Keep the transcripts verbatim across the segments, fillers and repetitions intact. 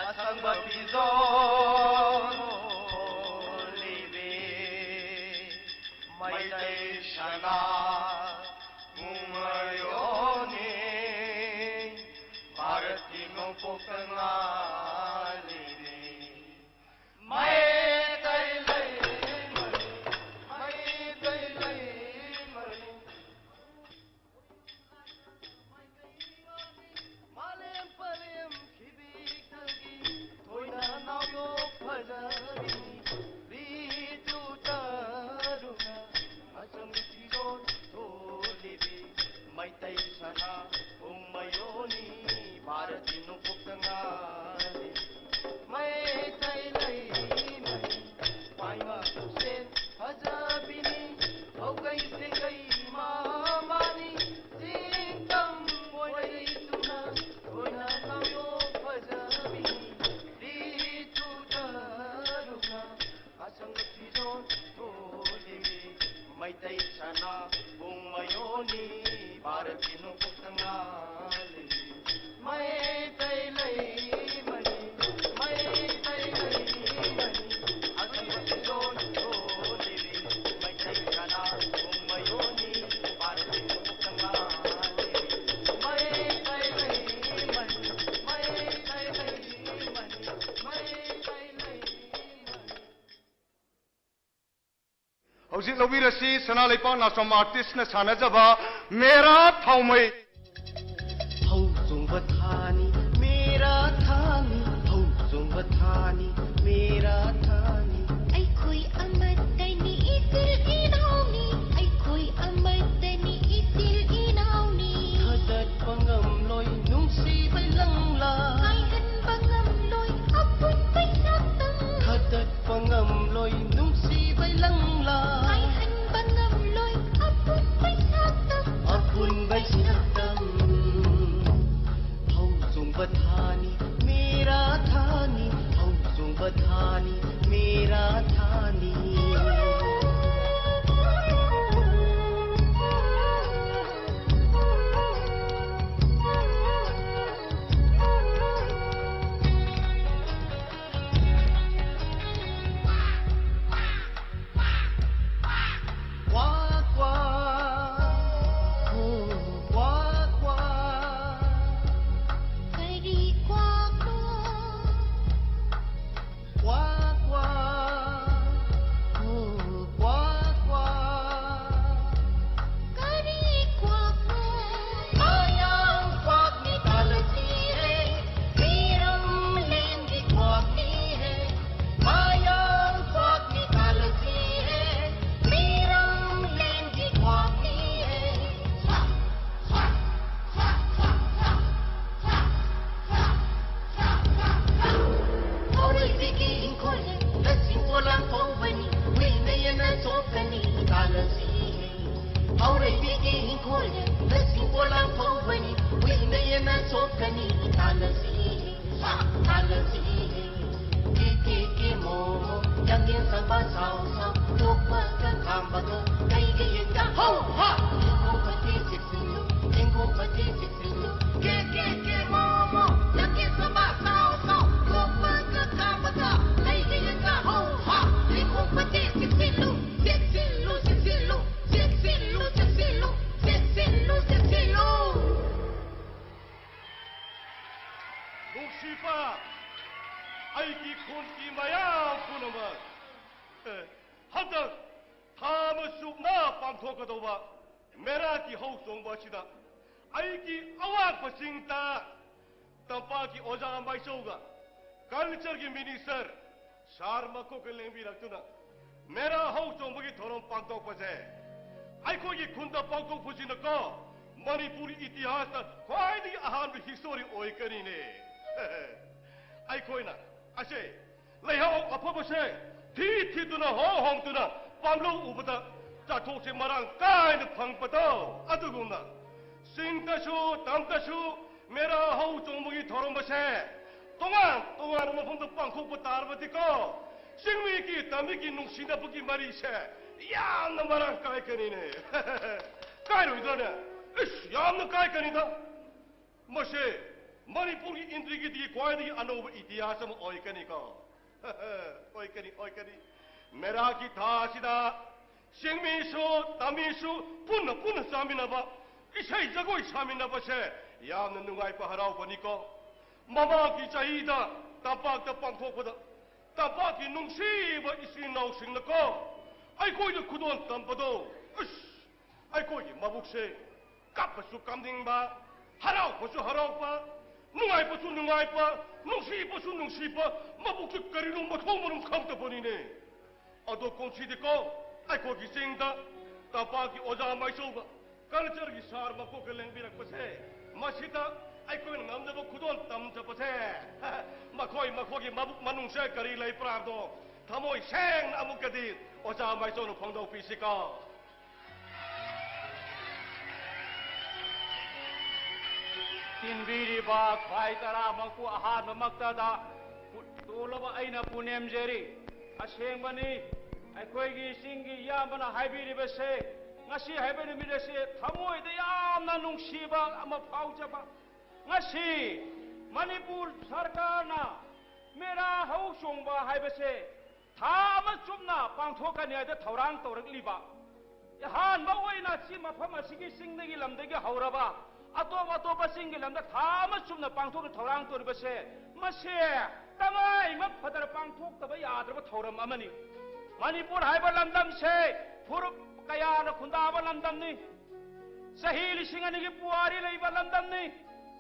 ꯑꯁꯪꯕ ꯐꯤꯖꯣꯜ ꯂꯤꯕꯤ ꯃꯩꯇꯩ ꯁꯅꯥ ꯄꯨꯡꯃꯌꯣꯟꯅꯤ ꯚꯥꯔꯠꯀꯤ ꯅꯣꯡꯄꯣꯛꯇ ꯉꯥꯜꯂꯤꯕꯤ ꯃꯩꯇꯩ ꯂꯩꯃꯅꯤ, ꯃꯩꯇꯩ ꯂꯩꯃꯅꯤ꯫ ꯃꯥꯂꯦꯝ ꯄꯔꯦꯝ ꯈꯤꯕꯤꯛꯇꯒꯤ ꯊꯣꯏꯅ ꯅꯥꯎꯌꯣꯛ ꯐꯖꯕꯤ ꯔꯤꯇꯨ ꯇꯔꯨꯅ ꯑꯁꯪꯕ ꯐꯤꯖꯣꯜ ꯊꯣꯜꯂꯤꯕꯤ ꯃꯩꯇꯩ ꯁꯅꯥ ꯄꯨꯡꯃꯌꯣꯟꯅꯤ ꯚꯥꯔꯠꯀꯤ ꯅꯣꯡꯄꯣꯛꯇ ꯉꯥꯜꯂꯤ ꯃꯩꯇꯩ ꯂꯩꯃꯅꯤ ꯄꯥꯏꯃ ꯈꯨꯁꯦꯟ ꯐꯖꯕꯤꯅꯤ ꯐꯧꯒꯩ ꯆꯦꯡꯒꯩ ꯃꯃꯥꯅꯤ ꯆꯤꯡ ꯇꯝ ꯑꯣꯏꯔꯩꯗꯨꯅ ꯊꯣꯏꯅ ꯅꯥꯎꯌꯣꯛ ꯐꯖꯕꯤꯅꯤ ꯔꯤꯇꯨ ꯇꯔꯨꯅ ꯑꯁꯪꯕ ꯐꯤꯖꯣꯜ ꯊꯣꯜꯂꯤꯕꯤ ꯃꯩꯇꯩ ꯁꯅꯥ ꯄꯨꯡꯃꯌꯣꯟꯅꯤ ꯚꯥꯔꯠꯀꯤ ꯅꯣꯡꯄꯣꯛꯇ ꯉꯥꯜꯂꯤ ꯃꯩꯇꯩ ꯂꯩꯃꯅꯤ, ꯃꯩꯇꯩ ꯂꯩꯃꯅꯤ꯫ ꯑꯁꯪꯕ ꯐꯤꯖꯣꯜ ꯊꯣꯜꯂꯤꯕꯤ ꯃꯩꯇꯩ ꯁꯅꯥ ꯄꯨꯡꯃꯌꯣꯟꯅꯤ ꯚꯥꯔꯠꯀꯤ ꯅꯣꯡꯄꯣꯛꯇ ꯉꯥꯜꯂꯤ ꯃꯩꯇꯩ ꯂꯩꯃꯅꯤ, ꯃꯩꯇꯩ ꯂꯩꯃꯅꯤ, ꯃꯩꯇꯩ ꯂꯩꯃꯅꯤ꯫ ꯍꯧꯖꯤꯛ ꯂꯧꯕꯤꯔꯁꯤ ꯁꯅꯥ ꯂꯩꯄꯥꯛ ꯅꯥꯆꯣꯝ ꯑꯥꯔꯇꯤꯁꯅ ꯁꯥꯟꯅꯖꯕ ꯃꯦꯔꯥ ꯊꯥꯎꯃꯩ꯫ ꯐꯧ ꯆꯣꯡꯕ ꯊꯥꯅꯤ ꯃꯦꯔꯥ ꯊꯥꯅꯤ, ꯐꯧ ꯆꯣꯡꯕ ꯊꯥꯅꯤ ꯃꯦꯔꯥ ꯊꯥꯅꯤ꯫ ꯑꯩꯈꯣꯏ ꯑꯃꯠꯇꯅꯤ ꯏꯆꯤꯜ ꯏꯅꯥꯎꯅꯤ, ꯑꯩꯈꯣꯏ ꯑꯃꯠꯇꯅꯤ ꯏꯆꯤꯜ ꯏꯅꯥꯎꯅꯤ꯫ ꯊꯥꯗꯠꯄ ꯉꯝꯂꯣꯏ ꯅꯨꯡꯁꯤꯕ ꯂꯪꯂꯥ꯫ ꯀꯥꯏꯍꯟꯕ ꯉꯝꯂꯣꯏ ꯑꯄꯨꯟꯕꯩ ꯁꯛꯇꯝ꯫ ꯊꯥꯗꯠꯄ ꯉꯝꯂꯣꯏ ꯅꯨꯡꯁꯤꯕꯩ ꯂꯪꯂꯥ꯫ ꯀꯥꯏꯍꯟꯕ ꯉꯝꯂꯣꯏ ꯑꯄꯨꯟꯕꯩ ꯁꯛꯇꯝ꯫ ꯑꯄꯨꯟꯕꯩ ꯁꯛꯇꯝ꯫ ꯐꯧ ꯆꯣꯡꯕ ꯊꯥꯅꯤ ꯃꯦꯔꯥ ꯊꯥꯅꯤ, ꯐꯧ ꯆꯣꯡꯕ ꯊꯥꯅꯤ ꯃꯦꯔꯥ ꯊꯥꯅꯤ꯫ ꯊꯣꯛꯀꯅꯤ ꯇꯥꯜꯂꯁꯤ, ꯍꯥ, ꯇꯥꯜꯂꯁꯤ꯫ ꯀꯦ ꯀꯦ ꯀꯦ ꯃꯣꯃꯣ, ꯂꯝꯖꯦꯟ ꯆꯠꯄ ꯁꯥꯎ ꯁꯥꯎ, ꯅꯣꯛꯄꯒ ꯈꯥꯝꯕꯒ ꯂꯩꯒ ꯌꯦꯡꯒ ꯍꯧ ꯍꯥ꯫ ꯂꯦꯡꯒꯣꯡ ꯐꯠꯇꯦ ꯆꯦꯛꯁꯤꯜꯂꯨ, ꯂꯦꯡꯒꯣꯡ ꯐꯠꯇꯦ ꯆꯦꯛꯁꯤꯜꯂꯨ꯫ ꯀꯦ ꯀꯦ ꯀꯦ ꯃꯣꯃꯣ, ꯂꯝꯖꯦꯟ ꯆꯠꯄ ꯁꯥꯎ ꯁꯥꯎ, ꯅꯣꯛꯄꯒ ꯈꯥꯝꯕꯒ ꯂꯩꯒ ꯌꯦꯡꯒ ꯍꯧ ꯍꯥ꯫ ꯂꯦꯡꯒꯣꯡ ꯐꯠꯇꯦ ꯆꯦꯛꯁꯤꯜꯂꯨ, ꯆꯦꯛꯁꯤꯜꯂꯨ, ꯆꯦꯛꯁꯤꯜꯂꯨ, ꯆꯦꯛꯁꯤꯜꯂꯨ, ꯆꯦꯛꯁꯤꯜꯂꯨ, ꯆꯦꯛꯁꯤꯜꯂꯨ, ꯆꯦꯛꯁꯤꯜꯂꯨ꯫ ꯅꯨꯡꯁꯤꯕ ꯑꯩꯒꯤ ꯈꯨꯟꯒꯤ ꯃꯌꯥꯝ ꯄꯨꯝꯅꯃꯛ, ꯑꯦ, ꯍꯟꯗꯛ ꯊꯥ ꯑꯃ ꯆꯨꯞꯅ ꯄꯥꯡꯊꯣꯛꯀꯗꯧꯕ ꯃꯦꯔꯥꯒꯤ ꯍꯧ ꯆꯣꯡꯕ ꯑꯁꯤꯗ ꯑꯩꯒꯤ ꯑꯋꯥꯡꯕ ꯆꯤꯡꯗ ꯇꯝꯄꯥꯛꯀꯤ ꯑꯣꯖꯥ ꯃꯥꯏꯆꯧꯒ ꯀꯜꯆꯔꯒꯤ ꯃꯤꯅꯤꯁꯇꯔ ꯁꯥꯔ ꯃꯀꯣꯛꯀ ꯂꯦꯡꯕꯤꯔꯛꯇꯨꯅ ꯃꯦꯔꯥ ꯍꯧ ꯆꯣꯡꯕꯒꯤ ꯊꯧꯔꯝ ꯄꯥꯡꯊꯣꯛꯄꯁꯦ ꯑꯩꯈꯣꯏꯒꯤ ꯈꯨꯟꯗ ꯄꯥꯡꯊꯣꯛꯄꯁꯤꯅꯀꯣ ꯃꯅꯤꯄꯨꯔꯒꯤ ꯏꯇꯤꯍꯥꯁꯇ ꯈ꯭ꯋꯥꯏꯗꯒꯤ ꯑꯍꯥꯟꯕ ꯍꯤꯁꯇꯣꯔꯤ ꯑꯣꯏꯒꯅꯤꯅꯦ꯫ ꯑꯩꯈꯣꯏꯅ ꯑꯁꯦ ꯂꯩꯍꯥꯎ ꯑꯐꯕꯁꯦ ꯊꯤ ꯊꯤꯗꯨꯅ ꯍꯣ ꯍꯣꯡꯗꯨꯅ ꯄꯥꯝꯂꯧ ꯎꯕꯗ ꯆꯥꯊꯣꯛꯁꯦ ꯃꯔꯥꯡ ꯀꯥꯏꯅ ꯐꯪꯕꯗꯣ ꯑꯗꯨꯒꯨꯝꯅ ꯆꯤꯡꯗꯁꯨ ꯇꯝꯗꯁꯨ ꯃꯦꯔꯥ ꯍꯧ ꯆꯣꯡꯕꯒꯤ ꯊꯧꯔꯝ ꯑꯁꯦ ꯇꯣꯉꯥꯟ ꯇꯣꯉꯥꯟꯕ ꯃꯐꯝꯗ ꯄꯥꯡꯊꯣꯛꯄ ꯇꯥꯔꯕꯗꯤꯀꯣ ꯆꯤꯡꯃꯤꯒꯤ ꯇꯝꯃꯤꯒꯤ ꯅꯨꯡꯁꯤꯅꯕꯒꯤ ꯃꯔꯤꯁꯦ ꯌꯥꯝꯅ ꯃꯔꯥꯡ ꯀꯥꯏꯒꯅꯤꯅꯦ꯫ ꯀꯥꯏꯔꯣꯏꯗ꯭ꯔꯅꯦ? ꯏꯁ, ꯌꯥꯝꯅ ꯀꯥꯏꯒꯅꯤꯗ꯫ ꯃꯁꯤ ꯃꯅꯤꯄꯨꯔꯒꯤ ꯏꯟꯗ꯭ꯔꯤꯒꯤꯗꯤ ꯈ꯭ꯋꯥꯏꯗꯒꯤ ꯑꯅꯧꯕ ꯏꯇꯤꯍꯥꯁ ꯑꯃ ꯑꯣꯏꯒꯅꯤꯀꯣ꯫ ꯑꯣꯏꯒꯅꯤ, ꯑꯣꯏꯒꯅꯤ꯫ ꯃꯦꯔꯥꯒꯤ ꯊꯥ ꯑꯁꯤꯗ ꯆꯤꯡꯃꯤꯁꯨ ꯇꯝꯃꯤꯁꯨ ꯄꯨꯟꯅ ꯄꯨꯟꯅ ꯆꯥꯃꯤꯟꯅꯕ, ꯏꯁꯩ ꯖꯒꯣꯏ ꯁꯥꯃꯤꯟꯅꯕꯁꯦ ꯌꯥꯝꯅ ꯅꯨꯡꯉꯥꯏꯕ ꯍꯔꯥꯎꯕꯅꯤꯀꯣ꯫ ꯃꯃꯥꯡꯒꯤ ꯆꯍꯤꯗ ꯇꯝꯄꯥꯛꯇ ꯄꯥꯡꯊꯣꯛꯄꯗ ꯇꯝꯄꯥꯛꯀꯤ ꯅꯨꯡꯁꯤꯕ ꯏꯆꯤꯟ ꯏꯅꯥꯎꯁꯤꯡꯅꯀꯣ ꯑꯩꯈꯣꯏꯗ ꯈꯨꯗꯣꯜ ꯇꯝꯕꯗꯣ, ꯑꯁ, ꯑꯩꯈꯣꯏꯒꯤ ꯃꯕꯨꯛꯁꯦ ꯀꯞꯄꯁꯨ ꯀꯞꯅꯤꯡꯕ, ꯍꯔꯥꯎꯕꯁꯨ ꯍꯔꯥꯎꯕ, ꯅꯨꯡꯉꯥꯏꯕꯁꯨ ꯅꯨꯡꯉꯥꯏꯕ, ꯅꯨꯡꯁꯤꯕꯁꯨ ꯅꯨꯡꯁꯤꯕ, ꯃꯕꯨꯛꯁꯦ ꯀꯔꯤꯅꯣ ꯃꯊꯣꯡ ꯃꯔꯝ ꯈꯪꯗꯕꯅꯤꯅꯦ꯫ ꯑꯗꯣ ꯀꯨꯝꯁꯤꯗꯤꯀꯣ ꯑꯩꯈꯣꯏꯒꯤ ꯆꯤꯡꯗ ꯇꯝꯄꯥꯛꯀꯤ ꯑꯣꯖꯥ ꯃꯥꯏꯆꯧꯕ ꯀꯜꯆꯔꯒꯤ ꯁꯥꯔ ꯃꯀꯣꯛꯀ ꯂꯦꯡꯕꯤꯔꯛꯄꯁꯦ, ꯃꯁꯤꯗ ꯑꯩꯈꯣꯏꯅ ꯉꯝꯅꯕ ꯈꯨꯗꯣꯜ ꯇꯝꯖꯕꯁꯦ, ꯃꯈꯣꯏ ꯃꯈꯣꯏꯒꯤ ꯃꯕꯨꯛ ꯃꯅꯨꯡꯁꯦ ꯀꯔꯤ ꯂꯩꯕ꯭ꯔꯥ ꯍꯥꯏꯕꯗꯣ ꯊꯃꯣꯏ ꯁꯦꯡꯅ ꯑꯃꯨꯛꯀꯗꯤ ꯑꯣꯖꯥ ꯃꯥꯏꯆꯧꯅ ꯐꯣꯡꯗꯣꯛꯄꯤꯁꯤꯀꯣ꯫ ꯇꯤꯟꯕꯤꯔꯤꯕ ꯈ꯭ꯋꯥꯏ ꯇꯔꯥꯃꯛꯄꯨ ꯑꯍꯥꯟꯕꯃꯛꯇꯗ ꯄꯨ-, ꯇꯣꯜꯂꯕ ꯑꯩꯅ ꯄꯨꯅꯦꯝꯖꯔꯤ꯫ ꯑꯁꯦꯡꯕꯅꯤ, ꯑꯩꯈꯣꯏꯒꯤ ꯆꯤꯡꯒꯤ ꯏꯌꯥꯝꯕꯅ ꯍꯥꯏꯕꯤꯔꯤꯕꯁꯦ, ꯉꯁꯤ ꯍꯥꯏꯕ ꯅꯨꯃꯤꯠ ꯑꯁꯤ ꯊꯃꯣꯏꯗ ꯌꯥꯝꯅ ꯅꯨꯡꯁꯤꯕ ꯑꯃ ꯐꯥꯎꯖꯕ꯫ ꯉꯁꯤ ꯃꯅꯤꯄꯨꯔ ꯁꯔꯀꯥꯔꯅ ꯃꯦꯔꯥ ꯍꯧ ꯆꯣꯡꯕ ꯍꯥꯏꯕꯁꯦ ꯊꯥ ꯑꯃ ꯆꯨꯞꯅ ꯄꯥꯡꯊꯣꯛꯀꯅꯤ ꯍꯥꯏꯗ ꯊꯧꯔꯥꯡ ꯇꯧꯔꯛꯂꯤꯕ꯫ ꯑꯍꯥꯟꯕ ꯑꯣꯏꯅ ꯁꯤ ꯃꯐꯝ ꯑꯁꯤꯒꯤ ꯆꯤꯡꯗꯒꯤ ꯂꯝꯗꯒꯤ ꯍꯧꯔꯕ ꯑꯇꯣꯞ ꯑꯇꯣꯞꯄ ꯆꯤꯡꯒꯤ ꯂꯝꯗ ꯊꯥ ꯑꯃ ꯆꯨꯞꯅ ꯄꯥꯡꯊꯣꯛꯅ ꯊꯧꯔꯥꯡ ꯇꯧꯔꯤꯕꯁꯦ, ꯃꯁꯤ ꯇꯉꯥꯏꯃꯛ ꯐꯗꯅ ꯄꯥꯡꯊꯣꯛꯇꯕ ꯌꯥꯗ꯭ꯔꯕ ꯊꯧꯔꯝ ꯑꯃꯅꯤ꯫ ꯃꯅꯤꯄꯨꯔ ꯍꯥꯏꯕ ꯂꯝꯗꯝꯁꯦ ꯐꯨꯔꯨꯞ ꯀꯌꯥꯅ ꯈꯨꯟꯗꯥꯕ ꯂꯝꯗꯝꯅꯤ꯫ ꯆꯍꯤ ꯂꯤꯁꯤꯡ ꯑꯅꯤꯒꯤ ꯄꯨꯋꯥꯔꯤ ꯂꯩꯕ ꯂꯝꯗꯝꯅꯤ꯫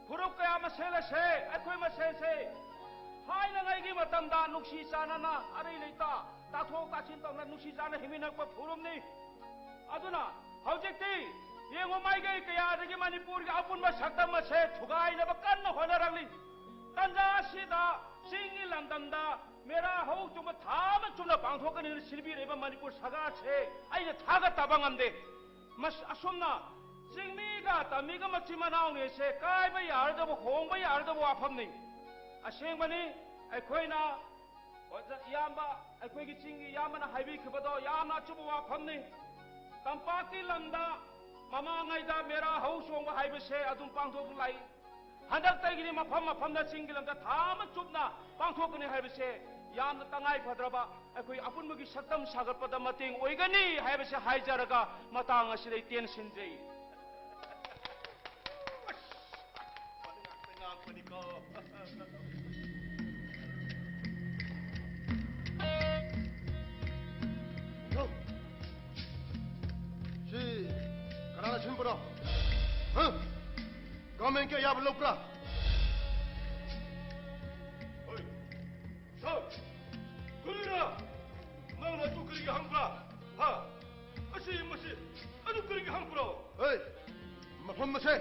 ꯐꯨꯔꯨꯞ ꯀꯌꯥ ꯃꯁꯦꯜ ꯑꯁꯦ, ꯑꯩꯈꯣꯏ ꯃꯁꯦꯜꯁꯦ ꯊꯥꯏꯅꯉꯩꯒꯤ ꯃꯇꯝꯗ ꯅꯨꯡꯁꯤ ꯆꯥꯟꯅꯅ ꯑꯔꯩ ꯂꯩꯇ ꯇꯥꯊꯣꯛ ꯇꯥꯁꯤꯟ ꯇꯧꯅ ꯅꯨꯡꯁꯤ ꯆꯥꯟꯅ ꯍꯤꯡꯃꯤꯟꯅꯔꯛꯄ ꯐꯨꯔꯨꯞꯅꯤ꯫ ꯑꯗꯨꯅ ꯍꯧꯖꯤꯛꯇꯤ ꯌꯦꯡꯉꯨ, ꯃꯥꯏꯀꯩ ꯀꯌꯥꯗꯒꯤ ꯃꯅꯤꯄꯨꯔꯒꯤ ꯑꯄꯨꯟꯕ ꯁꯛꯇꯝ ꯑꯁꯦ ꯊꯨꯒꯥꯏꯅꯕ ꯀꯟꯅ ꯍꯣꯠꯅꯔꯛꯂꯤ꯫ ꯇꯟꯖꯥ ꯑꯁꯤꯗ ꯆꯤꯡꯒꯤ ꯂꯝꯗꯝꯗ ꯃꯦꯔꯥ ꯍꯧ ꯆꯣꯡꯕ ꯊꯥ ꯑꯃ ꯆꯨꯞꯅ ꯄꯥꯡꯊꯣꯛꯀꯅꯤꯅ ꯁꯤꯟꯕꯤꯔꯛꯏꯕ ꯃꯅꯤꯄꯨꯔ ꯁꯔꯀꯥꯔꯁꯦ ꯑꯩꯅ ꯊꯥꯒꯠꯇꯕ ꯉꯝꯗꯦ꯫ ꯃꯁ-, ꯑꯁꯨꯝꯅ ꯆꯤꯡꯃꯤꯒ ꯇꯝꯃꯤꯒ ꯃꯆꯤꯟ ꯃꯅꯥꯎꯅꯤꯁꯦ ꯀꯥꯏꯕ ꯌꯥꯔꯗꯕ, ꯍꯣꯡꯕ ꯌꯥꯔꯗꯕ ꯋꯥꯐꯝꯅꯤ꯫ ꯑꯁꯦꯡꯕꯅꯤ, ꯑꯩꯈꯣꯏꯅ ꯑꯣꯖꯥ ꯏꯌꯥꯝꯕ, ꯑꯩꯈꯣꯏꯒꯤ ꯆꯤꯡꯒꯤ ꯏꯌꯥꯝꯕꯅ ꯍꯥꯏꯕꯤꯈꯤꯕꯗꯣ ꯌꯥꯝꯅ ꯑꯆꯨꯝꯕ ꯋꯥꯐꯝꯅꯤ꯫ ꯇꯝꯄꯥꯛꯀꯤ ꯂꯝꯗ ꯃꯃꯥꯡꯉꯩꯗ ꯃꯦꯔꯥ ꯍꯧ ꯆꯣꯡꯕ ꯍꯥꯏꯕꯁꯦ ꯑꯗꯨꯝ ꯄꯥꯡꯊꯣꯛ ꯂꯥꯛꯏ꯫ ꯍꯟꯗꯛꯇꯒꯤꯗꯤ ꯃꯐꯝ ꯃꯐꯝꯗ ꯆꯤꯡꯒꯤ ꯂꯝꯗ ꯊꯥ ꯑꯃ ꯆꯨꯞꯅ ꯄꯥꯡꯊꯣꯛꯀꯅꯤ ꯍꯥꯏꯕꯁꯦ ꯌꯥꯝꯅ ꯇꯉꯥꯏ ꯐꯗ꯭ꯔꯕ, ꯑꯩꯈꯣꯏ ꯑꯄꯨꯟꯕꯒꯤ ꯁꯛꯇꯝ ꯁꯥꯒꯠꯄꯗ ꯃꯇꯦꯡ ꯑꯣꯏꯒꯅꯤ ꯍꯥꯏꯕꯁꯦ ꯍꯥꯏꯖꯔꯒ ꯃꯇꯥꯡ ꯑꯁꯤꯗ ꯑꯩ ꯇꯦꯟꯁꯤꯟꯖꯩ꯫ ꯉꯥꯛꯄꯅꯤꯀꯣ꯫ ꯁꯤ ꯀꯅꯥꯅ ꯁꯤꯟꯕꯅꯣ? ꯍꯥ? ꯒꯣꯔꯃꯦꯟꯒꯤ ꯑꯌꯥꯕ ꯂꯧꯕ꯭ꯔꯥ? ꯍꯣꯏ꯫ ꯁꯥꯎ! ꯀꯔꯤꯔꯥ? ꯅꯪꯅ ꯑꯗꯨ ꯀꯔꯤꯒꯤ ꯍꯪꯕ꯭ꯔꯥ? ꯍꯥ? ꯑꯁꯤ, ꯃꯁꯤ, ꯑꯗꯨ ꯀꯔꯤꯒꯤ ꯍꯪꯕ꯭ꯔꯣ? ꯍꯣꯏ, ꯃꯐꯝ ꯑꯁꯦ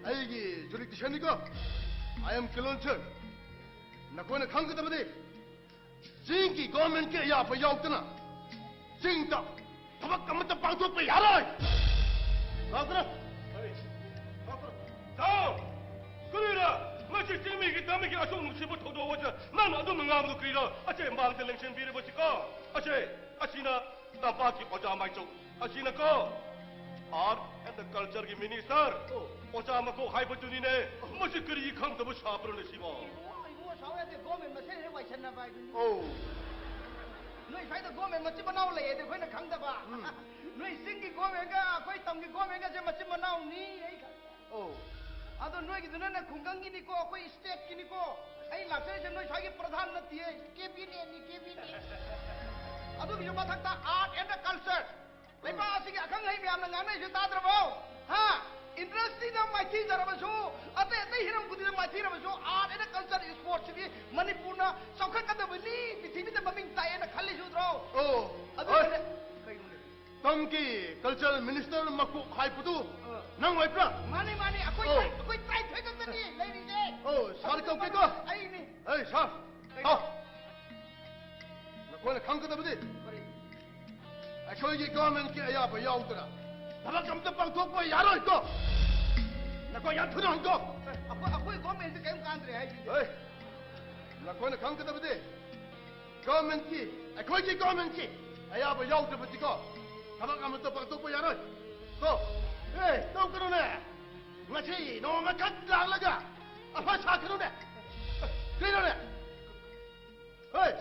ꯑꯩꯒꯤ ꯖꯨꯔꯤꯗꯤꯛꯁꯟꯅꯤꯀꯣ꯫ I am Kilon sir. ꯅꯈꯣꯏꯅ ꯈꯪꯒꯗꯕꯗꯤ, ꯆꯤꯡꯒꯤ ꯒꯣꯔꯃꯦꯟꯒꯤ ꯑꯌꯥꯕ ꯌꯥꯎꯗꯅ ꯆꯤꯡꯗ ꯊꯕꯛ ꯑꯃꯠꯇ ꯄꯥꯡꯊꯣꯛꯄ ꯌꯥꯔꯣꯏ꯫ ꯂꯥꯎꯗꯅ! ꯍꯣꯏ, ꯂꯥꯎꯗꯅ! ꯁꯥꯎ! ꯀꯔꯤꯔ? ꯃꯁꯤ ꯆꯤꯡꯃꯤꯒꯤ ꯇꯝꯃꯤꯒꯤ ꯑꯁꯨꯛ ꯅꯨꯡꯁꯤꯕ ꯊꯧꯗꯣꯛ ꯑꯁꯦ ꯅꯪꯅ ꯑꯗꯨꯝ ꯉꯥꯡꯕꯗꯨ ꯀꯔꯤꯔ? ꯑꯁꯦ ꯃꯥꯡꯗ ꯂꯦꯡꯁꯤꯟꯕꯤꯔꯤꯕꯁꯤꯀꯣ꯫ ꯑꯁꯦ, ꯑꯁꯤꯅ ꯇꯝꯄꯥꯛꯀꯤ ꯑꯣꯖꯥ ꯃꯥꯏꯆꯧ꯫ ꯑꯁꯤꯅꯀꯣ, Art and Culture ꯒꯤ Minister, ꯑꯣ꯫ ꯑꯣꯖꯥ ꯃꯀꯣꯛ ꯍꯥꯏꯕꯗꯨꯅꯤꯅꯦ꯫ ꯃꯁꯤ ꯀꯔꯤ ꯈꯪꯗꯕ ꯁꯥꯕ꯭ꯔꯣꯅꯦ ꯁꯤꯕꯣ? ꯏꯕꯨꯡꯉꯣ, ꯏꯕꯨꯡꯉꯣ, ꯁꯥꯎ ꯌꯥꯗꯦ꯫ ꯒꯣꯔꯃꯦꯟ ꯃꯁꯦꯟ ꯍꯦꯛ ꯋꯥꯏꯁꯟꯅꯕ ꯍꯥꯏꯗꯨꯅꯤ꯫ ꯑꯣ꯫ ꯅꯣꯏ ꯁ꯭ꯋꯥꯏꯗ ꯒꯣꯔꯃꯦꯟ ꯃꯆꯤꯟ ꯃꯅꯥꯎ ꯂꯩꯌꯦꯗꯤ ꯑꯩꯈꯣꯏꯅ ꯈꯪꯗꯕ꯫ ꯎꯝ꯫ ꯅꯣꯏ ꯆꯤꯡꯒꯤ ꯒꯣꯔꯃꯦꯟꯒ ꯑꯩꯈꯣꯏ ꯇꯝꯒꯤ ꯒꯣꯔꯃꯦꯟꯒꯁꯦ ꯃꯆꯤꯟ ꯃꯅꯥꯎꯅꯤ, ꯑꯩ ꯈꯪꯉꯦ꯫ ꯑꯣ꯫ ꯑꯗꯣ ꯅꯣꯏꯒꯤꯗꯨꯅꯅꯦ ꯈꯨꯡꯒꯪꯒꯤꯅꯤꯀꯣ, ꯑꯩꯈꯣꯏ stateꯀꯤꯅꯤꯀꯣ꯫ ꯑꯩ ꯂꯥꯛꯆꯔꯤꯁꯦ ꯅꯣꯏ ꯁ꯭ꯋꯥꯏꯒꯤ ꯄ꯭ꯔꯙꯥꯟ ꯅꯠꯇꯦ, cabinet ꯅꯤ, cabinet꯫ ꯑꯗꯨꯒꯤꯁꯨ ꯃꯊꯛꯇ Art and Culture꯫ ꯂꯩꯕꯥꯛ ꯑꯁꯤꯒꯤ ꯑꯈꯪ ꯑꯍꯩ ꯃꯌꯥꯝꯅ ꯉꯥꯡꯅꯔꯤꯁꯦ ꯇꯥꯗ꯭ꯔꯕꯣ? ꯍꯥ? Industryꯗ ꯃꯥꯏꯊꯤꯖꯔꯕꯁꯨ, ꯑꯇꯩ ꯑꯇꯩ ꯍꯤꯔꯝ ꯈꯨꯗꯤꯡꯗ ꯃꯥꯏꯊꯤꯔꯕꯁꯨ, Art and Culture, Sportsꯁꯤꯗꯤ ꯃꯅꯤꯄꯨꯔꯅ ꯆꯥꯎꯈꯠꯀꯗꯕꯅꯤ, ꯄ꯭ꯔꯤꯊꯤꯕꯤꯗ ꯃꯃꯤꯡ ꯇꯥꯛꯑꯦꯅ ꯈꯜꯂꯤꯁꯨ ꯅꯠꯇ꯭ꯔꯣ? ꯑꯣ꯫ ꯑꯗꯨꯅꯅꯦ꯫ ꯍꯣꯏ꯫ ꯀꯩꯅꯣꯅꯦ? ꯇꯝꯒꯤ Cultural Minister ꯃꯀꯣꯛ ꯍꯥꯏꯕꯗꯨ ꯑ꯫ ꯅꯪ ꯑꯣꯏꯕ꯭ꯔꯥ? ꯃꯥꯅꯤ, ꯃꯥꯅꯤ, ꯑꯩꯈꯣꯏ ꯑꯣ꯫ ꯇꯔꯥ-, ꯑꯩꯈꯣꯏ ꯇꯔꯥꯅꯤꯊꯣꯏ ꯈꯛꯇꯅꯤ ꯂꯩꯔꯤꯁꯦ꯫ ꯑꯣ, sir ꯀꯧꯒꯦꯀꯣ꯫ ꯑꯩꯅꯤ꯫ ꯑꯩ sir, ꯀꯩꯅꯣ? ꯇꯥꯎ꯫ ꯅꯈꯣꯏꯅ ꯈꯪꯒꯗꯕꯗꯤ ꯀꯔꯤ? ꯑꯩꯈꯣꯏꯒꯤ governmentꯀꯤ ꯑꯌꯥꯕ ꯌꯥꯎꯗꯅ ꯊꯕꯛ ꯑꯝꯇ ꯄꯥꯡꯊꯣꯛꯄ ꯌꯥꯔꯣꯏꯀꯣ꯫ ꯅꯈꯣꯏ ꯌꯥꯝ ꯊꯨꯅ ꯍꯟꯀꯣ꯫ ꯑꯩꯈꯣꯏ, ꯑꯩꯈꯣꯏ governmentꯁꯦ ꯀꯔꯤꯝ ꯀꯥꯟꯗ꯭ꯔꯦ ꯍꯥꯏꯁꯤꯗꯤ꯫ ꯑꯦ, ꯅꯈꯣꯏꯅ ꯈꯪꯒꯗꯕꯗꯤ governmentꯀꯤ, ꯑꯩꯈꯣꯏꯒꯤ governmentꯀꯤ ꯑꯌꯥꯕ ꯌꯥꯎꯗ꯭ꯔꯕꯗꯤꯀꯣ, ꯊꯕꯛ ꯑꯃꯠꯇ ꯄꯥꯡꯊꯣꯛꯄ ꯌꯥꯔꯣꯏ꯫ ꯀꯣ? ꯑꯦ, ꯇꯧꯒꯅꯨꯅꯦ꯫ ꯉꯁꯤ ꯅꯣꯡꯃꯈꯛ ꯂꯥꯛꯂꯒ ꯑꯐ ꯁꯥꯒꯅꯨꯅꯦ꯫ ꯀꯩꯅꯣꯅꯦ? ꯍꯣꯏ,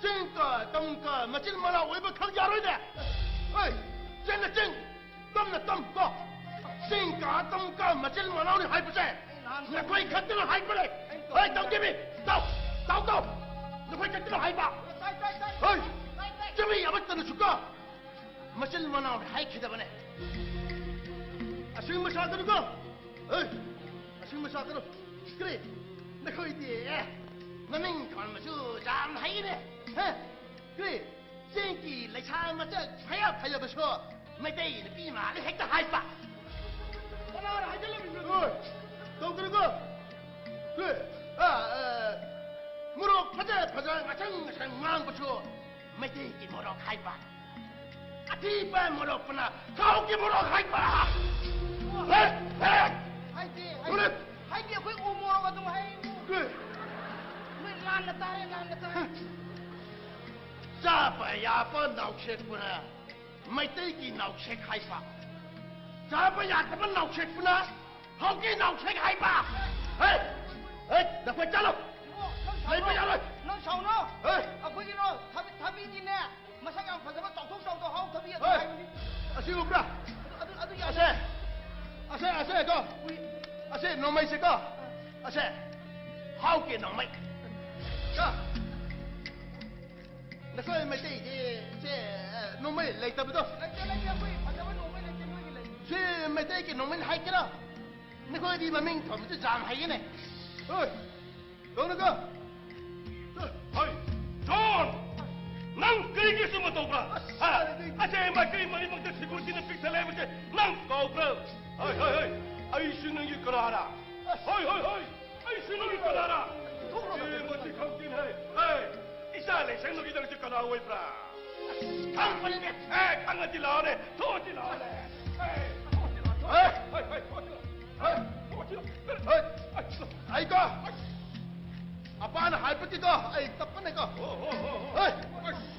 ꯆꯤꯡꯒ ꯇꯝꯒ ꯃꯆꯤꯟ ꯃꯅꯥꯎ ꯑꯣꯏꯕ ꯈꯛ ꯌꯥꯔꯣꯏꯅꯦ꯫ ꯍꯣꯏ, ꯆꯤꯡꯅ ꯆꯤꯡ, ꯇꯝꯅ ꯇꯝ ꯀꯣ꯫ ꯆꯤꯡꯒ ꯇꯝꯒ ꯃꯆꯤꯟ ꯃꯅꯥꯎꯅꯤ ꯍꯥꯏꯕꯁꯦ ꯅꯈꯣꯏ ꯈꯛꯇꯅ ꯍꯥꯏꯕꯅꯦ꯫ ꯍꯣꯏ, ꯇꯧꯗꯦꯃꯤ꯫ ꯇꯧ, ꯇꯧ, ꯇꯧ꯫ ꯅꯈꯣꯏ ꯈꯛꯇꯅ ꯍꯥꯏꯕ꯫ ꯍꯣꯏ, ꯆꯨꯝꯃꯤ, ꯑꯃꯠꯇꯅꯁꯨ ꯀꯣ꯫ ꯃꯆꯤꯟ ꯃꯅꯥꯎꯅꯤ ꯍꯥꯏꯈꯤꯗꯕꯅꯦ꯫ ꯑꯁꯤꯒꯨꯝꯕ ꯁꯥꯒꯅꯨꯀꯣ꯫ ꯍꯣꯏ, ꯑꯁꯤꯒꯨꯝꯕ ꯁꯥꯒꯅꯨ꯫ ꯀꯔꯤ? ꯅꯈꯣꯏꯗꯤ, ꯑꯦ, ꯃꯃꯤꯡ ꯊꯣꯟꯕꯁꯨ ꯌꯥꯝ ꯍꯩꯅꯦ꯫ ꯍꯥ? ꯀꯔꯤ? ꯆꯤꯡꯒꯤ ꯂꯩꯁꯥ ꯃꯆꯥ ꯐꯩꯌꯥ ꯐꯩꯌꯥꯕꯁꯨ ꯃꯩꯇꯩ ꯅꯨꯄꯤ ꯃꯥꯜꯂꯤ ꯍꯦꯛꯇ ꯍꯥꯏꯕ꯫ ꯀꯅꯥꯅ ꯍꯥꯏꯖꯜꯂꯝꯃꯤꯅꯣ? ꯑꯣꯏ, ꯇꯧꯒꯅꯨꯀꯣ꯫ ꯑꯦ, ꯑ, ꯑ, ꯃꯣꯔꯣꯛ ꯐꯖ ꯐꯖ ꯉꯁꯪ ꯉꯁꯪ ꯉꯥꯡꯕꯁꯨ ꯃꯩꯇꯩꯒꯤ ꯃꯣꯔꯣꯛ ꯍꯥꯏꯕ꯫ ꯑꯊꯤꯕ ꯃꯣꯔꯣꯛꯄꯨꯅ ꯊꯥꯎꯒꯤ ꯃꯣꯔꯣꯛ ꯍꯥꯏꯕ꯫ ꯍꯦ, ꯍꯦ꯫ ꯍꯥꯏꯗꯦ, ꯍꯥꯏꯗꯦ꯫ ꯎꯔꯦ? ꯍꯥꯏꯗꯤ ꯑꯩꯈꯣꯏ ꯎ ꯃꯣꯔꯣꯛ ꯑꯗꯨꯝ ꯍꯩ꯫ ꯑꯦ, ꯅꯣꯏ ꯂꯥꯟꯅ ꯇꯥꯔꯦ, ꯂꯥꯟꯅ ꯇꯥꯔꯦ꯫ ꯆꯥꯕ ꯌꯥꯕ ꯅꯥꯎꯁꯦꯛꯄꯨꯅ ꯃꯩꯇꯩꯒꯤ ꯅꯥꯎꯁꯦꯛ ꯍꯥꯏꯕ, ꯆꯥꯕ ꯌꯥꯗꯕ ꯅꯥꯎꯁꯦꯛꯄꯨꯅ ꯍꯥꯎꯒꯤ ꯅꯥꯎꯁꯦꯛ ꯍꯥꯏꯕ꯫ ꯍꯦ! ꯍꯦ! ꯅꯈꯣꯏ ꯆꯠꯂꯣ꯫ ꯏꯕꯣ, ꯅꯪ ꯁꯥꯎꯅꯣ꯫ ꯂꯩꯕ ꯌꯥꯔꯣꯏ꯫ ꯅꯪ ꯁꯥꯎꯅꯣ꯫ ꯍꯦ! ꯑꯩꯈꯣꯏꯒꯤꯔꯣ, ꯊꯕꯤ-, ꯊꯕꯤꯗꯤꯅꯦ, ꯃꯁꯛ ꯌꯥꯝ ꯐꯖꯕ, ꯆꯥꯎꯊꯣꯛ ꯆꯥꯎꯊꯣꯛ ꯍꯥꯎ ꯊꯕꯤ ꯑꯗꯨ ꯍꯣꯏ꯫ ꯍꯥꯏꯕꯅꯤ꯫ ꯑꯗꯨ, ꯑꯗꯨ, ꯑꯗꯨ ꯌꯥꯗꯦ꯫ ꯑꯁꯦ, ꯑꯁꯦ, ꯑꯁꯦ ꯀꯣ꯫ ꯎꯏ꯫ ꯑꯁꯦ ꯅꯣꯡꯃꯩꯁꯦ ꯀꯣ꯫ ꯑꯁꯦ ꯍꯥꯎ ꯀꯦ ꯅꯣꯡꯃꯩ꯫ ꯀꯣ꯫ ꯅꯈꯣꯏ ꯃꯩꯇꯩꯗꯤ ꯁꯦ, ꯅꯣꯡꯃꯩ ꯂꯩꯇꯕꯗꯣ꯫ ꯂꯩꯇꯦ, ꯂꯩꯇꯦ, ꯑꯩꯈꯣꯏ ꯐꯖꯕ ꯅꯣꯡꯃꯩ ꯂꯩꯇꯦ, ꯅꯣꯏꯒꯤ ꯂꯩ꯫ ꯁꯤ ꯃꯩꯇꯩꯒꯤ ꯅꯣꯡꯃꯩ ꯍꯥꯏꯒꯦꯔꯣ? ꯅꯈꯣꯏꯗꯤ ꯃꯃꯤꯡ ꯊꯣꯟꯕꯁꯨ ꯌꯥꯝ ꯍꯩꯌꯦꯅꯦ꯫ ꯍꯣꯏ꯫ ꯀꯧꯅꯨꯀꯣ꯫ ꯍꯣꯏ, ꯖꯣꯟ! ꯅꯪ ꯀꯔꯤꯒꯤ ꯁꯨꯝꯕ ꯇꯧꯕ꯭ꯔꯥ? ꯍꯥ? ꯑꯁ, ꯃꯥꯏꯀꯩ ꯃꯔꯤꯃꯛꯇ ꯁꯦꯀ꯭ꯌꯨꯔꯤꯇꯤꯅ ꯄꯤꯛ ꯊꯜꯂꯦ ꯍꯥꯏꯕꯁꯦ ꯅꯪ ꯀꯥꯎꯕ꯭ꯔꯥ? ꯍꯣꯏ, ꯍꯣꯏ, ꯍꯣꯏ, ꯑꯩꯁꯨ ꯅꯪꯒꯤ ꯀꯅꯥꯔꯥ? ꯑꯁ꯫ ꯍꯣꯏ, ꯍꯣꯏ, ꯍꯣꯏ, ꯑꯩꯁꯨ ꯅꯪꯒꯤ ꯀꯅꯥꯔꯥ? ꯊꯣꯛꯂꯣ, ꯑꯦ, ꯃꯁꯤ ꯈꯪꯗꯦꯅꯦ꯫ ꯑꯦ, ꯏꯆꯥ ꯂꯩꯁꯦꯡꯕꯒꯤ ꯅꯪꯁꯦ ꯀꯅꯥ ꯑꯣꯏꯕ꯭ꯔꯥ? ꯑꯁ, ꯈꯪꯕꯅꯤꯅꯦ꯫ ꯑꯦ, ꯈꯪꯉꯗꯤ ꯂꯥꯛꯑꯣꯅꯦ꯫ ꯊꯣꯛꯑꯗꯤ ꯂꯥꯛꯑꯣꯅꯦ꯫ ꯑꯦ, ꯊꯣꯛꯑꯗꯤ ꯂꯥꯛꯑꯣ꯫ ꯍꯣꯏ, ꯍꯣꯏ, ꯍꯣꯏ, ꯊꯣꯛꯑꯗꯤ ꯂꯥꯛꯑꯣ꯫ ꯍꯣꯏ꯫ ꯊꯣꯛꯑꯗꯤ ꯂꯥꯛꯑꯣ꯫ ꯍꯣꯏ꯫ ꯑꯩꯀꯣ꯫ ꯑꯄꯥꯅ ꯍꯥꯏꯕꯒꯤꯀꯣ ꯑꯩ ꯇꯞꯄꯅꯦꯀꯣ꯫ ꯍꯣ, ꯍꯣ, ꯍꯣ, ꯍꯣ꯫ ꯍꯣꯏ,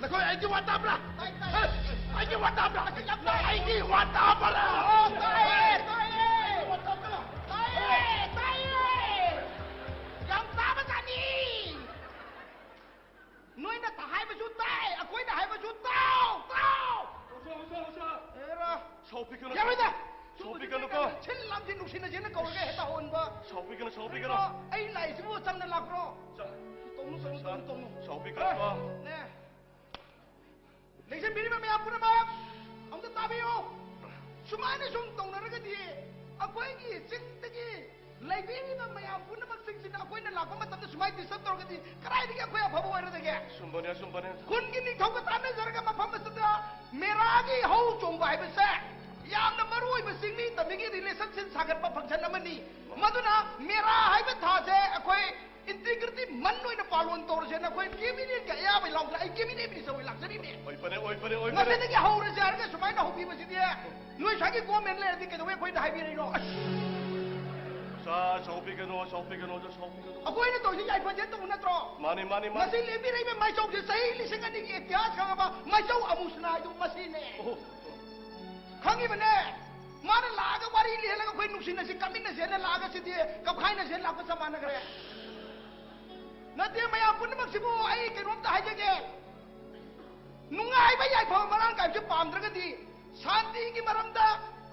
ꯅꯈꯣꯏ ꯑꯩꯒꯤ ꯋꯥ ꯇꯥꯕ꯭ꯔꯥ? ꯇꯥꯏ, ꯇꯥꯏ꯫ ꯍꯣꯏ, ꯑꯩꯒꯤ ꯋꯥ ꯇꯥꯕ꯭ꯔꯥ? ꯌꯥꯝ ꯇꯥꯏ꯫ ꯑꯩꯒꯤ ꯋꯥ ꯇꯥꯕ꯭ꯔꯥ? ꯑꯣ, ꯇꯥꯏꯌꯦ, ꯇꯥꯏꯌꯦ꯫ ꯇꯥꯏꯌꯦ, ꯇꯥꯏꯌꯦ꯫ ꯌꯥꯝ ꯇꯥꯕꯖꯥꯠꯅꯤ꯫ ꯅꯣꯏꯅ ꯇ-, ꯍꯥꯏꯕꯁꯨ ꯇꯥꯏ, ꯑꯩꯈꯣꯏꯅ ꯍꯥꯏꯕꯁꯨ ꯇꯥꯎ, ꯇꯥꯎ꯫ ꯑꯣꯖꯥ, ꯑꯣꯖꯥ, ꯑꯣꯖꯥ꯫ ꯑꯦꯔꯥ꯫ ꯁꯥꯎꯕꯤꯒꯅꯨ꯫ ꯌꯥꯔꯣꯏꯗ꯫ ꯁꯥꯎꯕꯤꯒꯅꯨꯀꯣ꯫ ꯁꯤꯜ ꯂꯥꯡꯁꯤ ꯅꯨꯡꯁꯤꯅꯁꯦꯅ ꯀꯧꯔꯒ ꯍꯦꯛꯇ ꯍꯧꯍꯟꯕ꯫ ꯁꯥꯎꯕꯤꯒꯅꯨ, ꯁꯥꯎꯕꯤꯒꯅꯨ꯫ ꯀꯔꯤꯅꯣ? ꯑꯩ ꯂꯥꯛꯏꯁꯤꯕꯨ ꯆꯝꯅ ꯂꯥꯛꯄ꯭ꯔꯣ? ꯁꯥ-, ꯇꯧꯅꯨ, ꯇꯧꯅꯨ, ꯁꯥ-, ꯇꯧꯅꯨ, ꯇꯧꯅꯨ꯫ ꯁꯥꯎꯕꯤꯒꯅꯨꯀꯣ꯫ ꯅꯦ꯫ ꯂꯦꯡꯖꯟꯕꯤꯔꯤꯕ ꯃꯌꯥꯝ ꯄꯨꯝꯅꯃꯛ ꯑꯝꯇ ꯇꯥꯕꯤꯌꯨ꯫ ꯁꯨꯃꯥꯏꯅ ꯁꯨꯝ ꯇꯧꯅꯔꯒꯗꯤ ꯑꯩꯈꯣꯏꯒꯤ ꯆꯤꯡꯗꯒꯤ ꯂꯩꯕꯤꯔꯤꯕ ꯃꯌꯥꯝ ꯄꯨꯝꯅꯃꯛꯁꯤꯡꯁꯤꯅ ꯑꯩꯈꯣꯏꯅ ꯂꯥꯛꯄ ꯃꯇꯝꯗ ꯁꯨꯃꯥꯏꯅ ꯗꯤꯁꯇꯔꯕ ꯇꯧꯔꯒꯗꯤ ꯀꯗꯥꯏꯗꯒꯤ ꯑꯩꯈꯣꯏ ꯑꯐꯕ ꯑꯣꯏꯔꯗꯒꯦ? ꯑꯆꯨꯝꯕꯅꯦ, ꯑꯆꯨꯝꯕꯅꯦ꯫ ꯈꯨꯟꯒꯤ ꯅꯤꯡꯊꯧꯒ ꯇꯥꯟꯅꯖꯔꯒ ꯃꯐꯝ ꯑꯁꯤꯗ ꯃꯦꯔꯥꯒꯤ ꯍꯧ ꯆꯣꯡꯕ ꯍꯥꯏꯕꯁꯦ ꯌꯥꯝꯅ ꯃꯔꯨ ꯑꯣꯏꯕ ꯆꯤꯡꯃꯤ ꯇꯝꯃꯤꯒꯤ ꯔꯤꯂꯦꯁꯟꯁꯤꯞ ꯁꯥꯒꯠꯄ ꯐꯪꯁꯟ ꯑꯃꯅꯤ꯫ ꯃꯗꯨꯅ ꯃꯦꯔꯥ ꯍꯥꯏꯕ ꯊꯥꯁꯦ ꯑꯩꯈꯣꯏ ꯏꯟꯇꯤꯒ꯭ꯔꯤꯇꯤ ꯃꯟ ꯑꯣꯏꯅ ꯄꯥꯂꯣꯟ ꯇꯧꯔꯁꯦꯅ ꯑꯩꯈꯣꯏ ꯀꯦꯕꯤꯅꯦꯠꯀꯤ ꯑꯌꯥꯕ ꯌꯥꯎꯗꯅ ꯑꯩ ꯀꯦꯕꯤꯅꯦꯠ ꯃꯤꯅꯤꯁꯇꯔ ꯑꯣꯏꯅ ꯂꯥꯛꯆꯔꯤꯅꯦ꯫ ꯑꯣꯏꯕꯅꯦ, ꯑꯣꯏꯕꯅꯦ, ꯑꯣꯏꯕꯅꯦ꯫ ꯉꯁꯤꯗꯒꯤ ꯍꯧꯔꯁꯦ ꯍꯥꯏꯔꯒ ꯁꯨꯃꯥꯏꯅ ꯍꯧꯕꯤꯕꯁꯤꯗꯤ ꯅꯣꯏ ꯁ꯭ꯋꯥꯏꯒꯤ ꯒꯣꯔꯃꯦꯟ ꯂꯩꯔꯗꯤ ꯀꯩꯗꯧꯕꯩ ꯑꯩꯈꯣꯏꯗ ꯍꯥꯏꯕꯤꯔꯛꯏꯅꯣ? ꯑꯁ! ꯑꯥ, ꯁꯥꯎꯕꯤꯒꯅꯨ, ꯁꯥꯎꯕꯤꯒꯅꯨ, ꯑꯗꯨ ꯁꯥꯎꯕꯤꯒꯅꯨ꯫ ꯑꯩꯈꯣꯏꯅ ꯇꯧꯔꯤꯁꯦ ꯌꯥꯏꯐꯖꯦꯟ ꯇꯧꯕ ꯅꯠꯇ꯭ꯔꯣ? ꯃꯥꯅꯤ, ꯃꯥꯅꯤ, ꯃꯥꯅꯤ꯫ ꯉꯁꯤ ꯂꯦꯝꯕꯤꯔꯛꯏꯕ ꯃꯥꯏꯆꯧꯁꯦ ꯆꯍꯤ ꯂꯤꯁꯤꯡ ꯑꯅꯤꯒꯤ ꯏꯇꯤꯍꯥꯁ ꯈꯪꯉꯕ ꯃꯥꯏꯆꯧ ꯑꯃꯨꯁꯅꯥ ꯍꯥꯏꯗꯨ ꯃꯁꯤꯅꯦ꯫ ꯑꯣꯍꯣ꯫ ꯈꯪꯉꯤꯕꯅꯦ꯫ ꯃꯥꯅ ꯂꯥꯛꯑꯒ ꯋꯥꯔꯤ ꯂꯤꯍꯜꯂꯒ ꯑꯩꯈꯣꯏ ꯅꯨꯡꯁꯤꯅꯁꯤ, ꯀꯥꯃꯤꯟꯅꯁꯦꯅ ꯂꯥꯛꯑꯒ ꯁꯤꯗꯤ ꯀꯞꯈꯥꯏꯅꯁꯦꯅ ꯂꯥꯛꯄ ꯆꯞ ꯃꯥꯟꯅꯈ꯭ꯔꯦ꯫ ꯅꯠꯇꯦ, ꯃꯌꯥꯝ ꯄꯨꯝꯅꯃꯛꯁꯤꯕꯨ ꯑꯩ ꯀꯩꯅꯣꯝꯇ ꯍꯥꯏꯖꯒꯦ꯫ ꯅꯨꯡꯉꯥꯏꯕ ꯌꯥꯏꯐꯕ ꯃꯔꯥꯡ ꯀꯥꯏꯕꯁꯦ ꯄꯥꯝꯗ꯭ꯔꯒꯗꯤ, ꯁꯥꯟꯇꯤꯒꯤ ꯃꯔꯝꯗ,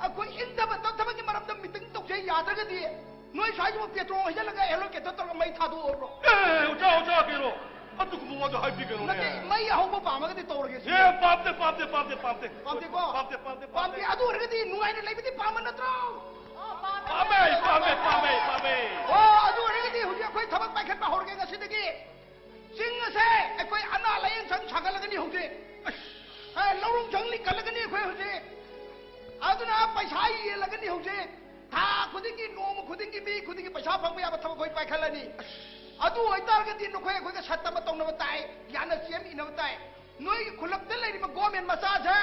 ꯑꯩꯈꯣꯏ ꯏꯪꯊꯕ ꯇꯞꯊꯕꯒꯤ ꯃꯔꯝꯗ ꯃꯤꯇꯤꯡ ꯇꯧꯁꯦ ꯌꯥꯗ꯭ꯔꯒꯗꯤ, ꯅꯣꯏ ꯁ꯭ꯋꯥꯏꯁꯤꯕꯨ ꯄꯦꯇ꯭ꯔꯣꯜ ꯍꯩꯖꯤꯜꯂꯒ ꯑꯦꯂꯣꯀꯦꯇꯔ ꯇꯧꯔꯒ ꯃꯩ ꯊꯥꯗꯣꯛꯑꯣꯔꯣ? ꯑꯦ, ꯑꯣꯖꯥ, ꯑꯣꯖꯥ, ꯀꯩꯅꯣ? ꯑꯗꯨꯒꯨꯝꯕ ꯋꯥꯗꯣ ꯍꯥꯏꯕꯤꯒꯅꯨꯅꯦ꯫ ꯅꯠꯇꯦ, ꯃꯩ ꯑꯍꯧꯕ ꯄꯥꯝꯃꯒꯗꯤ ꯇꯧꯔꯒꯦ ꯁꯤꯅꯤ꯫ ꯑꯦ, ꯄꯥꯝꯗꯦ, ꯄꯥꯝꯗꯦ, ꯄꯥꯝꯗꯦ, ꯄꯥꯝꯗꯦ꯫ ꯄꯥꯝꯗꯦꯀꯣ? ꯄꯥꯝꯗꯦ, ꯄꯥꯝꯗꯦ, ꯄꯥꯝꯗꯦ, ꯄꯥꯝꯗꯦ꯫ ꯑꯗꯨ ꯑꯣꯏꯔꯒꯗꯤ ꯅꯨꯡꯉꯥꯏꯅ ꯂꯩꯕꯗꯤ ꯄꯥꯝꯕ ꯅꯠꯇ꯭ꯔꯣ? ꯄꯥꯝꯃꯦ, ꯄꯥꯝꯃꯦ, ꯄꯥꯝꯃꯦ, ꯄꯥꯝꯃꯦ꯫ ꯑꯣ, ꯑꯗꯨ ꯑꯣꯏꯔꯒꯗꯤ ꯍꯧꯖꯤꯛ ꯑꯩꯈꯣꯏ ꯊꯕꯛ ꯄꯥꯏꯈꯠꯄ ꯍꯧꯔꯒꯦ ꯉꯁꯤꯗꯒꯤ꯫ ꯆꯤꯡ ꯑꯁꯦ ꯑꯩꯈꯣꯏ ꯑꯅꯥ ꯂꯥꯌꯦꯡ ꯁꯪ ꯁꯥꯒꯠꯂꯒꯅꯤ ꯍꯧꯖꯤꯛ꯫ ꯑꯦ, ꯂꯧꯔꯨꯝ ꯁꯪ ꯂꯤꯡꯈꯠꯂꯒꯅꯤ ꯑꯩꯈꯣꯏ ꯍꯧꯖꯤꯛ꯫ ꯑꯗꯨꯅ ꯄꯩꯁꯥ ꯌꯦꯜꯂꯒꯅꯤ ꯍꯧꯖꯤꯛ꯫ ꯊꯥ ꯈꯨꯗꯤꯡꯒꯤ, ꯅꯣꯡꯃ ꯈꯨꯗꯤꯡꯒꯤ, ꯃꯤ ꯈꯨꯗꯤꯡꯒꯤ ꯄꯩꯁꯥ ꯐꯪꯕ ꯌꯥꯕ ꯊꯕꯛ ꯑꯩꯈꯣꯏ ꯄꯥꯏꯈꯠꯂꯅꯤ꯫ ꯑꯗꯨ ꯑꯣꯏꯇꯥꯔꯒꯗꯤ ꯅꯈꯣꯏ ꯑꯩꯈꯣꯏꯒ ꯁꯠꯇꯕ ꯇꯧꯅꯕ ꯇꯥꯏ, ꯌꯥꯅ ꯁꯦꯝ ꯏꯅꯕ ꯇꯥꯏ꯫ ꯅꯣꯏꯒꯤ ꯈꯨꯜꯂꯛꯇ ꯂꯩꯔꯤꯕ ꯒꯣꯔꯃꯦꯟ ꯃꯆꯥꯁꯦ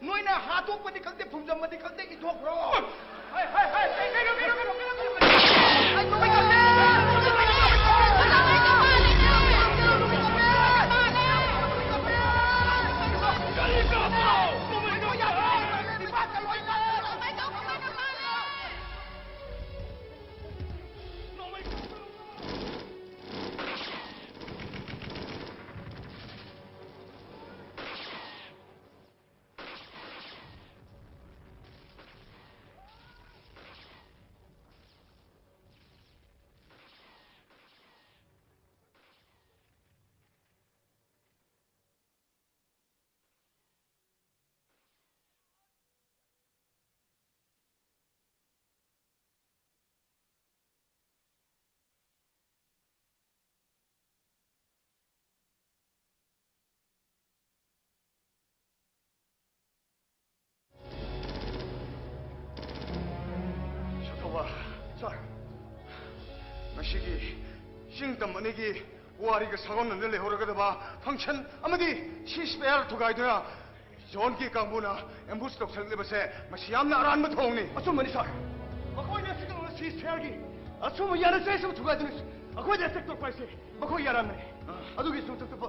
ꯅꯣꯏꯅ ꯍꯥꯠꯇꯣꯛꯄꯅꯤ ꯈꯪꯗꯦ, ꯐꯨꯝꯖꯟꯕꯅꯤ ꯈꯪꯗꯦ, ꯏꯟꯊꯣꯛꯈ꯭ꯔꯣ꯫ ꯍꯥꯏ, ꯍꯥꯏ, ꯍꯥꯏ, ꯀꯩꯅꯣ, ꯀꯩꯅꯣ, ꯀꯩꯅꯣ, ꯀꯩꯅꯣ, ꯀꯩꯅꯣ? ꯑꯩ ꯅꯣꯡꯃꯩ ꯀꯥꯞꯄꯦ! ꯅꯣꯡꯃꯩ ꯀꯥꯞꯄꯦ! ꯀꯔꯤ ꯀꯥꯞꯄ꯭ꯔꯣ? ꯅꯣꯡꯃꯩ ꯀꯥꯞꯄ꯭ꯔꯣ? ꯅꯣꯡꯃꯩ ꯀꯥꯞꯄ꯭ꯔꯣ? ꯁꯥꯊꯧꯕ꯫ ꯁꯥꯔ꯫ ꯉꯁꯤꯒꯤ ꯆꯤꯡ ꯇꯝ ꯑꯅꯤꯒꯤ ꯄꯨꯋꯥꯔꯤꯒ ꯁꯥꯒꯣꯟꯅꯗꯨꯅ ꯂꯩꯍꯧꯔꯒꯗꯕ ꯐꯪꯁꯟ ꯑꯃꯗꯤ ꯁꯤꯁ ꯐꯌꯥꯔ ꯊꯨꯒꯥꯏꯗꯨꯅ ꯖꯣꯟꯒꯤ ꯀꯥꯡꯕꯨꯅ ꯑꯦꯝꯕꯨꯁ ꯇꯧꯁꯜꯂꯛꯂꯤꯕꯁꯦ ꯃꯁꯤ ꯌꯥꯝꯅ ꯑꯔꯥꯟꯕ ꯊꯧꯑꯣꯡꯅꯤ꯫ ꯑꯆꯨꯝꯕꯅꯤ, ꯁꯥꯔ꯫ ꯃꯈꯣꯏꯅ ꯁꯤꯖꯤꯟꯅꯕ ꯁꯤꯁ ꯐꯌꯥꯔꯒꯤ ꯑꯁꯨꯝꯕ ꯌꯥꯅꯁꯦ, ꯑꯁꯨꯝ ꯊꯨꯒꯥꯏꯗꯨꯅ ꯑꯩꯈꯣꯏꯗ ꯑꯦꯇꯦꯛ ꯇꯧꯔꯛꯄ ꯍꯥꯏꯁꯦ ꯃꯈꯣꯏ ꯌꯥꯔꯝꯃꯦ꯫ ꯑꯗꯨꯒꯤ ꯁꯨꯝ ꯆꯠꯇꯨꯄ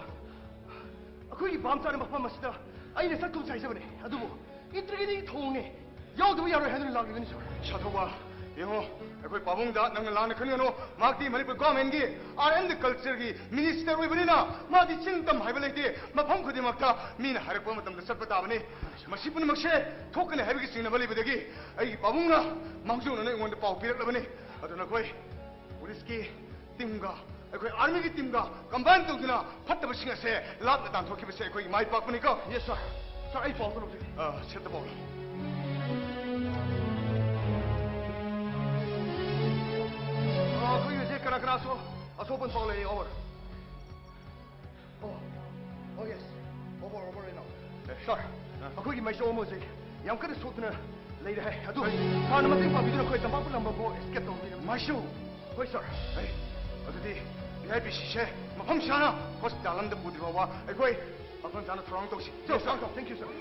ꯑꯩꯈꯣꯏꯒꯤ ꯚꯥꯞ ꯆꯥꯅ ꯃꯐꯝ ꯑꯁꯤꯗ ꯑꯩꯅ ꯆꯠꯀꯨꯝꯁꯦ ꯍꯥꯏꯖꯕꯅꯦ, ꯑꯗꯨꯕꯨ ꯏꯟꯇ꯭ꯔꯤꯒꯤꯗꯤ ꯊꯧꯑꯣꯡꯅꯦ, ꯌꯥꯎꯗꯕ ꯌꯥꯔꯣꯏ ꯍꯥꯏꯗꯨꯅ ꯂꯥꯛꯂꯤꯕꯅꯤ, ꯁꯥꯔ꯫ ꯁꯥꯊꯧꯕ, ꯌꯦꯡꯉꯣ, ꯑꯩꯈꯣꯏ ꯄꯥꯕꯨꯡꯗ ꯅꯪꯅ ꯂꯥꯟꯅ ꯈꯟꯒꯅꯨ꯫ ꯃꯍꯥꯛꯇꯤ ꯃꯅꯤꯄꯨꯔ ꯒꯣꯔꯃꯦꯟꯒꯤ ꯑꯥꯔꯠ ꯑꯦꯟ ꯀꯜꯆꯔꯒꯤ ꯃꯤꯅꯤꯁꯇꯔ ꯑꯣꯏꯕꯅꯤꯅ ꯃꯥꯗꯤ ꯆꯤꯡ ꯇꯝ ꯍꯥꯏꯕ ꯂꯩꯇꯦ꯫ ꯃꯐꯝ ꯈꯨꯗꯤꯡꯃꯛꯇ ꯃꯤꯅ ꯍꯥꯏꯔꯛꯄ ꯃꯇꯝꯗ ꯆꯠꯄ ꯇꯥꯕꯅꯤ꯫ ꯃꯁꯤ ꯄꯨꯝꯅꯃꯛꯁꯦ ꯊꯣꯛꯀꯅꯤ ꯍꯥꯏꯕꯒꯤ ꯆꯤꯡꯅꯕ ꯂꯩꯕꯗꯒꯤ ꯑꯩꯒꯤ ꯄꯥꯕꯨꯡꯅ ꯃꯥꯡꯖꯧꯅꯅ ꯑꯩꯉꯣꯟꯗ ꯄꯥꯎ ꯄꯤꯔꯛꯂꯕꯅꯤ꯫ ꯑꯗꯨꯅ ꯑꯩꯈꯣꯏ ꯄꯨꯂꯤꯁꯀꯤ ꯇꯤꯝꯒ ꯑꯩꯈꯣꯏ ꯑꯥꯔꯃꯤꯒꯤ ꯇꯤꯝꯒ ꯀꯝꯕꯥꯏꯟ ꯇꯧꯗꯨꯅ ꯐꯠꯇꯕꯁꯤꯡ ꯑꯁꯦ ꯂꯥꯞꯅ ꯇꯥꯟꯊꯣꯛꯈꯤꯕꯁꯦ ꯑꯩꯈꯣꯏꯒꯤ ꯃꯥꯏ ꯄꯥꯛꯄꯅꯤꯀꯣ꯫ ꯌꯦꯁ, ꯁꯥꯔ꯫ ꯁꯥꯔ, ꯑꯩ ꯄꯥꯎ ꯇꯧꯔꯛꯀꯦ꯫ ꯑ, ꯁꯦꯠꯇ ꯄꯥꯎ꯫ ꯑ, ꯑꯩꯈꯣꯏ ꯍꯧꯖꯤꯛ ꯀꯅꯥ ꯀꯅꯥꯁꯨ ꯑꯁꯣꯛ ꯑꯄꯟ ꯄꯥꯎ ꯂꯩ꯫ ꯑꯣꯚꯔ꯫ ꯑꯣ, ꯑꯣ, ꯌꯦꯁ꯫ ꯑꯣꯚꯔ, ꯑꯣꯚꯔ ꯏꯅꯥꯎ꯫ ꯑꯦ, ꯁꯥꯔ, ꯑ꯫ ꯑꯩꯈꯣꯏꯒꯤ ꯃꯥꯏꯁꯣ ꯑꯃ ꯍꯧꯖꯤꯛ ꯌꯥꯝ ꯀꯟꯅ ꯁꯣꯛꯇꯨꯅ ꯂꯩꯔꯦ ꯍꯥꯏ꯫ ꯑꯗꯨ ꯁꯥꯔꯅ ꯃꯇꯦꯡ ꯄꯥꯡꯕꯤꯗꯨꯅ ꯑꯩꯈꯣꯏ ꯇꯝꯄꯥꯛꯄ ꯂꯝꯕꯝꯕꯨ ꯑꯦꯁꯀꯦꯞ ꯇꯧꯕꯤꯔꯝꯃꯤ꯫ ꯃꯥꯏꯁꯣ? ꯍꯣꯏ, ꯁꯥꯔ꯫ ꯑꯦ, ꯑꯗꯨꯗꯤ ꯚꯤ ꯑꯥꯏ ꯄꯤ ꯁꯤꯁꯦ ꯃꯐꯝ ꯆꯥꯅ ꯍꯣꯁꯄꯤꯇꯥꯜ ꯑꯃꯗ ꯄꯨꯗ꯭ꯔꯤ ꯐꯥꯎꯕ ꯑꯩꯈꯣꯏ ꯃꯐꯝ ꯆꯥꯅ ꯊꯧꯔꯥꯡ ꯇꯧꯁꯤ꯫ Sir, sir, sir, thank you, sir.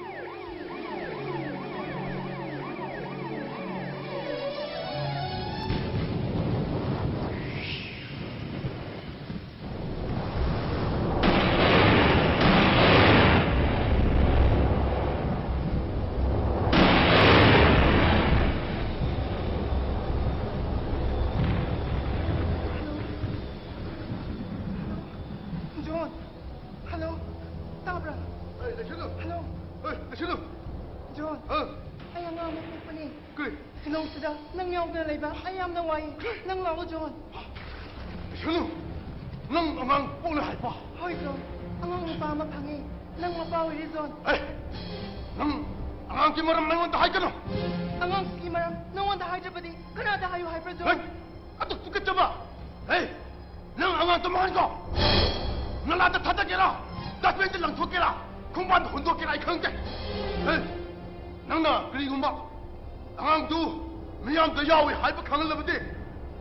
John, hello, ꯇꯥꯕ꯭ꯔꯥ? ꯑꯦ, ꯂꯩꯁꯤꯜꯂꯨ꯫ ꯍꯜꯂꯣ꯫ ꯑꯦ, ꯂꯩꯁꯤꯜꯂꯨ꯫ ꯖꯣꯟ, ꯑ꯫ ꯑꯩ ꯑꯉꯥꯡ ꯑꯃ ꯄꯣꯛꯄꯅꯦ꯫ ꯀꯔꯤ? ꯁꯤꯂꯣꯡꯁꯤꯗ ꯅꯪ ꯌꯥꯎꯗꯅ ꯂꯩꯕ ꯑꯩ ꯌꯥꯝꯅ ꯋꯥꯏ꯫ ꯅꯪ ꯂꯥꯛꯑꯣ, ꯖꯣꯟ꯫ ꯂꯩꯁꯤꯜꯂꯨ꯫ ꯅꯪ ꯑꯉꯥꯡ ꯄꯣꯛꯂꯦ ꯍꯥꯏꯕ? ꯍꯣꯏ, ꯖꯣꯟ꯫ ꯑꯉꯥꯡ ꯅꯨꯄꯥ ꯑꯃ ꯐꯪꯉꯦ꯫ ꯅꯪ ꯃꯄꯥ ꯑꯣꯏꯔꯦ, ꯖꯣꯟ꯫ ꯑꯦ, ꯅꯪ ꯑꯉꯥꯡꯒꯤ ꯃꯔꯝ ꯑꯩꯉꯣꯟꯗ ꯍꯥꯏꯒꯅꯨ꯫ ꯑꯉꯥꯡꯁꯤꯒꯤ ꯃꯔꯝ ꯅꯉꯣꯟꯗ ꯍꯥꯏꯗ꯭ꯔꯕꯗꯤ ꯀꯅꯥꯗ ꯍꯥꯏꯌꯨ ꯍꯥꯏꯕ꯭ꯔꯥ, ꯖꯣꯟ? ꯍꯦ, ꯑꯗꯨ ꯇꯨꯀꯠꯆꯕ! ꯍꯦ, ꯅꯪ ꯑꯉꯥꯡ ꯇꯨꯝꯍꯟꯈꯣ! ꯅꯂꯥꯗ ꯊꯥꯗꯒꯦꯔꯥ? ꯗꯁꯕꯤꯟꯗ ꯂꯪꯊꯣꯛꯀꯦꯔꯥ? ꯈꯣꯡꯕꯥꯟꯗ ꯍꯨꯟꯗꯣꯛꯀꯦꯔꯥ? ꯑꯩ ꯈꯪꯗꯦ꯫ ꯍꯦ, ꯅꯪꯅ ꯀꯔꯤꯒꯨꯝꯕ ꯑꯉꯥꯡꯗꯨ ꯃꯤꯌꯥꯝꯗ ꯌꯥꯎꯏ ꯍꯥꯏꯕ ꯈꯪꯍꯜꯂꯕꯗꯤ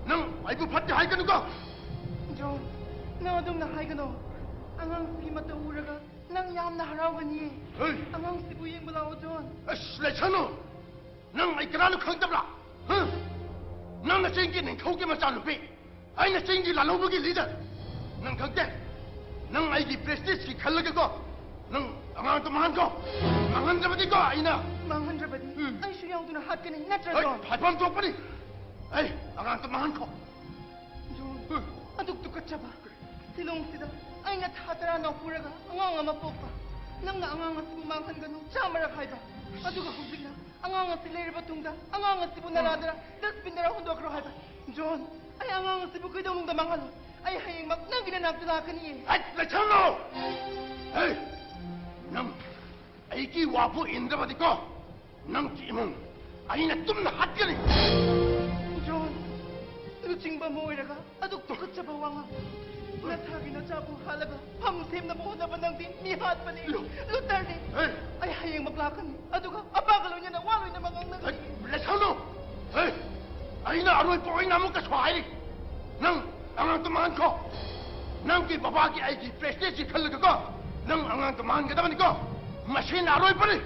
ꯅꯪ ꯑꯩꯕꯨ ꯐꯠꯇꯦ ꯍꯥꯏꯒꯅꯨꯀꯣ꯫ ꯖꯣꯟ, ꯅꯪ ꯑꯗꯨꯝꯅ ꯍꯥꯏꯒꯅꯣ꯫ ꯑꯉꯥꯡꯁꯤꯒꯤ ꯃꯇꯧ ꯎꯔꯒ ꯅꯪ ꯌꯥꯝꯅ ꯍꯔꯥꯎꯒꯅꯤꯌꯦ꯫ ꯍꯩ! ꯑꯉꯥꯡꯁꯤꯕꯨ ꯌꯦꯡꯕ ꯂꯥꯛꯑꯣ, ꯖꯣꯟ꯫ ꯑꯁ, ꯂꯩꯁꯅꯨ! ꯅꯪ ꯑꯩ ꯀꯅꯥꯅꯣ ꯈꯪꯗꯕ꯭ꯔꯥ? ꯍꯥ? ꯅꯪꯅ ꯆꯤꯡꯒꯤ ꯅꯤꯡꯊꯧꯒꯤ ꯃꯆꯥꯅꯨꯄꯤ, ꯑꯩꯅ ꯆꯤꯡꯒꯤ ꯂꯥꯜꯍꯧꯕꯒꯤ ꯂꯤꯗꯔ꯫ ꯅꯪ ꯈꯪꯗꯦ? ꯅꯪ ꯑꯩꯒꯤ ꯄ꯭ꯔꯦꯁꯇꯤꯖꯀꯤ ꯈꯜꯂꯒꯀꯣ, ꯅꯪ ꯑꯉꯥꯡꯗꯣ ꯃꯥꯡꯍꯟꯈꯣ꯫ ꯃꯥꯡꯍꯟꯗ꯭ꯔꯕꯗꯤꯀꯣ ꯑꯩꯅ ꯃꯥꯡꯍꯟꯗ꯭ꯔꯕꯗꯤ ꯎꯝ꯫ ꯑꯩꯁꯨ ꯌꯥꯎꯗꯨꯅ ꯍꯥꯠꯀꯅꯤ, ꯅꯠꯇ꯭ꯔ ꯑꯩ ꯖꯣꯟ? ꯍꯥꯏꯐꯝ ꯊꯣꯛꯄꯅꯤ꯫ ꯑꯩ ꯑꯉꯥꯡꯗꯣ ꯃꯥꯡꯍꯟꯈꯣ꯫ ꯖꯣꯟ, ꯎꯝ꯫ ꯑꯗꯨꯛ ꯇꯨꯀꯠꯆꯕ ꯁꯤꯂꯣꯡꯁꯤꯗ ꯑꯩꯅ ꯊꯥ ꯇꯔꯥ ꯅꯧꯄꯨꯔꯒ ꯑꯉꯥꯡ ꯑꯃ ꯄꯣꯛꯄ꯫ ꯅꯪꯅ ꯑꯉꯥꯡ ꯑꯁꯤꯕꯨ ꯃꯥꯡꯍꯟꯒꯅꯨ ꯆꯥꯝꯃꯔꯛ ꯍꯥꯏꯕ꯫ ꯑꯗꯨꯒ ꯍꯧꯖꯤꯛꯅ ꯑꯉꯥꯡ ꯑꯁꯤ ꯂꯩꯔꯕ ꯇꯨꯡꯗ ꯑꯉꯥꯡ ꯑꯁꯤꯕꯨ ꯅꯂꯥꯗꯔ ꯗꯁꯕꯤꯟꯗꯔ ꯍꯨꯟꯗꯣꯛꯈ꯭ꯔꯣ ꯍꯥꯏꯕ꯫ ꯖꯣꯟ, ꯑꯩ ꯑꯉꯥꯡ ꯑꯁꯤꯕꯨ ꯀꯩꯗꯧꯅꯨꯡꯗ ꯃꯥꯡꯍꯜꯂꯣꯏ꯫ ꯑꯩ ꯍꯌꯦꯡꯃꯛ ꯅꯪꯒꯤ ꯅꯅꯥꯛꯇ ꯂꯥꯛꯀꯅꯤꯌꯦ꯫ ꯑꯩ ꯂꯩꯁꯜꯂꯣ! ꯍꯦ! ꯅꯪ ꯑꯩꯒꯤ ꯋꯥꯕꯨ ꯏꯟꯗ꯭ꯔꯕꯗꯤꯀꯣ, ꯅꯪꯒꯤ ꯏꯃꯨꯡ ꯑꯩꯅ ꯇꯨꯝꯅ ꯍꯥꯠꯀꯅꯤ꯫ ꯖꯣꯟ, ꯂꯨꯆꯤꯡꯕ ꯑꯃ ꯑꯣꯏꯔꯒ ꯑꯗꯨꯛ ꯇꯨꯀꯠꯆꯕ ꯋꯥꯉꯥꯡ꯫ ꯅꯁꯥꯒꯤ ꯅꯆꯥꯕꯨ ꯍꯥꯠꯂꯒ ꯐꯝ ꯁꯦꯝꯅꯕ ꯍꯣꯠꯅꯕ ꯅꯪꯗꯤ ꯃꯤ ꯍꯥꯠꯄꯅꯤ, ꯂꯨꯇꯔꯅꯤ꯫ ꯍꯦ! ꯑꯩ ꯍꯌꯦꯡꯃꯛ ꯂꯥꯛꯀꯅꯤ, ꯑꯗꯨꯒ ꯑꯄꯥꯒ ꯂꯣꯏꯅꯅ ꯋꯥ ꯂꯣꯏꯅꯃꯛ ꯉꯥꯡꯅꯒꯅꯤ꯫ ꯍꯦ! ꯂꯩꯁꯜꯂꯣ! ꯍꯦ! ꯑꯩꯅ ꯑꯔꯣꯏꯕ ꯑꯣꯏꯅ ꯑꯃꯨꯛꯀꯁꯨ ꯍꯥꯏꯔꯤ, ꯅꯪ ꯑꯉꯥꯡꯗꯣ ꯃꯥꯡꯍꯟꯈꯣ꯫ ꯅꯪꯒꯤ ꯕꯕꯥꯒꯤ ꯑꯩꯒꯤ ꯄ꯭ꯔꯦꯁꯇꯤꯖꯀꯤ ꯈꯜꯂꯒꯀꯣ, ꯅꯪ ꯑꯉꯥꯡꯗꯣ ꯃꯥꯡꯍꯟꯒꯗꯕꯅꯤꯀꯣ꯫ ꯃꯁꯤꯅ ꯑꯔꯣꯏꯕꯅꯤ꯫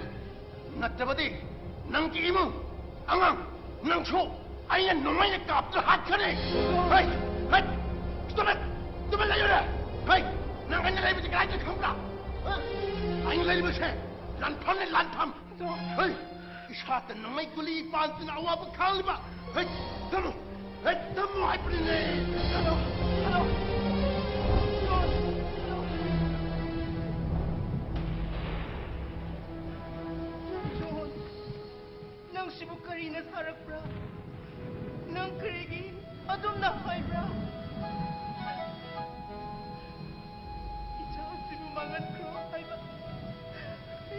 ꯅꯠꯇ꯭ꯔꯕꯗꯤ ꯅꯪꯒꯤ ꯏꯃꯨꯡ, ꯑꯉꯥꯡ, ꯅꯪꯁꯨ ꯑꯩꯅ ꯅꯣꯡꯃꯩꯅ ꯀꯥꯞꯇꯨꯅ ꯍꯥꯠꯈ꯭ꯔꯅꯤ꯫ ꯍꯩ! ꯍꯩ! ꯇꯨꯃꯤꯟ! ꯇꯨꯃꯤꯟ ꯂꯩꯌꯨꯅꯦ! ꯍꯩ! ꯅꯪ ꯑꯩꯅ ꯂꯩꯕꯁꯤ ꯀꯗꯥꯏꯗ ꯈꯪꯕ꯭ꯔꯥ? ꯍꯥ? ꯑꯩꯅ ꯂꯩꯔꯤꯕꯁꯦ ꯂꯥꯟꯐꯝꯅꯤ, ꯂꯥꯟꯐꯝ! ꯍꯩ! ꯏꯁꯥꯗ ꯅꯣꯡꯃꯩ ꯒꯨꯂꯤ ꯄꯥꯟꯗꯨꯅ ꯑꯋꯥꯕ ꯈꯥꯡꯂꯤꯕ! ꯍꯩ! ꯊꯝꯃꯨ! ꯍꯩ! ꯊꯝꯃꯨ ꯍꯥꯏꯕꯅꯤꯅꯦ! ꯍꯜꯂꯣ! ꯍꯜꯂꯣ! ꯍꯜꯂꯣ! ꯖꯣꯟ, ꯅꯪ ꯁꯤꯕꯨ ꯀꯔꯤꯅ ꯁꯥꯔꯛꯄ꯭ꯔꯥ? ꯅꯪ ꯀꯔꯤꯒꯤ ꯑꯗꯨꯝꯅ ꯍꯥꯏꯕ꯭ꯔꯥ? ꯏꯆꯥꯁꯤꯕꯨ ꯃꯥꯡꯍꯟꯈ꯭ꯔꯣ ꯍꯥꯏꯕ꯫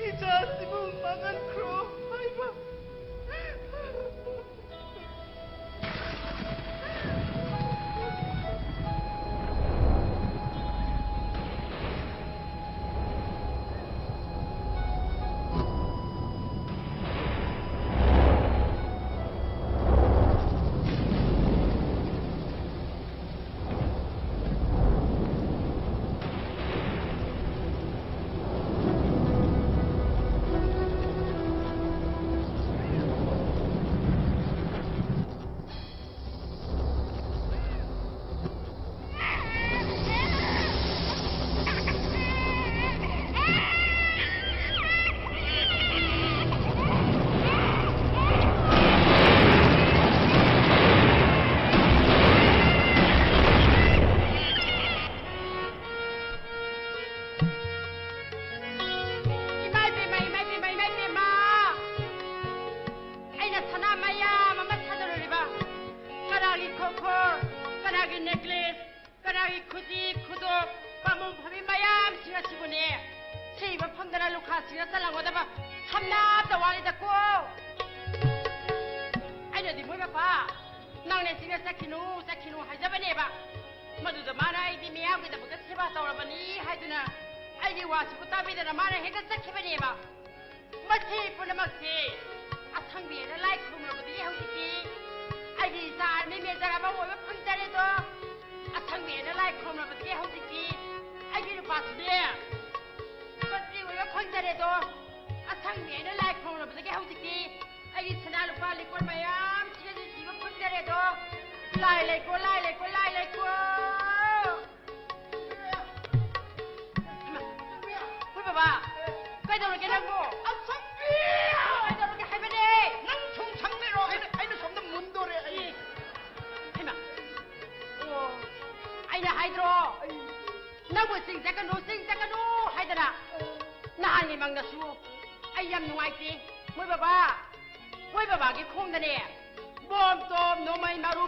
ꯏꯆꯥꯁꯤꯕꯨ ꯃꯥꯡꯍꯟꯈ꯭ꯔꯣ ꯍꯥꯏꯕ꯫ ꯈꯨꯗꯣꯞ, ꯄꯥꯃꯨꯡ ꯐꯝꯃꯤ ꯃꯌꯥꯝꯁꯤꯡ ꯑꯁꯤꯕꯨꯅꯦ, ꯁꯤꯕ ꯐꯪꯗꯅ ꯂꯨꯈꯥꯁꯤꯡꯅ ꯆꯜꯂꯝꯒꯗꯕ ꯁꯝꯅꯥ ꯑꯝꯇ ꯋꯥꯠꯂꯤꯗꯀꯣ꯫ ꯑꯩꯅꯗꯤ ꯃꯣꯏ ꯃꯄꯥ, ꯅꯪꯅꯦ ꯁꯤꯗ ꯆꯠꯈꯤꯅꯨ, ꯆꯠꯈꯤꯅꯨ ꯍꯥꯏꯖꯕꯅꯦꯕ꯫ ꯃꯗꯨꯗ ꯃꯥꯅ ꯑꯩꯗꯤ ꯃꯤꯌꯥꯝꯒꯤꯗꯃꯛꯇ ꯁꯦꯕꯥ ꯇꯧꯔꯕꯅꯤ ꯍꯥꯏꯗꯨꯅ ꯑꯩꯒꯤ ꯋꯥꯁꯤꯕꯨ ꯇꯥꯕꯤꯗꯅ ꯃꯥꯅ ꯍꯦꯛꯇ ꯆꯠꯈꯤꯕꯅꯦꯕ꯫ ꯃꯁꯤ ꯄꯨꯝꯅꯃꯛꯁꯤ ꯑꯁꯪꯕꯤ ꯍꯥꯏꯅ ꯂꯥꯏ ꯈꯨꯔꯨꯝꯂꯕꯗꯤ ꯍꯧꯖꯤꯛꯇꯤ ꯑꯩꯒꯤ ꯏꯆꯥ ꯑꯥꯔꯃꯤ ꯃꯦꯖꯔ ꯑꯃ ꯑꯣꯏꯕ ꯐꯪꯖꯔꯦꯗꯣ꯫ ꯑꯁꯪꯕꯤ ꯍꯥꯏꯅ ꯂꯥꯏ ꯈꯨꯔꯨꯝꯂꯕꯗꯤ ꯍꯧꯖꯤꯛꯇꯤ ꯑꯩꯒꯤ ꯅꯨꯄꯥꯁꯤꯅꯦ ꯃꯟꯇ꯭ꯔꯤ ꯑꯣꯏꯕ ꯐꯪꯖꯔꯦꯗꯣ꯫ ꯑꯁꯪꯕꯤ ꯍꯥꯏꯅ ꯂꯥꯏ ꯈꯨꯔꯨꯝꯂꯕꯗꯒꯤ ꯍꯧꯖꯤꯛꯇꯤ ꯑꯩꯒꯤ ꯁꯅꯥ ꯂꯨꯄꯥ ꯂꯤꯛꯀꯣꯟ ꯃꯌꯥꯝꯁꯤꯒꯁꯨ ꯁꯤꯕ ꯐꯪꯖꯔꯦꯗꯣ꯫ ꯂꯥꯏ ꯂꯩꯀꯣ, ꯂꯥꯏ ꯂꯩꯀꯣ, ꯂꯥꯏ ꯂꯩꯀꯣ꯫ ꯍꯩꯃꯥ, ꯍꯣꯏ ꯕꯕꯥ, ꯀꯩꯗꯧꯔꯒꯦ ꯅꯪꯕꯨ? ꯑꯁꯪꯕꯤ! ꯀꯩꯗꯧꯔꯒꯦ ꯍꯥꯏꯕꯅꯦ? ꯅꯪ ꯁꯨꯝ ꯁꯪ ꯂꯩꯔꯣ, ꯑꯩꯅ, ꯑꯩꯅ ꯁꯣꯝꯗ ꯃꯨꯟꯗꯣꯔꯦ ꯑꯩ꯫ ꯍꯩꯃꯥ, ꯑꯣ, ꯑꯩꯅ ꯍꯥꯏꯗ꯭ꯔꯣ? ꯑꯩ ꯅꯪꯕꯨ ꯆꯤꯡ ꯆꯠꯀꯅꯨ, ꯆꯤꯡ ꯆꯠꯀꯅꯨ ꯍꯥꯏꯗꯅ? ꯅꯍꯥꯟꯒꯤ ꯃꯪꯗꯁꯨ ꯑꯩ ꯌꯥꯝ ꯅꯨꯡꯉꯥꯏꯇꯦ꯫ ꯃꯣꯏ ꯕꯕꯥ, ꯃꯣꯏ ꯕꯕꯥꯒꯤ ꯈꯣꯡꯗꯅꯦ ꯕꯣꯝ ꯇꯣꯝ, ꯅꯣꯡꯃꯩ ꯃꯔꯨ,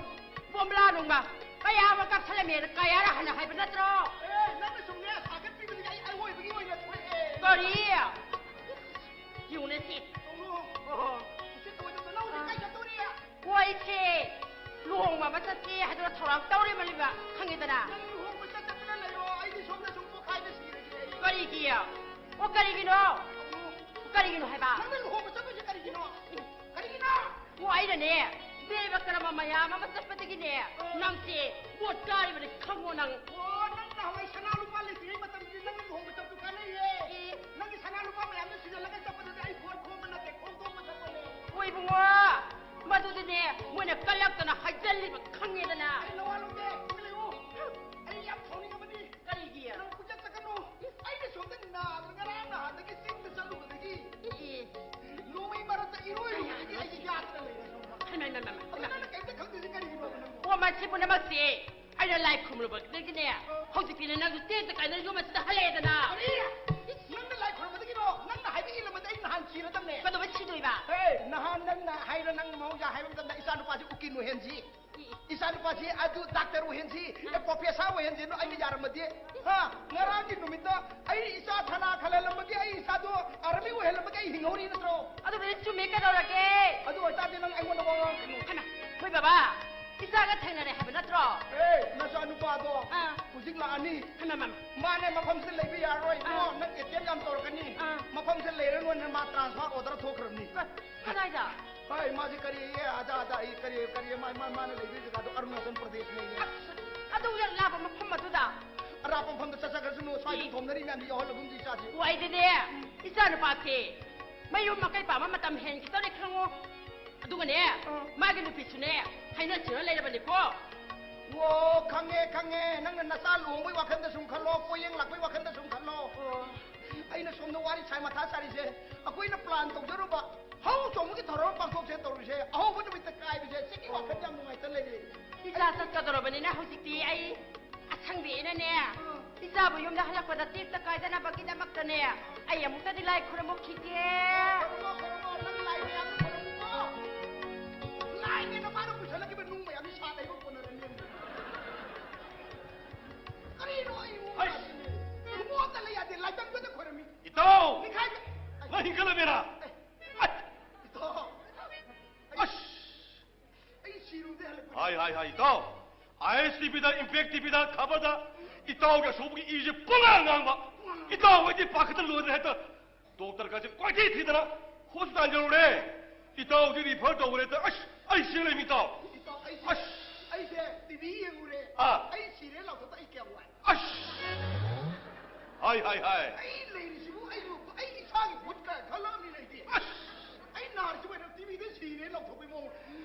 ꯕꯣꯝꯂꯥ ꯅꯨꯡꯃ ꯀꯌꯥ ꯑꯃ ꯀꯥꯞꯁꯜꯂꯝꯃꯦꯅ ꯀꯌꯥꯔ ꯍꯟꯅ ꯍꯥꯏꯕ ꯅꯠꯇ꯭ꯔꯣ? ꯑꯦ, ꯅꯪꯅ ꯁꯨꯝꯅꯦ ꯁꯥꯒꯠꯄꯤꯕꯗꯒꯤ ꯑꯩ ꯑꯔꯣꯏꯕꯒꯤ ꯑꯣꯏꯅ ꯊꯣꯛꯑꯦ꯫ ꯀꯔꯤ? ꯌꯦꯡꯉꯨꯅꯦ ꯁꯤ꯫ ꯇꯧꯅꯨ꯫ ꯑꯣꯍꯣ꯫ ꯏꯆꯦ ꯊꯣꯏꯗꯣ ꯅꯪ ꯍꯧꯖꯤꯛ ꯀꯥꯏ ꯆꯠꯇꯣꯔꯤ? ꯍꯣꯏ, ꯏꯆꯦ꯫ ꯂꯨꯍꯣꯡꯕ ꯑꯃ ꯆꯠꯁꯤ ꯍꯥꯏꯗꯨꯅ ꯊꯧꯔꯥꯡ ꯇꯧꯔꯤꯕꯅꯦꯕ, ꯈꯪꯉꯦꯗꯅ? ꯅꯪ ꯂꯨꯍꯣꯡꯕ ꯆꯠ ꯆꯠꯇꯅ ꯂꯩꯔꯣ, ꯑꯩꯗꯤ ꯁꯣꯝꯗ ꯁꯨꯝ ꯄꯣꯈꯥꯏꯗ ꯁꯤꯔꯒꯦ ꯑꯩ꯫ ꯀꯔꯤꯒꯤ? ꯑꯣ, ꯀꯔꯤꯒꯤꯅꯣ? ꯇꯧꯅꯨ꯫ ꯀꯔꯤꯒꯤꯅꯣ ꯍꯥꯏꯕ? ꯅꯪꯅ ꯂꯨꯍꯣꯡꯕ ꯆꯠꯇꯣꯏꯁꯦ ꯀꯔꯤꯒꯤꯅꯣ? ꯀꯔꯤꯒꯤꯅꯣ? ꯑꯣ, ꯑꯩꯅꯅꯦ, ꯗꯦꯕ ꯀꯔꯃ ꯃꯌꯥꯝ ꯑꯃ ꯆꯠꯄꯗꯒꯤꯅꯦ, ꯑ꯫ ꯅꯪꯁꯦ ꯃꯣꯠ ꯀꯥꯔꯤꯕꯅꯤ, ꯈꯪꯉꯣ ꯅꯪ꯫ ꯑꯣ, ꯅꯪ ꯅꯍꯥꯟꯋꯥꯏ ꯁꯅꯥ ꯂꯨꯄꯥ ꯂꯩꯇ꯭ꯔꯤꯉꯩ ꯃꯇꯝꯗꯗꯤ ꯅꯪ ꯂꯨꯍꯣꯡꯕ ꯆꯠꯄꯗꯨ ꯀꯥꯟꯅꯩꯌꯦ꯫ ꯑꯦ꯫ ꯅꯪꯒꯤ ꯁꯅꯥ ꯂꯨꯄꯥ ꯃꯌꯥꯝꯗꯣ ꯁꯤꯖꯤꯜꯂꯒ ꯆꯠꯄꯗꯨꯗꯤ ꯑꯩ ꯐꯣꯟ ꯈꯣꯝꯕ ꯅꯠꯇꯦ, ꯈꯣꯝꯗꯣꯛꯄ ꯆꯠꯄꯅꯦ꯫ ꯍꯣꯏ, ꯏꯕꯨꯡꯉꯣ, ꯃꯗꯨꯗꯤꯅꯦ, ꯃꯣꯏꯅ ꯀꯜꯂꯛꯇꯅ ꯍꯥꯏꯖꯜꯂꯤꯕ, ꯈꯪꯉꯦꯗꯅ꯫ ꯑꯩ ꯅꯋꯥ ꯂꯧꯗꯦ, ꯇꯨꯃꯤꯟ ꯂꯩꯌꯨ꯫ ꯑꯩ ꯌꯥꯝ ꯁꯥꯎꯅꯤꯡꯉꯕꯅꯤ꯫ ꯀꯔꯤꯒꯤ? ꯅꯪ ꯀꯣꯏꯆꯠ ꯆꯠꯀꯅꯨ꯫ ꯑꯩꯅ ꯁꯣꯝꯗ ꯅꯥꯗꯅ ꯉꯔꯥꯡ ꯅꯍꯥꯟꯗꯒꯤ ꯆꯤꯡꯗ ꯆꯠꯂꯨꯕꯗꯒꯤ, ꯑꯦ, ꯅꯣꯡꯃꯩ ꯃꯔꯛꯇ ꯏꯔꯣꯏꯔꯨꯕꯗꯒꯤ ꯑꯩꯁꯦ ꯌꯥꯗꯅ ꯂꯩꯔꯦ ꯁꯣꯝꯗ꯫ ꯍꯩꯃꯥ, ꯍꯩꯃꯥ, ꯍꯩꯃꯥ, ꯑꯗꯨ ꯍꯩꯃꯥ꯫ ꯅꯪꯅ ꯀꯩꯝꯇ ꯈꯪꯗ꯭ꯔꯤꯁꯦ ꯀꯔꯤꯒꯤꯅꯣꯕ ꯅꯪꯕꯨ? ꯑꯣ, ꯃꯁꯤ ꯄꯨꯝꯅꯃꯛꯁꯦ ꯑꯩꯅ ꯂꯥꯏ ꯈꯨꯔꯨꯝꯂꯨꯕꯗꯒꯤꯅꯦ, ꯍꯧꯖꯤꯛꯇꯤꯅꯦ ꯅꯪꯁꯨ ꯇꯦꯛꯇ ꯀꯥꯏꯅ ꯌꯨꯝ ꯑꯁꯤꯗ ꯍꯜꯂꯛꯑꯦꯗꯅ꯫ ꯀꯔꯤ? ꯅꯪꯅ ꯂꯥꯏ ꯈꯨꯔꯨꯝꯕꯗꯒꯤꯔꯣ? ꯅꯪꯅ ꯍꯥꯏꯕ ꯏꯜꯂꯝꯃꯗꯤ ꯑꯩ ꯅꯍꯥꯟ ꯁꯤꯔꯗꯕꯅꯦ꯫ ꯀꯩꯗꯧꯕꯩ ꯁꯤꯗꯣꯏꯕ? ꯍꯦ, ꯅꯍꯥꯟ ꯅꯪꯅ ꯍꯥꯏꯔ ꯅꯪꯅ ꯃꯍꯧꯁꯥ ꯍꯥꯏꯕ ꯃꯇꯝꯗ ꯏꯆꯥ ꯅꯨꯄꯥꯁꯤ ꯎꯀꯤꯜ ꯑꯣꯏꯍꯟꯁꯤ꯫ ꯏꯆꯥ ꯅꯨꯄꯥꯁꯤ ꯑꯗꯨ ꯗꯥꯛꯇꯔ ꯑꯣꯏꯍꯟꯁꯤ, ꯑꯦ, ꯄ꯭ꯔꯣꯐꯦꯁꯔ ꯑꯣꯏꯍꯟꯁꯤꯅꯣ ꯑꯩꯅ ꯌꯥꯔꯝꯃꯗꯤ? ꯍꯥ? ꯉꯔꯥꯡꯒꯤ ꯅꯨꯃꯤꯠꯇ ꯑꯩ ꯏꯆꯥ ꯊꯅꯥ ꯈꯜꯍꯜꯂꯝꯃꯒꯦ, ꯑꯩ ꯏꯆꯥꯗꯣ ꯑꯥꯔꯃꯤ ꯑꯣꯏꯍꯜꯂꯝꯃꯒꯦ, ꯑꯩ ꯍꯤꯡꯍꯧꯔꯤ ꯅꯠꯇ꯭ꯔꯣ? ꯑꯗꯨꯕꯨꯗꯤ ꯆꯨꯝꯃꯦ, ꯀꯩꯗꯧꯔꯒꯦ? ꯑꯗꯨ ꯑꯣꯏꯇꯥꯔꯗꯤ ꯅꯪ ꯑꯩꯉꯣꯟꯗ ꯋꯥ ꯉꯥꯡꯉꯛꯀꯅꯨ꯫ ꯍꯩꯃꯥ, ꯃꯣꯏ ꯕꯕꯥ, ꯏꯆꯥꯒ ꯊꯦꯡꯅꯔꯦ ꯍꯥꯏꯕ ꯅꯠꯇ꯭ꯔꯣ? ꯑꯦ, ꯅꯆꯥ ꯅꯨꯄꯥꯗꯣ ꯑꯥ꯫ ꯍꯧꯖꯤꯛ ꯂꯥꯛꯑꯅꯤ꯫ ꯍꯩꯃꯥ, ꯃꯥ꯫ ꯃꯥꯅꯦ, ꯃꯐꯝꯁꯤꯗ ꯂꯩꯕ ꯌꯥꯔꯔꯣꯏ꯫ ꯑꯥ꯫ ꯏꯕꯨꯡꯉꯣ, ꯅꯪ ꯑꯦ ꯇꯤ ꯑꯦꯝ ꯌꯥꯝ ꯇꯧꯔꯛꯀꯅꯤ꯫ ꯑꯥ꯫ ꯃꯐꯝꯁꯤꯗ ꯂꯩꯔꯅꯨꯅ ꯃꯥ ꯇ꯭ꯔꯥꯟꯁꯐꯔ ꯑꯣꯔꯗꯔ ꯊꯣꯛꯈ꯭ꯔꯕꯅꯤ꯫ ꯀ-, ꯀꯗꯥꯏꯗ? ꯍꯣꯏ, ꯃꯥꯁꯦ ꯀꯔꯤ ꯑꯦ ꯑꯗꯥ ꯑꯗꯥ ꯑꯩ ꯀꯔꯤ ꯀꯔꯤ ꯃꯥ ꯃꯥ ꯃꯥꯅ ꯂꯩꯕ ꯖꯒꯥꯗꯣ ꯑꯔꯨꯅꯥꯆꯜ ꯄ꯭ꯔꯗꯦꯁꯅꯦ꯫ ꯑꯁ, ꯑꯗꯨ ꯌꯥꯝ ꯂꯥꯞꯄ ꯃꯐꯝ ꯑꯗꯨꯗ꯫ ꯑꯔꯥꯞꯄ ꯃꯐꯝꯗ ꯆꯠꯆꯈ꯭ꯔꯁꯅꯨ, ꯁ꯭ꯋꯥꯏꯗ ꯏ꯫ ꯊꯣꯝꯅꯔꯤ ꯃꯌꯥꯝꯁꯤ ꯌꯥꯎꯍꯜꯂꯒꯨꯝꯁꯤ ꯏꯆꯥꯁꯤ꯫ ꯑꯣ, ꯑꯩꯗꯤꯅꯦ, ꯏꯆꯥ ꯅꯨꯄꯥꯁꯦ ꯃꯌꯨꯝ ꯃꯀꯩ ꯄꯥꯝꯕ ꯃꯇꯝ ꯍꯦꯟꯈꯤꯗꯧꯔꯦ ꯈꯪꯉꯣ꯫ ꯑꯗꯨꯒꯅꯦ, ꯑꯥ꯫ ꯃꯥꯒꯤ ꯅꯨꯄꯤꯁꯨꯅꯦ ꯍꯥꯏꯅ ꯁꯤꯡꯅ ꯂꯩꯔꯕꯅꯤꯀꯣ꯫ ꯑꯣ, ꯈꯪꯉꯦ, ꯈꯪꯉꯦ꯫ ꯅꯪꯅ ꯅꯆꯥ ꯂꯨꯍꯣꯡꯕꯒꯤ ꯋꯥꯈꯜꯗ ꯁꯨꯝ ꯈꯜꯂꯣ, ꯄꯣꯌꯦꯡ ꯂꯥꯛꯄꯒꯤ ꯋꯥꯈꯜꯗ ꯁꯨꯝ ꯈꯜꯂꯣ꯫ ꯑꯣ꯫ ꯑꯩꯅ ꯁꯣꯝꯗ ꯋꯥꯔꯤ ꯁꯥꯏ ꯃꯊꯥ ꯁꯥꯔꯤꯁꯦ, ꯑꯩꯈꯣꯏꯅ ꯄ꯭ꯂꯥꯟ ꯇꯧꯖꯔꯨꯕ ꯍꯧ ꯆꯣꯡꯕꯒꯤ ꯊꯧꯔꯝ ꯄꯥꯡꯊꯣꯛꯁꯦ ꯇꯧꯔꯤꯁꯦ, ꯑꯍꯧꯕ ꯅꯨꯃꯤꯠꯇ ꯀꯥꯏꯕꯁꯦ, ꯁꯤꯒꯤ ꯋꯥꯈꯜ ꯌꯥꯝ ꯅꯨꯡꯉꯥꯏꯇ ꯂꯩꯔꯦ꯫ ꯏꯆꯥ ꯆꯠꯀꯗꯧꯔꯕꯅꯤꯅ ꯍꯧꯖꯤꯛꯇꯤ ꯑꯩ ꯑꯁꯪꯕꯤꯅꯅꯦ, ꯏꯆꯥꯕꯨ ꯌꯨꯝꯗ ꯍꯜꯂꯛꯄꯗ ꯇꯦꯛꯇ ꯀꯥꯏꯗꯅꯕꯒꯤꯗꯃꯛꯇꯅꯦ, ꯑꯩ ꯑꯃꯨꯛꯇꯗꯤ ꯂꯥꯏ ꯈꯨꯔꯨꯝꯃꯨꯈꯤꯒꯦ꯫ ꯈꯨꯔꯨꯝꯃꯣ, ꯈꯨꯔꯨꯝꯃꯣ, ꯅꯪ ꯂꯥꯏ ꯃꯌꯥꯝꯗꯣ ꯈꯨꯔꯨꯝꯃꯨꯀꯣ꯫ ꯂꯥꯏꯅꯦꯅ ꯃꯥꯅ ꯄꯨꯁꯜꯂꯛꯈꯤꯕ ꯅꯨꯡ ꯃꯌꯥꯝꯗꯤ ꯁꯥꯠ ꯍꯩꯕ ꯀꯣꯟꯅꯔꯅꯤ꯫ ꯀꯔꯤꯅꯣ ꯑꯩ ꯎ ꯌꯥꯗꯦꯅꯦ? ꯈꯨꯔꯨꯝꯃꯣ ꯑꯝꯇ ꯂꯩ ꯌꯥꯗꯦ, ꯂꯥꯏꯇꯪꯗꯨꯗ ꯈꯣꯏꯔꯝꯃꯤ꯫ ꯏꯇꯥꯎ! ꯅꯤꯡꯈꯥꯏ-, ꯅꯪ ꯍꯤꯡꯒꯠꯂꯝꯃꯦꯔꯥ? ꯑꯦ, ꯑꯩ, ꯏꯇꯥꯎ! ꯑꯁ! ꯑꯩ ꯁꯤꯔꯨꯝꯗꯩ ꯍꯜꯂꯛꯄꯅꯦ꯫ ꯍꯥꯏ, ꯍꯥꯏ, ꯍꯥꯏ, ꯏꯇꯥꯎ꯫ ꯑꯥꯏ ꯑꯦꯁ ꯇꯤ ꯚꯤꯗ, ꯏꯝꯄꯦꯛ ꯇꯤ ꯚꯤꯗ, ꯈꯕꯔꯗ ꯏꯇꯥꯎꯒꯤ ꯑꯁꯣꯛꯄꯒꯤ ꯏꯁꯦ ꯄꯨꯡꯉꯥꯡ ꯉꯥꯡꯕ꯫ ꯏꯇꯥꯎ ꯍꯣꯏꯗꯤ ꯄꯥꯈꯠꯇ ꯂꯣꯏꯔꯦ ꯍꯦꯛꯇ꯫ ꯗꯣꯛꯇꯔ ꯀꯥꯁꯦ ꯀꯣꯏꯊꯤ ꯊꯤꯗꯅ ꯍꯣꯁꯄꯤꯇꯥꯜ ꯌꯧꯔꯨꯔꯦ꯫ ꯏꯇꯥꯎꯗꯤ ꯔꯤꯐꯔ ꯇꯧꯈ꯭ꯔꯦ꯫ ꯑꯁ, ꯑꯩ ꯁꯤ ꯂꯩꯃꯤ ꯏꯇꯥꯎ꯫ ꯏꯇꯥꯎ, ꯑꯩꯁꯦ, ꯑꯁ꯫ ꯑꯩꯁꯦ ꯇꯤ ꯚꯤ ꯌꯦꯡꯉꯨꯔꯦ꯫ ꯑꯥ꯫ ꯑꯩ ꯁꯤꯔꯦ ꯂꯥꯎꯊꯣꯛꯇ ꯑꯩ ꯀꯌꯥꯝ ꯋꯥꯏ꯫ ꯑꯁ꯫ ꯍꯥꯏ, ꯍꯥꯏ, ꯍꯥꯏ꯫ ꯑꯩ ꯂꯩꯔꯤꯁꯤꯕꯨ ꯑꯩꯕꯨ, ꯑꯩ ꯏꯁꯥꯒꯤ ꯚꯨꯠ ꯀꯥꯏ ꯈꯜꯂꯛꯑꯕꯅꯤꯅ ꯑꯩꯗꯤ꯫ ꯑꯁ꯫ ꯑꯩ ꯅꯥꯔꯤꯁꯤꯕꯨ ꯑꯩꯅ ꯇꯤ ꯚꯤꯗ ꯁꯤꯔꯦ ꯂꯥꯎꯊꯣꯛꯄꯩ ꯃꯑꯣꯡ꯫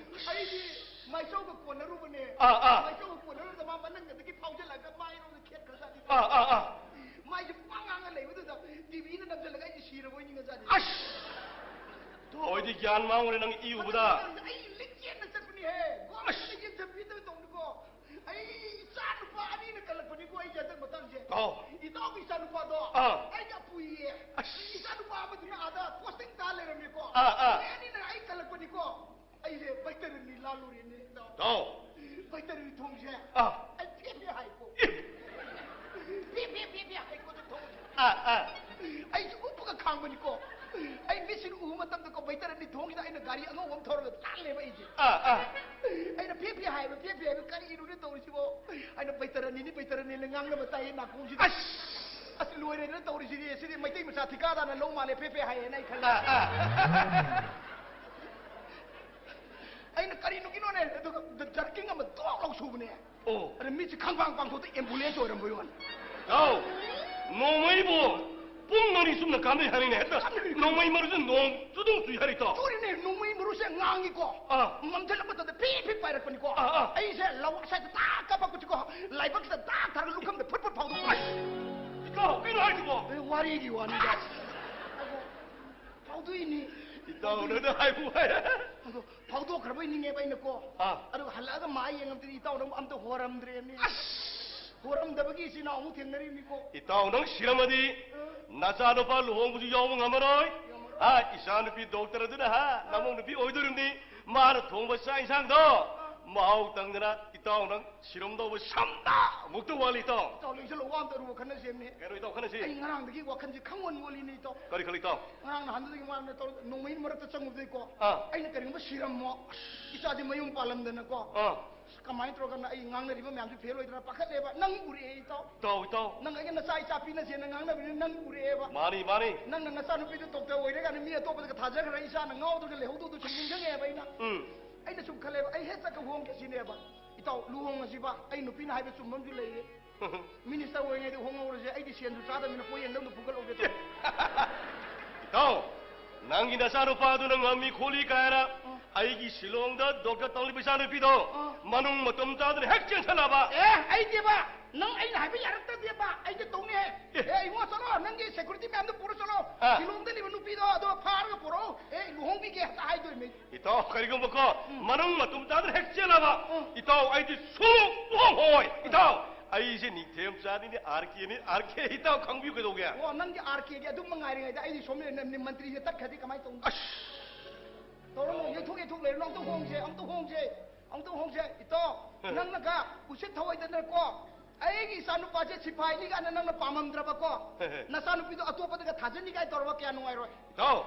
ꯑꯩꯗꯤ ꯃꯥꯏꯆꯧꯒ ꯀꯣꯟꯅꯔꯨꯕꯅꯦ꯫ ꯑꯥ, ꯑꯥ꯫ ꯃꯥꯏꯆꯧꯒ ꯀꯣꯟꯅꯔꯨꯕꯗ ꯃꯥ ꯃꯅꯪꯒꯗꯒꯤ ꯐꯥꯎꯖꯜꯂꯒ ꯃꯥꯏꯔꯣꯝꯗ ꯈꯦꯠꯈ꯭ꯔꯖꯥꯠꯅꯤ꯫ ꯑꯥ, ꯑꯥ, ꯑꯥ꯫ ꯃꯥꯏꯁꯦ ꯄꯨꯡꯉꯥꯡ ꯉꯥꯡꯉ ꯂꯩꯕꯗꯨꯗ ꯇꯤ ꯚꯤꯅ ꯅꯝꯁꯤꯜꯂꯒ ꯑꯩꯁꯦ ꯁꯤꯔꯕꯣꯏ ꯅꯤꯡꯉꯖꯥꯠꯅꯤ꯫ ꯑꯁ! ꯇꯣ, ꯑꯩꯗꯤ ꯒ꯭ꯌꯥꯟ ꯃꯥꯡꯉꯨꯔꯦ ꯅꯪ ꯏ ꯎꯕꯗ꯫ ꯑꯗꯨꯅ ꯑꯩ ꯂꯤꯛ ꯆꯦꯟꯅ ꯆꯠꯄꯅꯤꯍꯦ꯫ ꯒꯣꯔꯃꯦꯟꯗ ꯑꯁ! ꯌꯦꯡꯁꯤꯟꯕꯤꯗꯕ ꯇꯧꯅꯤꯀꯣ꯫ ꯑꯩ ꯏꯆꯥ ꯅꯨꯄꯥ ꯑꯅꯤꯅ ꯀꯜꯂꯛꯄꯅꯤꯀꯣ ꯑꯩꯁꯦ ꯍꯟꯗꯛ ꯃꯇꯥꯡꯁꯦ꯫ ꯑꯧ꯫ ꯏꯇꯥꯎꯒꯤ ꯏꯆꯥ ꯅꯨꯄꯥꯗꯣ ꯑꯥ꯫ ꯑꯩꯒ ꯄꯨꯏꯌꯦ꯫ ꯑꯁ! ꯏꯆꯥ ꯅꯨꯄꯥ ꯑꯃꯗꯨꯅ ꯑꯥꯗ ꯄꯣꯁꯇꯤꯡ ꯇꯥ ꯂꯩꯔꯝꯃꯦꯀꯣ꯫ ꯑꯥ, ꯑꯥ꯫ ꯃꯣꯏ ꯑꯅꯤꯅ ꯑꯩ ꯀꯜꯂꯛꯄꯅꯤꯀꯣ꯫ ꯑꯩꯁꯦ ꯕꯩꯇꯔꯅꯤ ꯂꯥꯜꯂꯨꯔꯦꯅꯦ, ꯏꯇꯥꯎ꯫ ꯇꯥꯎ꯫ ꯕꯩꯇꯔꯅꯤ ꯊꯣꯡꯁꯦ꯫ ꯑꯥ꯫ ꯑꯩ ꯐꯦ ꯐꯦ ꯍꯥꯏꯀꯣ꯫ ꯐꯦ ꯐꯦ ꯐꯦ ꯐꯦ ꯍꯥꯏꯀꯣ, ꯑꯗꯨ ꯊꯣꯡꯁꯦ꯫ ꯑꯥ, ꯑꯥ꯫ ꯑꯩꯁꯦ ꯎꯞꯄꯒ ꯈꯥꯡꯕꯅꯤꯀꯣ꯫ ꯑꯩ ꯃꯤꯠꯁꯤꯅ ꯎꯕ ꯃꯇꯝꯗꯀꯣ, ꯕꯩꯇꯔꯅꯤ ꯊꯣꯡꯁꯤꯗ ꯑꯩꯅ ꯒꯥꯔꯤ ꯑꯉꯧꯕ ꯑꯃ ꯊꯧꯔꯒ ꯂꯥꯜꯂꯦꯕ ꯑꯩꯁꯦ꯫ ꯑꯥ, ꯑꯥ꯫ ꯑꯩꯅ ꯐꯦ ꯐꯦ ꯍꯥꯏꯕ, ꯐꯦ ꯐꯦ ꯍꯥꯏꯕ, "ꯀꯔꯤꯅꯣꯅꯦ ꯇꯧꯔꯤꯁꯤꯕꯣ?" ꯑꯩꯅ, "ꯕꯩꯇꯔꯅꯤꯅꯤ, ꯕꯩꯇꯔꯅꯤꯅ ꯉꯥꯡꯅꯕ ꯇꯥꯏꯌꯦ ꯅꯥꯀꯣꯡꯁꯤꯗ꯫ ꯑꯁ! ꯑꯁ, ꯂꯣꯏꯔꯦꯗꯅ ꯇꯧꯔꯤꯁꯤꯗꯤ, ꯁꯤꯗꯤ ꯃꯩꯇꯩ ꯃꯆꯥ ꯊꯤꯀꯥꯗꯥꯅ ꯂꯧ ꯃꯥꯜꯂꯦ, ꯐꯦ ꯐꯦ ꯍꯥꯏꯌꯦꯅ" ꯑꯩ ꯈꯜꯂꯦ꯫ ꯑꯥ, ꯑꯥ꯫ ꯑꯩꯅ, "ꯀꯔꯤꯅꯣꯒꯤꯅꯣꯅꯦ?" ꯑꯗꯨꯒ ꯖꯔꯀꯤꯡ ꯑꯃ ꯗꯣꯛ ꯂꯧ ꯁꯨꯕꯅꯦ꯫ ꯑꯣ꯫ ꯑꯗ ꯃꯤꯠꯁꯤ ꯈꯪꯄꯥꯡ ꯄꯥꯡꯊꯣꯛꯇ ꯑꯦꯝꯕꯨꯂꯦꯟꯁ ꯑꯣꯏꯔꯝꯕꯩ ꯋꯥꯅꯤ꯫ ꯇꯥꯎ, ꯅꯣꯡꯃꯩꯕꯨ ꯄꯨꯡ ꯑꯅꯤ ꯆꯨꯝꯅ ꯀꯥꯟꯅꯩ ꯍꯥꯏꯔꯤꯅꯦ ꯍꯦꯛꯇ꯫ ꯀꯥꯟꯅꯩ꯫ ꯅꯣꯡꯃꯩ ꯃꯔꯨꯁꯦ ꯅꯣꯡ ꯑꯗꯨꯝ ꯆꯨꯏ ꯍꯥꯏꯔꯤ, ꯇꯥꯎ꯫ ꯆꯨꯔꯤꯅꯦ, ꯅꯣꯡꯃꯩ ꯃꯔꯨꯁꯦ ꯉꯥꯡꯉꯤꯀꯣ꯫ ꯑꯥ꯫ ꯃꯝꯁꯤꯜꯂꯛꯄ ꯃꯇꯝꯗ ꯐꯤ ꯐꯤ ꯄꯥꯏꯔꯛꯄꯅꯤꯀꯣ꯫ ꯑꯥ, ꯑꯥ꯫ ꯑꯩꯁꯦ ꯂꯧ ꯁꯥꯏꯗ ꯇꯥꯛ ꯀꯥꯞꯄꯛꯄꯁꯤꯀꯣ, ꯂꯥꯏꯕꯛꯁꯤꯗ ꯇꯥꯛ ꯊꯥꯔꯒ ꯂꯨꯈꯝꯗ ꯐꯨꯠ ꯐꯨꯠ ꯐꯥꯎꯗꯣꯛꯄ꯫ ꯏꯇꯥꯎ, ꯀꯩꯅꯣ ꯍꯥꯏꯁꯤꯕꯣ? ꯑꯦ, ꯋꯥꯔꯤꯒꯤ ꯋꯥꯅꯤꯗ꯫ ꯑꯗꯣ ꯐꯥꯎꯗꯣꯛꯏꯅꯤ꯫ ꯏꯇꯥꯎꯅ ꯍꯥꯏꯕꯨ ꯍꯥꯏ꯫ ꯑꯗꯣ ꯐꯥꯎꯗꯣꯛꯈ꯭ꯔꯕꯩ ꯅꯤꯡꯉꯦꯕ ꯑꯩꯅꯀꯣ꯫ ꯑꯥ꯫ ꯑꯗꯨꯒ ꯍꯜꯂꯛꯑꯒ ꯃꯥ ꯌꯦꯡꯉꯝꯗꯗꯤ ꯏꯇꯥꯎ ꯅꯪ ꯑꯝꯇ ꯍꯣꯔꯝꯗ꯭ꯔꯦꯅꯦ꯫ ꯍꯣꯔꯝꯗꯕꯒꯤ ꯏꯆꯤꯟ ꯏꯅꯥꯎ ꯑꯃꯨꯛ ꯊꯦꯡꯅꯔꯤꯕꯅꯤꯀꯣ꯫ ꯏꯇꯥꯎ ꯅꯪ ꯁꯤꯔꯝꯃꯗꯤ ꯑ꯫ ꯅꯆꯥꯅꯨꯄꯥ ꯂꯨꯍꯣꯡꯕꯁꯨ ꯌꯥꯎꯕ ꯉꯝꯃꯔꯣꯏ꯫ ꯉꯝꯃꯔꯣꯏ꯫ ꯍꯥ, ꯏꯆꯥ ꯅꯨꯄꯤ ꯗꯣꯛꯇꯔ ꯑꯗꯨꯅ, ꯍꯥ, ꯅꯃꯧ ꯅꯨꯄꯤ ꯑꯣꯏꯗꯣꯔꯤꯕꯅꯤ꯫ ꯃꯥꯅ ꯊꯣꯡꯕ ꯆꯥꯛ ꯏꯟꯁꯥꯡꯗꯣ ꯃꯍꯥꯎ ꯇꯪꯗꯅ ꯏꯇꯥꯎ ꯅꯪ ꯁꯤꯔꯝꯗꯧꯕ ꯁꯝꯗ ꯃꯨꯛꯇ ꯋꯥꯠꯂꯤ, ꯏꯇꯥꯎ꯫ ꯏꯇꯥꯎ, ꯂꯩꯁꯜꯂꯣ, ꯋꯥ ꯑꯝꯇ ꯑꯔꯨꯕ ꯈꯟꯅꯁꯦꯃꯤ꯫ ꯀꯩꯅꯣ, ꯏꯇꯥꯎ, ꯈꯟꯅꯁꯤ꯫ ꯑꯩ ꯉꯔꯥꯡꯗꯒꯤ ꯋꯥꯈꯜꯁꯦ ꯈꯪꯋꯟ ꯋꯟꯂꯤꯅꯦ, ꯏꯇꯥꯎ꯫ ꯀꯔꯤ ꯈꯜꯂꯤ, ꯏꯇꯥꯎ? ꯉꯔꯥꯡ ꯅꯍꯥꯟꯗꯒꯤ ꯃꯥꯅ ꯇꯧꯔ ꯅꯣꯡꯃꯩ ꯃꯔꯛꯇ ꯆꯪꯉꯨꯕꯗꯒꯤꯀꯣ꯫ ꯑꯥ꯫ ꯑꯩꯅ ꯀꯔꯤꯒꯨꯝꯕ ꯁꯤꯔꯝꯃꯣ, ꯏꯆꯥꯁꯦ ꯃꯌꯨꯝ ꯄꯥꯜꯂꯝꯗꯅꯀꯣ꯫ ꯑꯥ꯫ ꯀꯃꯥꯏꯅ ꯇꯧꯔꯒꯅ ꯑꯩ ꯉꯥꯡꯅꯔꯤꯕ ꯃꯌꯥꯝꯁꯦ ꯐꯦꯜ ꯑꯣꯏꯗꯅ ꯄꯥꯈꯠꯂꯦꯕ꯫ ꯅꯪ ꯎꯔꯛꯑꯦ, ꯏꯇꯥꯎ꯫ ꯏꯇꯥꯎ, ꯏꯇꯥꯎ꯫ ꯅꯪ ꯑꯩꯒ ꯅꯆꯥ ꯏꯆꯥ ꯄꯤꯅꯁꯦꯅ ꯉꯥꯡꯅꯕꯅꯤꯅ ꯅꯪ ꯎꯔꯛꯑꯦꯕ꯫ ꯃꯥꯅꯤ, ꯃꯥꯅꯤ꯫ ꯅꯪꯅ ꯅꯆꯥꯅꯨꯄꯤꯗꯨ ꯗꯣꯛꯇꯔ ꯑꯣꯏꯔꯦ ꯀꯥꯏꯅ ꯃꯤ ꯑꯇꯣꯞꯄꯗꯒ ꯊꯥꯖꯈ꯭ꯔꯒ ꯏꯆꯥꯅ ꯉꯥꯎꯗꯅ ꯂꯩꯍꯧꯗꯧꯗꯣ ꯁꯨꯝ ꯅꯤꯡꯁꯤꯡꯉꯛꯑꯦꯕ ꯑꯩꯅ꯫ ꯎꯝ꯫ ꯑꯩꯅ ꯁꯨꯝ ꯈꯜꯂꯦꯕ, ꯑꯩ ꯍꯦꯛ ꯆꯠꯀ ꯍꯣꯡꯒꯦ ꯁꯤꯅꯦꯕ꯫ ꯏꯇꯥꯎ, ꯂꯨꯍꯣꯡꯉꯁꯤꯕ, ꯑꯩ ꯅꯨꯄꯤꯅ ꯍꯥꯏꯕ ꯆꯨꯝꯕ ꯑꯃꯁꯨ ꯂꯩꯌꯦ꯫ ꯃꯤꯅꯤꯁꯇꯔ ꯑꯣꯏꯔꯤꯉꯩꯗ ꯍꯣꯡꯍꯧꯔꯁꯦ, ꯑꯩꯗꯤ ꯁꯦꯟꯁꯨ ꯆꯥꯗꯕꯅꯤꯅ ꯄꯣꯌꯦꯡꯗ ꯑꯃꯨꯛ ꯐꯨꯒꯠꯍꯧꯒꯦ ꯇꯧꯕ꯫ ꯏꯇꯥꯎ, ꯅꯪꯒꯤ ꯅꯆꯥꯅꯨꯄꯥꯗꯨꯅ ꯉꯝꯃꯤ ꯈꯣꯠꯂꯤ ꯀꯥꯏꯅ ꯑ꯫ ꯑꯩꯒꯤ ꯁꯤꯂꯣꯡꯗ ꯗꯣꯛꯇꯔ ꯇꯝꯂꯤꯕ ꯏꯆꯥꯅꯨꯄꯤꯗꯣ ꯑ꯫ ꯃꯅꯨꯡ ꯃꯇꯝ ꯆꯥꯗꯅ ꯍꯦꯛ ꯆꯦꯟꯁꯜꯂꯛꯑꯕ꯫ ꯑꯦ, ꯑꯩꯗꯤꯕ, ꯅꯪ ꯑꯩꯅ ꯍꯥꯏꯕ ꯌꯥꯔꯛꯇ꯭ꯔꯗꯤꯕ, ꯑꯩꯗꯤ ꯇꯧꯅꯤꯍꯦ꯫ ꯑꯦ꯫ ꯑꯦ, ꯏꯕꯨꯡꯉꯣ, ꯆꯠꯂꯣ, ꯅꯪꯒꯤ ꯁꯦꯀ꯭ꯌꯨꯔꯤꯇꯤ ꯃꯌꯥꯝꯗꯣ ꯄꯨꯔ ꯆꯠꯂꯣ꯫ ꯑ꯫ ꯁꯤꯂꯣꯡꯗ ꯂꯩꯕ ꯅꯨꯄꯤꯗꯣ ꯑꯗꯣ ꯐꯥꯔꯒ ꯄꯨꯔꯛꯑꯣ꯫ ꯑꯦ, ꯂꯨꯍꯣꯡꯕꯤꯒꯦ ꯍꯦꯛꯇ ꯍꯥꯏꯗꯣꯏꯅꯦ꯫ ꯏꯇꯥꯎ, ꯀꯔꯤꯒꯨꯝꯕꯀꯣ, ꯎꯝ꯫ ꯃꯅꯨꯡ ꯃꯇꯨꯝ ꯆꯥꯗꯅ ꯍꯦꯛ ꯆꯦꯜꯂꯕ, ꯎꯝ꯫ ꯏꯇꯥꯎ, ꯑꯩꯗꯤ ꯁꯨꯡꯂꯨꯍꯣꯡ ꯍꯣꯡꯉꯣꯏ꯫ ꯏꯇꯥꯎ, ꯑꯩꯁꯦ ꯅꯤꯡꯊꯦꯝ ꯆꯥꯅꯤꯅꯦ, ꯑꯥꯔ ꯀꯦꯅꯤ, ꯑꯥꯔ ꯀꯦ꯫ ꯏꯇꯥꯎ, ꯈꯪꯕꯤꯌꯨ ꯀꯩꯗꯧꯒꯦ? ꯑꯣ, ꯅꯪꯒꯤ ꯑꯥꯔ ꯀꯦꯒꯤ ꯑꯗꯨꯝ ꯃꯉꯥꯏꯔꯤꯉꯩꯗ ꯑꯩꯗꯤ ꯁꯣꯝꯗ ꯅ-, ꯅ-, ꯃꯟꯇ꯭ꯔꯤꯁꯦ ꯇꯠꯈ꯭ꯔꯗꯤ ꯀꯃꯥꯏꯅ ꯇꯧꯅꯤ? ꯑꯁ! ꯇꯧꯔꯅꯨ, ꯌꯩꯊꯣꯛ ꯌꯩꯊꯣꯛ ꯂꯩꯔꯅꯨ, ꯑꯝꯇ ꯍꯣꯡꯁꯦ, ꯑꯝꯇ ꯍꯣꯡꯁꯦ, ꯑꯝꯇ ꯍꯣꯡꯁꯦ꯫ ꯏꯇꯥꯎ, ꯅꯪꯅꯒ ꯎꯁꯤꯠ ꯊꯑꯣꯏꯗꯅꯀꯣ, ꯑꯩꯒꯤ ꯏꯆꯥ ꯅꯨꯄꯥꯁꯦ ꯁꯤꯐꯥꯏꯅꯤ ꯀꯥꯏꯅ ꯅꯪꯅ ꯄꯥꯝꯃꯝꯗ꯭ꯔꯕꯀꯣ, ꯅꯆꯥ ꯅꯨꯄꯤꯗꯣ ꯑꯇꯣꯞꯄꯗꯒ ꯊꯥꯖꯅꯤ ꯀꯥꯏꯅ ꯇꯧꯔꯕ ꯀꯌꯥ ꯅꯨꯡꯉꯥꯏꯔꯣꯏ꯫ ꯏꯇꯥꯎ,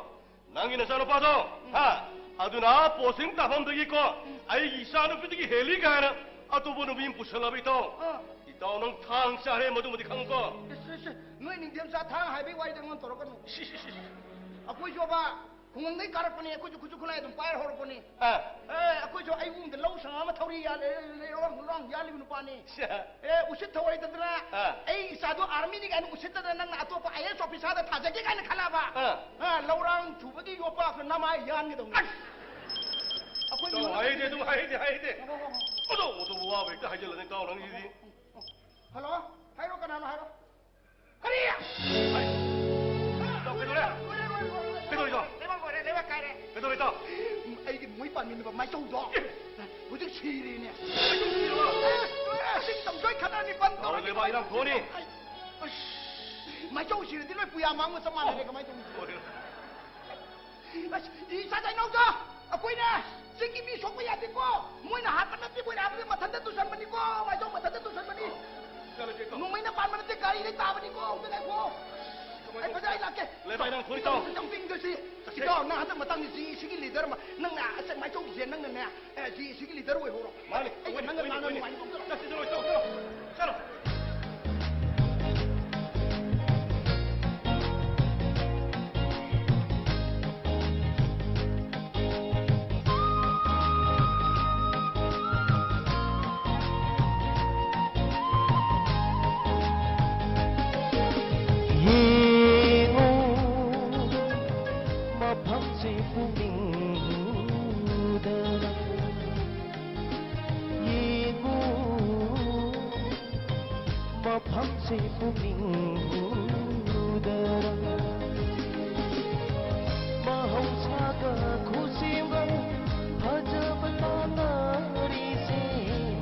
ꯅꯪꯒꯤ ꯅꯆꯥꯅꯨꯄꯥꯗꯣ, ꯍꯥ? ꯑꯗꯨꯅ ꯄꯣꯁꯇꯤꯡ ꯇꯥꯐꯝꯗꯒꯤꯀꯣ, ꯑꯩꯒꯤ ꯏꯆꯥꯅꯨꯄꯤꯗꯒꯤ ꯍꯦꯜꯂꯤ ꯀꯥꯏꯅ ꯑꯇꯣꯞꯄ ꯅꯨꯄꯤ ꯑꯃ ꯄꯨꯁꯜꯂꯕ, ꯏꯇꯥꯎ꯫ ꯑꯥ꯫ ꯏꯇꯥꯎ, ꯅꯪ ꯊꯥꯡ ꯆꯥꯔꯦ, ꯃꯗꯨꯃꯗꯤ ꯈꯪꯉꯨꯀꯣ꯫ ꯏꯁ, ꯏꯁ, ꯏꯁ, ꯅꯣꯏ ꯅꯤꯡꯊꯦꯝꯆꯥ ꯊꯥꯡ ꯍꯥꯏꯕꯒꯤ ꯋꯥꯔꯤꯗ ꯑꯩꯉꯣꯟꯗ ꯇꯧꯔꯛꯀꯅꯨ꯫ ꯏꯁ, ꯏꯁ, ꯏꯁ, ꯏꯁ꯫ ꯑꯩꯈꯣꯏꯁꯨꯕ ꯈꯨꯡꯒꯪꯗꯩ ꯀꯥꯔꯛꯄꯅꯦ, ꯑꯩꯈꯣꯏꯁꯨ ꯈꯨꯠꯁꯨ ꯈꯨꯠꯂꯥꯏ ꯑꯗꯨꯝ ꯄꯥꯏꯔ ꯍꯧꯔꯛꯄꯅꯦ꯫ ꯑꯥ꯫ ꯑꯦ, ꯑꯩꯈꯣꯏꯁꯨ ꯑꯩ ꯎꯝꯗ ꯂꯧ ꯁꯪꯉꯝ ꯑꯃ ꯊꯧꯔꯤ ꯌꯥꯜꯂꯦ, ꯂꯩꯔꯣꯡ ꯂꯣꯡ ꯌꯥꯜꯂꯤꯕ ꯅꯨꯄꯥꯅꯤ꯫ ꯁꯦ꯫ ꯑꯦ, ꯎꯁꯤꯠ ꯊꯑꯣꯏꯗꯗꯅ, ꯑꯥ꯫ ꯑꯩ ꯏꯆꯥꯗꯣ ꯑꯥꯔꯃꯤꯅꯤ ꯀꯥꯏꯅ ꯎꯁꯤꯠꯇꯗꯅ ꯅꯪꯅ ꯑꯇꯣꯞꯄ IAS officerꯗ ꯊꯥꯖꯒꯦ ꯀꯥꯏꯅ ꯈꯜꯂꯕ? ꯑꯥ꯫ ꯑꯥ, ꯂꯧꯔꯥꯡ ꯊꯨꯕꯒꯤ ꯌꯣꯄꯥꯛꯇ ꯅꯃꯥꯏ ꯌꯥꯟꯒꯗꯧꯅꯤ꯫ ꯑꯁ! ꯑꯩꯈꯣꯏ ꯑꯗꯣ ꯃꯤꯑꯣꯏꯕ ꯍꯥꯏꯗꯦ, ꯑꯗꯨꯝ ꯍꯥꯏꯗꯦ, ꯍꯥꯏꯗꯦ꯫ ꯍꯣ, ꯍꯣ, ꯍꯣ, ꯍꯣ꯫ ꯑꯗꯣ, ꯑꯗꯨ ꯋꯥꯕ ꯍꯦꯛꯇ ꯍꯥꯏꯖꯤꯜꯂꯅꯤ, ꯏꯇꯥꯎ, ꯅꯪꯒꯤꯗꯤ꯫ ꯍꯜꯂꯣ? ꯍꯥꯏꯔꯣ, ꯀꯅꯥꯅꯣ ꯍꯥꯏꯔꯣ꯫ ꯀꯔꯤ? ꯍꯥꯏ꯫ ꯏꯇꯥꯎ, ꯀꯩꯗꯧꯔꯦ? ꯂꯣꯏꯔꯦ, ꯂꯣꯏꯔꯦ, ꯂꯣꯏꯔꯦ, ꯂꯣꯏꯔꯦ꯫ ꯀꯩꯗꯧꯔꯦ, ꯏꯇꯥꯎ? ꯂꯩꯕꯥꯛ ꯂꯣꯏꯔꯦ, ꯂꯩꯕꯥꯛ ꯀꯥꯏꯔꯦ꯫ ꯀꯩꯗꯧꯔꯦ, ꯏꯇꯥꯎ? ꯑꯩꯒꯤ ꯃꯣꯏ ꯄꯥꯟꯃꯤꯟꯅꯕ ꯃꯥꯏꯆꯧꯗꯣ ꯍꯧꯖꯤꯛ ꯁꯤꯔꯦꯅꯦ꯫ ꯃꯥꯏꯆꯧ ꯁꯤꯔꯕ? ꯑꯦ, ꯂꯣꯏꯔꯦ꯫ ꯑꯁꯤ ꯇꯝꯖꯣꯏ ꯈꯠꯅꯅꯤ ꯕꯟ ꯇꯧꯔꯅꯤ꯫ ꯂꯩꯕꯥꯛ ꯏꯔꯥꯡ ꯊꯣꯛꯑꯅꯤ꯫ ꯑꯩ, ꯑꯁ, ꯃꯥꯏꯆꯧ ꯁꯤꯔꯗꯤ ꯂꯣꯏ ꯄꯨꯌꯥ ꯃꯥꯡꯕ ꯆꯞ ꯃꯥꯟꯅꯔꯦ꯫ ꯀꯃꯥꯏꯅ ꯇꯧꯅꯤ? ꯂꯣꯏꯔꯦ꯫ ꯑꯁ, ꯏꯆꯥ ꯏꯅꯥꯎꯆꯥ, ꯑꯩꯈꯣꯏꯅ ꯆꯤꯡꯒꯤ ꯃꯤ ꯁꯣꯛꯄ ꯌꯥꯗꯦꯀꯣ꯫ ꯃꯣꯏꯅ ꯍꯥꯠꯄ ꯅꯠꯇꯦ, ꯃꯣꯏꯅ ꯍꯥꯠꯄꯗꯤ ꯃꯊꯟꯇ ꯇꯨꯁꯟꯕꯅꯤꯀꯣ꯫ ꯃꯥꯏꯆꯧ ꯃꯊꯟꯇ ꯇꯨꯁꯟꯕꯅꯤ꯫ ꯆꯠꯂꯁꯦ, ꯏꯇꯥꯎ꯫ ꯅꯣꯡꯃꯩꯅ ꯄꯥꯟꯕ ꯅꯠꯇꯦ, ꯒꯥꯔꯤꯗꯩ ꯇꯥꯕꯅꯤꯀꯣ꯫ ꯑꯝꯇ ꯉꯥꯏꯈꯣ꯫ ꯀꯃꯥꯏꯅ ꯑꯩ ꯐꯖꯅ, ꯑꯩ ꯂꯥꯛꯀꯦ꯫ ꯂꯩꯕꯥꯛ ꯏꯔꯥꯡ ꯊꯣꯛꯏ, ꯏꯇꯥꯎ꯫ ꯏꯇꯥꯎ, ꯆꯝꯄꯤꯡꯗꯨ ꯁꯤ꯫ ꯆꯠꯁꯦ꯫ ꯏꯇꯥꯎ, ꯅꯪ ꯍꯟꯗꯛ ꯃꯇꯥꯡꯗꯤ GECꯒꯤ leader ꯑꯃ, ꯅꯪꯅ ꯑꯁ ꯃꯥꯏꯆꯧꯒꯤꯁꯦ ꯅꯪꯅꯅꯦ, ꯑꯦ, GECꯒꯤ leader ꯑꯣꯏꯍꯧꯔꯣ꯫ ꯃꯥꯅꯤ, ꯑꯩꯒ ꯑꯣꯏꯅꯤ, ꯅꯪꯒ ꯑꯣꯏꯅꯤ, ꯉꯥꯡꯅ ꯑꯣꯏꯅꯤ꯫ ꯅꯨꯡꯉꯥꯏꯅꯤ꯫ ꯆꯠꯁꯤ, ꯆꯠꯂꯣ, ꯏꯇꯥꯎ, ꯆꯠꯂꯣ꯫ ꯆꯠꯂꯣ꯫ ꯌꯦꯡꯉꯨ, ꯃꯐꯝꯁꯤ ꯄꯨꯛꯅꯤꯡ ꯍꯨꯗꯅ ꯌꯦꯡꯉꯨ, ꯃꯐꯝꯁꯤ ꯄꯨꯛꯅꯤꯡ ꯍꯨꯗꯅ ꯃꯍꯧꯁꯥꯒ ꯈꯨꯠꯁꯦꯝꯒ ꯐꯖꯕ ꯇꯥꯟꯅꯔꯤꯁꯦ,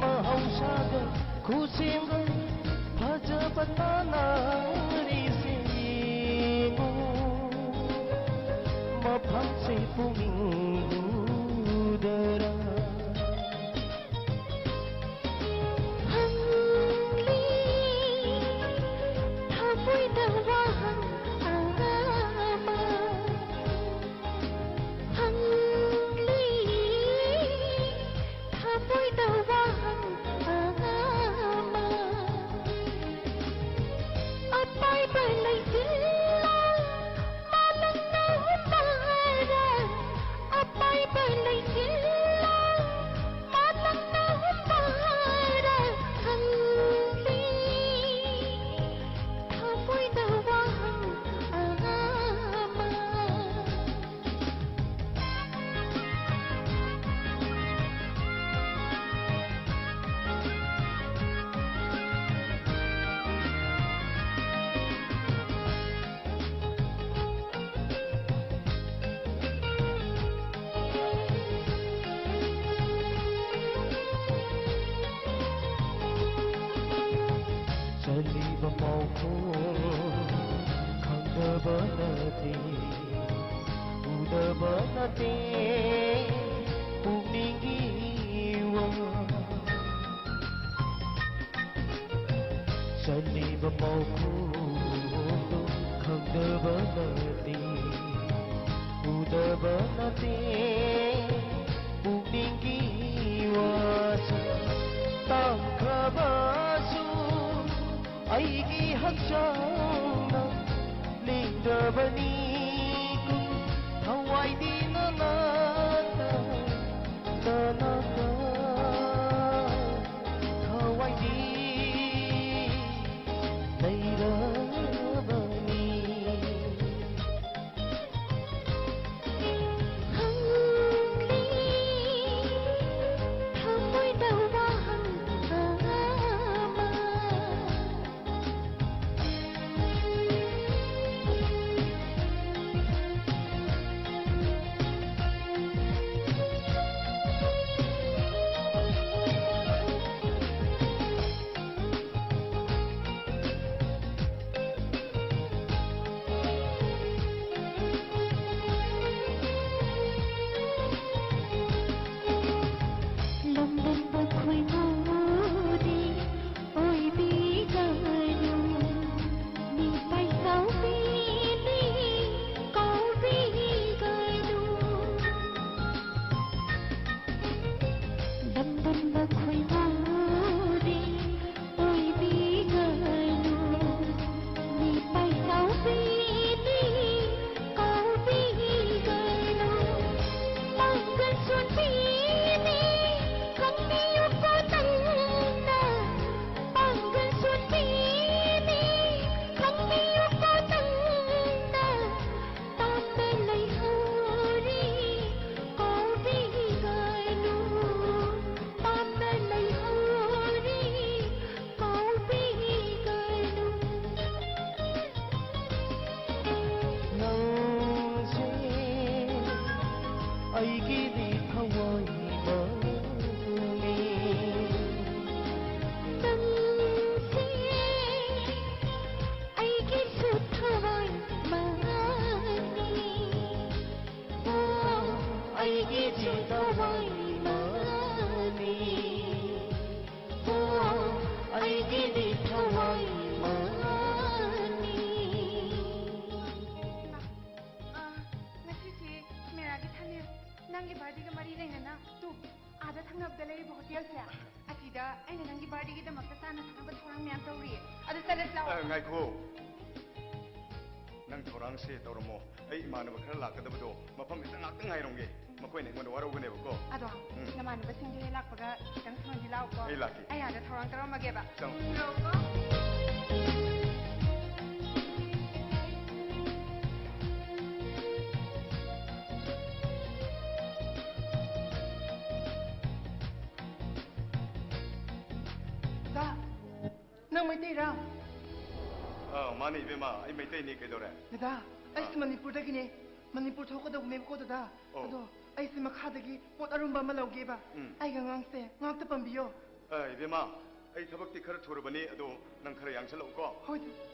ꯃꯍꯧꯁꯥꯒ ꯈꯨꯠꯁꯦꯝꯒ ꯐꯖꯕ ꯇꯥꯟꯅꯔꯤꯁꯦ ꯌꯦꯡꯉꯨ, ꯃꯐꯝꯁꯤ ꯄꯨꯛꯅꯤꯡꯗꯨꯗꯔ ꯍꯪꯂꯤ ꯊꯃꯣꯏꯗ ꯋꯥꯍꯪ ꯑꯃ꯫ ꯍꯪꯂꯤ ꯊꯃꯣꯏꯗ ꯋꯥꯍꯪ ꯑꯃ꯫ ꯑꯄꯥꯏꯕ ꯂꯩꯆꯤꯜꯂ ꯃꯥꯂꯪꯅ ꯍꯨꯝꯕꯥꯔ꯫ ꯑꯄꯥꯏꯕ ꯂꯩꯆꯤꯜꯂ ꯃꯥꯂꯪꯅ ꯍꯨꯝꯕꯥꯔ꯫ ꯍꯪꯂꯤ ꯊꯃꯣꯏꯗ ꯋꯥꯍꯪ ꯑꯃ꯫ ꯆꯠꯂꯤꯕ ꯄꯥꯎꯈꯣꯡ ꯈꯪꯗꯕ ꯅꯠꯇꯦ, ꯎꯗꯕ ꯅꯠꯇꯦ, ꯄꯨꯛꯅꯤꯡꯒꯤ ꯋꯥ꯫ ꯆꯠꯂꯤꯕ ꯄꯥꯎꯈꯣꯡꯗꯣ ꯈꯪꯗꯕ ꯅꯠꯇꯦ, ꯎꯗꯕ ꯅꯠꯇꯦ, ꯄꯨꯛꯅꯤꯡꯒꯤ ꯋꯥꯁꯨ ꯇꯝꯈ꯭ꯔꯕꯁꯨ ꯑꯩꯒꯤ ꯍꯛꯆꯥꯡꯅ ꯂꯦꯡꯗꯕꯅꯤ꯫ ꯊꯋꯥꯏꯗꯤ ꯅꯅꯥꯛꯇ, ꯅꯅꯥꯛꯇ, ꯊꯋꯥꯏꯗꯤ ꯂꯩꯔꯕꯅꯤ꯫ ꯍꯪꯂꯤ ꯊꯃꯣꯏꯗ ꯋꯥꯍꯪ ꯑꯃ꯫ ꯑ, ꯉꯥꯏꯈꯣ꯫ ꯅꯪ ꯊꯧꯔꯥꯡꯁꯦ ꯇꯧꯔꯝꯃꯣ꯫ ꯑꯩ ꯏꯃꯥꯟꯅꯕ ꯈꯔ ꯂꯥꯛꯀꯗꯕꯗꯣ ꯃꯐꯝ ꯈꯤꯇꯪ ꯉꯥꯛꯇꯪ ꯉꯥꯏꯔꯝꯒꯦ꯫ ꯃꯈꯣꯏꯅ ꯑꯩꯉꯣꯟꯗ ꯋꯥꯔꯧꯒꯅꯦꯕꯀꯣ꯫ ꯑꯗꯣ, ꯎꯝ꯫ ꯅꯃꯥꯟꯅꯕꯁꯤꯡꯗꯣ ꯍꯦꯛ ꯂꯥꯛꯄꯒ ꯈꯤꯇꯪ ꯊꯨꯅꯗꯤ ꯂꯥꯛꯎꯀꯣ꯫ ꯑꯩ ꯂꯥꯛꯀꯦ꯫ ꯑꯩ ꯑꯥꯗ ꯊꯧꯔꯥꯡ ꯇꯧꯔꯝꯃꯒꯦꯕ꯫ ꯆꯪꯉꯣ꯫ ꯂꯥꯛꯎꯀꯣ꯫ ꯗꯥ, ꯅꯪ ꯃꯩꯇꯩꯔꯥ? ꯑꯥ, ꯃꯥꯅꯦ ꯏꯕꯦꯝꯃ, ꯑꯩ ꯃꯩꯇꯩꯅꯤ, ꯀꯩꯗꯧꯔꯦ? ꯗꯗꯥ, ꯑꯩꯁꯨ ꯑꯥ꯫ ꯃꯅꯤꯄꯨꯔꯗꯒꯤꯅꯦ꯫ ꯃꯅꯤꯄꯨꯔ ꯊꯣꯛꯀꯗꯧꯕꯅꯦꯕꯀꯣ ꯗꯗꯥ꯫ ꯑꯣ꯫ ꯑꯗꯣ ꯑꯩꯁꯦ ꯃꯈꯥꯗꯒꯤ ꯄꯣꯠ ꯑꯔꯨꯝꯕ ꯑꯃ ꯂꯧꯒꯦꯕ꯫ ꯎꯝ꯫ ꯑꯩꯒꯤ ꯑꯉꯥꯡꯁꯦ ꯉꯥꯛꯇ ꯄꯝꯕꯤꯌꯣ꯫ ꯑꯥ, ꯏꯕꯦꯝꯃ, ꯑꯩ ꯊꯕꯛꯇꯤ ꯈꯔ ꯊꯨꯔꯕꯅꯤ, ꯑꯗꯣ ꯅꯪ ꯈꯔ ꯌꯥꯡꯁꯜꯂꯛꯎꯀꯣ꯫ ꯍꯣꯏ ꯗꯗꯥ꯫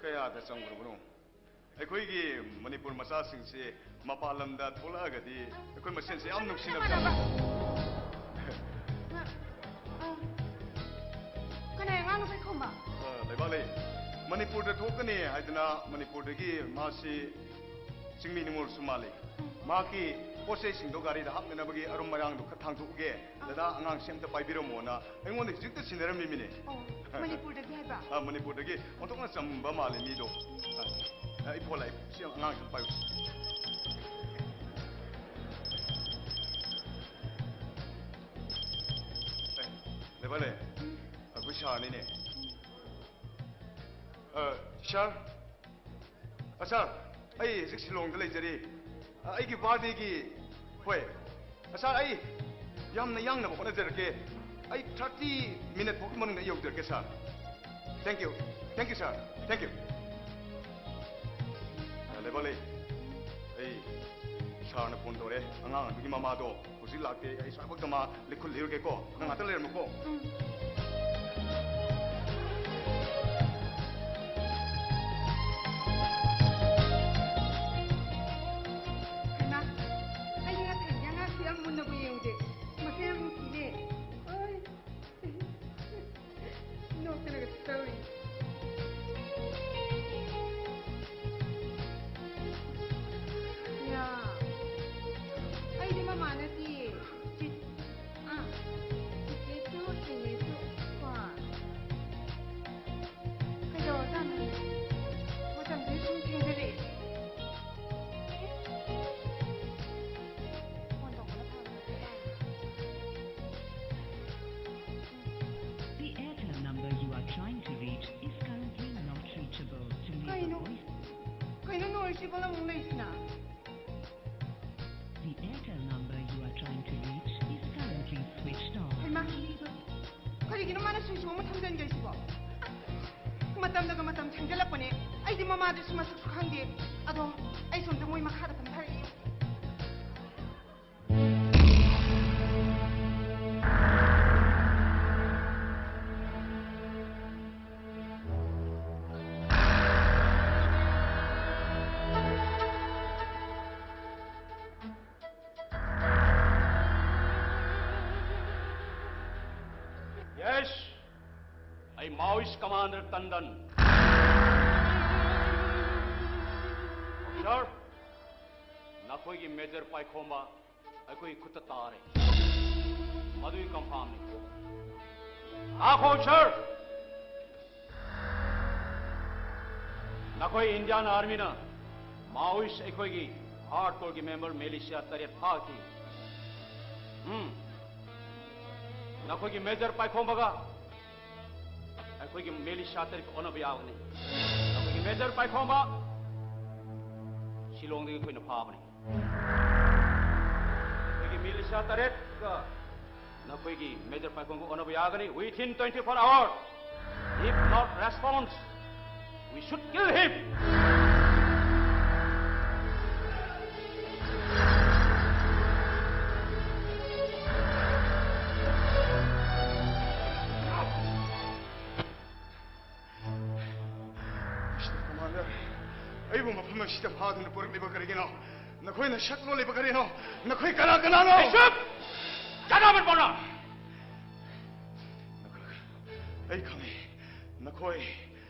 ꯀꯌꯥꯗ ꯆꯪꯈ꯭ꯔꯕꯅꯣ? ꯑꯩꯈꯣꯏꯒꯤ ꯃꯅꯤꯄꯨꯔ ꯃꯆꯥꯁꯤꯡꯁꯤ ꯃꯄꯥꯟ ꯂꯝꯗ ꯊꯣꯛꯂꯛꯑꯒꯗꯤ ꯑꯩꯈꯣꯏ ꯃꯁꯦꯟꯁꯦ ꯌꯥꯝ ꯅꯨꯡꯁꯤꯅꯕ ꯏꯃꯥꯟꯅꯕ꯫ ꯁꯥꯟꯅꯩ꯫ ꯑ, ꯑ꯫ ꯀꯅꯥꯏ ꯑꯉꯥꯡꯅꯣ ꯄꯩꯈꯣꯝꯕ? ꯑ, ꯂꯩꯕꯥꯛꯂꯩ꯫ ꯃꯅꯤꯄꯨꯔꯗ ꯊꯣꯛꯀꯅꯤ ꯍꯥꯏꯗꯅ ꯃꯅꯤꯄꯨꯔꯗꯒꯤ ꯃꯥꯁꯤ ꯆꯤꯡꯃꯤ ꯅꯤꯉꯣꯜꯁꯨ ꯃꯥꯜꯂꯤ꯫ ꯎꯝ꯫ ꯃꯍꯥꯛꯀꯤ ꯄꯣꯠ ꯆꯩꯁꯤꯡꯗꯣ ꯒꯥꯔꯤꯗ ꯍꯥꯞꯅꯅꯕꯒꯤ ꯑꯔꯨꯝ ꯑꯔꯥꯡꯗꯣ ꯈꯔ ꯊꯥꯡꯗꯣꯛꯎꯒꯦ꯫ ꯑ꯫ ꯗꯗꯥ, ꯑꯉꯥꯡꯁꯦ ꯑꯝꯇ ꯄꯥꯏꯕꯤꯔꯝꯃꯣꯅ ꯑꯩꯉꯣꯟꯗ ꯍꯧꯖꯤꯛꯇ ꯁꯤꯟꯅꯔꯝꯃꯤꯃꯤꯅꯦ꯫ ꯑꯣ, ꯃꯅꯤꯄꯨꯔꯗꯒꯤ ꯍꯥꯏꯕ? ꯑ, ꯃꯅꯤꯄꯨꯔꯗꯒꯤ꯫ ꯑꯣꯟꯊꯣꯛꯅ ꯆꯝꯕ ꯃꯥꯜꯂꯦ ꯃꯤꯗꯣ꯫ ꯑ, ꯑ, ꯑꯩ ꯐꯣꯟ ꯂꯥꯛꯑꯦ꯫ ꯁꯤ ꯑꯉꯥꯡꯁꯤ ꯄꯥꯏꯌꯨ꯫ ꯑꯦ, ꯂꯩꯕꯥꯛꯂꯩ꯫ ꯎꯝ꯫ ꯑꯩꯈꯣꯏ ꯁꯥꯔꯅꯤꯅꯦ꯫ ꯎꯝ꯫ ꯑ, ꯁꯥꯔ꯫ ꯑ, ꯁꯥꯔ, ꯑꯩ ꯍꯧꯖꯤꯛ ꯁꯤꯂꯣꯡꯗ ꯂꯩꯖꯔꯤ꯫ ꯑ, ꯑꯩꯒꯤ ꯕꯥꯔꯗꯦꯒꯤ, ꯍꯣꯏ꯫ ꯑ, ꯁꯥꯔ, ꯑꯩ ꯌꯥꯝꯅ ꯌꯥꯡꯅꯕ ꯍꯣꯠꯅꯖꯔꯛꯀꯦ꯫ ꯑꯩ ꯊꯥꯔꯇꯤ ꯃꯤꯅꯠ ꯐꯥꯎꯒꯤ ꯃꯅꯨꯡꯗ ꯑꯩ ꯌꯧꯖꯔꯛꯀꯦ, ꯁꯥꯔ꯫ Thank you꯫ Thank you, sir꯫ Thank you꯫ ꯑ, ꯂꯩꯕꯥꯛꯂꯩ, ꯑꯩ ꯁꯥꯔꯅ ꯐꯣꯟ ꯇꯧꯔꯦ꯫ ꯑꯉꯥꯡ ꯑꯗꯨꯒꯤ ꯃꯃꯥꯗꯣ ꯍꯧꯖꯤꯛ ꯂꯥꯛꯇꯦ꯫ ꯑꯩ ꯁ꯭ꯋꯥꯏꯐꯥꯎꯗ ꯃꯥ ꯂꯤꯈꯨꯜ ꯂꯤꯔꯨꯒꯦꯀꯣ꯫ ꯅꯪ ꯉꯥꯛꯇ ꯂꯩꯔꯝꯃꯨꯀꯣ꯫ ꯎꯝ꯫ ꯍꯩꯃꯥ, ꯑꯩꯗꯤ ꯉꯁꯥꯏꯗꯤ ꯑꯉꯥꯡꯁꯤ ꯌꯥꯝ ꯃꯨꯟꯅꯕꯨ ꯌꯦꯡꯗꯦ꯫ ꯃꯁꯤ ꯌꯥꯝ ꯅꯨꯡꯁꯤꯅꯦ꯫ ꯑꯣꯏ꯫ ꯅꯣꯛꯇꯅꯒ ꯇꯧꯔꯤ꯫ ꯌꯥ꯫ ꯁꯤꯕꯣ ꯑꯃꯨꯛ ꯂꯩꯁꯤꯅ꯫ The Airtel number you are trying to reach is currently switched off. ꯍꯩꯃꯥ, ꯀꯔꯤꯒꯤꯅꯣ ꯃꯥꯅ ꯁ꯭ꯋꯤꯆ ꯑꯃ ꯊꯝꯖꯤꯟꯈ꯭ꯔꯤꯁꯤꯕꯣ? ꯃꯇꯝꯗꯒ ꯃꯇꯝ ꯊꯦꯡꯖꯤꯜꯂꯛꯄꯅꯦ꯫ ꯑꯩꯗꯤ ꯃꯃꯥꯗꯨꯁꯨ ꯃꯁꯛꯁꯨ ꯈꯪꯗꯦ꯫ ꯑꯗꯣ ꯑꯩ ꯁꯣꯝꯗ ꯃꯣꯏ ꯃꯈꯥꯗ ꯀꯨꯝꯊꯔꯛꯏ꯫ Yes, I am Maoist commander Tandon. Officer, ꯅꯈꯣꯏꯒꯤ ꯃꯦꯖꯔ ꯄꯥꯏꯈꯣꯝꯕ ꯑꯩꯈꯣꯏꯒꯤ ꯈꯨꯠꯇ ꯇꯥꯔꯦ꯫ ꯃꯗꯨꯒꯤ ꯀꯟꯐꯥꯝꯅꯤ꯫ ꯉꯥꯏꯈꯣ, ꯑꯣꯐꯤꯁꯔ! ꯅꯈꯣꯏ ꯏꯟꯗꯤꯌꯥꯟ ꯑꯥꯔꯃꯤꯅ ꯃꯥꯑꯣꯏꯁ ꯑꯩꯈꯣꯏꯒꯤ ꯍꯥꯔꯗ ꯀꯣꯔꯒꯤ ꯃꯦꯝꯕꯔ ꯃꯤꯂꯤꯁꯤꯌꯥ ꯇꯔꯦꯠ ꯐꯥꯈꯤ꯫ ꯎꯝ꯫ ꯅꯈꯣꯏꯒꯤ ꯃꯦꯖꯔ ꯄꯥꯏꯈꯣꯝꯕꯒ ꯑꯩꯈꯣꯏꯒꯤ ꯃꯤꯂꯤꯁꯤꯌꯥ ꯇꯔꯦꯠꯀ ꯑꯣꯟꯅꯕ ꯌꯥꯒꯅꯤ꯫ ꯅꯈꯣꯏꯒꯤ ꯃꯦꯖꯔ ꯄꯥꯏꯈꯣꯝꯕ ꯁꯤꯂꯣꯡꯗꯒꯤ ꯑꯩꯈꯣꯏꯅ ꯐꯥꯕꯅꯤ꯫ ꯑꯩꯈꯣꯏꯒꯤ ꯃꯤꯂꯤꯁꯤꯌꯥ ꯇꯔꯦꯠꯀ ꯅꯈꯣꯏꯒꯤ ꯃꯦꯖꯔ ꯄꯥꯏꯈꯣꯝꯕꯒ ꯑꯣꯟꯅꯕ ꯌꯥꯒꯅꯤ within twenty-four hours. If not response, we should kill him. Mister commander, ꯑꯩꯕꯨ ꯃꯐꯝ ꯑꯁꯤꯗ ꯐꯥꯗꯨꯅ ꯄꯨꯔꯛꯂꯤꯕ ꯀꯔꯤꯒꯤꯅꯣ? ꯅꯈꯣꯏꯅ ꯁꯛ ꯂꯣꯜꯂꯤꯕ ꯀꯔꯤꯅꯣ? ꯅꯈꯣꯏ ꯀꯅꯥ ꯀꯅꯥꯅꯣ? ꯕꯤꯁꯞ! ꯀꯅꯥꯃꯠ ꯕꯣꯅꯥ! ꯅꯈꯣꯏ, ꯑꯩ ꯈꯪꯏ꯫ ꯅꯈꯣꯏ,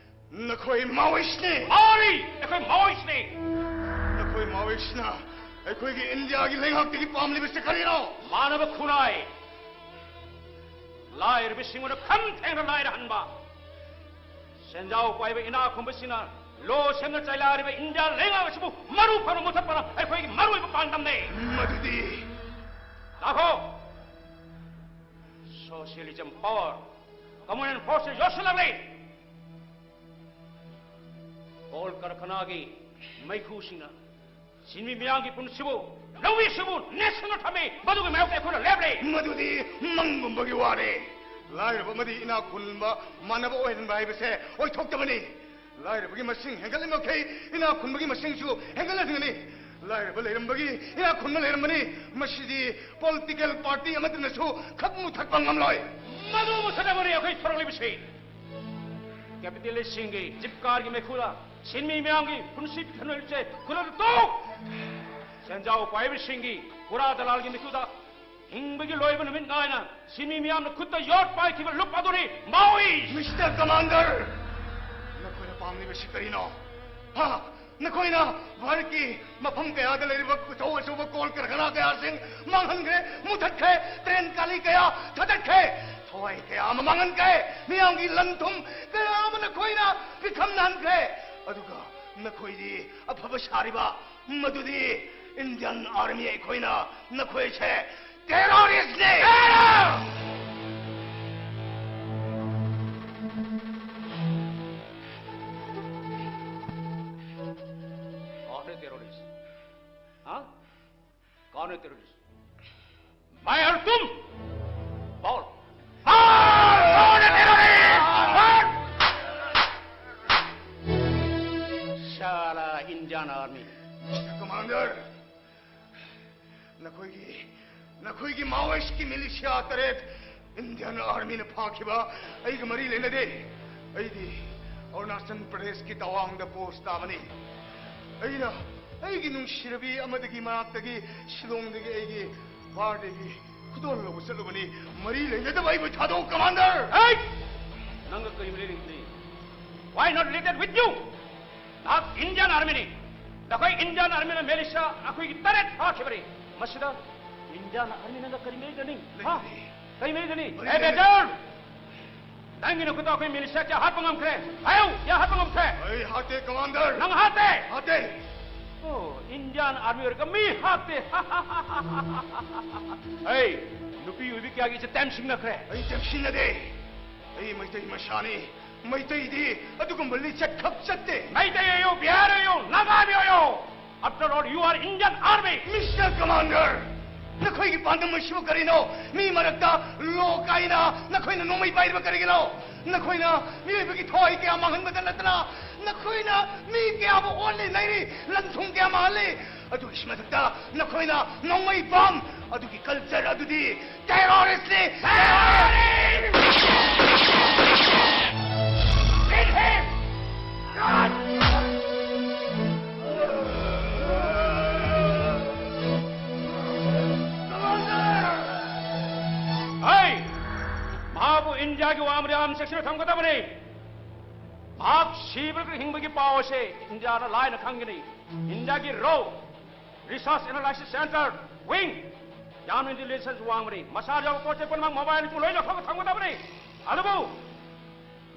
ꯅꯈꯣꯏ ꯃꯥꯑꯣꯏꯁꯅꯤ! ꯃꯥꯅꯤ! ꯑꯩꯈꯣꯏ ꯃꯥꯑꯣꯏꯁꯅꯤ! ꯅꯈꯣꯏ ꯃꯥꯑꯣꯏꯁꯅ ꯑꯩꯈꯣꯏꯒꯤ ꯏꯟꯗꯤꯌꯥꯒꯤ ꯂꯩꯉꯥꯛꯇꯒꯤ ꯄꯥꯝꯂꯤꯕꯁꯤ ꯀꯔꯤꯅꯣ? ꯃꯥꯅꯕ ꯈꯨꯟꯅꯥꯏ! ꯂꯥꯏꯔꯕꯁꯤꯡꯕꯨꯅ ꯈꯝ ꯊꯦꯡꯅ ꯂꯥꯏꯔꯍꯟꯕ, ꯁꯦꯟꯖꯥꯎ ꯄꯥꯏꯕ ꯏꯅꯥꯛ ꯈꯨꯟꯕꯁꯤꯡꯅ ꯂꯣ ꯁꯦꯝꯅ ꯆꯩꯂꯥꯏꯔꯤꯕ ꯏꯟꯗꯤꯌꯥ ꯂꯩꯉꯥꯛ ꯑꯁꯤꯕꯨ ꯃꯔꯨ ꯐꯅ ꯃꯨꯊꯠꯄꯅ ꯑꯩꯈꯣꯏꯒꯤ ꯃꯔꯨꯑꯣꯏꯕ ꯄꯥꯟꯗꯝꯅꯤ꯫ ꯃꯗꯨꯗꯤ ꯉꯥꯏꯈꯣ! Socialism power, communal force ꯌꯧꯁꯤꯜꯂꯛꯂꯦ꯫ ꯀꯣꯜ ꯀꯔꯈꯅꯥꯒꯤ ꯃꯩꯈꯨꯁꯤꯡꯅ ꯁꯤꯟꯃꯤ ꯃꯤꯌꯥꯝꯒꯤ ꯄꯨꯟꯁꯤꯕꯨ, ꯂꯧꯃꯤꯁꯤꯡꯕꯨ ꯅꯦꯠꯁꯤꯡꯅ ꯊꯝꯃꯤ꯫ ꯃꯗꯨꯒꯤ ꯃꯥꯌꯣꯛꯇ ꯑꯩꯈꯣꯏꯅ ꯂꯦꯞꯂꯤ꯫ ꯃꯗꯨꯗꯤ ꯃꯪꯒꯨꯝꯕꯒꯤ ꯋꯥꯅꯤ꯫ ꯂꯥꯏꯔꯕ ꯑꯃꯗꯤ ꯏꯅꯥꯛ ꯈꯨꯟꯕ ꯃꯥꯟꯅꯕ ꯑꯣꯏꯍꯟꯕ ꯍꯥꯏꯕꯁꯦ ꯑꯣꯏꯊꯣꯛꯇꯕꯅꯤ꯫ ꯂꯥꯏꯔꯕꯒꯤ ꯃꯁꯤꯡ ꯍꯦꯟꯒꯠꯂꯤꯃꯈꯩ ꯏꯅꯥꯛ ꯈꯨꯟꯕꯒꯤ ꯃꯁꯤꯡꯁꯨ ꯍꯦꯟꯒꯠꯂꯛꯀꯅꯤ꯫ ꯂꯥꯏꯔꯕ ꯂꯩꯔꯝꯕꯒꯤ ꯏꯅꯥꯛ ꯈꯨꯟꯕ ꯂꯩꯔꯝꯕꯅꯤ꯫ ꯃꯁꯤꯗꯤ ꯄꯣꯂꯤꯇꯤꯀꯦꯜ ꯄꯥꯔꯇꯤ ꯑꯃꯠꯇꯅꯁꯨ ꯈꯛ ꯃꯨꯊꯠꯄ ꯉꯝꯂꯣꯏ꯫ ꯃꯗꯨ ꯃꯨꯊꯠꯅꯕꯅꯤ ꯑꯩꯈꯣꯏ ꯊꯣꯔꯛꯂꯤꯕꯁꯤ꯫ ꯀꯦꯄꯤꯇꯦꯂꯤꯁꯁꯤꯡꯒꯤ ꯖꯤꯞ ꯀꯥꯔꯒꯤ ꯃꯩꯈꯨꯗ ꯁꯤꯟꯃꯤ ꯃꯤꯌꯥꯝꯒꯤ ꯄꯨꯟꯁꯤ ꯄꯤꯛꯊꯟꯅꯔꯤꯕꯁꯦ ꯈꯨꯗꯛꯇ ꯇꯣꯛ! ꯁꯦꯟꯖꯥꯎ ꯄꯥꯏꯕꯁꯤꯡꯒꯤ ꯄꯨꯔꯥ ꯗꯂꯥꯜꯒꯤ ꯃꯩꯈꯨꯗ ꯍꯤꯡꯕꯒꯤ ꯂꯣꯏꯕ ꯅꯨꯃꯤꯠ ꯉꯥꯏꯅ ꯁꯤꯟꯃꯤ ꯃꯤꯌꯥꯝꯅ ꯈꯨꯠꯇ ꯌꯣꯠ ꯄꯥꯏꯈꯤꯕ ꯂꯨꯞ ꯑꯗꯨꯅꯤ ꯃꯥꯑꯣꯏꯁ! ꯃꯤꯁꯇꯔ ꯀꯃꯥꯟꯗꯔ, ꯅꯈꯣꯏꯅ ꯄꯥꯝꯂꯤꯕꯁꯤ ꯀꯔꯤꯅꯣ? ꯍꯥ? ꯅꯈꯣꯏꯅ ꯚꯥꯔꯠꯀꯤ ꯃꯐꯝ ꯀꯌꯥꯗ ꯂꯩꯔꯤꯕ ꯑꯆꯧ ꯑꯆꯧꯕ ꯀꯣꯜ ꯀꯔꯈꯅꯥ ꯀꯌꯥꯁꯤꯡ ꯃꯥꯡꯍꯟꯈ꯭ꯔꯦ, ꯃꯨꯊꯠꯈ꯭ꯔꯦ, ꯇ꯭ꯔꯦꯟ ꯀꯥꯂꯤ ꯀꯌꯥ ꯊꯥꯗꯠꯈ꯭ꯔꯦ, ꯊꯋꯥꯏ ꯀꯌꯥ ꯑꯃ ꯃꯥꯡꯍꯟꯈ꯭ꯔꯦ, ꯃꯤꯌꯥꯝꯒꯤ ꯂꯟ ꯊꯨꯝ ꯀꯌꯥ ꯑꯃ ꯅꯈꯣꯏꯅ ꯄꯤꯈꯝꯅꯍꯟꯈ꯭ꯔꯦ꯫ ꯑꯗꯨꯒ ꯅꯈꯣꯏꯗꯤ ꯑꯐꯕ ꯁꯥꯔꯤꯕ, ꯃꯗꯨꯗꯤ ꯏꯟꯗꯤꯌꯟ ꯑꯥꯔꯃꯤ ꯑꯩꯈꯣꯏꯅ ꯅꯈꯣꯏꯁꯦ ꯇꯦꯔꯣꯔꯤꯁꯅꯤ! कौन है टेररिस्ट? हाँ? कौन है टेररिस्ट? मैं और तुम? बोल। बोल, कौन है टेररिस्ट? बोल। साला इंडियन आर्मी। कमांडर, ꯅꯈꯣꯏꯒꯤ, ꯅꯈꯣꯏꯒꯤ ꯃꯥꯑꯣꯏꯁꯀꯤ ꯃꯤꯂꯤꯁꯤꯌꯥ ꯇꯔꯦꯠ ꯏꯟꯗꯤꯌꯟ ꯑꯥꯔꯃꯤꯅ ꯐꯥꯈꯤꯕ ꯑꯩꯒ ꯃꯔꯤ ꯂꯩꯅꯗꯦ꯫ ꯑꯩꯗꯤ ꯑꯔꯨꯅꯥꯆꯜ ꯄ꯭ꯔꯗꯦꯁꯀꯤ ꯇꯋꯥꯡꯗ ꯄꯣꯁ ꯇꯥꯕꯅꯤ꯫ ꯑꯩꯅ ꯑꯩꯒꯤ ꯅꯨꯡꯁꯤꯔꯕꯤ ꯑꯃꯗꯒꯤ ꯃꯅꯥꯛꯇꯒꯤ ꯁꯤꯂꯣꯡꯗꯒꯤ ꯑꯩꯒꯤ ꯕꯥꯔꯗꯦꯒꯤ ꯈꯨꯗꯣꯜ ꯂꯧꯕ ꯆꯠꯂꯨꯕꯅꯤ꯫ ꯃꯔꯤ ꯂꯩꯅꯗꯕ ꯑꯩꯕꯨ ꯊꯥꯗꯣꯛꯎ, ꯀꯃꯥꯟꯗꯔ! Hey! ꯅꯪꯒ ꯀꯔꯤ ꯃꯔꯤ ꯂꯩꯅꯗꯦ? Why not related with you? ꯅꯍꯥꯛ ꯏꯟꯗꯤꯌꯟ ꯑꯥꯔꯃꯤꯅꯤ꯫ ꯅꯈꯣꯏ ꯏꯟꯗꯤꯌꯟ ꯑꯥꯔꯃꯤꯅ ꯃꯤꯂꯤꯁꯤꯌꯥ ꯑꯩꯈꯣꯏꯒꯤ ꯇꯔꯦꯠ ꯐꯥꯈꯤꯕꯅꯤ꯫ ꯃꯁꯤꯗ ꯏꯟꯗꯤꯌꯟ ꯑꯥꯔꯃꯤ ꯅꯪꯒ ꯀꯔꯤ ꯃꯔꯤ ꯂꯩꯅꯩ? ꯍꯥ? ꯂꯩꯅꯗꯦ꯫ ꯀꯔꯤ ꯃꯔꯤ ꯂꯩꯅꯩ? ꯃꯔꯤ ꯍꯦ, ꯂꯩꯅꯗꯦ꯫ ꯕꯦꯖꯔ! ꯅꯪꯒꯤ ꯅꯈꯨꯠꯇ ꯑꯩꯈꯣꯏ ꯃꯤꯂꯤꯁꯤꯌꯥ ꯀꯌꯥ ꯍꯥꯠꯄ ꯉꯝꯈ꯭ꯔꯦ? ꯍꯥꯏꯌꯨ, ꯀꯌꯥ ꯍꯥꯠꯄ ꯉꯝꯈ꯭ꯔꯦ? ꯑꯩ ꯍꯥꯠꯇꯦ, ꯀꯃꯥꯟꯗꯔ꯫ ꯅꯪ ꯍꯥꯠꯇꯦ? ꯍꯥꯠꯇꯦ꯫ ꯑꯣ, ꯏꯟꯗꯤꯌꯟ ꯑꯥꯔꯃꯤ ꯑꯣꯏꯔꯒ ꯃꯤ ꯍꯥꯠꯇꯦ꯫ ꯑꯩ ꯅꯨꯄꯤ ꯑꯣꯏꯕꯤ ꯀꯌꯥꯒꯤ ꯏꯆꯦ ꯇꯦꯝ ꯁꯤꯡꯅꯈ꯭ꯔꯦ꯫ ꯑꯩ ꯇꯦꯝ ꯁꯤꯡꯅꯗꯦ꯫ ꯑꯩ ꯃꯩꯇꯩ ꯃꯆꯥꯅꯤ꯫ ꯃꯩꯇꯩꯗꯤ ꯑꯗꯨꯒꯨꯝꯕ ꯂꯤꯆꯠ ꯈꯛ ꯆꯠꯇꯦ꯫ Meitei ꯑꯣꯏꯌꯨ, Bihar ꯑꯣꯏꯌꯨ, ꯅꯥꯒꯥꯃꯤ ꯑꯣꯏꯌꯨ, after all, you are Indian Army. Mister Commander, ꯅꯈꯣꯏꯒꯤ ꯄꯥꯟꯗꯝ ꯑꯁꯤꯕꯨ ꯀꯔꯤꯅꯣ? ꯃꯤ ꯃꯔꯛꯇ ꯂꯣ ꯀꯥꯏꯅ ꯅꯈꯣꯏꯅ ꯅꯣꯡꯃꯩ ꯄꯥꯏꯔꯤꯕ ꯀꯔꯤꯒꯤꯅꯣ? ꯅꯈꯣꯏꯅ ꯃꯤꯑꯣꯏꯕꯒꯤ ꯊꯋꯥꯏ ꯀꯌꯥ ꯃꯥꯡꯍꯟꯕꯗ ꯅꯠꯇꯅ, ꯅꯈꯣꯏꯅ ꯃꯤ ꯀꯌꯥꯕꯨ ꯑꯣꯠꯂꯤ ꯅꯩꯔꯤ, ꯂꯟ ꯊꯨꯝ ꯀꯌꯥ ꯃꯥꯡꯍꯜꯂꯤ꯫ ꯑꯗꯨꯒꯤ ꯃꯊꯛꯇ ꯅꯈꯣꯏꯅ ꯅꯣꯡꯃꯩ ꯕꯝ, ꯑꯗꯨꯒꯤ ꯀꯜꯆꯔ ꯑꯗꯨꯗꯤ ꯇꯦꯔꯣꯔꯤꯁ꯭ꯠꯅꯤ! ꯇꯦꯔꯣꯔꯤꯁ꯭ꯠ! Kill him! ꯍꯩ! ꯃꯍꯥꯛꯄꯨ ꯏꯟꯗꯤꯌꯥꯒꯤ ꯋꯥꯡꯃꯗ ꯑꯥꯔꯝ ꯁꯦꯛꯁꯟꯗ ꯊꯝꯒꯗꯕꯅꯤ꯫ ꯃꯍꯥꯛ ꯁꯤꯕ ꯅꯠꯇ꯭ꯔꯒ ꯍꯤꯡꯕꯒꯤ ꯄꯥꯎ ꯑꯁꯤ ꯏꯟꯗꯤꯌꯥꯅ ꯂꯥꯏꯅ ꯈꯪꯒꯅꯤ꯫ ꯏꯟꯗꯤꯌꯥꯒꯤ ꯔꯣ, ꯔꯤꯁꯔꯆ ꯑꯦꯅꯥꯂꯥꯏꯁꯤꯁ ꯁꯦꯟꯇꯔ, ꯋꯤꯡ, ꯌꯥꯝꯅ ꯏꯟꯇꯦꯂꯤꯖꯦꯟꯁ ꯋꯥꯡꯕꯅꯤ꯫ ꯃꯁꯥꯗ ꯌꯥꯎꯕ ꯄꯣꯠ ꯆꯩ ꯄꯨꯝꯅꯃꯛ ꯃꯣꯕꯥꯏꯜ ꯑꯗꯨ ꯂꯣꯏ ꯂꯧꯊꯣꯛꯑꯒ ꯊꯝꯒꯗꯕꯅꯤ꯫ ꯑꯗꯨꯕꯨ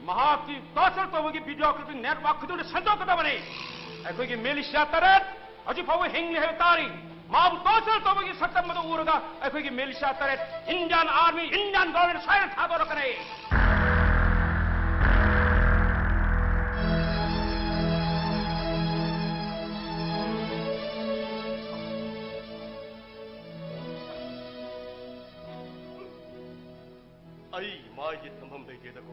ꯃꯍꯥꯛꯀꯤ ꯇꯣꯔꯆꯔ ꯇꯧꯕꯒꯤ ꯚꯤꯗꯤꯑꯣ ꯀ꯭ꯂꯤꯞꯄꯤꯡ ꯅꯦꯠꯋꯥꯔꯛ ꯈꯨꯗꯤꯡꯗ ꯁꯟꯗꯣꯛꯀꯗꯕꯅꯤ꯫ ꯑꯩꯈꯣꯏꯒꯤ ꯃꯤꯂꯤꯁꯤꯌꯥ ꯇꯔꯦꯠ ꯍꯧꯖꯤꯛ ꯐꯥꯎꯕ ꯍꯤꯡꯂꯤ ꯍꯥꯏꯕ ꯇꯥꯔꯤ꯫ ꯃꯥꯕꯨ ꯇꯣꯔꯆꯔ ꯇꯧꯕꯒꯤ ꯁꯛꯇꯝ ꯑꯗꯨ ꯎꯔꯒ ꯑꯩꯈꯣꯏꯒꯤ ꯃꯤꯂꯤꯁꯤꯌꯥ ꯇꯔꯦꯠ, ꯏꯟꯗꯤꯌꯥꯟ ꯑꯥꯔꯃꯤ, ꯏꯟꯗꯤꯌꯥꯟ ꯒꯣꯔꯃꯦꯟ ꯁꯣꯏꯗꯅ ꯊꯥꯗꯣꯔꯛꯀꯅꯤ꯫ ꯑꯩ ꯃꯥꯏꯒꯤ ꯊꯝꯐꯝ ꯂꯩꯇꯦꯗꯀꯣ꯫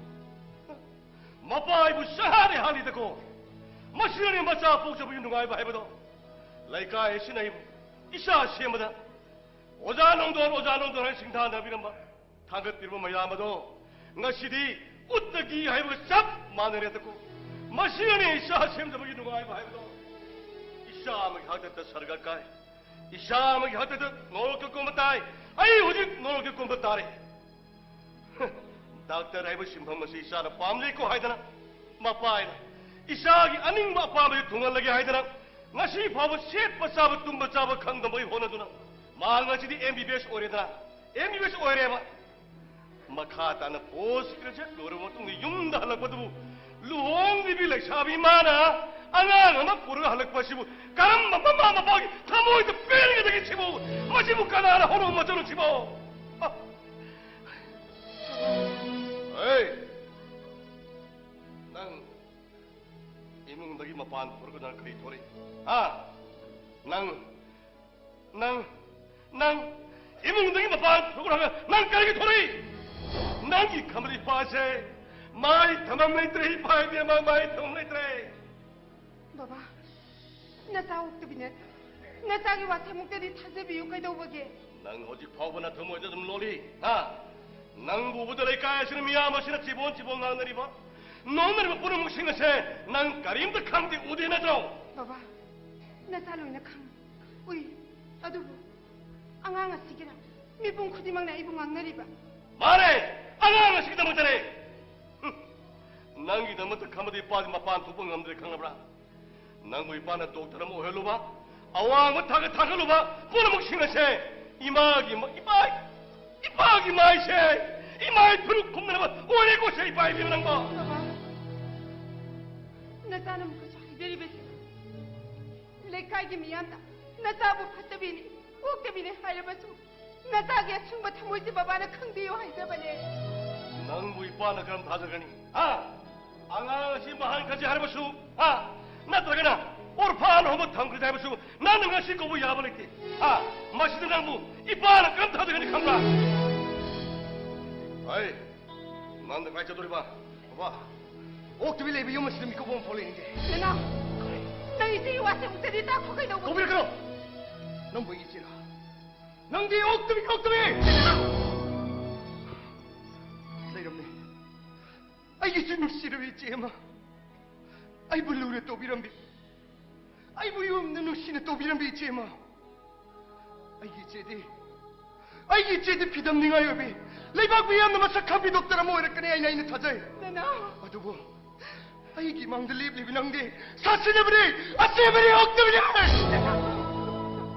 ꯃꯄꯥ ꯑꯩꯕꯨ ꯁꯍꯥꯔꯦ ꯍꯥꯜꯂꯤꯗꯀꯣ꯫ ꯃꯁꯤꯅꯅꯦ ꯃꯆꯥ ꯄꯣꯛꯆꯕꯒꯤ ꯅꯨꯡꯉꯥꯏꯕ ꯍꯥꯏꯕꯗꯣ꯫ ꯂꯩꯀꯥꯏ ꯑꯁꯤꯅ ꯑꯩꯕꯨ ꯏꯆꯥ ꯁꯦꯝꯕꯗ ꯑꯣꯖꯥ ꯅꯣꯡꯗꯣꯟ, ꯑꯣꯖꯥ ꯅꯣꯡꯗꯣꯟ ꯍꯥꯏꯅ ꯁꯤꯡꯊꯥꯅꯕꯤꯔꯝꯕ, ꯊꯥꯡꯒꯠꯄꯤꯔꯝꯕ ꯃꯌꯥꯝ ꯑꯗꯣ ꯉꯁꯤꯗꯤ ꯎꯠꯇꯒꯤ ꯍꯥꯏꯕꯒ ꯆꯞ ꯃꯥꯟꯅꯔꯦꯗꯀꯣ꯫ ꯃꯁꯤꯅꯅꯦ ꯏꯆꯥ ꯁꯦꯝꯖꯕꯒꯤ ꯅꯨꯡꯉꯥꯏꯕ ꯍꯥꯏꯕꯗꯣ꯫ ꯏꯆꯥ ꯑꯃꯒꯤ ꯍꯥꯛꯇꯛꯇ ꯁꯔꯒ ꯀꯥꯏ, ꯏꯆꯥ ꯑꯃꯒꯤ ꯍꯥꯛꯇꯛꯇ ꯅꯣꯔꯣꯛꯇ ꯀꯨꯝꯕ ꯇꯥꯏ꯫ ꯑꯩ ꯍꯧꯖꯤꯛ ꯅꯣꯔꯣꯛꯇ ꯀꯨꯝꯕ ꯇꯥꯔꯦ꯫ ꯗꯥꯛꯇꯔ ꯍꯥꯏꯕ ꯁꯤꯟꯐꯝ ꯑꯁꯤ ꯏꯆꯥꯅ ꯄꯥꯝꯖꯩꯀꯣ ꯍꯥꯏꯗꯅ, ꯃꯄꯥ ꯍꯥꯏꯅ ꯏꯆꯥꯒꯤ ꯑꯅꯤꯡꯕ ꯑꯄꯥꯝꯕꯁꯤ ꯊꯨꯡꯍꯜꯂꯒꯦ ꯍꯥꯏꯗꯅ, ꯉꯁꯤ ꯐꯥꯎꯕ ꯁꯦꯠꯄ ꯆꯥꯕ ꯇꯨꯝꯕ ꯆꯥꯕ ꯈꯪꯗꯕꯩ ꯍꯣꯠꯅꯗꯨꯅ, ꯃꯍꯥꯛ ꯉꯁꯤꯗꯤ ꯑꯦꯝ ꯕꯤ ꯕꯤ ꯑꯦꯁ ꯑꯣꯏꯔꯦꯗꯅ, ꯑꯦꯝ ꯕꯤ ꯕꯤ ꯑꯦꯁ ꯑꯣꯏꯔꯦꯕ꯫ ꯃꯈꯥ ꯇꯥꯅ ꯄꯣꯁ ꯒ꯭ꯔꯦꯖꯨꯑꯦꯠ ꯂꯣꯏꯔꯕ ꯃꯇꯨꯡꯗ ꯌꯨꯝꯗ ꯍꯜꯂꯛꯄꯗꯨꯕꯨ, ꯂꯨꯍꯣꯡꯗ꯭ꯔꯤꯕꯤ ꯂꯩꯁꯥꯕꯤ ꯃꯥꯅ ꯑꯉꯥꯡ ꯑꯃ ꯄꯨꯔꯒ ꯍꯜꯂꯛꯄ ꯑꯁꯤꯕꯨ ꯀꯔꯝꯕ ꯃꯃꯥ ꯃꯄꯥꯒꯤ ꯊꯃꯣꯏꯗ ꯄꯦꯟꯒꯗꯒꯦ ꯁꯤꯕꯨ? ꯃꯁꯤꯕꯨ ꯀꯅꯥꯅ ꯍꯧꯔꯛꯄ ꯃꯆꯥꯅꯣ ꯁꯤꯕꯣ? ꯑ! ꯍꯩ! ꯗꯒꯤ ꯃꯄꯥꯟ ꯊꯣꯔꯛꯀꯗꯅ ꯀꯔꯤ ꯊꯣꯔꯛꯏ? ꯍꯥ? ꯅꯪ, ꯅꯪ, ꯅꯪ ꯏꯃꯨꯡꯗꯒꯤ ꯃꯄꯥꯟ ꯊꯣꯛꯈ꯭ꯔꯒ ꯅꯪ ꯀꯔꯤꯒꯤ ꯊꯣꯔꯛꯏ? ꯅꯪꯒꯤ ꯈꯝꯕꯗꯤ ꯄꯥꯁꯦ ꯃꯥꯏ ꯊꯝꯐꯝ ꯂꯩꯇ꯭ꯔꯦ, ꯏꯄꯥ ꯏꯕꯦꯝꯃ, ꯃꯥꯏ ꯊꯝꯐꯝ ꯂꯩꯇ꯭ꯔꯦ꯫ ꯕꯕꯥ, ꯅꯆꯥ ꯑꯣꯛꯇꯕꯤ ꯅꯠꯇꯦ꯫ ꯅꯆꯥꯒꯤ ꯋꯥꯁꯦ ꯑꯃꯨꯛꯇꯗꯤ ꯊꯥꯖꯕꯤꯌꯨ, ꯀꯩꯗꯧꯕꯒꯦ? ꯅꯪ ꯍꯧꯖꯤꯛ ꯐꯥꯎꯕ ꯅꯊꯃꯣꯏꯗ ꯑꯗꯨꯝ ꯂꯣꯜꯂꯤ, ꯍꯥ? ꯅꯪꯕꯨ ꯎꯕꯗ ꯂꯩꯀꯥꯏ ꯑꯁꯤꯅ ꯃꯤꯌꯥꯝ ꯑꯁꯤꯅ ꯆꯤꯕꯣꯟ ꯆꯤꯕꯣꯟ ꯉꯥꯡꯅꯔꯤꯕ, ꯅꯣꯛꯅꯔꯤꯕ ꯄꯨꯝꯅꯃꯛꯁꯤꯡ ꯑꯁꯦ ꯅꯪ ꯀꯔꯤꯝꯇ ꯈꯪꯗꯦ, ꯎꯗꯦ ꯅꯠꯇ꯭ꯔꯣ? ꯕꯕꯥ, ꯅꯆꯥ ꯂꯣꯏꯅ ꯈꯪꯏ, ꯎꯏ꯫ ꯑꯗꯨꯕꯨ ꯑꯉꯥꯡ ꯑꯁꯤꯒꯤꯔ ꯃꯤꯄꯨꯝ ꯈꯨꯗꯤꯡꯃꯛꯅ ꯑꯩꯕꯨ ꯉꯥꯡꯅꯔꯤꯕ? ꯃꯥꯅꯦ, ꯑꯉꯥꯡ ꯑꯁꯤꯒꯤꯗꯃꯛꯇꯅꯦ꯫ ꯍꯨꯝ, ꯅꯪꯒꯤꯗꯃꯛꯇ ꯈꯝꯕꯗꯤ ꯏꯄꯥꯗꯤ ꯃꯄꯥꯟ ꯊꯣꯛꯄ ꯉꯝꯗ꯭ꯔꯦ, ꯈꯪꯉꯕ꯭ꯔꯥ? ꯅꯪꯕꯨ ꯏꯄꯥꯅ ꯗꯣꯛꯇꯔ ꯑꯃ ꯑꯣꯏꯍꯜꯂꯨꯕ, ꯑꯋꯥꯡꯕ ꯊꯥꯛꯇ ꯊꯥꯒꯠꯂꯨꯕ ꯄꯨꯝꯅꯃꯛꯁꯤꯡ ꯑꯁꯦ ꯏꯃꯥꯒꯤ ꯃ-, ꯏꯄꯥ, ꯏꯄꯥꯒꯤ ꯃꯥꯏꯁꯦ, ꯏꯃꯥꯒꯤ ꯐꯨꯔꯨꯞ ꯈꯨꯝꯅꯅꯕ ꯑꯣꯏꯔꯦꯀꯣ ꯁꯦ, ꯏꯄꯥ ꯏꯕꯦꯝꯃ ꯅꯪꯕꯣ꯫ ꯕꯕꯥ, ꯅꯆꯥꯅ ꯑꯃꯨꯛꯀꯁꯨ ꯍꯥꯏꯖꯔꯤꯕꯁꯤ ꯂꯩꯀꯥꯏꯒꯤ ꯃꯤꯌꯥꯝꯅ ꯅꯆꯥꯕꯨ ꯐꯠꯇꯕꯤꯅꯤ, ꯑꯣꯛꯇꯕꯤꯅꯤ ꯍꯥꯏꯔꯕꯁꯨ ꯅꯆꯥꯒꯤ ꯑꯁꯦꯡꯕ ꯊꯃꯣꯏꯁꯦ ꯕꯕꯥꯅ ꯈꯪꯕꯤꯌꯨ ꯍꯥꯏꯖꯕꯅꯦ꯫ ꯅꯪꯕꯨ ꯏꯄꯥꯅ ꯀꯔꯝ ꯊꯥꯖꯒꯅꯤ? ꯍꯥ? ꯑꯉꯥꯡ ꯑꯁꯤ ꯃꯍꯥꯟ ꯈꯟꯁꯦ ꯍꯥꯏꯔꯕꯁꯨ, ꯍꯥ? ꯅꯠꯇ꯭ꯔꯒꯅ ꯑꯣꯔꯐꯥꯟ ꯍꯣꯝꯗ ꯊꯝꯈ꯭ꯔꯁꯦ ꯍꯥꯏꯕꯁꯨ ꯅꯪꯅ ꯉꯁꯤ ꯀꯧꯕ ꯌꯥꯕ ꯂꯩꯇꯦ꯫ ꯍꯥ? ꯃꯁꯤꯗ ꯅꯪꯕꯨ ꯏꯄꯥꯅ ꯀꯔꯝ ꯊꯥꯖꯒꯅꯤ ꯈꯪꯕ꯭ꯔꯥ? ꯍꯩ, ꯅꯪꯗ ꯀꯥꯏ ꯆꯠꯇꯣꯔꯤꯕ? ꯕꯕꯥ, ꯑꯣꯛꯇꯕꯤ ꯂꯩꯕ ꯌꯨꯝ ꯑꯁꯤꯗ ꯃꯤꯀꯨꯞ ꯑꯃ ꯐꯥꯎ ꯂꯩꯅꯤꯡꯗꯦ꯫ ꯅꯅꯥꯎ, ꯅꯪ ꯏꯆꯦꯒꯤ ꯋꯥꯁꯦ ꯑꯃꯨꯛꯇꯗꯤ ꯇꯥꯈꯣ, ꯀꯩꯗꯧꯕ? ꯀꯧꯕꯤꯔꯛꯀꯅꯣ! ꯅꯪꯕꯨ ꯑꯩꯒꯤ ꯏꯆꯦꯔꯣ? ꯅꯪꯗꯤ ꯑꯣꯛꯇꯕꯤ, ꯑꯣꯛꯇꯕꯤ! ꯂꯩꯔꯝꯃꯤ꯫ ꯑꯩꯒꯤꯁꯨ ꯅꯨꯡꯁꯤꯔꯕ ꯏꯆꯦ ꯑꯃ꯫ ꯑꯩꯕꯨ ꯂꯨꯅ ꯇꯧꯕꯤꯔꯝꯕꯤ꯫ ꯑꯩꯕꯨ ꯌꯨꯝꯗ ꯅꯨꯡꯁꯤꯅ ꯇꯧꯕꯤꯔꯝꯕꯤ ꯏꯆꯦ ꯑꯃ꯫ ꯑꯩꯒꯤ ꯏꯆꯦꯗꯤ, ꯑꯩꯒꯤ ꯏꯆꯦꯗꯤ ꯐꯤꯗꯝꯅꯤꯡꯉꯥꯏ ꯑꯣꯏꯕꯤ, ꯂꯩꯕꯥꯛ ꯃꯤꯌꯥꯝꯅ ꯃꯁꯛ ꯈꯪꯕꯤ ꯗꯣꯛꯇꯔ ꯑꯃ ꯑꯣꯏꯔꯛꯀꯅꯤ ꯍꯥꯏꯅ ꯑꯩꯅ ꯊꯥꯖꯩ꯫ ꯅꯅꯥꯎ! ꯑꯗꯨꯕꯨ ꯑꯩꯒꯤ ꯃꯥꯡꯗ ꯂꯦꯞꯂꯤꯕꯤ ꯅꯪꯗꯤ ꯁꯥꯁꯤꯟꯅꯕꯅꯤ, ꯑꯁꯤꯕꯅꯤ, ꯑꯣꯛꯇꯕꯅꯤ!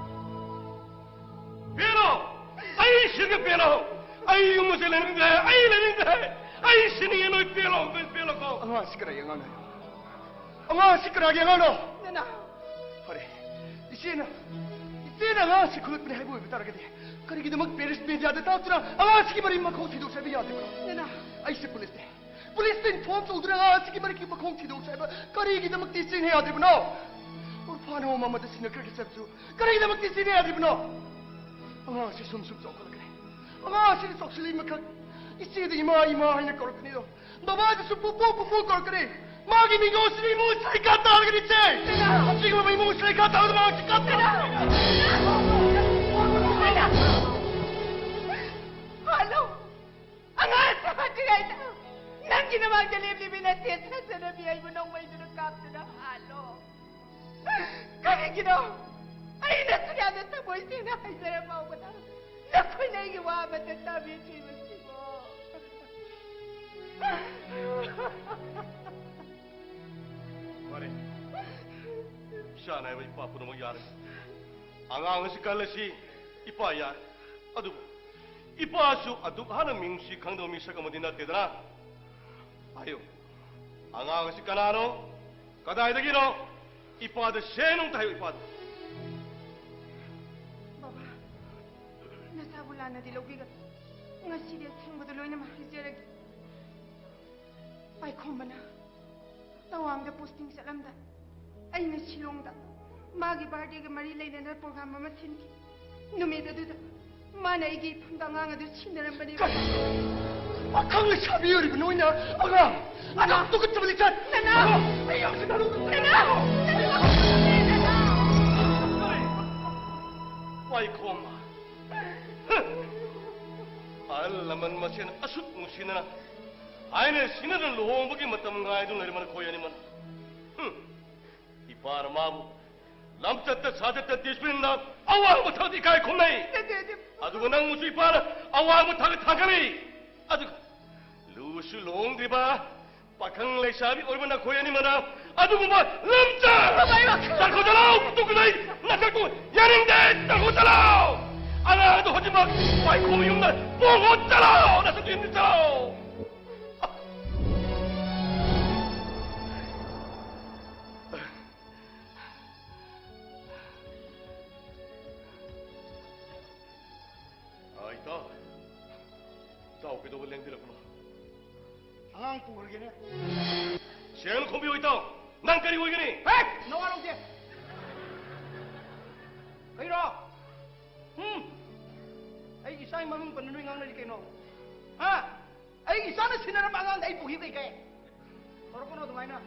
ꯄꯦꯜꯂꯣ! ꯑꯩ ꯁꯤꯒ ꯄꯦꯜꯂꯣ! ꯑꯩ ꯌꯨꯝ ꯑꯁꯤ ꯂꯩꯅꯤꯡꯗ꯭ꯔꯦ, ꯑꯩ ꯂꯩꯅꯤꯡꯗ꯭ꯔꯦ! ꯑꯩ ꯁꯤꯅꯤꯡꯉꯦ, ꯅꯣꯏ ꯄꯦꯜꯂꯣ, ꯅꯣꯏ ꯄꯦꯜꯂꯣꯀꯣ! ꯑꯉꯥꯡ ꯑꯁꯤ ꯀꯅꯥꯒꯤ ꯑꯉꯥꯡꯅꯣ? ꯑꯉꯥꯡ ꯑꯁꯤ ꯀꯅꯥꯒꯤ ꯑꯉꯥꯡꯅꯣ? ꯅꯅꯥꯎ! ꯐꯔꯦ, ꯏꯆꯦꯅ, ꯏꯆꯦꯅ ꯑꯉꯥꯡ ꯑꯁꯤ ꯈꯨꯜꯂꯛꯄꯅꯤ ꯍꯥꯏꯕ ꯑꯣꯏꯕ ꯇꯥꯔꯒꯗꯤ ꯀꯔꯤꯒꯤꯗꯃꯛ ꯄꯦꯔꯤꯁ ꯃꯦꯗꯤꯌꯥꯗ ꯇꯥꯛꯇꯨꯅ ꯑꯉꯥꯡ ꯑꯁꯤꯒꯤ ꯃꯔꯤ ꯃꯈꯣꯡ ꯊꯤꯗꯣꯛꯁꯦ ꯍꯥꯏꯕ ꯌꯥꯗꯕ꯭ꯔꯣ? ꯅꯅꯥꯎ! ꯑꯩꯁꯦ ꯄꯨꯂꯤꯁꯅꯦ꯫ ꯄꯨꯂꯤꯁꯇ ꯏꯟꯐꯣꯔꯝ ꯇꯧꯗꯨꯅ ꯑꯉꯥꯡ ꯑꯁꯤꯒꯤ ꯃꯔꯛꯀꯤ ꯃꯈꯣꯡ ꯊꯤꯗꯣꯛꯁꯦ ꯍꯥꯏꯕ ꯀꯔꯤꯒꯤꯗꯃꯛꯇ ꯏꯆꯦꯅ ꯌꯥꯗ꯭ꯔꯤꯕꯅꯣ? ꯑꯣꯔꯐꯥꯟ ꯍꯣꯝ ꯑꯃꯗ ꯁꯤꯟꯅꯈ꯭ꯔꯒꯦ ꯍꯥꯏꯕꯁꯨ ꯀꯔꯤꯒꯤꯗꯃꯛꯇ ꯏꯆꯦꯅ ꯌꯥꯗ꯭ꯔꯤꯕꯅꯣ? ꯑꯉꯥꯡ ꯑꯁꯤ ꯁꯨꯝ ꯁꯨꯝ ꯆꯥꯎꯈꯠꯂꯛꯀꯅꯤ꯫ ꯑꯉꯥꯡ ꯑꯁꯤꯅ ꯆꯥꯎꯁꯤꯜꯂꯛꯏ ꯃꯈꯛ ꯏꯆꯦꯗ ꯏꯃꯥ, ꯏꯃꯥ ꯍꯥꯏꯅ ꯀꯧꯔꯛꯀꯅꯤꯗꯣ꯫ ꯕꯕꯥꯁꯤꯁꯨ ꯄꯨꯄꯨ, ꯄꯨꯄꯨ ꯀꯧꯔꯛꯀꯅꯤ꯫ ꯃꯥꯒꯤ ꯃꯤꯡꯗꯣ ꯑꯁꯤꯗꯤ ꯏꯃꯨꯡ ꯁꯔꯤꯀꯥ ꯇꯥꯔꯒꯅꯤ ꯏꯆꯦ꯫ ꯏꯆꯦ! ꯑꯁꯤꯒꯨꯝꯕ ꯏꯃꯨꯡ ꯁꯔꯤꯀꯥ ꯇꯥꯕꯗ ꯃꯥ ꯁꯔꯤꯀꯥ ꯇꯥꯔꯒꯅꯤ꯫ ꯍꯜꯂꯣ! ꯑꯉꯥꯡ ꯑꯁꯤ ꯍꯧꯒꯠꯇ꯭ꯔꯤꯉꯩꯗ ꯅꯪꯒꯤ ꯅꯃꯥꯡꯗ ꯂꯦꯞꯂꯤꯕꯤ ꯅꯆꯦ ꯁꯅꯥꯆꯟꯅꯕꯤ ꯑꯩꯕꯨ ꯅꯣꯡꯃꯩꯗꯨꯅ ꯀꯥꯞꯇꯨꯅ ꯍꯥꯠꯂꯣ꯫ ꯀꯔꯤꯒꯤꯅꯣ? ꯑꯩꯅ ꯁꯨꯛ ꯌꯥꯝꯅ ꯊꯃꯣꯏ ꯁꯦꯡꯅ ꯍꯥꯏꯖꯔ ꯐꯥꯎꯕꯗ ꯅꯈꯣꯏꯅ ꯑꯩꯒꯤ ꯋꯥ ꯑꯃꯠꯇ ꯇꯥꯕꯤꯗ꯭ꯔꯤꯕꯁꯤꯕꯣ? ꯐꯔꯦ꯫ ꯏꯆꯥ ꯅꯥꯏꯕ ꯏꯄꯥ ꯄꯨꯝꯅꯃꯛ ꯌꯥꯔꯦ꯫ ꯑꯉꯥꯡ ꯑꯁꯤ ꯀꯜꯂꯁꯤ ꯏꯄꯥ ꯌꯥꯔꯦ꯫ ꯑꯗꯨꯕꯨ ꯏꯄꯥꯁꯨ ꯑꯗꯨꯛ ꯍꯥꯟꯅ ꯃꯤꯅꯨꯡꯁꯤ ꯈꯪꯗꯕ ꯃꯤꯁꯛ ꯑꯃꯗꯤ ꯅꯠꯇꯦꯗꯅ꯫ ꯍꯥꯏꯌꯨ, ꯑꯉꯥꯡ ꯑꯁꯤ ꯀꯅꯥꯅꯣ? ꯀꯗꯥꯏꯗꯒꯤꯅꯣ? ꯏꯄꯥꯗ ꯁꯦꯡꯅ ꯑꯝꯇ ꯍꯥꯏꯌꯨ, ꯏꯄꯥꯗ꯫ ꯕꯕꯥ, ꯅꯆꯥꯕꯨ ꯂꯥꯟꯅꯗꯤ ꯂꯧꯕꯤꯒꯅꯨ꯫ ꯉꯁꯤꯗꯤ ꯑꯁꯦꯡꯕꯗꯨ ꯂꯣꯏꯅꯃꯛ ꯍꯥꯏꯖꯔꯒꯦ꯫ ꯄꯥꯏꯈꯣꯝꯕꯅ ꯇꯋꯥꯡꯗ ꯄꯣꯁꯇꯤꯡ ꯆꯠꯂꯝꯗꯥꯏ ꯑꯩꯅ ꯁꯤꯂꯣꯡꯗ ꯃꯥꯒꯤ ꯕꯥꯔꯗꯦꯒ ꯃꯔꯤ ꯂꯩꯅꯅ ꯄ꯭ꯔꯣꯒ꯭ꯔꯥꯝ ꯑꯃ ꯁꯤꯟꯈꯤ꯫ ꯅꯨꯃꯤꯠ ꯑꯗꯨꯗ ꯃꯥꯅ ꯑꯩꯒꯤ ꯏꯐꯝꯗ ꯑꯉꯥꯡ ꯑꯗꯨ ꯁꯤꯟꯅꯔꯝꯕꯅꯤ꯫ ꯀꯔꯤ? ꯄꯥꯈꯪ ꯂꯩꯁꯥꯕꯤ ꯑꯣꯏꯔꯤꯕ ꯅꯣꯏꯅ ꯑꯉꯥꯡ ꯑꯗꯨꯛ ꯇꯨꯀꯠꯆꯕ ꯂꯤꯆꯠ! ꯅꯅꯥꯎ! ꯑꯉꯥꯡ! ꯑꯩ ꯌꯥꯝ ꯁꯤꯟꯅꯔꯨ-, ꯅꯅꯥꯎ! ꯅꯅꯥꯎ! ꯄꯥꯏꯈꯣꯝꯕ! ꯑꯍꯜ ꯂꯃꯟ ꯃꯁꯦꯟ ꯑꯁꯨꯛ ꯅꯨꯡꯁꯤꯅꯅ ꯍꯥꯏꯅ ꯁꯤꯡꯅꯅ ꯂꯨꯍꯣꯡꯕꯒꯤ ꯃꯇꯝ ꯉꯥꯏꯗꯨꯅ ꯂꯩꯔꯝꯕ ꯅꯈꯣꯏ ꯑꯅꯤꯃꯛ꯫ ꯍꯨꯝ꯫ ꯏꯄꯥꯅ ꯃꯥꯕꯨ ꯂꯝꯆꯠꯇ ꯁꯥꯖꯠꯇ ꯗꯤꯁꯤꯄ꯭ꯂꯤꯟꯗ ꯑꯋꯥꯡꯕ ꯊꯥꯛꯇ ꯏꯀꯥꯏ ꯈꯨꯝꯅꯩ꯫ ꯅꯠꯇꯦ, ꯅꯠꯇꯦ꯫ ꯑꯗꯨꯒ ꯅꯪꯕꯨꯁꯨ ꯏꯄꯥꯅ ꯑꯋꯥꯡꯕ ꯊꯥꯛꯇ ꯊꯥꯡꯒꯠꯂꯤ꯫ ꯑꯗꯨꯒ ꯂꯨꯁꯨ ꯂꯨꯍꯣꯡꯗ꯭ꯔꯤꯕ ꯄꯥꯈꯪ ꯂꯩꯁꯥꯕꯤ ꯑꯣꯏꯕ ꯅꯈꯣꯏ ꯑꯅꯤꯃꯛꯅ ꯑꯗꯨꯒꯨꯝꯕ ꯂꯝꯆꯠ! ꯕꯕꯥ, ꯏꯃꯥ! ꯇꯥꯟꯊꯣꯛ ꯆꯠꯂꯣ! ꯇꯨꯀꯠꯆꯩ! ꯅꯁꯛꯇꯨ ꯌꯥꯅꯤꯡꯗꯦ! ꯇꯥꯟꯊꯣꯛ ꯆꯠꯂꯣ! ꯑꯉꯥꯡꯗꯣ ꯍꯧꯖꯤꯛꯃꯛ ꯄꯥꯏꯈꯣꯝꯕ ꯌꯨꯝꯗ ꯄꯨꯈꯣ ꯆꯠꯂꯣ! ꯅꯁꯛꯇꯨ ꯌꯦꯡꯗ ꯆꯠꯂꯣ! ꯑꯥ, ꯏꯇꯥꯎ꯫ ꯏꯇꯥꯎ ꯀꯩꯗꯧꯕ ꯂꯦꯡꯕꯤꯔꯛꯄꯅꯣ? ꯑꯉꯥꯡ ꯄꯨꯈ꯭ꯔꯒꯦꯅꯦ꯫ ꯁꯦꯡꯅ ꯈꯨꯝꯕꯤꯌꯨ ꯏꯇꯥꯎ, ꯅꯪ ꯀꯔꯤ ꯑꯣꯏꯒꯅꯤ? ꯍꯦ! ꯅꯋꯥ ꯂꯧꯗꯦ꯫ ꯀꯩꯅꯣ? ꯎꯝ? ꯑꯩꯒꯤ ꯏꯆꯥꯒꯤ ꯃꯃꯤꯡ ꯄꯟꯅ ꯅꯣꯏ ꯉꯥꯡꯅꯔꯤ ꯀꯩꯅꯣ? ꯍꯥ? ꯑꯩꯒꯤ ꯏꯆꯥꯅ ꯁꯤꯟꯅꯔꯝꯕ ꯑꯉꯥꯡꯗ ꯑꯩ ꯄꯨꯈꯤ ꯀꯩ ꯀꯩ? ꯇꯧꯔꯛꯀꯅꯣ ꯑꯗꯨꯃꯥꯏꯅ꯫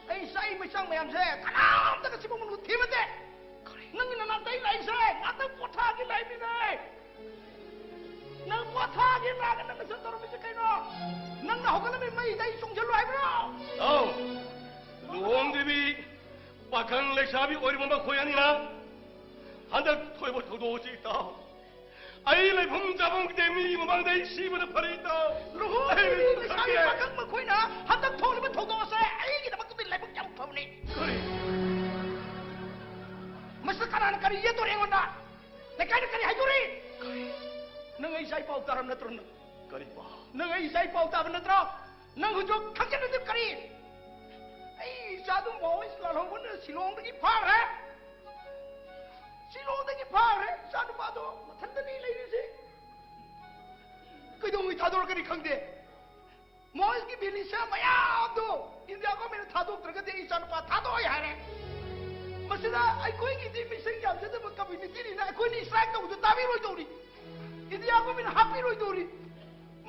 ꯑꯩ ꯏꯆꯥꯒꯤ ꯃꯩꯆꯥꯡ ꯃꯌꯥꯝꯁꯦ ꯀꯅꯥꯝꯇꯒ ꯁꯤꯕ ꯃꯅꯨꯡ ꯊꯤꯕꯗꯦ꯫ ꯅꯪꯒꯤ ꯅꯅꯥꯛꯇ ꯑꯩ ꯂꯥꯛꯏꯁꯦ ꯉꯥꯛꯇꯪ ꯄꯣꯊꯥꯒꯦ ꯂꯥꯛꯏꯃꯤꯅꯦ꯫ ꯅꯪ ꯄꯣꯊꯥꯒꯦ ꯂꯥꯛꯑꯒ ꯅꯪ ꯅꯆꯟ ꯇꯧꯔꯝꯃꯤꯁꯦ ꯀꯩꯅꯣ? ꯅꯪꯅ ꯍꯧꯒꯠꯂꯝꯃꯤ ꯃꯩꯗ ꯑꯩ ꯆꯣꯡꯁꯤꯜꯂꯨ ꯍꯥꯏꯕ꯭ꯔꯣ? ꯏꯇꯥꯎ, ꯂꯨꯍꯣꯡꯗ꯭ꯔꯤꯕꯤ ꯄꯥꯈꯪ ꯂꯩꯁꯥꯕꯤ ꯑꯣꯏꯔꯤꯕ ꯃꯈꯣꯏ ꯑꯅꯤꯅ ꯍꯟꯗꯛ ꯊꯣꯛꯏꯕ ꯊꯧꯗꯣꯛ ꯑꯁꯤ, ꯏꯇꯥꯎ, ꯑꯩ ꯂꯩꯐꯝ ꯆꯥꯐꯝ ꯈꯪꯗꯦ, ꯃꯤ ꯃꯃꯥꯡꯗ ꯑꯩ ꯁꯤꯕꯅ ꯐꯔꯦ, ꯏꯇꯥꯎ꯫ ꯂꯨꯍꯣꯡꯗ꯭ꯔꯤꯕꯤ ꯑꯩ ꯂꯩꯁꯥꯕꯤ ꯈꯪꯗꯦ꯫ ꯄꯥꯈꯪ ꯃꯈꯣꯏꯅ ꯍꯟꯗꯛ ꯊꯣꯛꯂꯤꯕ ꯊꯧꯗꯣꯛ ꯑꯁꯦ ꯑꯩꯒꯤꯗꯃꯛꯇꯗꯤ ꯂꯥꯏꯕꯛ ꯌꯥꯝ ꯐꯕꯅꯤ꯫ ꯀꯔꯤ? ꯃꯁꯤꯗ ꯀꯅꯥꯅ ꯀꯔꯤ ꯌꯦꯠꯇꯣꯔꯤ ꯑꯩꯉꯣꯟꯗ? ꯂꯩꯀꯥꯏꯅ ꯀꯔꯤ ꯍꯥꯏꯗꯣꯔꯤ? ꯀꯔꯤ? ꯅꯪ ꯑꯩ ꯏꯆꯥ ꯏ ꯄꯥꯎ ꯇꯥꯔꯕ ꯅꯠꯇ꯭ꯔꯣ ꯅꯪ? ꯀꯔꯤ ꯄꯥꯎ? ꯅꯪ ꯑꯩ ꯏꯆꯥ ꯏ ꯄꯥꯎ ꯇꯥꯕ ꯅꯠꯇ꯭ꯔꯣ? ꯅꯪ ꯍꯧꯖꯤꯛ ꯈꯪꯖꯤꯜꯂꯗꯤ ꯀꯔꯤ? ꯑꯩ ꯏꯆꯥꯗꯨ ꯃꯥꯑꯣꯏꯁꯤ ꯂꯥꯜꯍꯧꯕꯅ ꯁꯤꯂꯣꯡꯗꯒꯤ ꯐꯥꯈ꯭ꯔꯦ꯫ ꯁꯤꯂꯣꯡꯗꯒꯤ ꯐꯥꯈ꯭ꯔꯦ꯫ ꯏꯆꯥ ꯅꯨꯄꯥꯗꯣ ꯃꯊꯟꯇꯅꯤ ꯂꯩꯔꯤꯁꯦ꯫ ꯀꯩꯗꯧꯉꯩ ꯊꯥꯗꯣꯔꯛꯀꯅꯤ ꯈꯪꯗꯦ꯫ ꯃꯣꯏꯒꯤ ꯃꯤꯂꯤꯁꯤꯌꯥ ꯃꯌꯥꯝꯗꯣ ꯏꯟꯗꯤꯌꯥ ꯒꯣꯔꯃꯦꯟꯅ ꯊꯥꯗꯣꯛꯇ꯭ꯔꯒꯗꯤ ꯑꯩ ꯏꯆꯥꯅꯨꯄꯥ ꯊꯥꯗꯣꯛꯑꯣꯏ ꯍꯥꯏꯔꯦ꯫ ꯃꯁꯤꯗ ꯑꯩꯈꯣꯏꯒꯤꯗꯤ ꯃꯤꯁꯤꯡ ꯌꯥꯝꯖꯗꯕ ꯀꯝꯃ꯭ꯌꯨꯅꯤꯇꯤꯅꯤꯅ ꯑꯩꯈꯣꯏꯅ ꯏꯁꯇ꯭ꯔꯥꯏꯛ ꯇꯧꯕꯗ ꯇꯥꯕꯤꯔꯣꯏꯗꯧꯔꯤ꯫ ꯏꯟꯗꯤꯌꯥ ꯒꯣꯔꯃꯦꯟꯅ ꯍꯥꯞꯄꯤꯔꯣꯏꯗꯧꯔꯤ꯫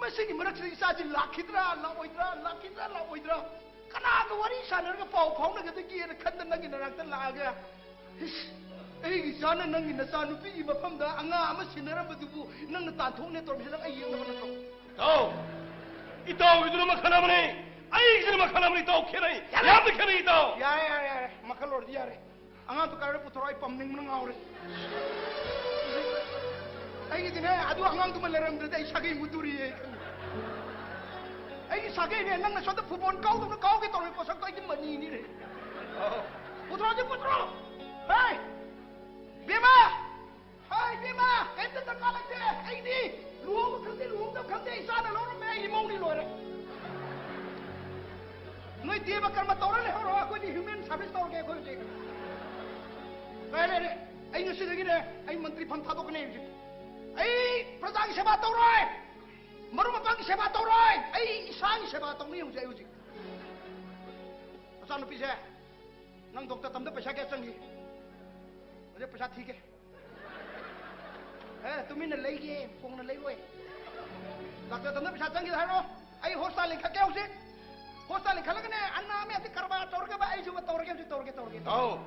ꯃꯁꯤꯒꯤ ꯃꯔꯛꯁꯤꯗ ꯏꯆꯥꯁꯤ ꯂꯥꯛꯈꯤꯗ꯭ꯔꯥ ꯂꯥꯛꯑꯣꯏꯗ꯭ꯔꯥ, ꯂꯥꯛꯈꯤꯗ꯭ꯔꯥ ꯂꯥꯛꯑꯣꯏꯗ꯭ꯔꯥ, ꯀꯅꯥꯒ ꯋꯥꯔꯤ ꯁꯥꯟꯅꯔꯒ ꯄꯥꯎ ꯐꯥꯎꯅꯒꯗꯒꯦꯅ ꯈꯟꯗ ꯅꯪꯒꯤ ꯅꯅꯥꯛꯇ ꯂꯥꯛꯑꯒ, ꯏꯁ, ꯑꯩꯒꯤ ꯏꯆꯥꯅ ꯅꯪꯒꯤ ꯅꯆꯥꯅꯨꯄꯤꯒꯤ ꯃꯐꯝꯗ ꯑꯉꯥꯡ ꯑꯃ ꯁꯤꯟꯅꯔꯝꯕꯗꯨꯕꯨ ꯅꯪꯅ ꯇꯥꯟꯊꯣꯛꯅꯦ ꯇꯧꯔꯝꯃꯤꯁꯦ ꯅꯪ ꯑꯩ ꯌꯦꯡꯅꯕ ꯅꯠꯇ꯭ꯔꯣ? ꯏꯇꯥꯎ, ꯏꯇꯥꯎꯒꯤꯗꯨꯅ ꯃꯈꯜ ꯑꯃꯅꯤ, ꯑꯩꯒꯤꯁꯤꯅ ꯃꯈꯜ ꯑꯃꯅꯤ, ꯏꯇꯥꯎ, ꯈꯦꯠꯅꯩ꯫ ꯌꯥꯔꯦ! ꯌꯥꯝꯅ ꯈꯦꯠꯅꯩ, ꯏꯇꯥꯎ꯫ ꯌꯥꯔꯦ, ꯌꯥꯔꯦ, ꯌꯥꯔꯦ꯫ ꯃꯈꯜ ꯑꯣꯏꯔꯗꯤ ꯌꯥꯔꯦ꯫ ꯑꯉꯥꯡꯗꯣ ꯀꯥꯏꯗ ꯄꯨꯊꯣꯔꯛꯑꯣ? ꯑꯩ ꯄꯝꯅꯤꯡꯕꯅ ꯉꯥꯎꯔꯦ꯫ ꯑꯩꯒꯤꯗꯤꯅꯦ, ꯑꯗꯨ ꯑꯉꯥꯡꯗꯨꯃ ꯂꯩꯔꯝꯗ꯭ꯔꯗꯤ ꯑꯩ ꯁꯥꯒꯩ ꯃꯨꯠꯇꯣꯔꯤꯌꯦ꯫ ꯑꯩꯒꯤ ꯁꯥꯒꯩꯅꯦ, ꯅꯪꯅ ꯁꯣꯝꯗ ꯐꯨꯠꯕꯣꯜ ꯀꯥꯎꯗꯧꯅ ꯀꯥꯎꯒꯦ ꯇꯧꯔꯤ ꯄꯣꯠꯁꯛꯇꯣ ꯑꯩꯗꯤ ꯃꯅꯤꯅꯤꯅꯦ꯫ ꯄꯨꯊꯣꯔꯛꯑꯣ, ꯄꯨꯊꯣꯔꯛꯑꯣ꯫ ꯍꯦ! ꯕꯦꯝꯃ! ꯍꯥꯏ, ꯏꯕꯦꯝꯃ, ꯀꯩꯝꯇ ꯗꯔꯀꯥꯔ ꯂꯩꯇꯦ꯫ ꯑꯩꯗꯤ ꯂꯨꯍꯣꯡꯕ ꯈꯪꯗꯦ, ꯂꯨꯍꯣꯡꯗꯕ ꯈꯪꯗꯦ, ꯏꯆꯥꯅ ꯂꯧꯔꯝꯃꯦ, ꯑꯩ ꯏꯃꯧꯅꯤ ꯂꯣꯏꯔꯦ꯫ ꯅꯣꯏ ꯗꯦꯕ ꯀꯔꯃ ꯇꯧꯔ ꯂꯩꯍꯧꯔꯣ, ꯑꯩꯈꯣꯏꯗꯤ human service ꯇꯧꯔꯒꯦ ꯑꯩꯈꯣꯏ ꯍꯧꯖꯤꯛ꯫ ꯂꯩꯔꯦ, ꯂꯩꯔꯦ꯫ ꯑꯩ ꯉꯁꯤꯗꯒꯤꯅꯦ, ꯑꯩ ꯃꯟꯇ꯭ꯔꯤ ꯐꯝ ꯊꯥꯗꯣꯛꯀꯅꯤ ꯍꯧꯖꯤꯛ꯫ ꯑꯩ ꯄ꯭ꯔꯖꯥꯒꯤ ꯁꯦꯕꯥ ꯇꯧꯔꯣꯏ꯫ ꯃꯔꯨꯞ ꯃꯄꯥꯡꯒꯤ ꯁꯦꯕꯥ ꯇꯧꯔꯣꯏ꯫ ꯑꯩ ꯏꯁꯥꯒꯤ ꯁꯦꯕꯥ ꯇꯧꯅꯤ ꯍꯧꯖꯤꯛ꯫ ꯑꯩ ꯍꯧꯖꯤꯛ ꯅꯆꯥꯅꯨꯄꯤꯁꯦ, ꯅꯪ ꯗꯣꯛꯇꯔ ꯇꯝꯕ ꯄꯩꯁꯥ ꯀꯌꯥ ꯆꯪꯈꯤ? ꯍꯧꯖꯤꯛ ꯄꯩꯁꯥ ꯊꯤꯒꯦ꯫ ꯑꯦ, ꯇꯨꯃꯤꯟꯅ ꯂꯩꯒꯦ, ꯐꯣꯡꯅ ꯂꯩꯔꯣꯏ꯫ ꯗꯥꯛꯇꯔ ꯇꯝꯕ ꯄꯩꯁꯥ ꯆꯪꯈꯤ ꯍꯥꯏꯔꯣ? ꯑꯩ ꯍꯣꯁꯄꯤꯇꯥꯜ ꯂꯤꯡꯈꯠꯀꯦ ꯍꯧꯖꯤꯛ꯫ ꯍꯣꯁꯄꯤꯇꯥꯜ ꯂꯤꯡꯈꯠꯂꯒꯅꯦ, ꯑꯅꯥ ꯃꯌꯥꯝꯁꯦ ꯀꯔꯕꯥꯔ ꯇꯧꯔꯒꯕ ꯑꯩꯁꯨ ꯇꯧꯔꯒꯦ, ꯍꯧꯖꯤꯛ ꯇꯧꯔꯒꯦ, ꯇꯧꯔꯒꯦ, ꯇꯧꯔꯒꯦ꯫ ꯇꯥꯎ,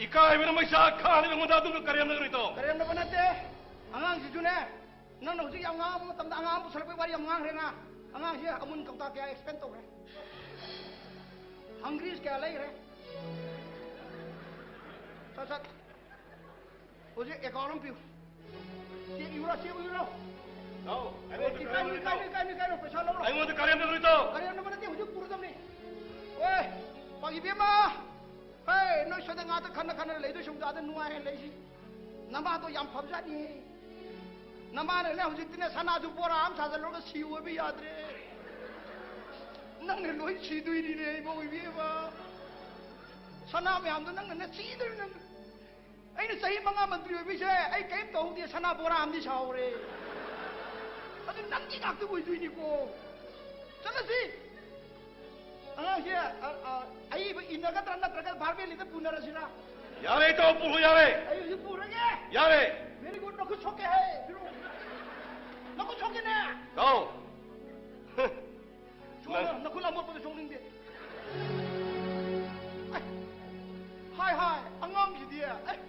ꯏꯀꯥꯏꯕꯅ ꯃꯩꯁꯥ ꯈꯥꯡꯉꯤꯕ ꯑꯩꯉꯣꯟꯗ ꯑꯗꯨꯝꯅ ꯀꯔꯦꯝꯅꯒ꯭ꯔꯤꯗꯣ? ꯀꯔꯦꯝꯅꯕ ꯅꯠꯇꯦ꯫ ꯑꯉꯥꯡꯁꯤꯁꯨꯅꯦ, ꯅꯪꯅ ꯍꯧꯖꯤꯛ ꯌꯥꯝ ꯉꯥꯡꯕ ꯃꯇꯝꯗ ꯑꯉꯥꯡ ꯄꯨꯁꯜꯂꯛꯄꯒꯤ ꯋꯥꯔꯤ ꯌꯥꯝ ꯉꯥꯡꯈ꯭ꯔꯦ ꯅ꯫ ꯑꯉꯥꯡꯁꯦ ꯑꯃꯨꯟ ꯀꯧꯇꯥ ꯀꯌꯥ ꯑꯦꯛꯁꯄꯦꯟ ꯇꯧꯈ꯭ꯔꯦ? ꯍꯪꯒ꯭ꯔꯤꯁ ꯀꯌꯥ ꯂꯩꯈ꯭ꯔꯦ? ꯁꯠ ꯁꯠ꯫ ꯍꯧꯖꯤꯛ ꯑꯦꯀꯥꯎꯟ ꯑꯃ ꯄꯤꯌꯨ꯫ Check ꯏꯌꯨꯔꯣ, check ꯏꯌꯨꯔꯣ? ꯅꯥꯎ, ꯑꯩꯉꯣꯟꯗ ꯏꯀꯥꯏꯅꯨ, ꯀꯔꯦꯝꯅꯒ꯭ꯔꯤꯗꯣ? ꯏꯀꯥꯏꯅꯨ, ꯏꯀꯥꯏꯅꯨ, ꯏꯀꯥꯏꯅꯨ, ꯄꯩꯁꯥ ꯂꯧꯔꯣ꯫ ꯑꯩꯉꯣꯟꯗ ꯀꯔꯦꯝꯅꯒ꯭ꯔꯤꯗꯣ? ꯀꯔꯦꯝꯅꯕ ꯅꯠꯇꯦ, ꯍꯧꯖꯤꯛ ꯄꯨꯔꯗꯕꯅꯤ꯫ ꯑꯣꯏ, ꯄꯥꯡ ꯏꯕꯦꯝꯃ, ꯍꯦ, ꯅꯣꯏ ꯁ꯭ꯋꯥꯏꯗ ꯉꯥꯛꯇ ꯈꯟꯅ ꯈꯟꯅ ꯂꯩꯗꯣꯏ ꯁꯨꯝ ꯑꯥꯗ ꯅꯨꯡꯉꯥꯏ ꯍꯦꯟ ꯂꯩꯁꯤ꯫ ꯅꯃꯥꯗꯣ ꯌꯥꯝ ꯐꯕꯖꯥꯠꯅꯤ꯫ ꯅꯃꯥꯅꯅꯦ ꯍꯧꯖꯤꯛꯇꯤꯅꯦ ꯁꯅꯥꯁꯨ ꯕꯣꯔꯥ ꯑꯃ ꯁꯥꯖꯜꯂꯨꯔꯒ ꯁꯤ ꯑꯣꯏꯕ ꯌꯥꯗ꯭ꯔꯦ꯫ ꯅꯪꯅ ꯂꯣꯏ ꯁꯤꯗꯣꯏꯅꯤꯅꯦ ꯏꯕꯣ ꯏꯕꯦꯝꯃ꯫ ꯁꯅꯥ ꯃꯌꯥꯝꯗꯣ ꯅꯪꯅꯅꯦ ꯁꯤꯗꯣꯏꯅꯤ ꯅꯪ꯫ ꯑꯩꯅ ꯆꯍꯤ ꯃꯉꯥ ꯃꯟꯇ꯭ꯔꯤ ꯑꯣꯏꯕꯤꯁꯦ ꯑꯩ ꯀꯔꯤꯝ ꯇꯧꯍꯧꯗꯦ, ꯁꯅꯥ ꯕꯣꯔꯥ ꯑꯃꯗꯤ ꯁꯥꯍꯧꯔꯦ꯫ ꯑꯗꯨ ꯅꯪꯒꯤ ꯉꯥꯛꯇ ꯑꯣꯏꯗꯣꯏꯅꯤꯀꯣ꯫ ꯆꯠꯂꯁꯤ꯫ ꯑꯉꯥꯡꯁꯦ, ꯑ, ꯑ, ꯑꯏꯕ ꯏꯟꯅꯒꯗ꯭ꯔꯥ ꯅꯠꯇ꯭ꯔꯒ ꯚꯥꯔꯃꯦꯂꯤꯗ ꯄꯨꯅꯔꯁꯤꯔꯥ? ꯌꯥꯔꯦ, ꯏꯇꯥꯎ, ꯄꯨꯔꯣ, ꯌꯥꯔꯦ꯫ ꯑꯩ ꯍꯧꯖꯤꯛ ꯄꯨꯔꯒꯦ꯫ ꯌꯥꯔꯦ꯫ Very good, ꯅꯈꯨꯠ ꯁꯣꯛꯀꯦ ꯍꯥꯏ꯫ ꯅꯈꯨꯠ ꯁꯣꯛꯀꯦꯅꯦ꯫ ꯏꯇꯥꯎ꯫ ꯁꯣꯛꯑꯣ, ꯅꯪ ꯅꯈꯨꯠ ꯑꯃꯣꯠꯄꯗꯣ ꯁꯣꯛꯅꯤꯡꯗꯦ꯫ ꯑꯩ, ꯍꯥꯏ, ꯍꯥꯏ, ꯑꯉꯥꯡꯁꯤꯗꯤ, ꯑꯩ,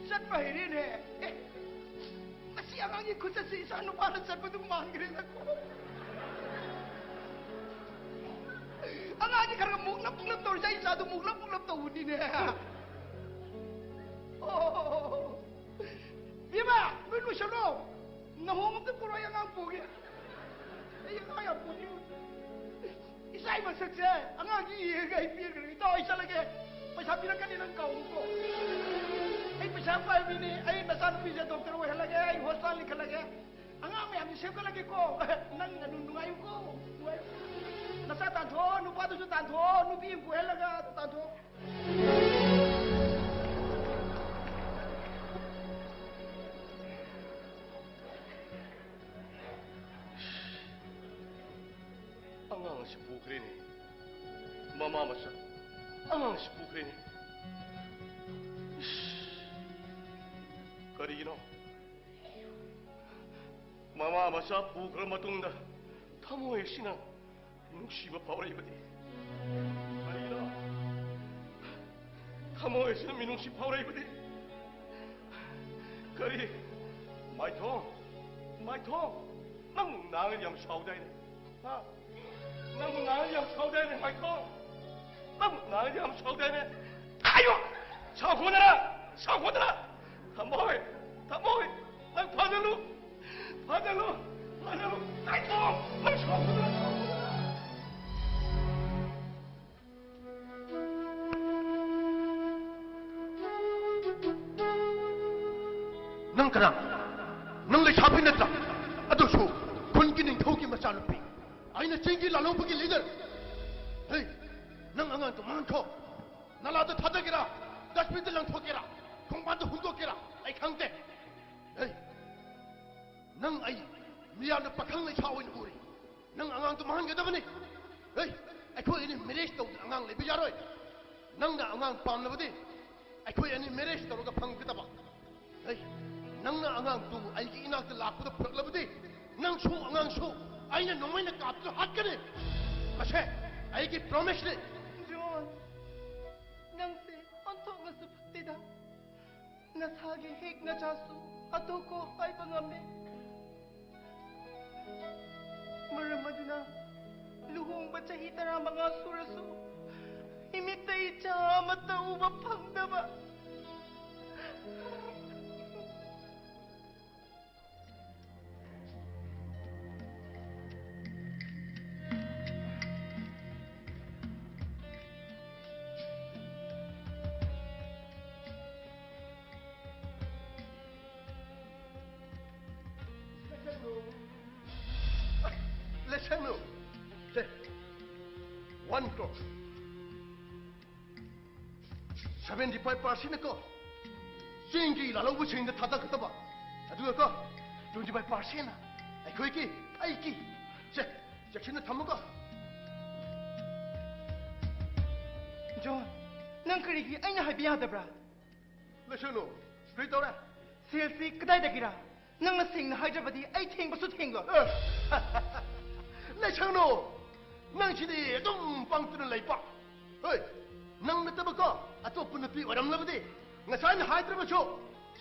ꯆꯠꯄ ꯍꯩꯔꯦꯅꯦ꯫ ꯑꯦ, ꯃꯁꯤ ꯑꯉꯥꯡꯒꯤ ꯈꯨꯆꯠꯁꯤ ꯏꯆꯥ ꯅꯨꯄꯥꯅ ꯆꯠꯄꯗꯨ ꯃꯥꯟꯈ꯭ꯔꯦꯗꯀꯣ꯫ ꯑꯉꯥꯡꯗꯤ ꯈꯔ ꯈꯔ ꯃꯨꯛꯂꯞ ꯃꯨꯛꯂꯞ ꯇꯧꯔꯤꯁꯦ, ꯑꯩ ꯏꯆꯥꯗꯨ ꯃꯨꯛꯂꯞ ꯃꯨꯛꯂꯞ ꯇꯧꯕꯅꯤꯅꯦ꯫ ꯑꯣ, ꯏꯃꯥ, ꯅꯣꯏ ꯂꯣꯏꯁꯜꯂꯣ꯫ ꯅꯍꯣꯡ ꯑꯝꯇ ꯄꯨꯔꯛꯑꯣ, ꯑꯩ ꯑꯉꯥꯡ ꯄꯨꯒꯦ꯫ ꯑꯩ ꯑꯉꯥꯡ ꯌꯥꯝ ꯄꯨꯅꯤꯡꯉꯤ꯫ ꯏꯆꯥꯒꯤ ꯃꯁꯛꯁꯦ ꯑꯉꯥꯡꯁꯤ ꯌꯦꯡꯉꯒ ꯑꯩ ꯄꯦꯟꯈ꯭ꯔꯦ꯫ ꯏꯇꯥꯎ, ꯑꯩ ꯆꯠꯂꯒꯦ꯫ ꯄꯩꯁꯥ ꯄꯤꯔꯛꯀꯅꯤ, ꯅꯪ ꯀꯥꯎꯅꯨꯀꯣ꯫ ꯑꯩ ꯄꯩꯁꯥ ꯄꯥꯏꯕ ꯃꯤꯅꯤ꯫ ꯑꯩ ꯅꯆꯥꯅꯨꯄꯤꯁꯦ ꯗꯣꯛꯇꯔ ꯑꯣꯏꯍꯜꯂꯒꯦ, ꯑꯩ ꯍꯣꯁꯄꯤꯇꯥꯜ ꯂꯤꯡꯈꯠꯂꯒꯦ꯫ ꯑꯉꯥꯡ ꯃꯌꯥꯝꯁꯤ ꯁꯦꯝꯒꯠꯂꯒꯦꯀꯣ꯫ ꯅꯪ ꯑꯗꯨꯝ ꯅꯨꯡꯉꯥꯏꯌꯨꯀꯣ, ꯅꯨꯡꯉꯥꯏꯌꯨ꯫ ꯅꯆꯥ ꯇꯥꯟꯊꯣꯛꯑꯣ, ꯅꯨꯄꯥꯗꯨꯁꯨ ꯇꯥꯟꯊꯣꯛꯑꯣ, ꯅꯨꯄꯤ ꯑꯃ ꯀꯣꯏꯍꯜꯂꯒ ꯑꯗꯨ ꯇꯥꯟꯊꯣꯛꯑꯣ꯫ ꯑꯉꯥꯡ ꯑꯁꯤ ꯄꯨꯈ꯭ꯔꯦꯅꯦ꯫ ꯃꯃꯥ ꯃꯆꯥ ꯑꯉꯥꯡ ꯑꯁꯤ ꯄꯨꯈ꯭ꯔꯦꯅꯦ꯫ ꯏꯁ, ꯀꯔꯤꯒꯤꯅꯣ? ꯃꯃꯥ ꯃꯆꯥ ꯄꯨꯈ꯭ꯔ ꯃꯇꯨꯡꯗ ꯊꯃꯣꯏ ꯑꯁꯤꯅ ꯅꯨꯡꯁꯤꯕ ꯐꯥꯎꯔꯛꯏꯕꯗꯤ? ꯀꯔꯤꯒꯤꯅꯣ? ꯊꯃꯣꯏ ꯑꯁꯤꯅ ꯃꯤꯅꯨꯡꯁꯤ ꯐꯥꯎꯔꯛꯏꯕꯗꯤ? ꯀꯔꯤ? ꯃꯥꯏꯊꯣꯡ, ꯃꯥꯏꯊꯣꯡ, ꯅꯪ ꯅꯍꯥꯟꯒꯗꯤ ꯌꯥꯝ ꯁꯥꯎꯗꯥꯏꯅꯦ? ꯍꯥ? ꯅꯪ ꯅꯍꯥꯟꯒꯗꯤ ꯌꯥꯝ ꯁꯥꯎꯗꯥꯏꯅꯦ, ꯃꯥꯏꯊꯣꯡ? ꯅꯪ ꯅꯍꯥꯟꯒꯗꯤ ꯌꯥꯝ ꯁꯥꯎꯗꯥꯏꯅꯦ? ꯑꯌꯣ! ꯁꯥꯎꯈꯣꯗꯅ! ꯁꯥꯎꯈꯣꯗꯅ! ꯊꯃꯣꯏ! ꯊꯃꯣꯏ! ꯅꯪ ꯐꯥꯖꯜꯂꯨ! ꯐꯥꯖꯜꯂꯨ! ꯐꯥꯖꯜꯂꯨ! ꯃꯥꯏꯊꯣꯡ! ꯅꯪ ꯁꯥꯎꯈꯣꯗꯅ! ꯁꯥꯎꯈꯣꯗꯅ! ꯅꯪ ꯀꯅꯥ? ꯅꯪ ꯂꯩꯁꯥꯕꯤ ꯅꯠꯇ꯭ꯔꯥ? ꯑꯗꯨꯁꯨ ꯈꯨꯟꯒꯤ ꯅꯤꯡꯊꯧꯒꯤ ꯃꯆꯥꯅꯨꯄꯤ꯫ ꯑꯩꯅ ꯆꯤꯡꯒꯤ ꯂꯥꯜꯍꯧꯕꯒꯤ ꯂꯤꯗꯔ꯫ ꯍꯦ, ꯅꯪ ꯑꯉꯥꯡꯗꯣ ꯃꯥꯡꯈꯣ꯫ ꯅꯂꯥꯗ ꯊꯥꯗꯒꯦꯔꯥ? ꯗꯁꯕꯤꯟꯗ ꯂꯪꯊꯣꯛꯀꯦꯔꯥ? ꯈꯣꯡꯕꯥꯟꯗ ꯍꯨꯟꯗꯣꯛꯀꯦꯔꯥ? ꯑꯩ ꯈꯪꯗꯦ꯫ ꯍꯦ, ꯅꯪ ꯑꯩ ꯃꯤꯌꯥꯝꯅ ꯄꯥꯈꯪ ꯂꯩꯁꯥ ꯑꯣꯏꯅ ꯎꯔꯤ꯫ ꯅꯪ ꯑꯉꯥꯡꯗꯣ ꯃꯥꯡꯍꯟꯒꯗꯕꯅꯤ꯫ ꯍꯦ, ꯑꯩꯈꯣꯏ ꯑꯅꯤ ꯃꯦꯔꯦꯖ ꯇꯧꯗꯅ ꯑꯉꯥꯡ ꯂꯩꯕ ꯌꯥꯔꯣꯏ꯫ ꯅꯪꯅ ꯑꯉꯥꯡ ꯄꯥꯝꯂꯕꯗꯤ ꯑꯩꯈꯣꯏ ꯑꯅꯤ ꯃꯦꯔꯦꯖ ꯇꯧꯔꯒ ꯐꯪꯒꯗꯕ꯫ ꯍꯦ, ꯅꯪꯅ ꯑꯉꯥꯡꯗꯨ ꯑꯩꯒꯤ ꯏꯅꯥꯛꯇ ꯂꯥꯛꯄꯗ ꯄꯨꯔꯛꯂꯕꯗꯤ ꯅꯪꯁꯨ ꯑꯉꯥꯡꯁꯨ ꯑꯩꯅ ꯅꯣꯡꯃꯩꯅ ꯀꯥꯞꯇꯨꯅ ꯍꯥꯠꯀꯅꯤ꯫ ꯃꯁꯦ ꯑꯩꯒꯤ ꯄ꯭ꯔꯣꯃꯤꯁꯅꯤ꯫ ꯖꯣꯟ, ꯅꯪꯁꯦ ꯑꯣꯟꯊꯣꯛꯅꯁꯨ ꯐꯠꯇꯦꯗ꯫ ꯅꯁꯥꯒꯤ ꯍꯦꯛ ꯅꯆꯥꯁꯨ ꯍꯥꯠꯇꯣꯛꯈꯣ ꯍꯥꯏꯕ ꯉꯝꯃꯦ꯫ ꯃꯔꯝ ꯑꯗꯨꯅ ꯂꯨꯍꯣꯡꯕ ꯆꯍꯤ ꯇꯔꯥꯃꯉꯥ ꯁꯨꯔꯁꯨ ꯏꯃꯤꯠꯇ ꯏꯆꯥ ꯑꯃꯠꯇ ꯎꯕ ꯐꯪꯗꯕ꯫ ꯂꯩꯁꯅꯨ꯫ ꯁꯦ, one crore꯫ Seventy five percent ꯀꯣ ꯆꯤꯡꯒꯤ ꯂꯥꯜꯍꯧꯕꯁꯤꯡꯗ ꯊꯥꯗꯒꯗꯕ, ꯑꯗꯨꯒ ꯀꯣ twenty five percent ꯑꯩꯈꯣꯏꯒꯤ, ꯑꯩꯒꯤ꯫ ꯁꯦ, ꯆꯦꯛꯁꯤꯟꯅ ꯊꯝꯃꯨꯀꯣ꯫ ꯖꯣꯟ, ꯅꯪ ꯀꯔꯤꯒꯤ ꯑꯩꯅ ꯍꯥꯏꯕ ꯌꯥꯗꯕ꯭ꯔꯥ? ꯂꯩꯁꯅꯨ, ꯀꯔꯤ ꯇꯧꯔꯦ? ꯁꯦꯜꯁꯤ ꯀꯗꯥꯏꯗꯒꯤꯔ? ꯅꯪꯅ ꯁꯦꯡꯅ ꯍꯥꯏꯗ꯭ꯔꯕꯗꯤ ꯑꯩ ꯊꯦꯡꯕꯁꯨ ꯊꯦꯡꯂꯣꯏ꯫ ꯂꯩꯁꯅꯨ, ꯅꯪꯁꯤꯗꯤ ꯑꯗꯨꯝ ꯄꯪꯇꯨꯅ ꯂꯩꯕ꯫ ꯍꯣꯏ, ꯅꯪ ꯅꯠꯇꯕꯀꯣ ꯑꯇꯣꯞꯄ ꯅꯨꯄꯤ ꯑꯣꯏꯔꯝꯂꯕꯗꯤ ꯉꯁꯥꯏꯅ ꯍꯥꯏꯗ꯭ꯔꯕꯁꯨ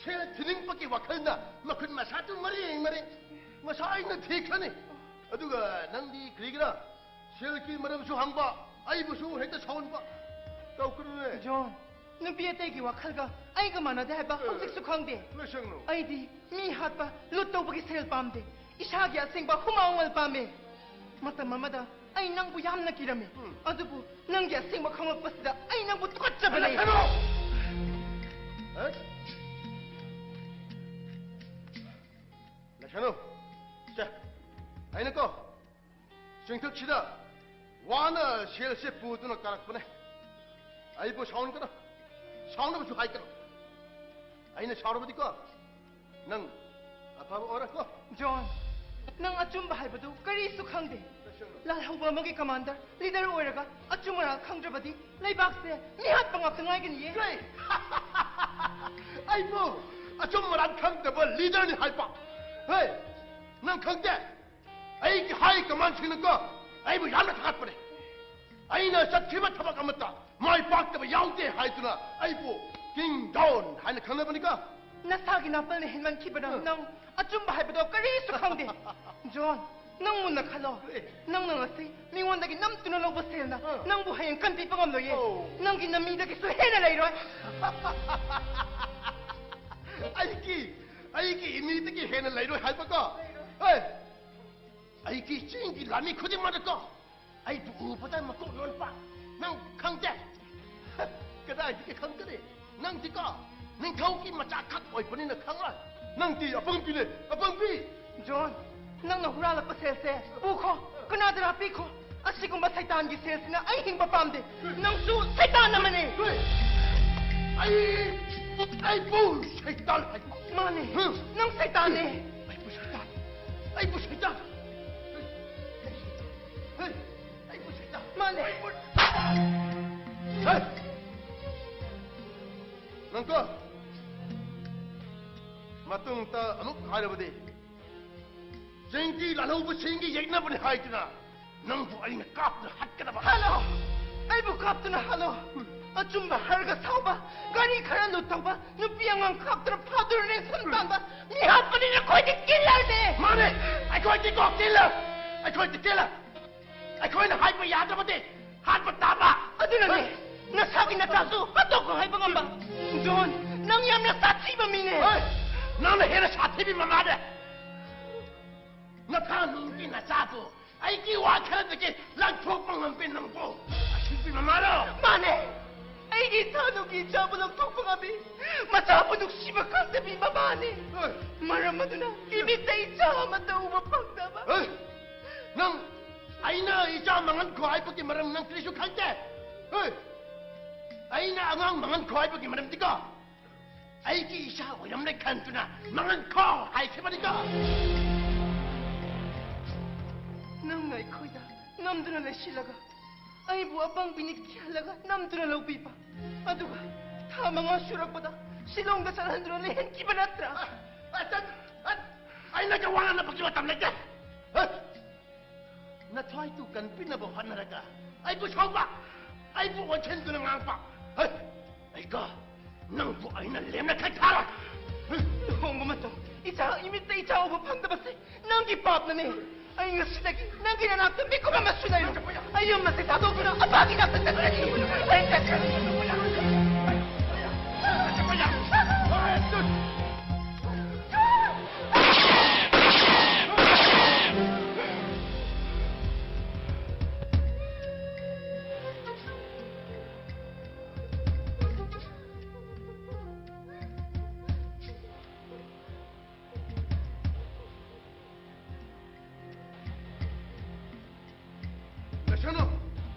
ꯁꯦꯜ ꯊꯤꯅꯤꯡꯕꯒꯤ ꯋꯥꯈꯜꯅ ꯃꯈꯨꯠ ꯃꯁꯥꯗꯨ ꯃꯔꯦꯡ ꯃꯔꯦꯡ ꯉꯁꯥꯏꯅ ꯊꯤꯈ꯭ꯔꯅꯤ꯫ ꯑꯗꯨꯒ ꯅꯪꯗꯤ ꯀꯔꯤꯒꯤꯔ ꯁꯦꯜꯒꯤ ꯃꯔꯝꯁꯨ ꯍꯪꯕ, ꯑꯩꯕꯨꯁꯨ ꯍꯦꯛꯇ ꯁꯥꯎꯍꯟꯕ꯫ ꯇꯧꯀꯅꯨꯅꯦ꯫ ꯖꯣꯟ, ꯅꯨꯄꯤ ꯑꯇꯩꯒꯤ ꯋꯥꯈꯜꯒ ꯑꯩꯒ ꯃꯥꯟꯅꯗꯦ ꯍꯥꯏꯕ ꯍꯧꯖꯤꯛꯁꯨ ꯈꯪꯗꯦ꯫ ꯂꯩꯁꯪꯅꯨ꯫ ꯑꯩꯗꯤ ꯃꯤ ꯍꯥꯠꯄ, ꯂꯨꯠ ꯇꯧꯕꯒꯤ ꯁꯦꯜ ꯄꯥꯝꯗꯦ꯫ ꯏꯁꯥꯒꯤ ꯑꯁꯦꯡꯕ ꯍꯨꯃꯥꯡ ꯃꯃꯜ ꯄꯥꯝꯃꯦ꯫ ꯃꯇꯝ ꯑꯃꯗ ꯑꯩ ꯅꯪꯕꯨ ꯌꯥꯝꯅ ꯀꯤꯔꯝꯃꯤ꯫ ꯎꯝ꯫ ꯑꯗꯨꯕꯨ ꯅꯪꯒꯤ ꯑꯁꯦꯡꯕ ꯈꯪꯂꯛꯄꯁꯤꯗ ꯑꯩ ꯅꯪꯕꯨ ꯊꯨꯀꯠꯆꯕꯅꯦ꯫ ꯂꯩꯁꯪꯅꯨ꯫ ꯑꯦ? ꯂꯩꯁꯪꯅꯨ꯫ ꯁꯦ, ꯑꯩꯅꯀꯣ ꯆꯤꯡꯊꯛꯁꯤꯗ ꯋꯥꯅ ꯁꯦꯜꯁꯦ ꯄꯨꯗꯨꯅ ꯀꯥꯔꯛꯄꯅꯦ꯫ ꯑꯩꯕꯨ ꯁꯥꯎꯍꯟꯒꯅꯨ, ꯁꯥꯎꯅꯕꯁꯨ ꯍꯥꯏꯒꯅꯨ꯫ ꯑꯩꯅ ꯁꯥꯎꯔꯕꯗꯤꯀꯣ ꯅꯪ ꯑꯐꯕ ꯑꯣꯏꯔꯣꯏꯀꯣ꯫ ꯖꯣꯟ, ꯅꯪ ꯑꯆꯨꯝꯕ ꯍꯥꯏꯕꯗꯨ ꯀꯔꯤꯁꯨ ꯈꯪꯗꯦ꯫ ꯂꯥꯜꯍꯧꯕ ꯑꯃꯒꯤ ꯀꯃꯥꯟꯗꯔ, ꯂꯤꯗꯔ ꯑꯣꯏꯔꯒ ꯑꯆꯨꯝ ꯑꯔꯥꯟ ꯈꯪꯗ꯭ꯔꯕꯗꯤ ꯂꯩꯕꯥꯛꯁꯦ ꯃꯤꯍꯥꯠꯄ ꯉꯥꯛꯇ ꯉꯥꯏꯒꯅꯤꯌꯦ꯫ ꯀꯩ? ꯑꯩꯕꯨ ꯑꯆꯨꯝ ꯑꯔꯥꯟ ꯈꯪꯗꯕ ꯂꯤꯗꯔꯅꯤ ꯍꯥꯏꯕ? ꯍꯦ, ꯅꯪ ꯈꯪꯗꯦ? ꯑꯩꯒꯤ ꯍꯥꯏ ꯀꯃꯥꯟꯁꯤꯡꯅꯀꯣ ꯑꯩꯕꯨ ꯌꯥꯝꯅ ꯊꯥꯒꯠꯄꯅꯦ꯫ ꯑꯩꯅ ꯆꯠꯈꯤꯕ ꯊꯕꯛ ꯑꯃꯠꯇ ꯃꯥꯏ ꯄꯥꯛꯇꯕ ꯌꯥꯎꯗꯦ ꯍꯥꯏꯗꯨꯅ ꯑꯩꯕꯨ ꯀꯤꯡ ꯗꯥꯎꯟ ꯍꯥꯏꯅ ꯈꯪꯅꯕꯅꯤꯀꯣ꯫ ꯅꯁꯥꯒꯤ ꯅꯥꯄꯜꯅ ꯍꯦꯟꯃꯟꯈꯤꯕꯅ ꯎꯝ꯫ ꯅꯪ ꯑꯆꯨꯝꯕ ꯍꯥꯏꯕꯗꯣ ꯀꯔꯤꯁꯨ ꯈꯪꯗꯦ꯫ ꯖꯣꯟ, ꯅꯪ ꯃꯨꯟꯅ ꯈꯜꯂꯣ꯫ ꯑꯦ꯫ ꯅꯪꯅ ꯉꯁꯤ ꯃꯤꯉꯣꯟꯗꯒꯤ ꯅꯝꯗꯨꯅ ꯂꯧꯕ ꯁꯦꯜꯅ ꯎꯝ꯫ ꯅꯪꯕꯨ ꯍꯌꯦꯡ ꯀꯟꯕꯤꯕ ꯉꯝꯂꯣꯏꯌꯦ꯫ ꯑꯣ꯫ ꯅꯪꯒꯤ ꯅꯃꯤꯗꯒꯤꯁꯨ ꯍꯦꯟꯅ ꯂꯩꯔꯣꯏ꯫ ꯑꯩꯒꯤ ꯑꯩꯒꯤ ꯏꯃꯤꯗꯒꯤ ꯍꯦꯟꯅ ꯂꯩꯔꯣꯏ ꯍꯥꯏꯕꯀꯣ꯫ ꯍꯣꯏ, ꯑꯩꯒꯤ ꯆꯤꯡꯒꯤ ꯂꯥꯟꯃꯤ ꯈꯨꯗꯤꯡꯃꯛꯅꯀꯣ ꯑꯩꯕꯨ ꯎꯕꯗ ꯃꯀꯣꯛ ꯅꯣꯟꯕ꯫ ꯅꯪ ꯈꯪꯗꯦ? ꯀꯗꯥꯏꯗꯒꯤ ꯈꯪꯒꯅꯤ? ꯅꯪꯗꯤꯀꯣ ꯅꯤꯡꯊꯧꯒꯤ ꯃꯆꯥ ꯈꯛ ꯑꯣꯏꯕꯅꯤꯅ ꯈꯪꯂꯣꯏ꯫ ꯅꯪꯗꯤ ꯑꯄꯪꯕꯤꯅꯦ, ꯑꯄꯪꯕꯤ꯫ ꯖꯣꯟ, ꯅꯪꯅ ꯍꯨꯔꯥꯜꯂꯛꯄ ꯁꯦꯜꯁꯦ ꯄꯨꯈꯣ, ꯀꯅꯥꯗꯔ ꯄꯤꯈꯣ꯫ ꯑꯁꯤꯒꯨꯝꯕ ꯁꯩꯇꯥꯟꯒꯤ ꯁꯦꯜꯁꯤꯅ ꯑꯩ ꯍꯤꯡꯕ ꯄꯥꯝꯗꯦ꯫ ꯅꯪꯁꯨ ꯁꯩꯇꯥꯟ ꯑꯃꯅꯤ꯫ ꯑꯩ ꯑꯩꯕꯨ ꯁꯩꯇꯥꯟ ꯍꯥꯏꯕ? ꯃꯥꯅꯦ, ꯍꯝ? ꯅꯪ ꯁꯩꯇꯥꯟꯅꯦ꯫ ꯑꯩꯕꯨ ꯁꯩꯇꯥꯟ, ꯑꯩꯕꯨ ꯁꯩꯇꯥꯟ, ꯍꯦ, ꯑꯩꯕꯨ ꯁꯩꯇꯥꯟ, ꯃꯥꯅꯦ꯫ ꯑꯩꯕꯨ ꯁꯩꯇꯥꯟ꯫ ꯍꯦ, ꯇꯨꯡꯗ ꯑꯃꯨꯛ ꯍꯥꯏꯔꯕꯗꯤ, ꯆꯦꯡꯀꯤ ꯂꯥꯜꯍꯧꯕꯁꯤꯡꯒꯤ ꯌꯦꯛꯅꯕꯅꯤ ꯍꯥꯏꯗꯨꯅ ꯅꯪꯕꯨ ꯑꯩꯅ ꯀꯥꯞꯇꯨꯅ ꯍꯥꯠꯀꯗꯕ꯫ ꯍꯥꯠꯂꯣ! ꯑꯩꯕꯨ ꯀꯥꯞꯇꯨꯅ ꯍꯥꯠꯂꯣ! ꯑꯆꯨꯝꯕ ꯍꯥꯏꯔꯒ ꯁꯥꯎꯕ, ꯒꯥꯔꯤ ꯈꯔ ꯂꯨꯠ ꯇꯧꯕ, ꯅꯨꯄꯤ ꯑꯉꯥꯡ ꯀꯥꯞꯇꯨꯅ ꯐꯥꯗꯨꯅ ꯔꯦꯟꯁꯟ ꯇꯥꯟꯕ, ꯃꯤ ꯍꯥꯠꯄꯅꯤꯅ ꯑꯩꯈꯣꯏꯗꯤ ꯀꯤꯜꯂꯔꯅꯦ! ꯃꯥꯅꯦ! ꯑꯩꯈꯣꯏꯗꯤ ꯀꯣ ꯀꯤꯜꯂꯔ! ꯑꯩꯈꯣꯏꯗꯤ ꯀꯤꯜꯂꯔ! ꯑꯩꯈꯣꯏꯅ ꯍꯥꯏꯕ ꯌꯥꯗ꯭ꯔꯕꯗꯤ ꯍꯥꯠꯄ ꯇꯥꯕ! ꯑꯗꯨꯅꯅꯦ, ꯅꯁꯥꯒꯤ ꯅꯆꯥꯁꯨ ꯍꯥꯠꯇꯣꯛꯈꯣ ꯍꯥꯏꯕ ꯉꯝꯕ꯫ ꯖꯣꯟ, ꯅꯪ ꯌꯥꯝꯅ ꯁꯥꯊꯤꯕ ꯃꯤꯅꯦ꯫ ꯍꯣꯏ! ꯅꯪꯅ ꯍꯦꯟꯅ ꯁꯥꯊꯤꯕꯤ ꯃꯃꯥꯅꯦ꯫ ꯅꯊꯥ ꯅꯨꯡꯒꯤ ꯅꯆꯥꯕꯨ ꯑꯩꯒꯤ ꯋꯥ ꯈꯔꯗꯒꯤ ꯂꯥꯡꯊꯣꯛꯄ ꯉꯝꯕꯤ ꯅꯪꯕꯨ ꯑꯁꯤꯕꯤ ꯃꯃꯥꯔꯣ? ꯃꯥꯅꯦ꯫ ꯑꯩꯒꯤ ꯏꯊꯥꯅꯨꯒꯤ ꯏꯆꯥꯕꯨ ꯂꯧꯊꯣꯛꯄ ꯉꯝꯃꯤ꯫ ꯃꯆꯥꯕꯨ ꯅꯨꯡꯁꯤꯕ ꯈꯪꯗꯕꯤ ꯃꯃꯥꯅꯤ꯫ ꯍꯣꯏ꯫ ꯃꯔꯝ ꯑꯗꯨꯅ ꯏꯃꯤꯠꯇ ꯏꯆꯥ ꯑꯃꯠꯇ ꯎꯕ ꯐꯪꯗꯕ꯫ ꯍꯣꯏ꯫ ꯅꯪ ꯑꯩꯅ ꯏꯆꯥ ꯃꯉꯟ ꯈꯣ ꯍꯥꯏꯕꯒꯤ ꯃꯔꯝ ꯅꯪ ꯀꯔꯤꯁꯨ ꯈꯪꯗꯦ꯫ ꯍꯣꯏ꯫ ꯑꯩꯅ ꯑꯉꯥꯡ ꯃꯉꯟ ꯈꯣ ꯍꯥꯏꯕꯒꯤ ꯃꯔꯝꯗꯤꯀꯣ, ꯑꯩꯒꯤ ꯏꯆꯥ ꯑꯣꯏꯔꯝꯂꯦ ꯈꯟꯗꯨꯅ ꯃꯉꯟ ꯈꯣ ꯍꯥꯏꯈꯤꯕꯅꯤꯀꯣ꯫ ꯅꯪꯅ ꯑꯩꯈꯣꯏꯗ ꯅꯝꯗꯨꯅ ꯂꯩꯁꯤꯜꯂꯒ, ꯑꯩꯕꯨ ꯑꯄꯪꯕꯤꯅꯤ ꯈꯜꯂꯒ ꯅꯝꯗꯨꯅ ꯂꯧꯕꯤꯕ꯫ ꯑꯗꯨꯒ ꯊꯥ ꯃꯉꯥ ꯁꯨꯔꯛꯄꯗ ꯁꯤꯂꯣꯡꯗ ꯆꯠꯍꯟꯗꯨꯅ ꯂꯩꯍꯟꯈꯤꯕ ꯅꯠꯇ꯭ꯔꯥ? ꯑ, ꯑ, ꯑ, ꯑꯩꯅ ꯋꯥ ꯉꯥꯡꯅꯕꯒꯤ ꯃꯇꯝ ꯂꯩꯇꯦ꯫ ꯑ, ꯅꯊ꯭ꯋꯥꯏꯗꯨ ꯀꯟꯕꯤꯅꯕ ꯍꯣꯠꯅꯔꯒ ꯑꯩꯕꯨ ꯁꯥꯎꯕ, ꯑꯩꯕꯨ ꯑꯣꯟꯁꯤꯟꯗꯨꯅ ꯉꯥꯡꯕ꯫ ꯍꯩ! ꯑꯩꯒ ꯅꯪꯕꯨ ꯑꯩꯅ ꯂꯦꯝꯅ ꯊꯩꯊꯥꯔꯣꯏ꯫ ꯂꯨꯍꯣꯡꯕ ꯃꯇꯝ ꯏꯆꯥ ꯏꯃꯤꯠꯇ ꯏꯆꯥ ꯎꯕ ꯐꯪꯗꯕꯁꯦ ꯅꯪꯒꯤ ꯄꯥꯞꯅꯅꯦ꯫ ꯑꯩ ꯉꯁꯤꯗꯒꯤ ꯅꯪꯒꯤ ꯅꯅꯥꯛꯇ ꯃꯤꯀꯨꯞ ꯑꯃꯁꯨ ꯂꯩꯔꯣꯏ꯫ ꯑꯩ ꯌꯨꯝ ꯑꯁꯤ ꯊꯥꯗꯣꯛꯇꯨꯅ ꯑꯄꯥꯒꯤ ꯅꯥꯛꯇ ꯆꯠꯈ꯭ꯔꯅꯤ꯫ ꯑꯩ ꯆꯠꯈ꯭ꯔꯅꯤ꯫ ꯂꯩꯁꯅꯨ꯫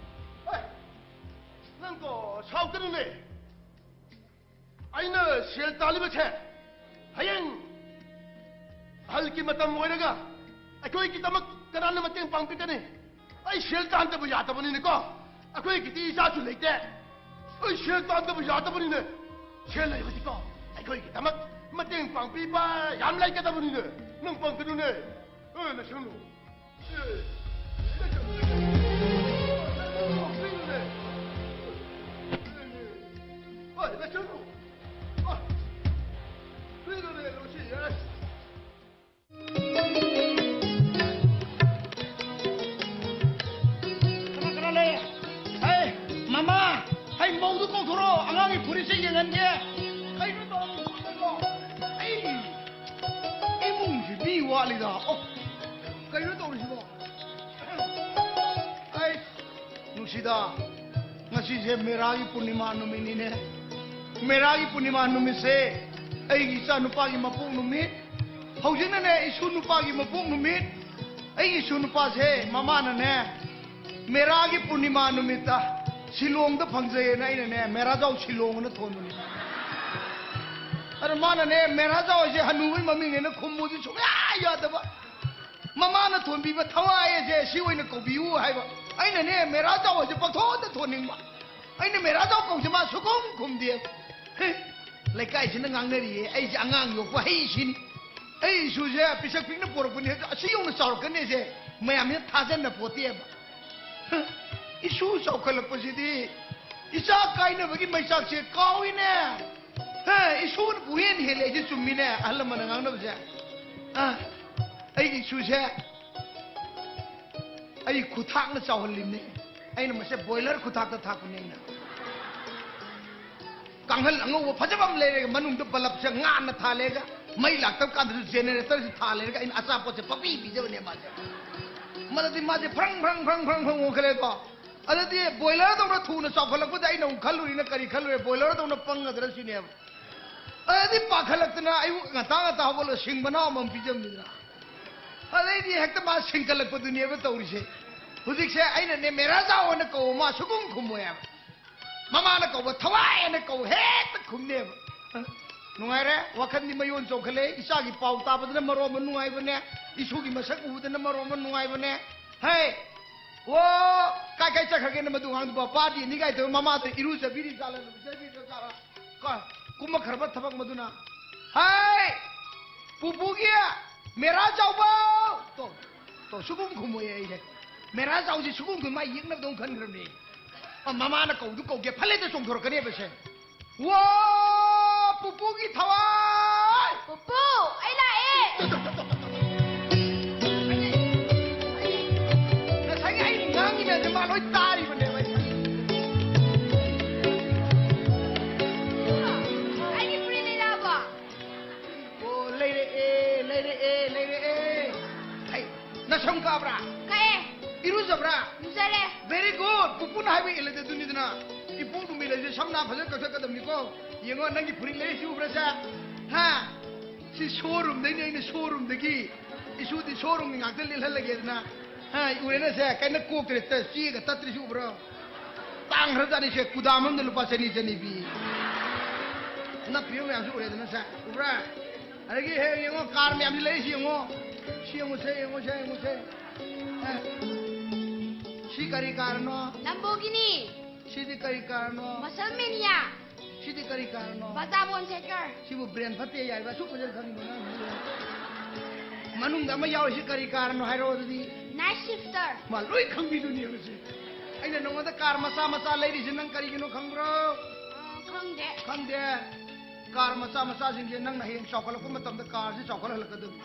ꯑꯦ, ꯅꯪꯀꯣ ꯁꯥꯎꯒꯅꯨꯅꯦ꯫ ꯑꯩꯅ ꯁꯦꯜ ꯇꯥꯜꯂꯤꯕꯁꯦ ꯍꯌꯦꯡ ꯑꯍꯜꯒꯤ ꯃꯇꯝ ꯑꯣꯏꯔꯒ ꯑꯩꯈꯣꯏꯒꯤꯗꯃꯛ ꯀꯅꯥꯅ ꯃꯇꯦꯡ ꯄꯥꯡꯕꯤꯒꯅꯤ? ꯑꯩ ꯁꯦꯜ ꯇꯥꯟꯗꯕ ꯌꯥꯗꯕꯅꯤꯅꯦꯀꯣ꯫ ꯑꯩꯈꯣꯏꯒꯤꯗꯤ ꯏꯆꯥꯁꯨ ꯂꯩꯇꯦ꯫ ꯑꯩ ꯁꯦꯜ ꯇꯥꯟꯗꯕ ꯌꯥꯗꯕꯅꯤꯅꯦ꯫ ꯁꯦꯜ ꯂꯩꯕꯗꯤꯀꯣ ꯑꯩꯈꯣꯏꯒꯤꯗꯃꯛ ꯃꯇꯦꯡ ꯄꯥꯡꯕꯤꯕ ꯌꯥꯝ ꯂꯩꯒꯗꯕꯅꯤꯅꯦ꯫ ꯅꯪ ꯄꯥꯡꯒꯅꯨꯅꯦ꯫ ꯑꯦ, ꯂꯩꯁꯅꯨ꯫ ꯑꯦ, ꯂꯩꯁꯅꯨ꯫ ꯑꯦ, ꯂꯩꯁꯅꯨ꯫ ꯑꯦ, ꯀꯔꯤꯅꯣꯅꯦ, ꯂꯨꯁꯤ? ꯑꯁ꯫ ꯀꯅꯥ ꯀꯅꯥ ꯂꯩ? ꯍꯩ, ꯃꯃꯥ, ꯍꯩ, ꯃꯧꯗꯨ ꯀꯧꯊꯣꯔꯛꯑꯣ, ꯑꯉꯥꯡꯒꯤ ꯐꯨꯔꯤꯠꯁꯦ ꯌꯦꯡꯍꯟꯒꯦ꯫ ꯀꯩꯅꯣ ꯇꯧꯔꯤꯁꯤꯕꯣ? ꯑꯩ ꯏꯃꯨꯡꯁꯤ ꯃꯤ ꯋꯥꯠꯂꯤꯗ꯫ ꯑꯣ, ꯀꯩꯅꯣ ꯇꯧꯔꯤꯁꯤꯕꯣ? ꯑꯩ ꯅꯨꯡꯁꯤꯗ, ꯉꯁꯤꯁꯦ ꯃꯦꯔꯥꯒꯤ ꯄꯨꯔꯅꯤꯃꯥ ꯅꯨꯃꯤꯠꯅꯤꯅꯦ꯫ ꯃꯦꯔꯥꯒꯤ ꯄꯨꯔꯅꯤꯃꯥ ꯅꯨꯃꯤꯠꯁꯦ ꯑꯩꯒꯤ ꯏꯆꯥ ꯅꯨꯄꯥꯒꯤ ꯃꯄꯣꯛ ꯅꯨꯃꯤꯠ꯫ ꯍꯧꯖꯤꯛꯅꯅꯦ ꯏꯁꯨ ꯅꯨꯄꯥꯒꯤ ꯃꯄꯣꯛ ꯅꯨꯃꯤꯠ꯫ ꯑꯩꯒꯤ ꯏꯁꯨ ꯅꯨꯄꯥꯁꯦ ꯃꯃꯥꯅꯅꯦ ꯃꯦꯔꯥꯒꯤ ꯄꯨꯔꯅꯤꯃꯥ ꯅꯨꯃꯤꯠꯇ ꯁꯤꯂꯣꯡꯗ ꯐꯪꯖꯩꯌꯦꯅ ꯑꯩꯅꯅꯦ ꯃꯦꯔꯥꯖꯥꯎ ꯁꯤꯂꯣꯡ ꯑꯅ ꯊꯣꯟꯕꯅꯤ꯫ ꯑꯗ ꯃꯥꯅꯅꯦ ꯃꯦꯔꯥꯖꯥꯎ ꯍꯥꯏꯁꯦ ꯍꯅꯨꯕꯒꯤ ꯃꯃꯤꯡꯅꯦꯅ ꯈꯨꯝꯃꯨꯗꯤ ꯁꯨꯡꯌꯥ ꯌꯥꯗꯕ꯫ ꯃꯃꯥꯅ ꯊꯣꯟꯕꯤꯕ ꯊꯋꯥꯏ ꯑꯁꯦ ꯁꯤ ꯑꯣꯏꯅ ꯀꯧꯕꯤꯌꯨ ꯍꯥꯏꯕ꯫ ꯑꯩꯅꯅꯦ ꯃꯦꯔꯥ ꯆꯥꯎ ꯑꯁꯦ ꯄꯪꯊꯣꯟꯗ ꯊꯣꯟꯅꯤꯡꯕ꯫ ꯑꯩꯅ ꯃꯦꯔꯥ ꯆꯥꯎ ꯀꯧꯁꯦ ꯃꯥ ꯁꯨꯈꯨꯝ ꯈꯨꯝꯗꯦ꯫ ꯍꯦ, ꯂꯩꯀꯥꯏꯁꯤꯅ ꯉꯥꯡꯅꯔꯤꯌꯦ, ꯑꯩꯁꯦ ꯑꯉꯥꯡ ꯌꯣꯛꯄ ꯍꯩꯁꯤꯅꯤ꯫ ꯑꯩ ꯏꯁꯨꯁꯦ ꯄꯤꯁꯛ ꯄꯤꯛꯅ ꯄꯣꯔꯛꯄꯅꯤ, ꯑꯁꯤ ꯌꯧꯅ ꯆꯥꯎꯔꯛꯀꯅꯤꯁꯦ ꯃꯌꯥꯝꯁꯤꯅ ꯊꯥꯖꯟꯅ ꯄꯣꯠꯇꯦꯕ꯫ ꯍ, ꯏꯁꯨ ꯆꯥꯎꯈꯠꯂꯛꯄꯁꯤꯗꯤ ꯏꯆꯥ ꯀꯥꯏꯅꯕꯒꯤ ꯃꯩꯆꯥꯛꯁꯦ ꯀꯥꯎꯏꯅꯦ꯫ ꯍꯦ, ꯏꯁꯨꯅꯕꯨ ꯍꯦꯟꯅ ꯍꯦꯜꯂꯦ꯫ ꯑꯩꯁꯦ ꯆꯨꯝꯃꯤꯅꯦ ꯑꯍꯜ ꯂꯃꯟꯅ ꯉꯥꯡꯅꯕꯁꯦ꯫ ꯑ, ꯑꯩꯒꯤ ꯏꯁꯨꯁꯦ ꯑꯩ ꯈꯨꯊꯥꯛꯅ ꯆꯥꯎꯍꯜꯂꯤꯕꯅꯦ꯫ ꯑꯩꯅ ꯃꯁꯦ ꯕꯣꯏꯂꯔ ꯈꯨꯊꯥꯛꯇ ꯊꯥꯛꯄꯅꯦ ꯑꯩꯅ꯫ ꯀꯥꯡꯍꯜ ꯑꯉꯧꯕ ꯐꯖꯕ ꯑꯃ ꯂꯩꯔꯒ ꯃꯅꯨꯡꯗ ꯕꯂꯞꯁꯦ ꯉꯥꯟꯅ ꯊꯥꯜꯂꯦꯒ, ꯃꯩ ꯂꯥꯛꯇꯕ ꯀꯥꯟꯗꯁꯨ ꯖꯦꯅꯦꯔꯦꯇꯔꯁꯦ ꯊꯥꯜꯂꯦꯒ ꯑꯩꯅ ꯑꯆꯥꯄꯣꯠꯁꯦ ꯄꯪꯄꯤ ꯄꯤꯖꯕꯅꯦ ꯃꯥꯁꯦ꯫ ꯃꯗꯨꯗꯤ ꯃꯥꯁꯦ ꯐ꯭ꯔꯪ ꯐ꯭ꯔꯪ ꯐ꯭ꯔꯪ ꯐ꯭ꯔꯪ ꯐ꯭ꯔꯪ ꯑꯣꯟꯈꯠꯂꯦꯀꯣ꯫ ꯑꯗꯨꯗꯤ ꯕꯣꯏꯂꯔꯗꯧꯅ ꯊꯨꯅ ꯆꯥꯎꯈꯠꯂꯛꯄꯗ ꯑꯩꯅ ꯑꯃꯨꯛ ꯈꯜꯂꯨꯔꯤꯅ ꯀꯔꯤ ꯈꯜꯂꯨꯔꯦ? ꯕꯣꯏꯂꯔꯗꯧꯅ ꯄꯪꯒꯗ꯭ꯔꯥ ꯁꯤꯅꯦꯕ꯫ ꯑꯗꯨꯗꯤ ꯄꯥꯈꯠꯂꯛꯇꯅ ꯑꯌꯨꯛ ꯉꯟꯇꯥ ꯉꯟꯇꯥ ꯍꯧꯒꯠꯂꯒ ꯁꯤꯡ ꯃꯅꯥꯎ ꯑꯃꯃꯝ ꯄꯤꯖꯕꯅꯤꯗꯅ꯫ ꯑꯗꯩꯗꯤ ꯍꯦꯛꯇ ꯃꯥ ꯁꯤꯡꯀꯠꯂꯛꯄꯗꯨꯅꯦꯕ ꯇꯧꯔꯤꯁꯦ꯫ ꯍꯧꯖꯤꯛꯁꯦ ꯑꯩꯅꯅꯦ ꯃꯦꯔꯥꯖꯥꯎ ꯑꯅ ꯀꯧꯕ ꯃꯥ ꯁꯨꯈꯨꯝ ꯈꯨꯝꯃꯣꯏ ꯍꯥꯏꯕ꯫ ꯃꯃꯥꯅ ꯀꯧꯕ ꯊꯋꯥꯏ ꯑꯅ ꯀꯧ ꯍꯦꯛꯇ ꯈꯨꯝꯅꯦꯕ꯫ ꯅꯨꯡꯉꯥꯏꯔꯦ, ꯋꯥꯈꯜꯗꯤ ꯃꯌꯣꯟ ꯆꯣꯡꯈꯠꯂꯦ꯫ ꯏꯆꯥꯒꯤ ꯄꯥꯎ ꯇꯥꯕꯗꯅ ꯃꯔꯣꯟ ꯑꯃ ꯅꯨꯡꯉꯥꯏꯕꯅꯦ, ꯏꯁꯨꯒꯤ ꯃꯁꯛ ꯎꯕꯗꯅ ꯃꯔꯣꯟ ꯑꯃ ꯅꯨꯡꯉꯥꯏꯕꯅꯦ꯫ ꯍꯦ, ꯑꯣ, ꯀꯥꯏ ꯀꯥꯏ ꯆꯠꯈ꯭ꯔꯒꯦꯅ ꯃꯗꯨ ꯑꯉꯥꯡꯗꯨꯕꯣ? ꯄꯥꯔꯇꯤ ꯑꯅꯤ ꯀꯥꯏ ꯇꯧꯔ ꯃꯃꯥꯗ ꯏꯔꯨꯖꯕꯤꯔꯤ ꯖꯥꯠꯂ, ꯂꯨꯖꯕꯤꯔꯤ ꯖꯥꯠꯂ? ꯀꯣ, ꯀꯨꯝꯃꯛꯈ꯭ꯔꯕ ꯊꯕꯛ ꯃꯗꯨꯅ꯫ ꯍꯥꯏ! ꯄꯨꯄꯨꯒꯤ ꯃꯦꯔꯥ ꯆꯥꯎꯕ! ꯇꯣ, ꯇꯣ, ꯁꯨꯒꯨꯝ ꯈꯨꯝꯃꯣꯏ ꯑꯩꯁꯦ꯫ ꯃꯦꯔꯥ ꯆꯥꯎꯁꯤ ꯁꯨꯒꯨꯝ ꯈꯨꯝ ꯃꯥ ꯌꯦꯛꯅꯕꯗꯧ ꯈꯟꯈ꯭ꯔꯕꯅꯤ꯫ ꯑ, ꯃꯃꯥꯅ ꯀꯧꯗꯨ ꯀꯧꯒꯦ ꯐꯠꯂꯦꯗ ꯆꯣꯡꯊꯣꯔꯛꯀꯅꯦꯕꯁꯦ꯫ ꯋꯥ! ꯄꯨꯄꯨꯒꯤ ꯊꯋꯥꯏ! ꯄꯨꯄꯨ, ꯑꯩ ꯂꯥꯛꯑꯦ! ꯉꯁꯥꯏꯒꯤ ꯑꯩ ꯉꯥꯡꯉꯤ ꯃꯌꯥꯝꯁꯦ ꯃꯥ ꯂꯣꯏ ꯇꯥꯔꯤꯕꯅꯦꯕ ꯑꯩ꯫ ꯑꯩꯒꯤ ꯐꯨꯔꯤꯠ ꯂꯩꯔꯛꯑꯕꯣ? ꯑꯣ, ꯂꯩꯔꯛꯑꯦ, ꯂꯩꯔꯛꯑꯦ, ꯂꯩꯔꯛꯑꯦ꯫ ꯍꯩ, ꯅꯁꯝ ꯀꯛꯑꯕ꯭ꯔꯥ? ꯀꯛꯑꯦ꯫ ꯏꯔꯨꯖꯕ꯭ꯔꯥ? ꯂꯨꯖꯔꯦ꯫ Very good. ꯄꯨꯄꯨꯅ ꯍꯥꯏꯕ ꯏꯜꯂꯗꯤ ꯑꯗꯨꯅꯤꯗꯅ꯫ ꯏꯄꯣꯛ ꯅꯨꯃꯤꯠ ꯍꯥꯏꯁꯦ ꯁꯝ ꯅꯥ ꯐꯖꯅ ꯀꯛꯊꯠꯀꯗꯕꯅꯤꯀꯣ꯫ ꯌꯦꯡꯉꯣ, ꯅꯪꯒꯤ ꯐꯨꯔꯤꯠ ꯂꯩꯔꯤꯁꯤ ꯎꯕ꯭ꯔꯥ ꯁꯦ? ꯍꯥ? ꯁꯤ showroomꯗꯩꯅꯦ ꯑꯩꯅ, showroomꯗꯒꯤ꯫ ꯏꯁꯨꯗꯤ showroomꯒꯤ ꯉꯥꯛꯇ ꯂꯤꯠꯍꯜꯂꯒꯦꯗꯅ꯫ ꯍꯥ, ꯎꯔꯦꯅ ꯁꯦ, ꯀꯩꯅꯣ ꯀꯣꯛꯇ꯭ꯔꯦ, ꯇ-, ꯆꯦꯒ ꯇꯠꯇ꯭ꯔꯤꯁꯤ ꯎꯕ꯭ꯔꯣ? ꯇꯥꯡꯈ꯭ꯔꯖꯥꯠꯅꯤ ꯁꯦ, ꯀꯨꯗꯥꯝ ꯑꯃꯗ ꯂꯨꯄꯥ ꯆꯅꯤ, ꯆꯅꯤ ꯄꯤ꯫ ꯅꯞꯄꯤꯕ ꯃꯌꯥꯝꯁꯨ ꯎꯔꯦꯗꯅ ꯁꯦ, ꯎꯕ꯭ꯔꯥ? ꯑꯗꯒꯤ ꯍꯦꯛ ꯌꯦꯡꯉꯣ, car ꯃꯌꯥꯝꯁꯤ ꯂꯩꯔꯤꯁꯤ ꯌꯦꯡꯉꯣ꯫ ꯁꯤ ꯌꯦꯡꯉꯨꯁꯦ, ꯌꯦꯡꯉꯨꯁꯦ, ꯌꯦꯡꯉꯨꯁꯦ꯫ ꯑꯦ꯫ ꯁꯤ ꯀꯔꯤ carꯅꯣ? Lamborghini꯫ ꯁꯤꯗꯤ ꯀꯔꯤ carꯅꯣ? Muscle Mania꯫ ꯁꯤꯗꯤ ꯀꯔꯤ carꯅꯣ? Vagabond Checker꯫ ꯁꯤꯕꯨ brain ꯐꯠꯇꯦ ꯌꯥꯏꯕ, ꯑꯁꯨꯛ ꯐꯖꯅ ꯈꯪꯉꯤꯕ ꯑꯉꯥꯡꯁꯤꯕꯨ꯫ ꯃꯅꯨꯡꯗ ꯑꯃ ꯌꯥꯎꯔꯤꯁꯤ ꯀꯔꯤ carꯅꯣ ꯍꯥꯏꯔꯣ ꯑꯗꯨꯗꯤ? Night Shifter꯫ ꯃꯥ ꯂꯣꯏ ꯈꯪꯕꯤꯗꯨꯅꯦꯕ ꯁꯤ꯫ ꯑꯩꯅ ꯅꯉꯣꯟꯗ car ꯃꯆꯥ ꯃꯆꯥ ꯂꯩꯔꯤꯁꯦ ꯅꯪ ꯀꯔꯤꯒꯤꯅꯣ ꯈꯪꯕ꯭ꯔꯣ? ꯑ, ꯈꯪꯗꯦ꯫ ꯈꯪꯗꯦ? Car ꯃꯆꯥ ꯃꯆꯥꯁꯤꯡꯁꯦ ꯅꯪꯅ ꯍꯌꯦꯡ ꯆꯥꯎꯈꯠꯂꯛꯄ ꯃꯇꯝꯗ carꯁꯤ ꯆꯥꯎꯈꯠꯍꯜꯂꯛꯀꯗꯕꯅꯤ꯫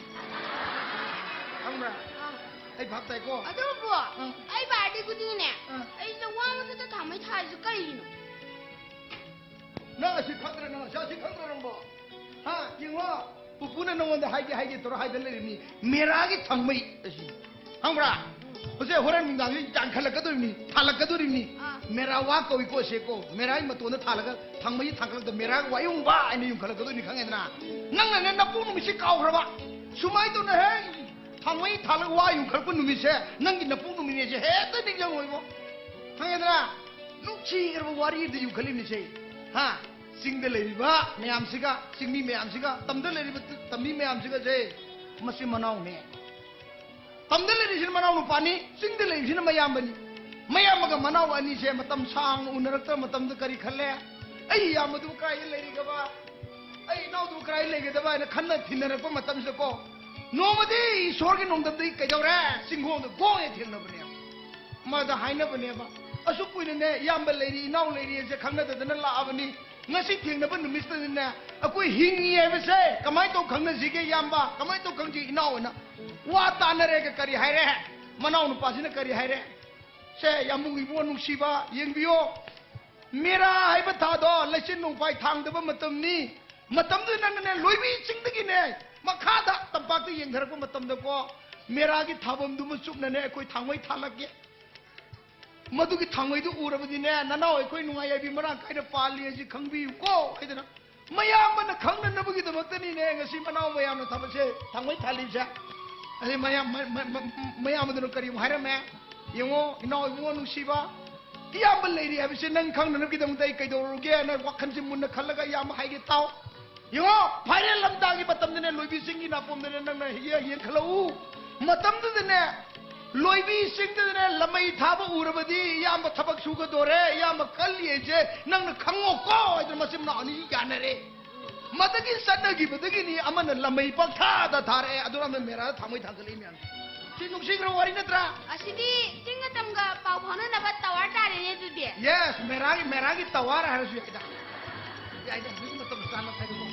ꯈꯪꯕ꯭ꯔꯥ? ꯑ꯫ ꯑꯩ ꯚꯥꯞ ꯇꯥꯏꯀꯣ? ꯑꯗꯨꯕꯨ ꯑ꯫ ꯑꯩ birthday ꯈꯨꯗꯤꯡꯒꯤꯅꯦ, ꯑ꯫ ꯑꯩꯁꯤꯗ ꯋꯥ ꯃꯊꯛꯇ ꯊꯥꯡꯃꯩ ꯊꯥꯔꯤꯁꯦ ꯀꯔꯤꯒꯤꯅꯣ? ꯅꯪ ꯑꯁꯤ ꯈꯪꯗ꯭ꯔ, ꯅꯪ ꯑꯁꯤ, ꯑꯁꯤ ꯈꯪꯗ꯭ꯔ ꯅꯪꯕꯣ? ꯍꯥ? ꯌꯦꯡꯉꯣ, ꯄꯨꯄꯨꯅ ꯅꯉꯣꯟꯗ ꯍꯥꯏꯒꯦ, ꯍꯥꯏꯒꯦ ꯇꯧꯔ ꯍꯥꯏꯗ ꯂꯩꯔꯤꯕꯅꯤ꯫ ꯃꯦꯔꯥꯒꯤ ꯊꯥꯡꯃꯩ ꯑꯁꯤ꯫ ꯈꯪꯕ꯭ꯔꯥ? ꯍꯧꯖꯤꯛ ꯍꯣꯔꯦꯟ ꯅꯨꯡꯗꯥꯡꯁꯤ ꯌꯥꯟꯈꯠꯂꯛꯀꯗꯣꯔꯤꯕꯅꯤ, ꯊꯥꯜꯂꯛꯀꯗꯣꯔꯤꯕꯅꯤ꯫ ꯑꯥ꯫ ꯃꯦꯔꯥ ꯋꯥ ꯀꯧꯏꯀꯣ ꯁꯦꯀꯣ꯫ ꯃꯦꯔꯥꯒꯤ ꯃꯇꯣꯟꯗ ꯊꯥꯜꯂꯒ ꯊꯥꯡꯃꯩ ꯊꯥꯡꯒꯠꯂꯛꯇ ꯃꯦꯔꯥꯒꯤ ꯋꯥꯌꯨꯡꯕ ꯍꯥꯏꯅ ꯌꯨꯡꯈꯠꯂꯛꯀꯗꯣꯏꯅꯤ, ꯈꯪꯉꯦꯗꯅ? ꯅꯪꯅꯅꯦ ꯅꯄꯣꯛ ꯅꯨꯃꯤꯠꯁꯤ ꯀꯥꯎꯈ꯭ꯔꯕ? ꯁꯨꯃꯥꯏꯅ ꯇꯧꯅ ꯍꯦ, ꯊꯥꯡꯃꯩ ꯊꯥꯜꯂꯒ ꯋꯥ ꯌꯨꯡꯈꯠꯂꯛꯄ ꯅꯨꯃꯤꯠꯁꯦ ꯅꯪꯒꯤ ꯅꯄꯣꯛ ꯅꯨꯃꯤꯠꯅꯦꯁꯦ ꯍꯦꯛꯇ ꯅꯤꯡꯁꯤꯡꯉꯣꯏꯕꯣ꯫ ꯈꯪꯉꯦꯗꯅ? ꯅꯨꯡꯁꯤꯈ꯭ꯔꯕ ꯋꯥꯔꯤꯗ ꯌꯨꯡꯈꯠꯂꯤꯕꯅꯤꯁꯦ꯫ ꯍꯥ? ꯆꯤꯡꯗ ꯂꯩꯔꯤꯕ ꯃꯌꯥꯝꯁꯤꯒ, ꯆꯤꯡꯃꯤ ꯃꯌꯥꯝꯁꯤꯒ, ꯇꯝꯗ ꯂꯩꯔꯤꯕ ꯇꯝꯃꯤ ꯃꯌꯥꯝꯁꯤꯒꯁꯦ ꯃꯆꯤꯟ ꯃꯅꯥꯎꯅꯦ꯫ ꯇꯝꯗ ꯂꯩꯔꯤꯁꯤꯅ ꯃꯅꯥꯎ ꯅꯨꯄꯥꯅꯤ, ꯆꯤꯡꯗ ꯂꯩꯔꯤꯁꯤꯅ ꯃꯌꯥꯝꯕꯅꯤ꯫ ꯃꯌꯥꯝꯕꯒ ꯃꯅꯥꯎ ꯑꯅꯤꯁꯦ ꯃꯇꯝ ꯁꯥꯡꯅ ꯎꯅꯔꯛꯇꯕ ꯃꯇꯝꯗ ꯀꯔꯤ ꯈꯜꯂꯦ? ꯑꯩ ꯏꯌꯥꯝꯕꯗꯨꯕꯨ ꯀꯥꯏꯗ ꯂꯩꯔꯤꯒꯕ? ꯑꯩ ꯏꯅꯥꯎꯗꯨ ꯀꯗꯥꯏ ꯂꯩꯒꯗꯕ ꯍꯥꯏꯅ ꯈꯟꯅ ꯊꯤꯅꯔꯛꯄ ꯃꯇꯝꯁꯤꯗꯀꯣ, ꯅꯣꯡꯃꯗꯤ ꯏꯁꯣꯔꯒꯤ ꯅꯣꯡꯗꯝꯗꯒꯤ ꯀꯩꯗꯧꯔꯦ? ꯆꯤꯡꯈꯣꯡꯗ ꯒꯣꯡ ꯍꯦꯛ ꯊꯦꯡꯅꯕꯅꯦꯕ꯫ ꯃꯥꯗ ꯍꯥꯏꯅꯕꯅꯦꯕ, "ꯑꯁꯨꯛ ꯀꯨꯏꯅꯅꯦ ꯏꯌꯥꯝꯕ ꯂꯩꯔꯤ, ꯏꯅꯥꯎ ꯂꯩꯔꯤ ꯍꯥꯏꯁꯦ ꯈꯪꯅꯗꯗꯅ ꯂꯥꯛꯑꯕꯅꯤ꯫ ꯉꯁꯤ ꯊꯦꯡꯅꯕ ꯅꯨꯃꯤꯠꯁꯤꯗꯅꯦ ꯑꯩꯈꯣꯏ ꯍꯤꯡꯉꯤ ꯍꯥꯏꯕꯁꯦ ꯀꯃꯥꯏꯅ ꯇꯧ ꯈꯪꯅꯁꯤꯒꯦ ꯏꯌꯥꯝꯕ? ꯀꯃꯥꯏꯅ ꯇꯧ ꯈꯪꯁꯤ ꯏꯅꯥꯎ?" ꯍꯥꯏꯅ ꯋꯥ ꯇꯥꯅꯔꯦꯒ ꯀꯔꯤ ꯍꯥꯏꯔꯦ? ꯃꯅꯥꯎ ꯅꯨꯄꯥꯁꯤꯅ ꯀꯔꯤ ꯍꯥꯏꯔꯦ? "ꯁꯦ, ꯌꯥꯝꯕꯨꯡ ꯏꯕꯨꯡꯉꯣ ꯅꯨꯡꯁꯤꯕ, ꯌꯦꯡꯕꯤꯌꯣ꯫ ꯃꯦꯔꯥ ꯍꯥꯏꯕ ꯊꯥꯗꯣ ꯂꯩꯆꯤꯟ ꯅꯣꯡꯐꯥꯏ ꯊꯥꯡꯗꯕ ꯃꯇꯝꯅꯤ꯫ ꯃꯇꯝꯗꯨꯗ ꯅꯪꯅꯅꯦ, ꯂꯣꯏꯕꯤ ꯆꯤꯡꯗꯒꯤꯅꯦ, ꯃꯈꯥꯗ ꯇꯝꯄꯥꯛꯇ ꯌꯦꯡꯊꯔꯛꯄ ꯃꯇꯝꯗꯀꯣ, ꯃꯦꯔꯥꯒꯤ ꯊꯥꯐꯝꯗꯨꯃ ꯆꯨꯞꯅꯅꯦ, ꯑꯩꯈꯣꯏ ꯊꯥꯡꯃꯩ ꯊꯥꯜꯂꯛꯀꯦ꯫ ꯃꯗꯨꯒꯤ ꯊꯥꯡꯃꯩꯗꯨ ꯎꯔꯕꯗꯤꯅꯦ, ꯅꯅꯥꯎ ꯑꯩꯈꯣꯏ ꯅꯨꯡꯉꯥꯏ ꯌꯥꯏꯕꯤ ꯃꯔꯥꯡ ꯀꯥꯏꯅ ꯄꯥꯜꯂꯤ ꯍꯥꯏꯁꯤ ꯈꯪꯕꯤꯌꯨꯀꯣ" ꯍꯥꯏꯗꯅ ꯃꯌꯥꯝꯕꯅ ꯈꯪꯅꯅꯕꯒꯤꯗꯃꯛꯇꯅꯤꯅꯦ ꯉꯁꯤ ꯃꯅꯥꯎ ꯃꯌꯥꯝꯅ ꯊꯕꯛꯁꯦ ꯊꯥꯡꯃꯩ ꯊꯥꯜꯂꯤꯕꯁꯦ꯫ ꯑꯗꯩ ꯃꯌꯥꯝ-, ꯃ-, ꯃ-, ꯃ-, ꯃꯌꯥꯝꯕꯗꯨꯅ ꯀꯔꯤ ꯑꯃꯨꯛ ꯍꯥꯏꯔꯝꯃꯦ? "ꯌꯦꯡꯉꯣ, ꯏꯅꯥꯎ ꯏꯕꯨꯡꯉꯣ ꯅꯨꯡꯁꯤꯕ, ꯏꯌꯥꯝꯕ ꯂꯩꯔꯤ ꯍꯥꯏꯕꯁꯦ ꯅꯪ ꯈꯪꯅꯅꯕꯒꯤꯗꯃꯛꯇ ꯑꯩ ꯀꯩꯗꯧꯔꯨꯒꯦ?" ꯅꯪ ꯋꯥꯈꯜꯁꯦ ꯃꯨꯟꯅ ꯈꯜꯂꯒ ꯏꯌꯥꯝꯕ ꯍꯥꯏꯒꯦ ꯇꯥꯎ꯫ ꯌꯦꯡꯉꯣ, ꯐꯥꯏꯔꯦꯜ ꯂꯝꯇꯥꯒꯤ ꯃꯇꯝꯗꯅꯦ, ꯂꯣꯏꯕꯤ ꯆꯤꯡꯒꯤ ꯅꯥꯄꯣꯝꯗꯅꯦ, ꯅꯪꯅ ꯍꯦꯛ ꯌꯦꯡꯈꯠꯂꯛꯎ꯫ ꯃꯇꯝꯗꯨꯗꯅꯦ, ꯂꯣꯏꯕꯤ ꯆꯤꯡꯗꯨꯗꯅꯦ, ꯂꯃꯩ ꯊꯥꯕ ꯎꯔꯕꯗꯤ ꯏꯌꯥꯝꯕ ꯊꯕꯛ ꯁꯨꯒꯗꯣꯔꯦ, ꯏꯌꯥꯝꯕ ꯀꯜꯂꯤ ꯍꯥꯏꯁꯦ ꯅꯪꯅ ꯈꯪꯉꯣꯀꯣ ꯍꯥꯏꯗꯅ ꯃꯆꯤꯟ ꯃꯅꯥꯎ ꯑꯅꯤ ꯌꯥꯅꯔꯦ꯫ ꯃꯗꯒꯤ ꯆꯠꯅꯈꯤꯕꯗꯒꯤꯅꯤ ꯑꯃꯅ ꯂꯃꯩ ꯄꯪꯊꯥꯗ ꯊꯥꯔꯛꯑꯦ, ꯑꯗꯨꯅ ꯑꯃꯅ ꯃꯦꯔꯥꯗ ꯊꯥꯡꯃꯩ ꯊꯥꯡꯒꯠꯂꯛꯏ ꯃꯌꯥꯝ꯫ ꯁꯤ ꯅꯨꯡꯁꯤꯈ꯭ꯔꯕ ꯋꯥꯔꯤ ꯅꯠꯇ꯭ꯔꯥ? ꯑꯁꯤꯗꯤ ꯆꯤꯡꯒ ꯇꯝꯒ ꯄꯥꯎ ꯐꯥꯎꯅꯅꯕ ꯇꯋꯥꯔ ꯇꯥꯔꯦꯅꯦ ꯑꯗꯨꯗꯤ꯫ Yes, ꯃꯦꯔꯥꯒꯤ, ꯃꯦꯔꯥꯒꯤ ꯇꯋꯥꯔ ꯍꯥꯏꯔꯁꯨ ꯌꯥꯏꯗ꯫ ꯌꯥꯏꯗ, ꯍꯧꯖꯤꯛ ꯃꯇꯝ ꯆꯥꯅ ꯍꯥꯏꯗꯣꯛꯑꯣ꯫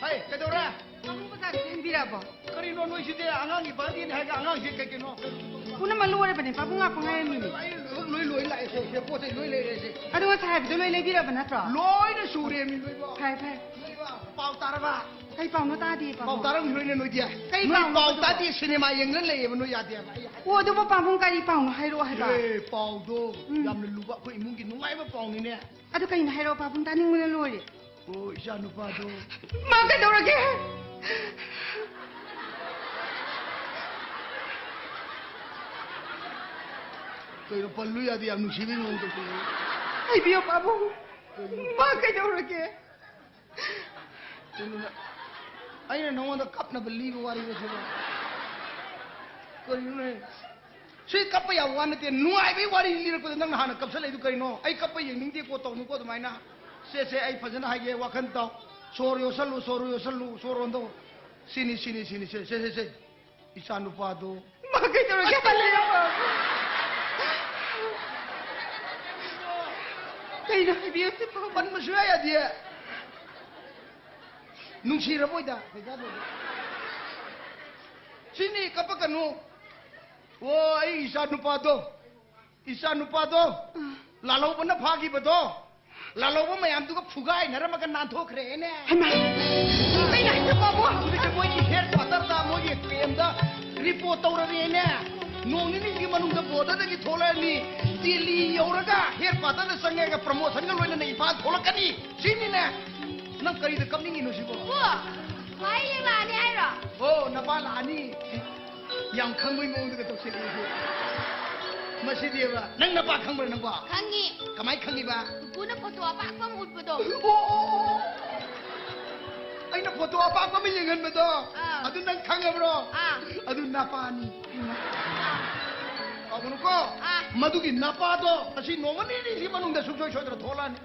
ꯍꯩ, ꯀꯩꯗꯧꯔꯦ? ꯄꯥꯕꯨꯡ ꯕꯖꯥꯔꯗ ꯊꯤꯟꯕꯤꯔꯛꯑꯕꯣ? ꯀꯔꯤꯅꯣ ꯅꯣꯏꯁꯤꯗꯤ? ꯑꯉꯥꯡꯒꯤ ꯕꯥꯔꯗꯦꯅꯤ ꯍꯥꯏꯔꯒ ꯑꯉꯥꯡꯁꯦ ꯀꯩ ꯀꯩꯅꯣ? ꯄꯨꯝꯅꯃꯛ ꯂꯣꯏꯔꯕꯅꯦ, ꯄꯥꯕꯨꯡ ꯉꯥꯛꯄ ꯉꯥꯏꯔꯝꯃꯤꯅꯦ꯫ ꯑꯩ ꯂꯣꯏ, ꯂꯣꯏ, ꯂꯣꯏ ꯂꯥꯛꯑꯦ, ꯁꯦ, ꯁꯦ, ꯄꯣꯠ ꯆꯩ ꯂꯣꯏ ꯂꯩꯔꯦ, ꯁꯦ꯫ ꯑꯗꯨ ꯉꯁꯥꯏ ꯍꯥꯏꯕꯗꯣ ꯂꯣꯏ ꯂꯩꯕꯤꯔꯕ ꯅꯠꯇ꯭ꯔꯣ? ꯂꯣꯏꯅ ꯁꯨꯔꯦꯃꯤ, ꯂꯣꯏꯕ꯫ ꯐꯔꯦ, ꯐꯔꯦ꯫ ꯂꯣꯏꯕ꯫ ꯄꯥꯎ ꯇꯥꯔꯕ? ꯀꯩ ꯄꯥꯎꯅꯣ ꯇꯥꯗꯦ, ꯄꯥꯕꯨꯡ꯫ ꯄꯥꯎ ꯇꯥꯔꯝꯈꯤꯔꯣꯏꯅꯦ ꯅꯣꯏꯗꯤ꯫ ꯀꯩ ꯅꯣꯏ ꯄꯥꯎꯅꯣ ꯄꯥꯎ ꯑꯗꯨꯕꯣ? ꯇꯥꯗꯦ, ꯁꯤꯅꯦꯃꯥ ꯌꯦꯡꯂ ꯂꯩꯌꯦꯕ, ꯅꯣꯏ ꯌꯥꯗꯦꯕ꯫ ꯑꯩ ꯑꯣ, ꯑꯗꯨꯕꯨ ꯄꯥꯕꯨꯡ ꯀꯔꯤ ꯄꯥꯎꯅꯣ ꯍꯥꯏꯔꯛꯑꯣ ꯍꯥꯏꯕ꯫ ꯑꯦ, ꯄꯥꯎꯗꯣ ꯎꯝ꯫ ꯌꯥꯝꯅ ꯂꯨꯕ, ꯑꯩꯈꯣꯏ ꯏꯃꯨꯡꯒꯤ ꯅꯨꯡꯉꯥꯏꯕ ꯄꯥꯎꯅꯤꯅꯦ꯫ ꯑꯗꯨ ꯀꯩꯅꯣ ꯍꯥꯏꯔꯛꯑꯣ, ꯄꯥꯕꯨꯡ ꯇꯥꯅꯤꯡꯕꯅ ꯂꯣꯏꯔꯦ꯫ ꯑꯣ, ꯏꯆꯥ ꯅꯨꯄꯥꯗꯣ꯫ ꯃꯥ ꯀꯩꯗꯧꯔꯒꯦ? ꯀꯩꯅꯣ ꯄꯜꯂꯨ ꯌꯥꯗꯦ, ꯌꯥꯝ ꯅꯨꯡꯁꯤꯕꯩ ꯃꯑꯣꯡ ꯇꯧꯁꯤꯜꯂꯛꯑꯦ꯫ ꯍꯥꯏꯕꯤꯌꯣ, ꯄꯥꯕꯨꯡ꯫ ꯀꯩꯅꯣ? ꯃꯥ ꯀꯩꯗꯧꯔꯒꯦ? ꯀꯩꯅꯣꯅꯦ? ꯑꯩꯅ ꯅꯉꯣꯟꯗ ꯀꯞꯅꯕ ꯂꯤꯕ ꯋꯥꯔꯤꯔꯣ ꯁꯤꯕꯣ? ꯀꯔꯤꯅꯣꯅꯦ? ꯁꯤ ꯀꯞꯄ ꯌꯥꯕ ꯋꯥ ꯅꯠꯇꯦ꯫ ꯅꯨꯡꯉꯥꯏꯕꯒꯤ ꯋꯥꯔꯤ ꯂꯤꯔꯛꯄꯗ ꯅꯪꯅ ꯍꯥꯟꯅ ꯀꯞꯁꯜꯂꯛꯏꯗꯨ ꯀꯔꯤꯅꯣ? ꯑꯩ ꯀꯞꯄ ꯌꯦꯡꯅꯤꯡꯗꯦꯀꯣ, ꯇꯧꯅꯨꯀꯣ ꯑꯗꯨꯃꯥꯏꯅ꯫ ꯁꯦ, ꯁꯦ, ꯑꯩ ꯐꯖꯅ ꯍꯥꯏꯒꯦ, ꯋꯥꯈꯜ ꯇꯥꯎ꯫ ꯁꯣꯔ ꯌꯣꯠꯁꯜꯂꯨ, ꯁꯣꯔ ꯌꯣꯠꯁꯜꯂꯨ, ꯁꯣꯔ ꯍꯣꯟꯗꯣꯛ꯫ ꯁꯤꯅꯤ, ꯁꯤꯅꯤ, ꯁꯤꯅꯤ, ꯁꯦ, ꯁꯦ, ꯁꯦ, ꯁꯦ꯫ ꯏꯆꯥ ꯅꯨꯄꯥꯗꯣ꯫ ꯃꯥ ꯀꯩꯗꯧꯔꯒꯦ? ꯑꯁ, ꯇꯜꯂꯦ, ꯏꯌꯥꯝꯕ꯫ ꯀꯩꯅꯣ ꯍꯥꯏꯕꯤꯌꯨ ꯁꯤꯕꯣ? ꯄꯟꯕ ꯁꯨꯡꯌꯥ ꯌꯥꯗꯦ꯫ ꯅꯨꯡꯁꯤꯔꯕꯣꯏꯗ, ꯀꯩꯀꯥꯟꯗꯕꯗ꯫ ꯁꯤꯅꯤ, ꯀꯞꯄꯛꯀꯅꯨ꯫ ꯑꯣ, ꯑꯩ ꯏꯆꯥ ꯅꯨꯄꯥꯗꯣ꯫ ꯏꯆꯥ ꯅꯨꯄꯥꯗꯣ, ꯂꯥꯜꯍꯧꯕꯅ ꯐꯥꯈꯤꯕꯗꯣ, ꯂꯥꯜꯍꯧꯕ ꯃꯌꯥꯝꯗꯨꯒ ꯐꯨꯒꯥꯏꯅꯔꯝꯃꯒ ꯅꯥꯟꯊꯣꯛꯈ꯭ꯔꯦꯅꯦ꯫ ꯍꯩꯃꯥ! ꯀꯩꯅꯣ ꯍꯥꯏꯁꯤꯕꯣ, ꯄꯥꯕꯨꯡ? ꯍꯧꯖꯤꯛꯇꯤ ꯃꯣꯏꯒꯤ ꯍꯦꯗ ꯀ꯭ꯋꯥꯇꯔꯗ ꯃꯣꯏꯒꯤ ꯀꯦꯝꯗ ꯔꯤꯄꯣꯔꯠ ꯇꯧꯔꯔꯦꯅꯦ꯫ ꯅꯣꯡ ꯅꯤꯅꯤꯒꯤ ꯃꯅꯨꯡꯗ ꯕꯣꯔꯗꯔꯗꯒꯤ ꯊꯣꯛꯂꯛꯑꯅꯤ꯫ ꯗꯦꯜꯂꯤ ꯌꯧꯔꯒ ꯍꯦꯗ ꯀ꯭ꯋꯥꯇꯔꯗ ꯆꯪꯉꯒ ꯄ꯭ꯔꯃꯣꯁꯟꯒ ꯂꯣꯏꯅꯅ ꯏꯝꯐꯥꯜ ꯊꯣꯛꯂꯛꯀꯅꯤ꯫ ꯁꯤꯅꯤꯅꯦ꯫ ꯅꯪ ꯀꯔꯤꯗ ꯀꯞꯅꯤꯡꯉꯤꯅꯣ ꯁꯤꯕꯣ? ꯄꯨ, ꯈ꯭ꯋꯥꯏ ꯂꯦꯡꯕ ꯑꯅꯤ ꯍꯥꯏꯔꯣ? ꯑꯣ, ꯅꯄꯥ ꯂꯥꯛꯑꯅꯤ꯫ ꯌꯥꯝ ꯈꯪꯕꯩ ꯃꯑꯣꯡꯗꯒ ꯇꯧꯁꯤꯜꯂꯛꯏꯁꯦ꯫ ꯃꯁꯤꯗꯤꯕ, ꯅꯪ ꯅꯄꯥ ꯈꯪꯕ꯭ꯔꯥ ꯅꯪꯕꯣ? ꯈꯪꯉꯤ꯫ ꯀꯃꯥꯏ ꯈꯪꯉꯤꯕ? ꯄꯨꯄꯨꯅ ꯐꯣꯇꯣ ꯑꯄꯥꯛꯄ ꯑꯃ ꯎꯠꯄꯗꯣ꯫ ꯑꯣ, ꯑꯣ, ꯑꯣ, ꯑꯣ꯫ ꯑꯩꯅ ꯐꯣꯇꯣ ꯑꯄꯥꯛꯄ ꯑꯃ ꯌꯦꯡꯍꯟꯕꯗꯣ, ꯑꯥ꯫ ꯑꯗꯨ ꯅꯪ ꯈꯪꯉꯕ꯭ꯔꯣ? ꯑꯥ꯫ ꯑꯗꯨ ꯅꯄꯥꯅꯤ꯫ ꯑꯥ꯫ ꯀꯥꯎꯒꯅꯨꯀꯣ? ꯑꯥ꯫ ꯃꯗꯨꯒꯤ ꯅꯄꯥꯗꯣ ꯉꯁꯤ ꯅꯣꯡꯃ ꯅꯤꯅꯤꯁꯤ ꯃꯅꯨꯡꯗ ꯁꯨꯡꯁꯣꯏ ꯁꯣꯏꯗꯅ ꯊꯣꯛꯂꯛꯑꯅꯤ꯫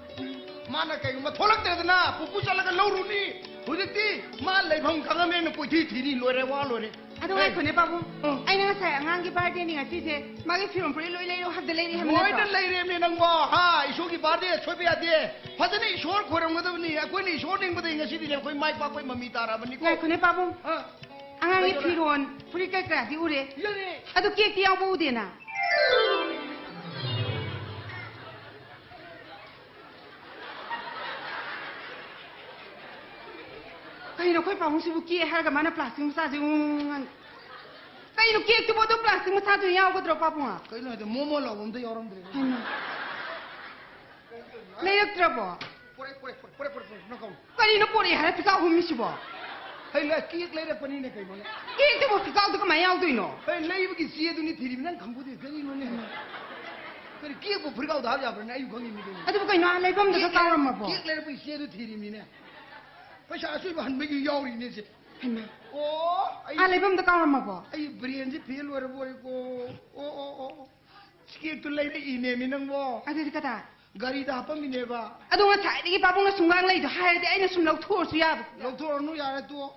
ꯃꯥꯅ ꯀꯩꯒꯨꯝꯕ ꯊꯣꯛꯂꯛꯇ꯭ꯔꯦꯗꯅ, ꯄꯨꯄꯨ ꯆꯠꯂꯒ ꯂꯧꯔꯨꯅꯤ꯫ ꯍꯧꯖꯤꯛꯇꯤ ꯃꯥ ꯂꯩꯐꯝ ꯈꯪꯉꯝꯅꯦꯅ ꯀꯣꯏꯊꯤ ꯊꯤꯔꯤ꯫ ꯂꯣꯏꯔꯦ, ꯋꯥ ꯂꯣꯏꯔꯦ꯫ ꯑꯗꯨ ꯑꯦ꯫ ꯉꯥꯏꯈꯣꯅꯦ, ꯄꯥꯕꯨꯡ꯫ ꯑ꯫ ꯑꯩꯅ ꯉꯁꯥꯏ ꯑꯉꯥꯡꯒꯤ ꯕꯥꯔꯗꯦꯅꯤ ꯉꯁꯤꯁꯦ, ꯃꯥꯒꯤ ꯐꯤꯔꯣꯜ ꯐꯨꯔꯤꯠ ꯂꯣꯏ ꯂꯩꯔꯣ ꯍꯥꯏꯕꯗ ꯂꯩꯔꯤ ꯍꯥꯏꯕ ꯂꯣꯏꯅ ꯅꯠꯇ꯭ꯔꯣ? ꯂꯩꯔꯦꯝꯅꯦ ꯅꯪꯕꯣ꯫ ꯍꯥ, ꯏꯁꯣꯔꯒꯤ ꯕꯥꯔꯗꯦ ꯁꯣꯏꯕ ꯌꯥꯗꯦ꯫ ꯐꯖꯅ ꯏꯁꯣꯔ ꯈꯣꯏꯔꯝꯒꯗꯕꯅꯤ꯫ ꯑꯩꯈꯣꯏꯅ ꯏꯁꯣꯔ ꯅꯤꯡꯕꯗꯒꯤ ꯉꯁꯤꯗꯤꯅꯦ ꯑꯩꯈꯣꯏ ꯃꯥꯏ ꯄꯥꯛꯄꯩ ꯃꯃꯤ ꯇꯥꯔꯕꯅꯤꯀꯣ꯫ ꯉꯥꯏꯈꯣꯅꯦ, ꯄꯥꯕꯨꯡ꯫ ꯑ꯫ ꯑꯉꯥꯡꯒꯤ ꯀꯩꯗꯧꯔꯦ? ꯐꯤꯔꯣꯜ, ꯐꯨꯔꯤꯠ ꯀꯩꯀꯥꯗꯤ ꯎꯔꯦ꯫ ꯌꯥꯔꯦ꯫ ꯑꯗꯨ ꯀꯦꯛꯇꯤ ꯌꯥꯎꯕ ꯎꯗꯦꯅ꯫ ꯀꯩꯅꯣ ꯑꯩꯈꯣꯏ ꯄꯥꯕꯨꯡꯁꯤꯕꯨ ꯀꯦꯛ ꯍꯥꯏꯔꯒ ꯃꯥꯅ ꯄ꯭ꯂꯥꯁꯇꯤꯛ ꯃꯆꯥꯁꯦ ꯎꯪ ꯎꯪ ꯎꯪ꯫ ꯀꯩꯅꯣ ꯀꯦꯛꯇꯨꯕꯨ ꯑꯗꯨꯝ ꯄ꯭ꯂꯥꯁꯇꯤꯛ ꯃꯆꯥꯗꯨ ꯌꯥꯎꯒꯗ꯭ꯔꯣ ꯄꯥꯕꯨꯡ? ꯀꯩꯅꯣ ꯍꯥꯏꯗꯣ, ꯃꯣꯃꯣ ꯂꯥꯎꯕ ꯑꯝꯇ ꯌꯥꯎꯔꯝꯗ꯭ꯔꯦ꯫ ꯍꯩꯃꯥ꯫ ꯂꯩꯔꯛꯇ꯭ꯔꯕꯣ? ꯄꯣꯔꯛꯑꯦ, ꯄꯣꯔꯛꯑꯦ, ꯄꯣꯔꯛꯑꯦ, ꯄꯣꯔꯛꯑꯦ, ꯄꯣꯔꯛꯑꯦ, ꯅꯪ ꯀꯧꯅꯨ꯫ ꯀꯔꯤꯅꯣ ꯄꯣꯔꯛꯑꯦ ꯍꯥꯏꯔ ꯐꯤꯈꯥꯎ ꯍꯨꯝꯃꯤꯁꯤꯕꯣ? ꯍꯩ, ꯂꯩ-, ꯀꯦꯛ ꯂꯩꯔꯛꯄꯅꯤꯅꯦ ꯀꯩꯅꯣꯅꯦ꯫ ꯀꯦꯛꯇꯨꯕꯨ ꯐꯤꯈꯥꯎꯗ ꯀꯃꯥꯏꯅ ꯌꯥꯎꯗꯣꯏꯅꯣ? ꯍꯩ, ꯂꯩꯕꯒꯤ ꯆꯦꯗꯨꯅꯤ ꯊꯤꯔꯤꯕ, ꯅꯪ ꯈꯪꯄꯣꯠꯇꯦ ꯀꯔꯤꯅꯣꯅꯦ꯫ ꯀꯔꯤ ꯀꯦꯛꯄꯨ ꯐꯤꯈꯥꯎꯗ ꯍꯥꯞ ꯌꯥꯕ꯭ꯔꯥꯅꯦ? ꯑꯩꯁꯨ ꯈꯪꯉꯤꯅꯤ ꯀꯩꯅꯣ꯫ ꯑꯗꯨꯕꯨ ꯀꯩꯅꯣ, ꯑꯥ ꯂꯩꯐꯝꯗꯨꯗ ꯀꯦꯛ ꯂꯩꯔꯛ-, ꯀꯥꯎꯔꯝꯃꯕꯣ? ꯀꯦꯛ ꯂꯩꯔꯛꯄꯒꯤ ꯆꯦꯗꯨ ꯊꯤꯔꯤꯕꯅꯤꯅꯦ꯫ ꯄꯩꯁꯥ ꯑꯆꯣꯏꯕ ꯍꯟꯕꯒꯤ ꯌꯥꯎꯔꯤꯅꯦ ꯁꯦ꯫ ꯍꯩꯃꯥ꯫ ꯑꯣ, ꯑꯩ ꯑꯥ ꯂꯩꯐꯝꯗ ꯀꯥꯎꯔꯝꯃꯕꯣ? ꯑꯩ ꯕ꯭ꯔꯦꯟꯁꯦ ꯐꯦꯜ ꯑꯣꯏꯔꯕ ꯑꯣꯏꯀꯣ꯫ ꯑꯣ, ꯑꯣ, ꯑꯣ, ꯑꯣ꯫ ꯀꯦꯛꯇꯨ ꯂꯩꯔꯛꯏꯅꯦꯃꯤ ꯅꯪꯕꯣ꯫ ꯑꯗꯨꯗꯤ ꯀꯗꯥꯏ? ꯒꯥꯔꯤꯗ ꯍꯥꯞꯄꯝꯃꯤꯅꯦꯕ꯫ ꯑꯗꯣ ꯉꯁꯥꯏꯗꯒꯤ ꯄꯥꯕꯨꯡꯅ ꯁꯨꯝ ꯉꯥꯡ ꯂꯩꯗꯣ ꯍꯥꯏꯔꯗꯤ ꯑꯩꯅ ꯁꯨꯝ ꯂꯧꯊꯣꯛꯑꯁꯨ ꯌꯥꯕ꯫ ꯂꯧꯊꯣꯛꯑꯅꯨ, ꯌꯥꯔꯦ, ꯇꯣꯛꯑꯣ꯫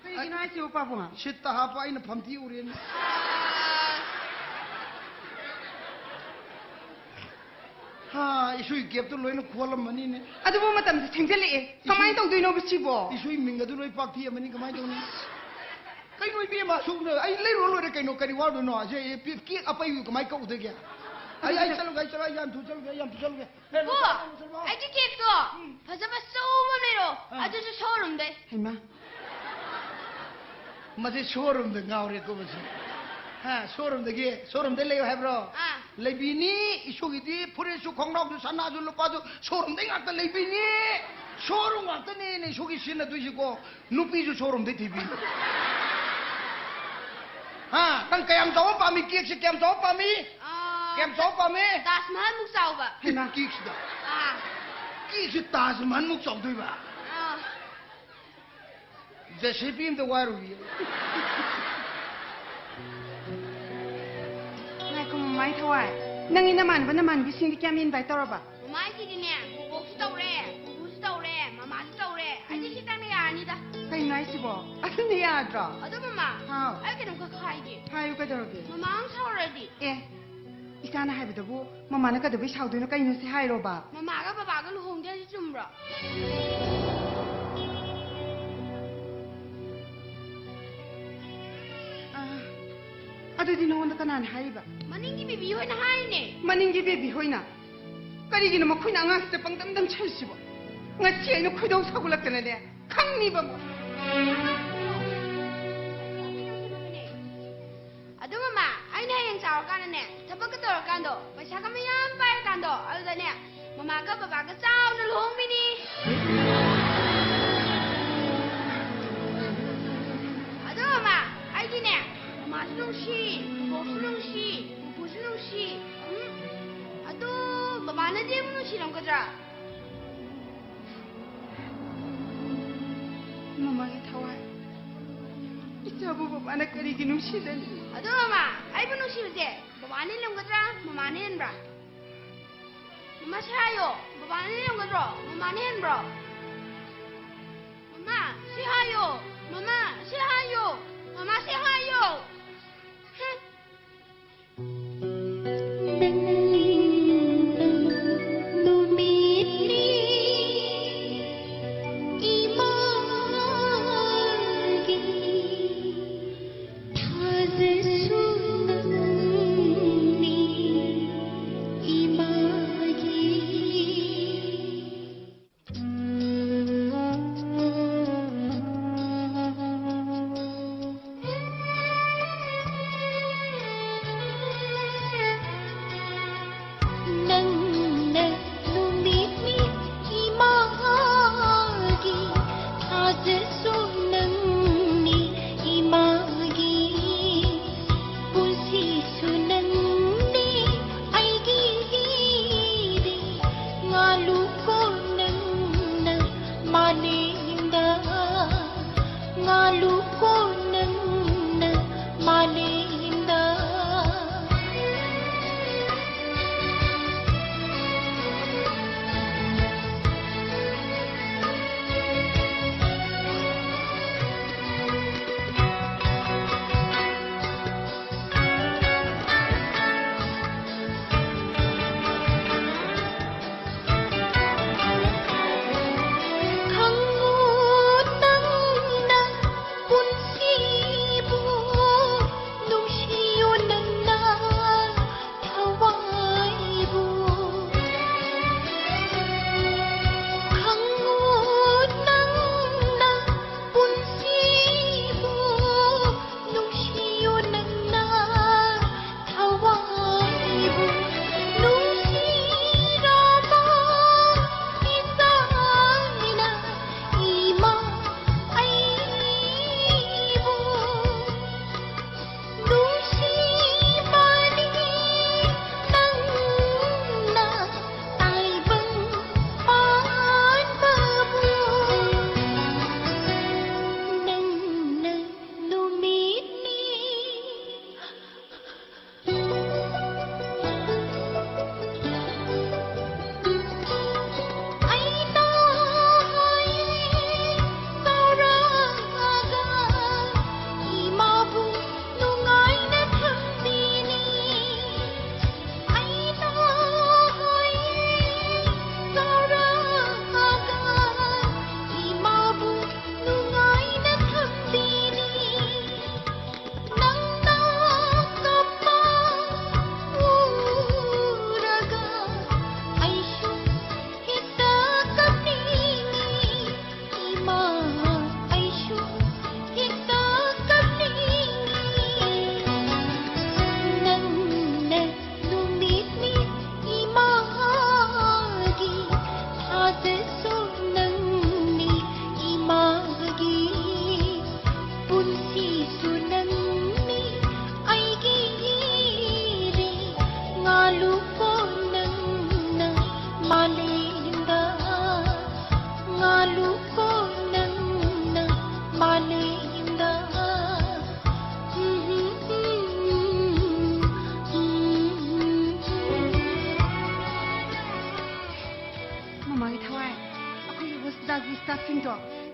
ꯀꯩꯒꯤꯅꯣ ꯍꯥꯏꯁꯤꯕꯣ, ꯄꯥꯕꯨꯡ? ꯁꯤꯠꯇ ꯍꯥꯞꯄ ꯑꯩꯅ ꯐꯝꯊꯤ ꯎꯔꯦꯅꯦ꯫ ꯍꯥ, ꯏꯁꯨꯒꯤ ꯀꯦꯞꯇꯨ ꯂꯣꯏꯅ ꯈꯣꯜꯂꯝꯃꯅꯤꯅꯦ꯫ ꯑꯗꯨꯕꯨ ꯃꯇꯝꯁꯦ ꯊꯦꯡꯖꯜꯂꯛꯑꯦ꯫ ꯏꯁꯨ- ꯀꯃꯥꯏꯅ ꯇꯧꯗꯣꯏꯅꯣꯕ ꯁꯤꯕꯣ? ꯏꯁꯨꯒꯤ ꯃꯤꯡ ꯑꯗꯨ ꯂꯣꯏ ꯄꯥꯛꯊꯤꯑꯃꯅꯤ, ꯀꯃꯥꯏꯅ ꯇꯧꯅꯤ? ꯀꯩꯅꯣ ꯏꯕꯦꯝꯃ, ꯁꯨꯝ ꯑꯩ ꯂꯩꯔꯨꯔ ꯂꯣꯏꯔꯦ ꯀꯩꯅꯣ, ꯀꯔꯤ ꯋꯥꯗꯣꯏꯅꯣ? ꯑꯁꯤ ꯀꯦꯛ ꯑꯄꯩꯕꯨ ꯀꯃꯥꯏꯅ ꯀꯛꯎꯗꯣꯏꯒꯦ? ꯑꯩ, ꯑꯩ ꯆꯠꯂꯨꯒꯦ, ꯑꯩ ꯆꯠꯂꯨ, ꯑꯩ ꯌꯥꯝ ꯊꯨ ꯆꯠꯂꯨꯒꯦ, ꯑꯩ ꯌꯥꯝ ꯊꯨ ꯆꯠꯂꯨꯒꯦ꯫ ꯄꯨ, ꯑꯩꯒꯤ ꯀꯦꯛꯇꯣ ꯐꯖꯕ ꯑꯆꯧꯕ ꯑꯃ ꯂꯩꯔꯣ, ꯑꯥ꯫ ꯑꯗꯨꯁꯨ ꯁꯣꯔꯨꯝꯗꯩ꯫ ꯍꯩꯃꯥ꯫ ꯃꯁꯤ ꯁꯣꯔꯨꯝꯗ ꯉꯥꯎꯔꯦꯀꯣ ꯃꯁꯤ꯫ ꯍꯥ, ꯁꯣꯔꯨꯝꯗꯒꯤ, ꯁꯣꯔꯨꯝꯗꯩ ꯂꯩꯌꯣ ꯍꯥꯏꯕ꯭ꯔꯣ? ꯑꯥ꯫ ꯂꯩꯕꯤꯅꯤ, ꯏꯁꯨꯒꯤꯗꯤ ꯐꯨꯔꯤꯠꯁꯨ, ꯈꯣꯡꯒ꯭ꯔꯥꯎꯁꯨ, ꯁꯅꯥꯁꯨ, ꯂꯨꯄꯥꯁꯨ ꯁꯣꯔꯨꯝꯗꯩ ꯉꯥꯛꯇ ꯂꯩꯕꯤꯅꯤ꯫ ꯁꯣꯔꯨꯝ ꯉꯥꯛꯇꯅꯦꯅꯦ ꯏꯁꯨꯒꯤ ꯁꯤꯖꯤꯟꯅꯗꯣꯏꯁꯤꯀꯣ꯫ ꯅꯨꯄꯤꯁꯨ ꯁꯣꯔꯨꯝꯗꯩ ꯊꯤꯕꯤꯅꯤ꯫ ꯍꯥ, ꯅꯪ ꯀꯌꯥꯝ ꯆꯥꯎꯕ ꯄꯥꯝꯃꯤ? ꯀꯦꯛꯁꯦ ꯀꯌꯥꯝ ꯆꯥꯎꯕ ꯄꯥꯝꯃꯤ? ꯑꯥ, ꯀꯌꯥꯝ ꯆꯥꯎꯕ ꯄꯥꯝꯃꯤ? ꯇꯥꯖ ꯃꯍꯜ ꯃꯨꯛ ꯆꯥꯎꯕ꯫ ꯍꯩꯃꯥ꯫ ꯀꯦꯛꯁꯤꯗ꯫ ꯑꯥ꯫ ꯀꯦꯛꯁꯤ ꯇꯥꯖ ꯃꯍꯜ ꯃꯨꯛ ꯆꯥꯎꯗꯣꯏꯕ? ꯑꯥ꯫ ꯖꯦ ꯁꯤ ꯕꯤ ꯑꯝꯇ ꯋꯥꯏꯔꯨꯒꯦ꯫ ꯉꯥꯏꯈꯣ, ꯃꯃꯥꯏ ꯊꯋꯥꯏ꯫ ꯅꯪꯒꯤ ꯅꯃꯥꯟꯅꯕ ꯅꯃꯥꯟꯅꯕꯤꯁꯤꯡꯗꯤ ꯀꯌꯥꯝ invite ꯇꯧꯔꯕ? ꯃꯃꯥꯏꯒꯤꯗꯤꯅꯦ, ꯕꯣꯕꯣꯛꯁꯨ ꯇꯧꯔꯦ, ꯄꯨꯄꯨꯁꯨ ꯇꯧꯔꯦ, ꯃꯃꯥꯁꯨ ꯇꯧꯔꯦ꯫ ꯑꯩꯗꯤ ꯁꯤꯇꯪꯅ ꯌꯥꯔꯅꯤꯗ꯫ ꯀꯩꯅꯣ ꯍꯥꯏꯁꯤꯕꯣ? ꯑꯗꯨꯅ ꯌꯥꯗ꯭ꯔꯣ? ꯑꯗꯣ ꯃꯃꯥ, ꯍꯥꯎ꯫ ꯑꯩ ꯀꯩꯅꯣꯝꯈꯛ ꯍꯥꯏꯒꯦ꯫ ꯍꯥꯏꯌꯨ, ꯀꯩꯗꯧꯔꯒꯦ? ꯃꯃꯥ ꯑꯃꯨꯛ ꯁꯥꯎꯔꯗꯤ? ꯑꯦ, ꯏꯆꯥꯅ ꯍꯥꯏꯕꯗꯕꯨ ꯃꯃꯥꯅ ꯀꯩꯗꯧꯕꯩ ꯁꯥꯎꯗꯣꯏꯅꯣ? ꯀꯩꯅꯣ ꯁꯤ ꯍꯥꯏꯔꯣꯕ? ꯃꯃꯥꯒ ꯕꯕꯥꯒ ꯂꯨꯍꯣꯡꯗꯦ ꯍꯥꯏꯁꯤ ꯆꯨꯝꯕ꯭ꯔꯣ? ꯑ, ꯑꯗꯨꯗꯤ ꯅꯉꯣꯟꯗ ꯀꯅꯥꯅ ꯍꯥꯏꯔꯤꯕ? ꯃꯅꯤꯡꯒꯤ ꯕꯦꯕꯤ ꯍꯣꯏꯅ ꯍꯥꯏꯔꯤꯅꯦ꯫ ꯃꯅꯤꯡꯒꯤ ꯕꯦꯕꯤ ꯍꯣꯏꯅ? ꯀꯔꯤꯒꯤꯅꯣ ꯃꯈꯣꯏꯅ ꯑꯉꯥꯡꯁꯤꯗ ꯄꯪꯗꯝ ꯗꯝ ꯁꯥꯔꯤꯁꯤꯕꯣ? ꯉꯁꯤ ꯑꯩꯅ ꯈꯣꯏꯗꯧ ꯁꯥꯎꯒꯠꯂꯛꯇꯅꯅꯦ, ꯈꯪꯅꯤꯕ ꯃꯣꯏ꯫ ꯑꯗꯨ ꯃꯃꯥ, ꯑꯩꯅ ꯍꯌꯦꯡ ꯆꯥꯎꯔꯀꯥꯟꯗꯅꯦ, ꯊꯕꯛꯀ ꯇꯧꯔꯀꯥꯟꯗꯣ, ꯄꯩꯁꯥꯒ ꯃꯌꯥꯝ ꯄꯥꯏꯔꯀꯥꯟꯗꯣ, ꯑꯗꯨꯗꯅꯦ, ꯃꯃꯥꯒ ꯕꯕꯥꯒ ꯆꯥꯎꯅ ꯂꯨꯍꯣꯡꯕꯤꯅꯤ꯫ ꯑꯗꯣ ꯃꯃꯥ, ꯑꯩꯗꯤꯅꯦ, ꯃꯃꯥꯁꯨ ꯅꯨꯡꯁꯤ, ꯕꯣꯕꯣꯛꯁꯨ ꯅꯨꯡꯁꯤ, ꯄꯨꯄꯨꯁꯨ ꯅꯨꯡꯁꯤ꯫ ꯎꯝ? ꯑꯗꯣ ꯕꯕꯥꯅꯗꯤ ꯑꯩꯕꯨ ꯅꯨꯡꯁꯤꯔꯝꯒꯗ꯭ꯔꯥ? ꯃꯃꯥꯒꯤ ꯊꯋꯥꯏ, ꯏꯆꯥꯕꯨ ꯕꯕꯥꯅ ꯀꯔꯤꯒꯤ ꯅꯨꯡꯁꯤꯗꯅꯤ? ꯑꯗꯣ ꯃꯃꯥ, ꯑꯩꯕꯨ ꯅꯨꯡꯁꯤꯕꯁꯦ ꯕꯕꯥꯅ ꯍꯦꯜꯂꯝꯒꯗ꯭ꯔꯥ, ꯃꯃꯥꯅ ꯍꯦꯟꯕ꯭ꯔꯥ? ꯃꯃꯥ ꯁꯤ ꯍꯥꯏꯌꯣ꯫ ꯕꯕꯥꯅ ꯍꯦꯟꯒꯗ꯭ꯔꯣ? ꯃꯃꯥꯅ ꯍꯦꯟꯕ꯭ꯔꯣ? ꯃꯃꯥ ꯁꯤ ꯍꯥꯏꯌꯣ꯫ ꯃꯃꯥ ꯁꯤ ꯍꯥꯏꯌꯣ꯫ ꯃꯃꯥ ꯁꯤ ꯍꯥꯏꯌꯣ꯫ ꯍꯨꯝ꯫ ꯅꯪꯅ ꯅꯨꯃꯤꯠꯅꯤ ꯏꯃꯥꯒꯤ ꯊꯥꯖꯁꯨ ꯅꯪꯅꯤ ꯏꯃꯥꯒꯤ꯫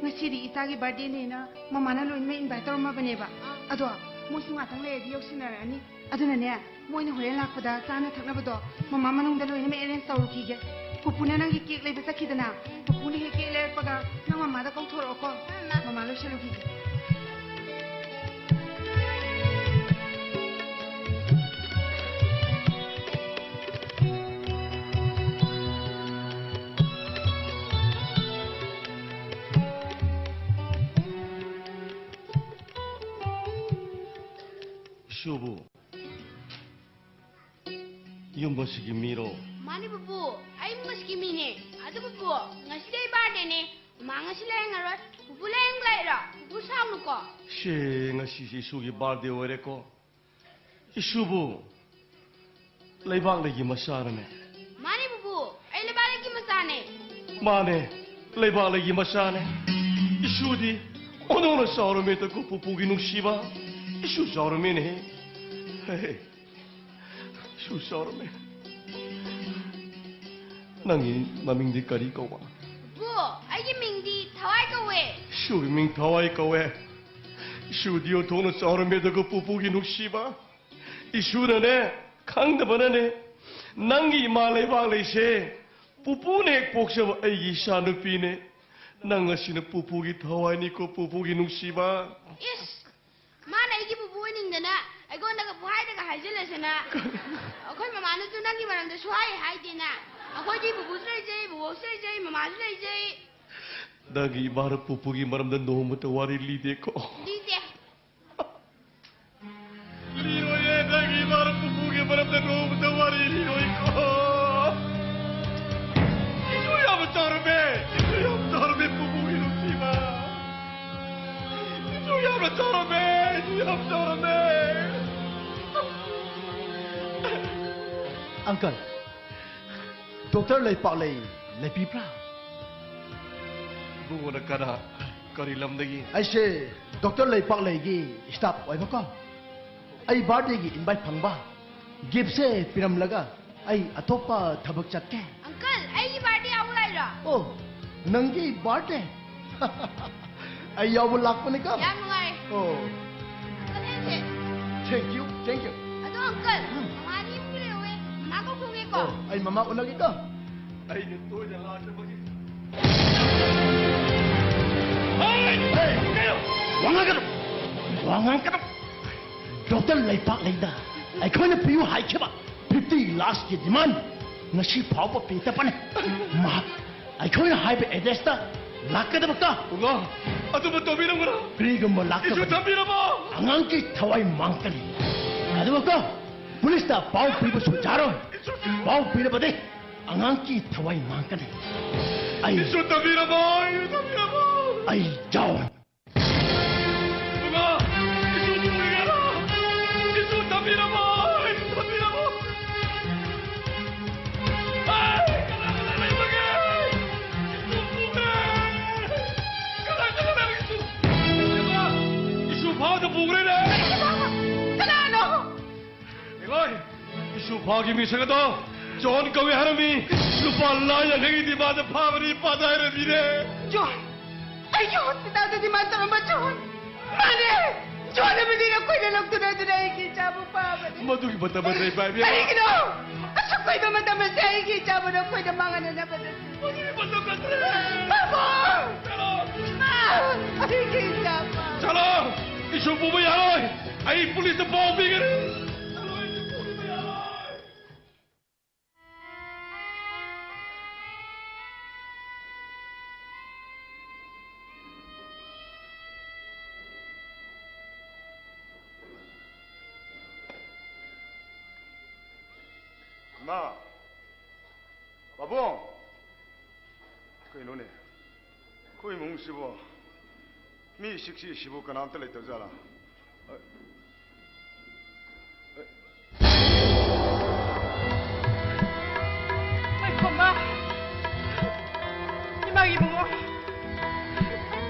ꯉꯁꯤꯗꯤ ꯏꯆꯥꯒꯤ ꯕꯥꯔꯗꯦꯅꯦꯅ ꯃꯃꯥꯅ ꯂꯣꯏꯅꯃꯛ ꯏꯟꯚꯥꯏꯠ ꯇꯧꯔꯝꯃꯕꯅꯦꯕ꯫ ꯑꯗꯣ ꯃꯣꯏꯁꯨ ꯉꯥꯛꯇꯪ ꯂꯩꯔꯗꯤ ꯌꯧꯁꯤꯟꯅꯔꯛꯑꯅꯤ꯫ ꯑꯗꯨꯅꯅꯦ, ꯃꯣꯏꯅ ꯍꯣꯔꯦꯟ ꯂꯥꯛꯄꯗ ꯆꯥꯅ ꯊꯛꯅꯕꯗꯣ ꯃꯃꯥ ꯃꯅꯨꯡꯗ ꯂꯣꯏꯅꯃꯛ ꯑꯦꯔꯦꯟꯖ ꯇꯧꯔꯨꯈꯤꯒꯦ꯫ ꯄꯨꯄꯨꯅ ꯅꯪꯒꯤ ꯀꯦꯛ ꯂꯩꯕ ꯆꯠꯈꯤꯗꯅ, ꯄꯨꯄꯨꯅ ꯍꯦꯛ ꯀꯦꯛ ꯂꯩꯔꯛꯄꯒ ꯅꯪ ꯃꯃꯥꯗ ꯀꯧꯊꯣꯔꯛꯑꯣꯀꯣ꯫ ꯃꯃꯥ ꯂꯣꯏꯁꯜꯂꯨꯈꯤꯒꯦ꯫ ꯏꯁꯨꯕꯨ ꯌꯨꯝ ꯑꯁꯤꯒꯤ ꯃꯤꯔꯣ? ꯃꯥꯅꯤ ꯄꯨꯄꯨ, ꯑꯩ ꯌꯨꯝ ꯑꯁꯤꯒꯤ ꯃꯤꯅꯦ꯫ ꯑꯗꯨ ꯄꯨꯄꯨ, ꯉꯁꯤꯗꯤ ꯑꯩ ꯕꯥꯔꯗꯦꯅꯦ꯫ ꯃꯃꯥ ꯉꯁꯤ ꯂꯥꯏꯌꯦꯡꯉꯔꯣꯏ꯫ ꯄꯨꯄꯨ ꯂꯥꯏꯌꯦꯡꯕ ꯂꯥꯛꯏꯔꯣ? ꯄꯨꯄꯨ ꯁꯥꯎꯅꯨꯀꯣ꯫ ꯁꯦ, ꯉꯁꯤꯁꯦ ꯏꯁꯨꯒꯤ ꯕꯥꯔꯗꯦ ꯑꯣꯏꯔꯦꯀꯣ꯫ ꯏꯁꯨꯕꯨ ꯂꯩꯕꯥꯛꯂꯩꯒꯤ ꯃꯆꯥꯔꯅꯦ? ꯃꯥꯅꯤ ꯄꯨꯄꯨ, ꯑꯩ ꯂꯩꯕꯥꯛꯂꯩꯒꯤ ꯃꯆꯥꯅꯦ꯫ ꯃꯥꯅꯦ, ꯂꯩꯕꯥꯛꯂꯩꯒꯤ ꯃꯆꯥꯅꯦ꯫ ꯏꯁꯨꯗꯤ ꯑꯣꯟꯊꯣꯛꯅ ꯆꯥꯎꯔꯝꯃꯦꯗꯀꯣ ꯄꯨꯄꯨꯒꯤ ꯅꯨꯡꯁꯤꯕ꯫ ꯏꯁꯨ ꯆꯥꯎꯔꯝꯃꯦꯅꯦ꯫ ꯍꯦ, ꯏꯁꯨ ꯆꯥꯎꯔꯝꯃꯦ꯫ ꯅꯪꯒꯤ ꯃꯃꯤꯡꯗꯤ ꯀꯔꯤ ꯀꯧꯕ? ꯄꯨꯄꯨ, ꯑꯩꯒꯤ ꯃꯤꯡꯗꯤ ꯊꯋꯥꯏ ꯀꯧꯋꯦ꯫ ꯏꯁꯨꯒꯤ ꯃꯤꯡ ꯊꯋꯥꯏ ꯀꯧꯋꯦ꯫ ꯏꯁꯨꯗꯤ ꯑꯣꯟꯊꯣꯛꯅ ꯆꯥꯎꯔꯝꯃꯦꯗꯀꯣ ꯄꯨꯄꯨꯒꯤ ꯅꯨꯡꯁꯤꯕ꯫ ꯏꯁꯨꯅꯅꯦ, ꯈꯪꯗꯕꯅꯅꯦ, ꯅꯪꯒꯤ ꯏꯃꯥ ꯂꯩꯕꯥꯛꯂꯩꯁꯦ ꯄꯨꯄꯨꯅ ꯍꯦꯛ ꯄꯣꯛꯆꯕ ꯑꯩꯒꯤ ꯏꯆꯥ ꯅꯨꯄꯤꯅꯦ꯫ ꯅꯪ ꯑꯁꯤꯅ ꯄꯨꯄꯨꯒꯤ ꯊꯋꯥꯏꯅꯤꯀꯣ, ꯄꯨꯄꯨꯒꯤ ꯅꯨꯡꯁꯤꯕ꯫ ꯏꯁ! ꯃꯥꯅ ꯑꯩꯒꯤ ꯄꯨꯄꯨ ꯑꯣꯏꯅꯤꯡꯗꯅ ꯑꯩꯉꯣꯟꯗꯒ ꯄꯨꯍꯥꯏꯗꯒ ꯍꯥꯏꯖꯤꯜꯂꯁꯅ꯫ ꯑꯩꯈꯣꯏ ꯃꯃꯥꯅꯁꯨ ꯅꯪꯒꯤ ꯃꯔꯝꯗ ꯁꯨꯍꯥꯏ ꯍꯥꯏꯗꯦꯅ꯫ ꯑꯩꯈꯣꯏꯗꯤ ꯄꯨꯄꯨꯁꯨ ꯂꯩꯖꯩ, ꯕꯨꯕꯣꯛꯁꯨ ꯂꯩꯖꯩ, ꯃꯃꯥꯁꯨ ꯂꯩꯖꯩ꯫ ꯅꯪꯒꯤ ꯏꯃꯥꯅ ꯄꯨꯄꯨꯒꯤ ꯃꯔꯝꯗ ꯅꯣꯡꯃꯇ ꯋꯥꯔꯤ ꯂꯤꯗꯦꯀꯣ꯫ ꯂꯤꯗꯦ꯫ ꯂꯤꯔꯣꯏꯌꯦ, ꯅꯪꯒꯤ ꯏꯃꯥꯅ ꯄꯨꯄꯨꯒꯤ ꯃꯔꯝꯗ ꯅꯣꯡꯃꯇ ꯋꯥꯔꯤ ꯂꯤꯔꯣꯏꯀꯣ꯫ ꯏꯁꯨ ꯌꯥꯝꯅ ꯆꯥꯎꯔꯝꯃꯦ, ꯏꯁꯨ ꯌꯥꯝ ꯆꯥꯎꯔꯝꯃꯦ, ꯄꯨꯄꯨꯒꯤ ꯅꯨꯡꯁꯤꯕ꯫ ꯏꯁꯨ ꯌꯥꯝꯅ ꯆꯥꯎꯔꯝꯃꯦ, ꯏꯁꯨ ꯌꯥꯝ ꯆꯥꯎꯔꯝꯃꯦ꯫ ꯑꯪꯀꯜ, ꯗꯣꯛꯇꯔ ꯂꯩꯄꯥꯛꯂꯩ ꯂꯩꯕꯤꯕ꯭ꯔꯥ? ꯏꯕꯨꯡꯉꯣꯅ ꯀꯅꯥ? ꯀꯔꯤ ꯂꯝꯗꯒꯤ? ꯑꯩꯁꯦ ꯗꯣꯛꯇꯔ ꯂꯩꯄꯥꯛꯂꯩꯒꯤ ꯁ꯭ꯇꯥꯐ ꯑꯣꯏꯕꯀꯣ꯫ ꯑꯩ ꯕꯥꯔꯗꯦꯒꯤ ꯏꯟꯚꯥꯏꯠ ꯐꯪꯕ, ꯒꯤꯐꯁꯦ ꯄꯤꯔꯝꯂꯒ ꯑꯩ ꯑꯇꯣꯞꯄ ꯊꯕꯛ ꯆꯠꯀꯦ꯫ ꯑꯪꯀꯜ, ꯑꯩꯒꯤ ꯕꯥꯔꯗꯦ ꯌꯥꯎꯕ ꯂꯥꯛꯏꯔꯣ? ꯑꯣ, ꯅꯪꯒꯤ ꯕꯥꯔꯗꯦ? ꯑꯩ ꯌꯥꯎꯕ ꯂꯥꯛꯄꯅꯤꯀꯣ꯫ ꯌꯥꯝ ꯅꯨꯡꯉꯥꯏ꯫ ꯑꯣ꯫ Uncle, ꯍꯦꯟꯁꯦ꯫ Thank you, thank you. ꯑꯗꯣ uncle, ꯎꯝ꯫ ꯃꯃꯥꯗꯤ ꯌꯨꯝꯗ ꯂꯩꯍꯧꯋꯦ꯫ ꯃꯃꯥ ꯀꯧꯊꯣꯛꯀꯦꯀꯣ꯫ ꯑꯣ, ꯑꯩ ꯃꯃꯥ ꯎꯅꯒꯦꯀꯣ꯫ ꯑꯩꯅ ꯇꯣꯏꯅ ꯂꯥꯛꯇꯕꯒꯤ꯫ ꯍꯦ! ꯀꯩꯅꯣ? ꯋꯥ ꯉꯥꯡꯒꯅꯨ! ꯋꯥ ꯉꯥꯡꯒꯅꯨ! ꯗꯣꯛꯇꯔ ꯂꯩꯄꯥꯛꯂꯩꯅ ꯑꯩꯈꯣꯏꯅ ꯄꯤꯌꯨ ꯍꯥꯏꯈꯤꯕ fifty lakhsꯀꯤ demand ꯉꯁꯤ ꯐꯥꯎꯕ ꯄꯤꯗꯕꯅꯤ꯫ ꯃꯍꯥꯛ ꯑꯩꯈꯣꯏꯅ ꯍꯥꯏꯕ addressꯇ ꯂꯥꯛꯀꯗꯕꯀꯣ꯫ ꯄꯨꯡꯉꯣ, ꯑꯗꯨꯕꯨ ꯇꯧꯕꯤꯔꯝꯒꯅꯨ꯫ ꯀꯔꯤꯒꯨꯝꯕ ꯏꯁꯨ ꯂꯥꯛꯇꯕ ꯊꯝꯕꯤꯔꯝꯃꯣ꯫ ꯑꯉꯥꯡꯒꯤ ꯊꯋꯥꯏ ꯃꯥꯡꯒꯅꯤ꯫ ꯑꯗꯨꯒꯀꯣ, ꯄꯨꯂꯤꯁꯇ ꯄꯥꯎ ꯄꯤꯕꯁꯨ ꯌꯥꯔꯣꯏ꯫ ꯏꯁꯨ ꯊꯝ- ꯄꯥꯎ ꯄꯤꯔꯕꯗꯤ ꯑꯉꯥꯡꯒꯤ ꯊꯋꯥꯏ ꯃꯥꯡꯒꯅꯤ꯫ ꯑꯩ ꯏꯁꯨ ꯊꯝꯕꯤꯔꯝꯃꯣ, ꯏꯁꯨ ꯊꯝꯕꯤꯔꯝꯃꯣ꯫ ꯑꯩ ꯖꯥꯎ ꯏꯕꯨꯡꯉꯣ, ꯏꯁꯨ ꯄꯨꯔꯤꯔꯣ? ꯏꯁꯨ ꯊꯝꯕꯤꯔꯝꯃꯣ, ꯏꯁꯨ ꯊꯝꯕꯤꯔꯝꯃꯣ꯫ ꯑꯩ ꯀꯅꯥ ꯀꯅꯥ ꯂꯩꯕꯒꯦ? ꯏꯁꯨ ꯄꯨꯔꯦ꯫ ꯀꯅꯥ ꯀꯅꯥ ꯂꯩꯕꯒꯦ? ꯏꯁꯨ, ꯏꯕꯨꯡꯉꯣ, ꯏꯁꯨ ꯐꯥꯎꯗ ꯄꯨꯈ꯭ꯔꯦꯅꯦ꯫ ꯀꯅꯥꯅꯣ? ꯏꯂꯣꯏ! ꯏꯁꯨ ꯐꯥꯒꯤ ꯃꯤꯁꯛ ꯑꯗꯣ ꯖꯣꯟ ꯀꯧꯏ ꯍꯥꯏꯔꯝꯃꯤ꯫ ꯂꯨꯄꯥ ꯂꯥꯈ ꯌꯥꯡꯈꯩꯒꯤ demand ꯐꯥꯕꯅꯤ, ꯄꯥꯗ ꯍꯥꯏꯔꯝꯃꯤꯅꯦ꯫ ꯖꯣꯟ! ꯑꯩꯒꯤ hospitalꯗ demand ꯇꯧꯔꯝꯕ ꯖꯣꯟ! ꯃꯥꯅꯦ! ꯖꯣꯟ ꯑꯃꯗꯤ ꯅꯈꯣꯏꯅ ꯂꯧꯗꯨꯅ ꯑꯗꯨꯅ ꯑꯩꯒꯤ ꯏꯆꯥꯕꯨ ꯐꯥꯕꯅꯤ꯫ ꯃꯗꯨꯒꯤ ꯃꯇꯝ ꯑꯁꯦ ꯄꯥꯏꯕꯤꯌꯨ꯫ ꯀꯔꯤꯒꯤꯅꯣ? ꯑꯁꯨꯛ ꯀꯨꯏꯕ ꯃꯇꯝ ꯑꯁꯦ ꯑꯩꯒꯤ ꯏꯆꯥꯕꯨ ꯅꯈꯣꯏꯅ ꯃꯥꯡꯍꯟꯅꯅꯕ ꯅꯠꯇꯦ꯫ ꯃꯗꯨꯒꯤ ꯃꯇꯝ ꯅꯠꯇ꯭ꯔꯦ꯫ ꯄꯥꯕꯨꯡ! ꯆꯠꯂꯣ! ꯏꯃꯥ! ꯑꯩꯒꯤ ꯏꯆꯥ ꯐꯥꯕ! ꯆꯠꯂꯣ! ꯏꯁꯨ ꯄꯨꯕ ꯌꯥꯔꯣꯏ! ꯑꯩ ꯄꯨꯂꯤꯁꯇ ꯄꯥꯎ ꯄꯤꯒꯅꯤ! ꯆꯠꯂꯣ, ꯏꯁꯨ ꯄꯨꯕ ꯌꯥꯔꯣꯏ! ꯏꯃꯥ! ꯄꯥꯕꯨꯡ! ꯀꯩꯅꯣꯅꯦ? ꯑꯩꯈꯣꯏ ꯏꯃꯨꯡꯁꯤꯕꯨ ꯃꯤ ꯁꯤꯛꯁꯤ ꯁꯤꯕꯨ ꯀꯅꯥꯝꯇ ꯂꯩꯇꯕꯖꯥꯠꯂꯥ? ꯑ, ꯑ, ꯄꯥꯏꯈꯣꯝꯕ! ꯏꯃꯥꯒꯤ ꯏꯕꯨꯡꯉꯣ!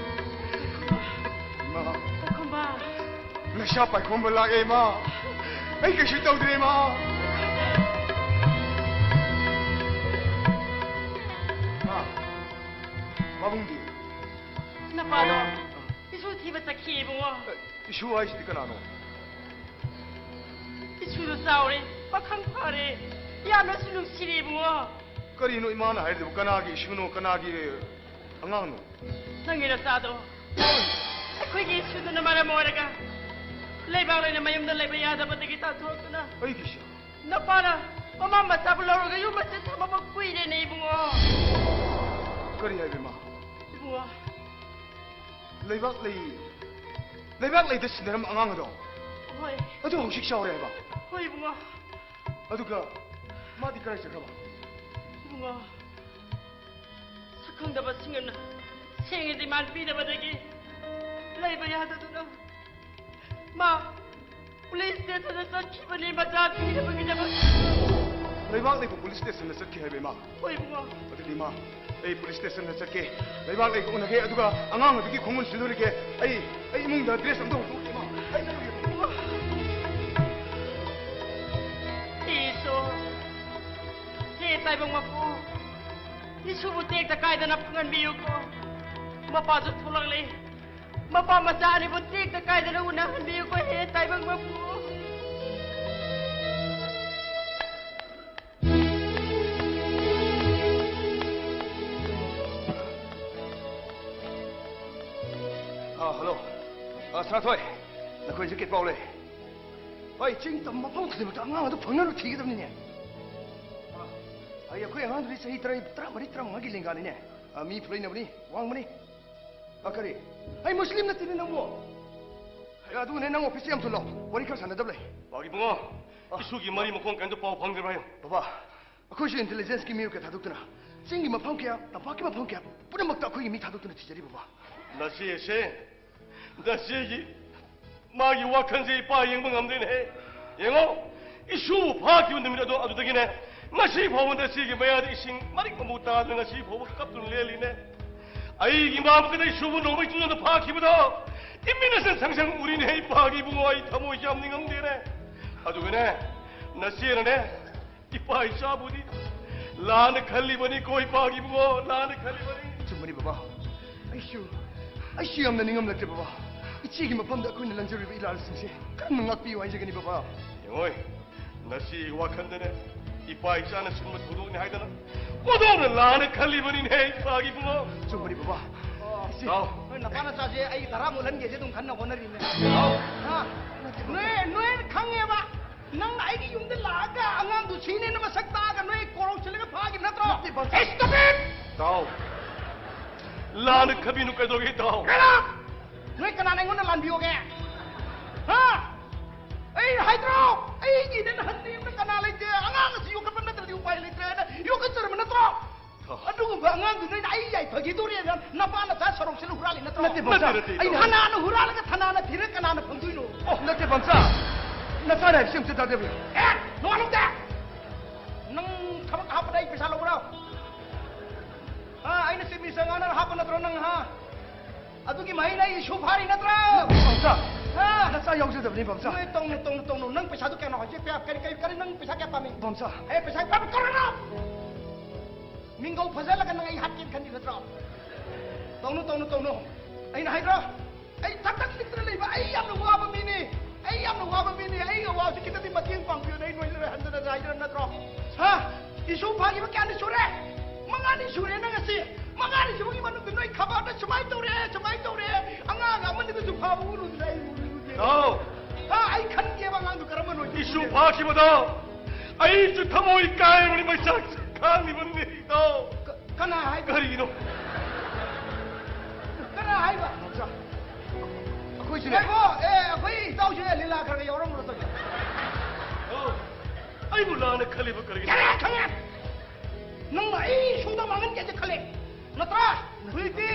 ꯏꯃꯥ! ꯄꯥꯏꯈꯣꯝꯕ! ꯅꯁꯥ ꯄꯥꯏꯈꯣꯝꯕ ꯂꯥꯛꯑꯦ, ꯏꯃꯥ! ꯑꯩ ꯀꯩꯁꯨ ꯇꯧꯗ꯭ꯔꯦ, ꯏꯃꯥ! ꯏꯃꯥ! ꯄꯥꯕꯨꯡꯗꯤ? ꯅꯨꯄꯥꯗꯣ ꯏꯁꯨ ꯊꯤꯕ ꯆꯠꯈꯤ ꯏꯕꯨꯡꯉꯣ꯫ ꯏꯁꯨ ꯍꯥꯏꯁꯤꯗꯤ ꯀꯅꯥꯅꯣ? ꯏꯁꯨꯗꯣ ꯆꯥꯎꯔꯦ, ꯄꯥꯈꯪ ꯐꯥꯔꯦ, ꯌꯥꯝꯅꯁꯨ ꯅꯨꯡꯁꯤꯔꯦ ꯏꯕꯨꯡꯉꯣ꯫ ꯀꯔꯤꯅꯣ ꯏꯃꯥꯅ ꯍꯥꯏꯔꯤꯗꯨꯕꯨ? ꯀꯅꯥꯒꯤ ꯏꯁꯨꯅꯣ, ꯀꯅꯥꯒꯤ ꯑꯉꯥꯡꯅꯣ? ꯅꯪꯒꯤ ꯅꯆꯥꯗꯣ ꯑꯩꯈꯣꯏꯒꯤ ꯏꯁꯨꯗꯨꯅ ꯃꯔꯝ ꯑꯣꯏꯔꯒ ꯂꯩꯕꯥꯛ ꯂꯩꯅ ꯃꯌꯨꯝꯗ ꯂꯩꯕ ꯌꯥꯗꯕꯗꯒꯤ ꯇꯥꯟꯊꯣꯔꯛꯇꯨꯅ ꯑꯩꯒꯤꯁꯨ ꯅꯄꯥꯅ ꯃꯃꯥ ꯃꯆꯥꯕꯨ ꯂꯧꯔꯒ ꯌꯨꯝ ꯑꯁꯤꯗ ꯊꯝꯃꯕ ꯀꯨꯏꯔꯦꯅꯦ ꯏꯕꯨꯡꯉꯣ꯫ ꯀꯔꯤ ꯍꯥꯏꯕ ꯏꯃꯥ? ꯏꯕꯨꯡꯉꯣ, ꯂꯩꯕꯥꯛ ꯂꯩ, ꯂꯩꯕꯥꯛ ꯂꯩꯗ ꯁꯤꯟꯅꯔꯝꯕ ꯑꯉꯥꯡ ꯑꯗꯣ? ꯍꯣꯏ꯫ ꯑꯗꯨ ꯍꯧꯖꯤꯛ ꯆꯥꯎꯔꯦ ꯍꯥꯏꯕ? ꯍꯣꯏ ꯏꯕꯨꯡꯉꯣ꯫ ꯑꯗꯨꯒ ꯃꯥꯗꯤ ꯀꯗꯥꯏ ꯆꯠꯈ꯭ꯔꯕ? ꯏꯕꯨꯡꯉꯣ, ꯁꯛꯈꯪꯗꯕꯁꯤꯡꯅ ꯁꯦꯡꯉꯦ ꯗꯤꯃꯥꯟ ꯄꯤꯔꯕꯗꯒꯤ ꯂꯩꯕ ꯌꯥꯗꯗꯨꯅ ꯃꯥ ꯄꯨꯂꯤꯁ ꯁ꯭ꯇꯦꯁꯟꯗ ꯆꯠꯈꯤꯕꯅꯤ ꯃꯆꯥ ꯊꯤꯅꯕꯒꯤꯗꯃꯛ꯫ ꯂꯩꯕꯥꯛ ꯂꯩꯕ ꯄꯨꯂꯤꯁ ꯁ꯭ꯇꯦꯁꯟꯗ ꯆꯠꯈꯤ ꯍꯥꯏꯕ ꯏꯃꯥ? ꯍꯣꯏ ꯏꯕꯨꯡꯉꯣ꯫ ꯑꯗꯨꯗꯤ ꯏꯃꯥ, ꯑꯩ ꯄꯨꯂꯤꯁ ꯁ꯭ꯇꯦꯁꯟꯗ ꯆꯠꯀꯦ, ꯂꯩꯕꯥꯛ ꯂꯩꯕ ꯎꯅꯒꯦ, ꯑꯗꯨꯒ ꯑꯉꯥꯡ ꯑꯗꯨꯒꯤ ꯈꯣꯡꯒꯨꯟ ꯁꯤꯗꯣꯔꯤꯒꯦ꯫ ꯑꯩ ꯑꯩ ꯏꯃꯨꯡꯗ ꯗ꯭ꯔꯦꯁ ꯑꯝꯇ ꯍꯣꯡꯗꯣꯛꯀꯦ ꯏꯃꯥ꯫ ꯑꯩ ꯆꯠꯂꯨꯒꯦ꯫ ꯏꯁꯣꯔ, ꯍꯦ ꯇꯥꯏꯕꯪ ꯃꯄꯨ, ꯏꯁꯨꯕꯨ ꯇꯦꯛꯇ ꯀꯥꯏꯗꯅ ꯐꯪꯍꯟꯕꯤꯌꯨꯀꯣ꯫ ꯃꯄꯥꯁꯨ ꯊꯣꯛꯂꯛꯂꯦ꯫ ꯃꯄꯥ ꯃꯆꯥ ꯑꯅꯤꯕꯨ ꯇꯦꯛꯇ ꯀꯥꯏꯗꯅ ꯎꯅꯍꯟꯕꯤꯌꯨꯀꯣ ꯍꯦ ꯇꯥꯏꯕꯪ ꯃꯄꯨ꯫ ꯑꯥ, ꯍꯜꯂꯣ꯫ ꯑꯥ, ꯁꯅꯥꯊꯣꯏ, ꯅꯈꯣꯏꯁꯦ ꯀꯩ ꯄꯥꯎ ꯂꯩ? ꯍꯣꯏ, ꯆꯤꯡ ꯇꯝ ꯃꯐꯝ ꯈꯨꯗꯤꯡꯃꯛꯇ ꯑꯉꯥꯡ ꯑꯗꯨ ꯐꯪꯅꯕ ꯊꯤꯒꯗꯕꯅꯤꯅꯦ꯫ ꯑꯥ, ꯑꯩ, ꯑꯩꯈꯣꯏ ꯑꯉꯥꯡꯗꯨꯗꯤ ꯆꯍꯤ ꯇꯔꯥ, ꯇꯔꯥꯃꯔꯤ, ꯇꯔꯥꯃꯉꯥꯒꯤ ꯂꯦꯡꯒꯥꯅꯤꯅꯦ꯫ ꯑꯥ, ꯃꯤ ꯐꯨꯂꯩꯅꯕꯅꯤ, ꯋꯥꯡꯕꯅꯤ꯫ ꯑꯥ, ꯀꯔꯤ? ꯑꯩ ꯃꯨꯁꯂꯤꯝ ꯅꯠꯇꯦꯅꯦ ꯅꯪꯕꯨ꯫ ꯑꯦ, ꯑꯗꯨꯒꯅꯦ, ꯅꯪ ꯑꯣꯐꯤꯁꯇ ꯌꯥꯝ ꯊꯨꯜꯂꯣ, ꯋꯥꯔꯤ ꯈꯔ ꯁꯥꯟꯅꯗꯕ ꯂꯩ꯫ ꯄꯥꯒꯤ ꯏꯕꯨꯡꯉꯣ, ꯑ꯫ ꯏꯁꯨꯒꯤ ꯃꯔꯤ ꯃꯈꯣꯡ ꯀꯔꯤꯝꯇ ꯄꯥꯎ ꯐꯪꯗ꯭ꯔꯤꯕ ꯍꯥꯏꯌꯨ꯫ ꯕꯕꯥ, ꯑꯩꯈꯣꯏꯁꯨ intelligence ꯀꯤ ꯃꯤꯑꯣꯏ ꯀꯌꯥ ꯊꯥꯗꯣꯛꯇꯨꯅ, ꯆꯤꯡꯒꯤ ꯃꯐꯝ ꯀꯌꯥ, ꯇꯝꯄꯥꯛꯀꯤ ꯃꯐꯝ ꯀꯌꯥ, ꯄꯨꯝꯅꯃꯛꯇ ꯑꯩꯈꯣꯏꯒꯤ ꯃꯤ ꯊꯥꯗꯣꯛꯇꯨꯅ ꯊꯤꯖꯔꯤ, ꯕꯕꯥ꯫ ꯅꯆꯦꯁꯦ, ꯅꯆꯦꯒꯤ, ꯃꯥꯒꯤ ꯋꯥꯈꯜꯁꯦ ꯏꯄꯥ ꯌꯦꯡꯕ ꯉꯝꯗꯦꯅꯦꯍꯦ꯫ ꯌꯦꯡꯉꯣ, ꯏꯁꯨ ꯐꯥꯈꯤꯕ ꯅꯨꯃꯤꯠ ꯑꯗꯣ, ꯑꯗꯨꯗꯒꯤꯅꯦ, ꯉꯁꯤ ꯐꯥꯎꯕ ꯅꯆꯦꯒꯤ ꯃꯌꯥꯗ ꯏꯁꯤꯡ ꯃꯔꯤꯛ ꯑꯃꯕꯨ ꯇꯥꯗꯅ ꯉꯁꯤ ꯐꯥꯎꯕ ꯀꯞꯇꯨꯅ ꯂꯦꯜꯂꯤꯅꯦ꯫ ꯑꯩꯒꯤ ꯏꯃꯥꯕꯨ ꯀꯗꯩ ꯁꯨꯕ ꯅꯣꯡꯃꯩ ꯆꯨꯗꯨꯅ ꯐꯥꯈꯤꯕꯗꯣ ꯏꯃꯤꯠꯅꯁꯨ ꯁꯪ ꯁꯪ ꯎꯔꯤꯅꯦ꯫ ꯑꯩ ꯄꯥꯒꯤ ꯏꯕꯨꯡꯉꯣ, ꯑꯩ ꯊꯃꯣꯏꯁꯦ ꯌꯥꯝ ꯅꯤꯡꯉꯝꯗꯦꯅꯦ꯫ ꯑꯗꯨꯒꯅꯦ, ꯅꯆꯦꯅꯅꯦ, ꯏꯄꯥ ꯏꯆꯥꯕꯨꯗꯤ ꯂꯥꯟꯅ ꯈꯜꯂꯤꯕꯅꯤꯀꯣ, ꯏꯄꯥꯒꯤ ꯏꯕꯨꯡꯉꯣ, ꯂꯥꯟꯅ ꯈꯜꯂꯤꯕꯅꯤ꯫ ꯆꯨꯝꯕꯅꯤ ꯕꯕꯥ, ꯑꯩꯁꯨ ꯑꯩꯁꯨ ꯌꯥꯝꯅ ꯅꯤꯡꯉꯝꯂꯛꯇꯦ, ꯕꯕꯥ꯫ ꯏꯆꯦꯒꯤ ꯃꯐꯝꯗ ꯑꯩꯈꯣꯏꯅ ꯂꯪꯖꯔꯤꯕ ꯏꯂꯥꯜꯁꯤꯡꯁꯦ ꯀꯔꯝꯅ ꯉꯥꯛꯄꯤꯌꯨ ꯍꯥꯏꯖꯒꯅꯤ, ꯕꯕꯥ? ꯌꯦꯡꯉꯣꯏ, ꯅꯁꯤ ꯋꯥꯈꯟꯗꯅꯦ, ꯏꯄꯥ ꯏꯆꯥꯅ ꯁꯤꯟꯕ ꯊꯧꯗꯣꯛꯅꯤ ꯍꯥꯏꯗꯅ ꯃꯗꯣꯝꯅ ꯂꯥꯟꯅ ꯈꯜꯂꯤꯕꯅꯤꯅꯦ, ꯏꯄꯥꯒꯤ ꯏꯕꯨꯡꯉꯣ꯫ ꯆꯨꯝꯕꯅꯤ, ꯕꯕꯥ꯫ ꯑꯣ꯫ ꯏꯆꯦ꯫ ꯍꯥꯎ꯫ ꯅꯣꯏ ꯅꯄꯥ ꯅꯆꯥꯁꯦ ꯑꯩꯒꯤ ꯙꯔꯥ ꯃꯨꯜꯍꯟꯒꯦꯁꯦ ꯑꯗꯨꯝ ꯈꯟꯅ ꯍꯣꯠꯅꯔꯤꯅꯦ꯫ ꯍꯥꯎ꯫ ꯍꯥ? ꯅꯣꯏ, ꯅꯣꯏꯅ ꯈꯪꯉꯦꯕ꯫ ꯅꯪꯅ ꯑꯩꯒꯤ ꯌꯨꯝꯗ ꯂꯥꯛꯑꯒ ꯑꯉꯥꯡꯗꯨ ꯁꯤꯅꯦꯅ ꯃꯁꯛ ꯇꯥꯛꯑꯒ ꯅꯣꯏ ꯀꯣꯔꯧ ꯁꯤꯜꯂꯒ ꯐꯥꯈꯤꯕ ꯅꯠꯇ꯭ꯔꯣ? ꯅꯠꯇꯦ, ꯕꯥꯆꯧ꯫ Stop it! ꯇꯥꯎ꯫ ꯂꯥꯟꯅ ꯈꯟꯕꯤꯅꯨ, ꯀꯩꯗꯧꯒꯦ, ꯇꯥꯎ? Get up! ꯅꯣꯏ ꯀꯅꯥꯅ ꯑꯩꯉꯣꯟꯗ ꯂꯥꯟꯕꯤꯌꯣꯒꯦ? ꯍꯥ? ꯑꯩ ꯍꯥꯏꯗ꯭ꯔꯣ? ꯑꯩꯒꯤꯗ ꯅꯍꯟ ꯅꯌꯨꯝꯗ ꯀꯅꯥ ꯂꯩꯇꯦ? ꯑꯉꯥꯡ ꯑꯁꯤ ꯌꯣꯛꯈꯠꯄ ꯅꯠꯇ꯭ꯔꯗꯤ ꯎꯄꯥꯏ ꯂꯩꯇ꯭ꯔꯦꯅ ꯌꯣꯛꯈꯠꯆꯔꯕ ꯅꯠꯇ꯭ꯔꯣ? ꯑꯣ꯫ ꯑꯗꯨꯒꯨꯝꯕ ꯑꯉꯥꯡꯗꯨ ꯅꯣꯏꯅ ꯑꯩ ꯌꯥꯏꯐꯈꯤꯗꯣꯔꯦꯅ ꯅꯄꯥ ꯅꯆꯥ ꯁꯣꯔꯣꯛꯁꯤꯗ ꯍꯨꯔꯥꯜꯂꯤ ꯅꯠꯇ꯭ꯔꯣ? ꯅꯠꯇꯦ, ꯕꯥꯆꯧ꯫ ꯅꯠꯇꯦ, ꯅꯠꯇꯦ, ꯑꯩ ꯇꯥꯎ꯫ ꯊꯅꯥꯅ ꯍꯨꯔꯥꯜꯂꯒ ꯊꯅꯥꯅ ꯊꯤꯔꯒ ꯀꯅꯥꯅ ꯐꯪꯗꯣꯏꯅꯣ? ꯑꯣ, ꯅꯠꯇꯦ, ꯕꯥꯆꯧ꯫ ꯅꯆꯥꯅ ꯍꯥꯏꯕꯁꯤ ꯑꯝꯇ ꯇꯥꯖꯕꯤꯌꯨ꯫ ꯑꯦ, ꯅꯣꯡꯉꯥꯜꯂꯧꯗꯦ! ꯅꯪ ꯊꯕꯛ ꯍꯥꯞꯄꯗ ꯑꯩ ꯄꯩꯁꯥ ꯂꯧꯕ꯭ꯔꯣ? ꯍꯥ, ꯑꯩꯅ ꯆꯤꯞ ꯃꯤꯅꯤꯁꯇꯔ ꯉꯥꯡꯅꯔ ꯍꯥꯞꯄ ꯅꯠꯇ꯭ꯔꯣ ꯅꯪ, ꯍꯥ? ꯑꯗꯨꯒꯤ ꯃꯍꯩꯅ ꯑꯩ ꯏꯁꯨ ꯐꯥꯔꯤ ꯅꯠꯇ꯭ꯔꯣ? ꯕꯥꯆꯧ, ꯍꯥ? ꯅꯆꯥ ꯌꯥꯎꯖꯗꯕꯅꯤ, ꯕꯥꯆꯧ꯫ ꯅꯣꯏ ꯇꯧꯅꯨ, ꯇꯧꯅꯨ, ꯇꯧꯅꯨ꯫ ꯅꯪ ꯄꯩꯁꯥꯗꯨ ꯀꯌꯥꯅꯣ ꯍꯧꯖꯤꯛ? ꯀꯌꯥ, ꯀꯔꯤ, ꯀꯔꯤ, ꯀꯔꯤ, ꯅꯪ ꯄꯩꯁꯥ ꯀꯌꯥ ꯄꯥꯝꯃꯤ? ꯕꯥꯆꯧ꯫ ꯑꯦ, ꯄꯩꯁꯥ ꯄꯥꯝꯃꯤ, ꯀꯧꯔꯛꯑꯣ! ꯃꯤꯡꯒꯧ ꯐꯖꯍꯜꯂꯒ ꯅꯪ ꯑꯩ ꯍꯥꯠꯀꯦꯅ ꯈꯟꯂꯤ ꯅꯠꯇ꯭ꯔꯣ? ꯇꯧꯅꯨ, ꯇꯧꯅꯨ, ꯇꯧꯅꯨ꯫ ꯑꯩꯅ ꯍꯥꯏꯗ꯭ꯔꯣ? ꯑꯩ ꯊꯛꯊꯛ ꯅꯤꯛꯇꯅ ꯂꯩꯕ, ꯑꯩ ꯌꯥꯝꯅ ꯋꯥꯕ ꯃꯤꯅꯤ꯫ ꯑꯩ ꯌꯥꯝꯅ ꯋꯥꯕ ꯃꯤꯅꯤ꯫ ꯑꯩ ꯑꯋꯥꯕꯁꯤ ꯈꯤꯇꯗꯤ ꯃꯇꯦꯡ ꯄꯥꯡꯕꯤꯌꯨꯅ ꯑꯩ ꯅꯣꯏꯗ ꯍꯟꯗꯅ ꯍꯥꯏꯗꯅ ꯅꯠꯇ꯭ꯔꯣ? ꯍꯥ? ꯏꯁꯨ ꯐꯥꯈꯤꯕ ꯀꯌꯥꯅꯤ ꯁꯨꯔꯦ? ꯃꯉꯥꯅꯤ ꯁꯨꯔꯦ ꯅꯪ ꯉꯁꯤ꯫ ꯃꯉꯥꯅꯤ ꯁꯨꯕꯒꯤ ꯃꯅꯨꯡꯗ ꯅꯣꯏ ꯈꯕꯔꯗ ꯁꯨꯃꯥꯏꯅ ꯇꯧꯔꯦ, ꯁꯨꯃꯥꯏꯅ ꯇꯧꯔꯦ꯫ ꯑꯉꯥꯡ ꯑꯃꯅꯤꯗꯁꯨ ꯐꯥꯕ ꯎꯔꯨꯗꯅ ꯑꯩ ꯎꯔꯨꯗꯦ꯫ ꯇꯥꯎ꯫ ꯍꯥ? ꯑꯩ ꯈꯟꯒꯦꯕ ꯑꯉꯥꯡꯗꯨ ꯀꯔꯝꯕꯅꯣ? ꯏꯁꯨ ꯐꯥꯈꯤꯕꯗꯣ ꯑꯩꯁꯨ ꯊꯃꯣꯏ ꯀꯥꯏꯕꯅꯤ, ꯃꯩꯁꯥꯛꯁꯨ ꯈꯥꯡꯉꯤꯕꯅꯤ꯫ ꯇꯥꯎ꯫ ꯀ-, ꯀꯅꯥ ꯍꯥꯏꯕ? ꯀꯔꯤꯒꯤꯅꯣ? ꯀꯅꯥ ꯍꯥꯏꯕ? ꯕꯥꯆꯧ, ꯑꯩꯈꯣꯏꯁꯨꯅꯦ꯫ ꯉꯥꯏꯈꯣ, ꯑꯦ, ꯑꯩꯈꯣꯏ ꯏꯇꯥꯎꯁꯨ ꯂꯤꯂꯥ ꯈꯔ ꯈꯔ ꯌꯥꯎꯔꯝꯃꯨꯔꯣ ꯇꯧꯔꯤ꯫ ꯑꯣ, ꯑꯩꯕꯨ ꯂꯥꯟꯅ ꯈꯜꯂꯤꯕ ꯀꯔꯤꯒꯤꯅꯣ? ꯌꯥꯔꯦ, ꯈꯪꯉꯦ꯫ ꯅꯪꯅ ꯑꯩ ꯁꯨꯝꯗ ꯃꯥꯡꯍꯟꯒꯦꯁꯦ ꯈꯜꯂꯦ꯫ ꯅꯠꯇ꯭ꯔꯥ? ꯍꯧꯖꯤꯛꯇꯤ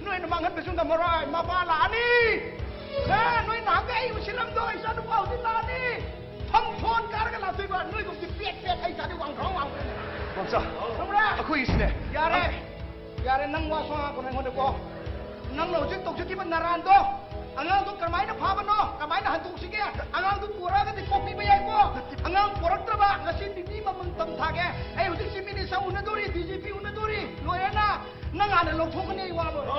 ꯅꯣꯏꯅ ꯃꯥꯡꯍꯟꯕꯁꯨ ꯉꯝꯃꯔꯣꯏ꯫ ꯃꯄꯥ ꯂꯥꯛꯑꯅꯤ꯫ ꯍꯦ, ꯅꯣꯏ ꯅꯍꯥꯟꯒꯩ ꯑꯩ ꯎꯁꯤꯜꯂꯝꯗꯣ ꯏꯆꯥꯅꯨꯄꯥ ꯍꯧꯖꯤꯛ ꯂꯥꯛꯑꯅꯤ꯫ ꯐꯝ ꯐꯣꯟ ꯀꯥꯔꯒ ꯂꯥꯛꯇꯣꯏꯕ꯫ ꯅꯣꯏꯒꯨꯝꯕꯗꯤ ꯄꯦꯠ ꯄꯦꯠ ꯑꯩ ꯏꯆꯥꯗꯤ ꯋꯥꯡꯊ꯭ꯔꯣꯡ ꯋꯥꯡꯊ꯭ꯔꯣꯡ꯫ ꯕꯥꯆꯧ꯫ ꯈꯪꯕ꯭ꯔꯥ? ꯑꯩꯈꯣꯏꯒꯤꯁꯤꯅꯦ꯫ ꯌꯥꯔꯦ꯫ ꯌꯥꯔꯦ, ꯅꯪ ꯋꯥ ꯁꯨꯉꯥꯡ ꯉꯥꯡꯒꯅꯨ ꯑꯩꯉꯣꯟꯗꯀꯣ꯫ ꯅꯪꯅ ꯍꯧꯖꯤꯛ ꯇꯧꯖꯈꯤꯕ ꯅꯔꯥꯟꯗꯣ, ꯑꯉꯥꯡꯗꯣ ꯀꯔꯝꯍꯥꯏꯅ ꯐꯥꯕꯅꯣ, ꯀꯃꯥꯏꯅ ꯍꯟꯗꯣꯛꯁꯤꯒꯦ, ꯑꯉꯥꯡꯗꯣ ꯄꯨꯔꯛꯑꯒꯗꯤ ꯀꯣꯛꯄꯤꯕ ꯌꯥꯏꯀꯣ꯫ ꯑꯉꯥꯡ ꯄꯨꯔꯛꯇ꯭ꯔꯕ, ꯉꯁꯤ ꯅꯤꯅꯤ ꯃꯃꯥꯡ ꯇꯝ ꯊꯥꯒꯦ꯫ ꯑꯩ ꯍꯧꯖꯤꯛ chief minister ꯎꯅꯗꯣꯔꯤ, D G P ꯎꯅꯗꯣꯔꯤ꯫ ꯂꯣꯏꯔꯦꯅ꯫ ꯅꯪ ꯍꯥꯟꯅ ꯂꯧꯊꯣꯛꯀꯅꯤ, ꯑꯩ ꯋꯥ ꯂꯣꯏꯔꯦ꯫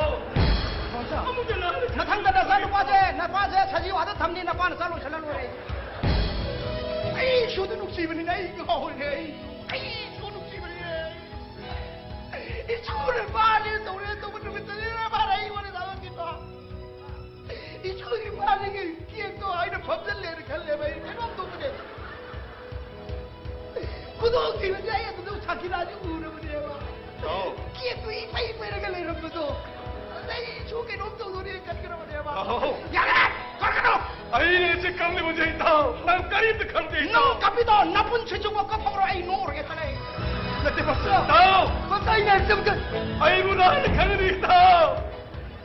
ꯃꯊꯪꯗ ꯅꯆꯥꯅꯨꯄꯥꯁꯦ, ꯅꯄꯥꯁꯦ ꯁꯖꯤꯋꯥꯗ ꯊꯝꯅꯤ, ꯅꯄꯥꯅ ꯆꯥ ꯂꯣꯏꯁꯜꯂ ꯂꯣꯏꯔꯦ꯫ ꯑꯩꯁꯨ ꯑꯗꯨ ꯅꯨꯡꯁꯤꯕꯅꯤꯅ ꯑꯩ ꯉꯥꯎꯔꯦ, ꯑꯩꯁꯨ, ꯑꯩꯁꯨ ꯅꯨꯡꯁꯤꯕꯅꯤꯅꯦ꯫ ꯏꯁꯨꯅ ꯃꯥꯅꯦ ꯇꯧꯔꯦ ꯇꯧꯕ ꯅꯨꯃꯤꯠꯇꯅꯤꯅ ꯃꯥꯅ ꯑꯩꯉꯣꯟꯗ ꯇꯥꯛꯂꯛꯈꯤꯕ꯫ ꯏꯁꯨꯒꯤ ꯃꯥꯅꯤꯒꯤ ꯀꯦꯛꯇꯣ ꯑꯩꯅ ꯐꯝꯖꯜꯂꯦꯅ ꯈꯜꯂꯦꯕ, ꯑꯩ ꯀꯩꯅꯣꯝ ꯇꯧꯕꯅꯦ꯫ ꯈꯨꯗꯣꯡꯊꯤꯕꯁꯦ ꯑꯩ ꯑꯗꯨꯗ ꯁꯥꯀꯤꯔꯥꯁꯦ ꯎꯔꯕꯅꯦꯕ꯫ ꯑꯧ꯫ ꯀꯦꯛꯇꯨ ꯏꯄꯩ ꯄꯩꯔꯒ ꯂꯩꯔꯝꯕꯗꯣ꯫ ꯑꯗꯩ ꯏꯁꯨ ꯀꯩꯅꯣꯝ ꯇꯧꯗꯣꯔꯦꯅ ꯈꯟꯈ꯭ꯔꯕꯅꯦꯕ꯫ ꯑꯧ꯫ ꯌꯥꯔꯦ! ꯀꯞꯀꯅꯨ! ꯑꯩꯅ ꯍꯧꯖꯤꯛ ꯀꯞꯂꯤꯕꯁꯦ ꯏꯇꯥꯎ, ꯅꯪ ꯀꯔꯤꯝꯇ ꯈꯪꯗꯦ ꯏꯇꯥꯎ꯫ ꯅꯪ ꯀꯞꯄꯤꯗꯣ ꯅꯄꯨꯟꯁꯤ ꯆꯨꯞꯄ ꯀꯞꯍꯧꯔꯣ, ꯑꯩ ꯅꯣꯛꯎꯔꯒꯦ ꯈꯜꯂꯦ꯫ ꯅꯠꯇꯦ ꯄꯥꯁꯇꯔ꯫ ꯏꯇꯥꯎ! ꯄꯥꯁꯇꯔ, ꯑꯩꯅ ꯍꯥꯏꯕꯁꯦ ꯑꯝꯇ ꯑꯩꯕꯨ ꯂꯥꯟꯅ ꯈꯟꯒꯅꯨ ꯏꯇꯥꯎ꯫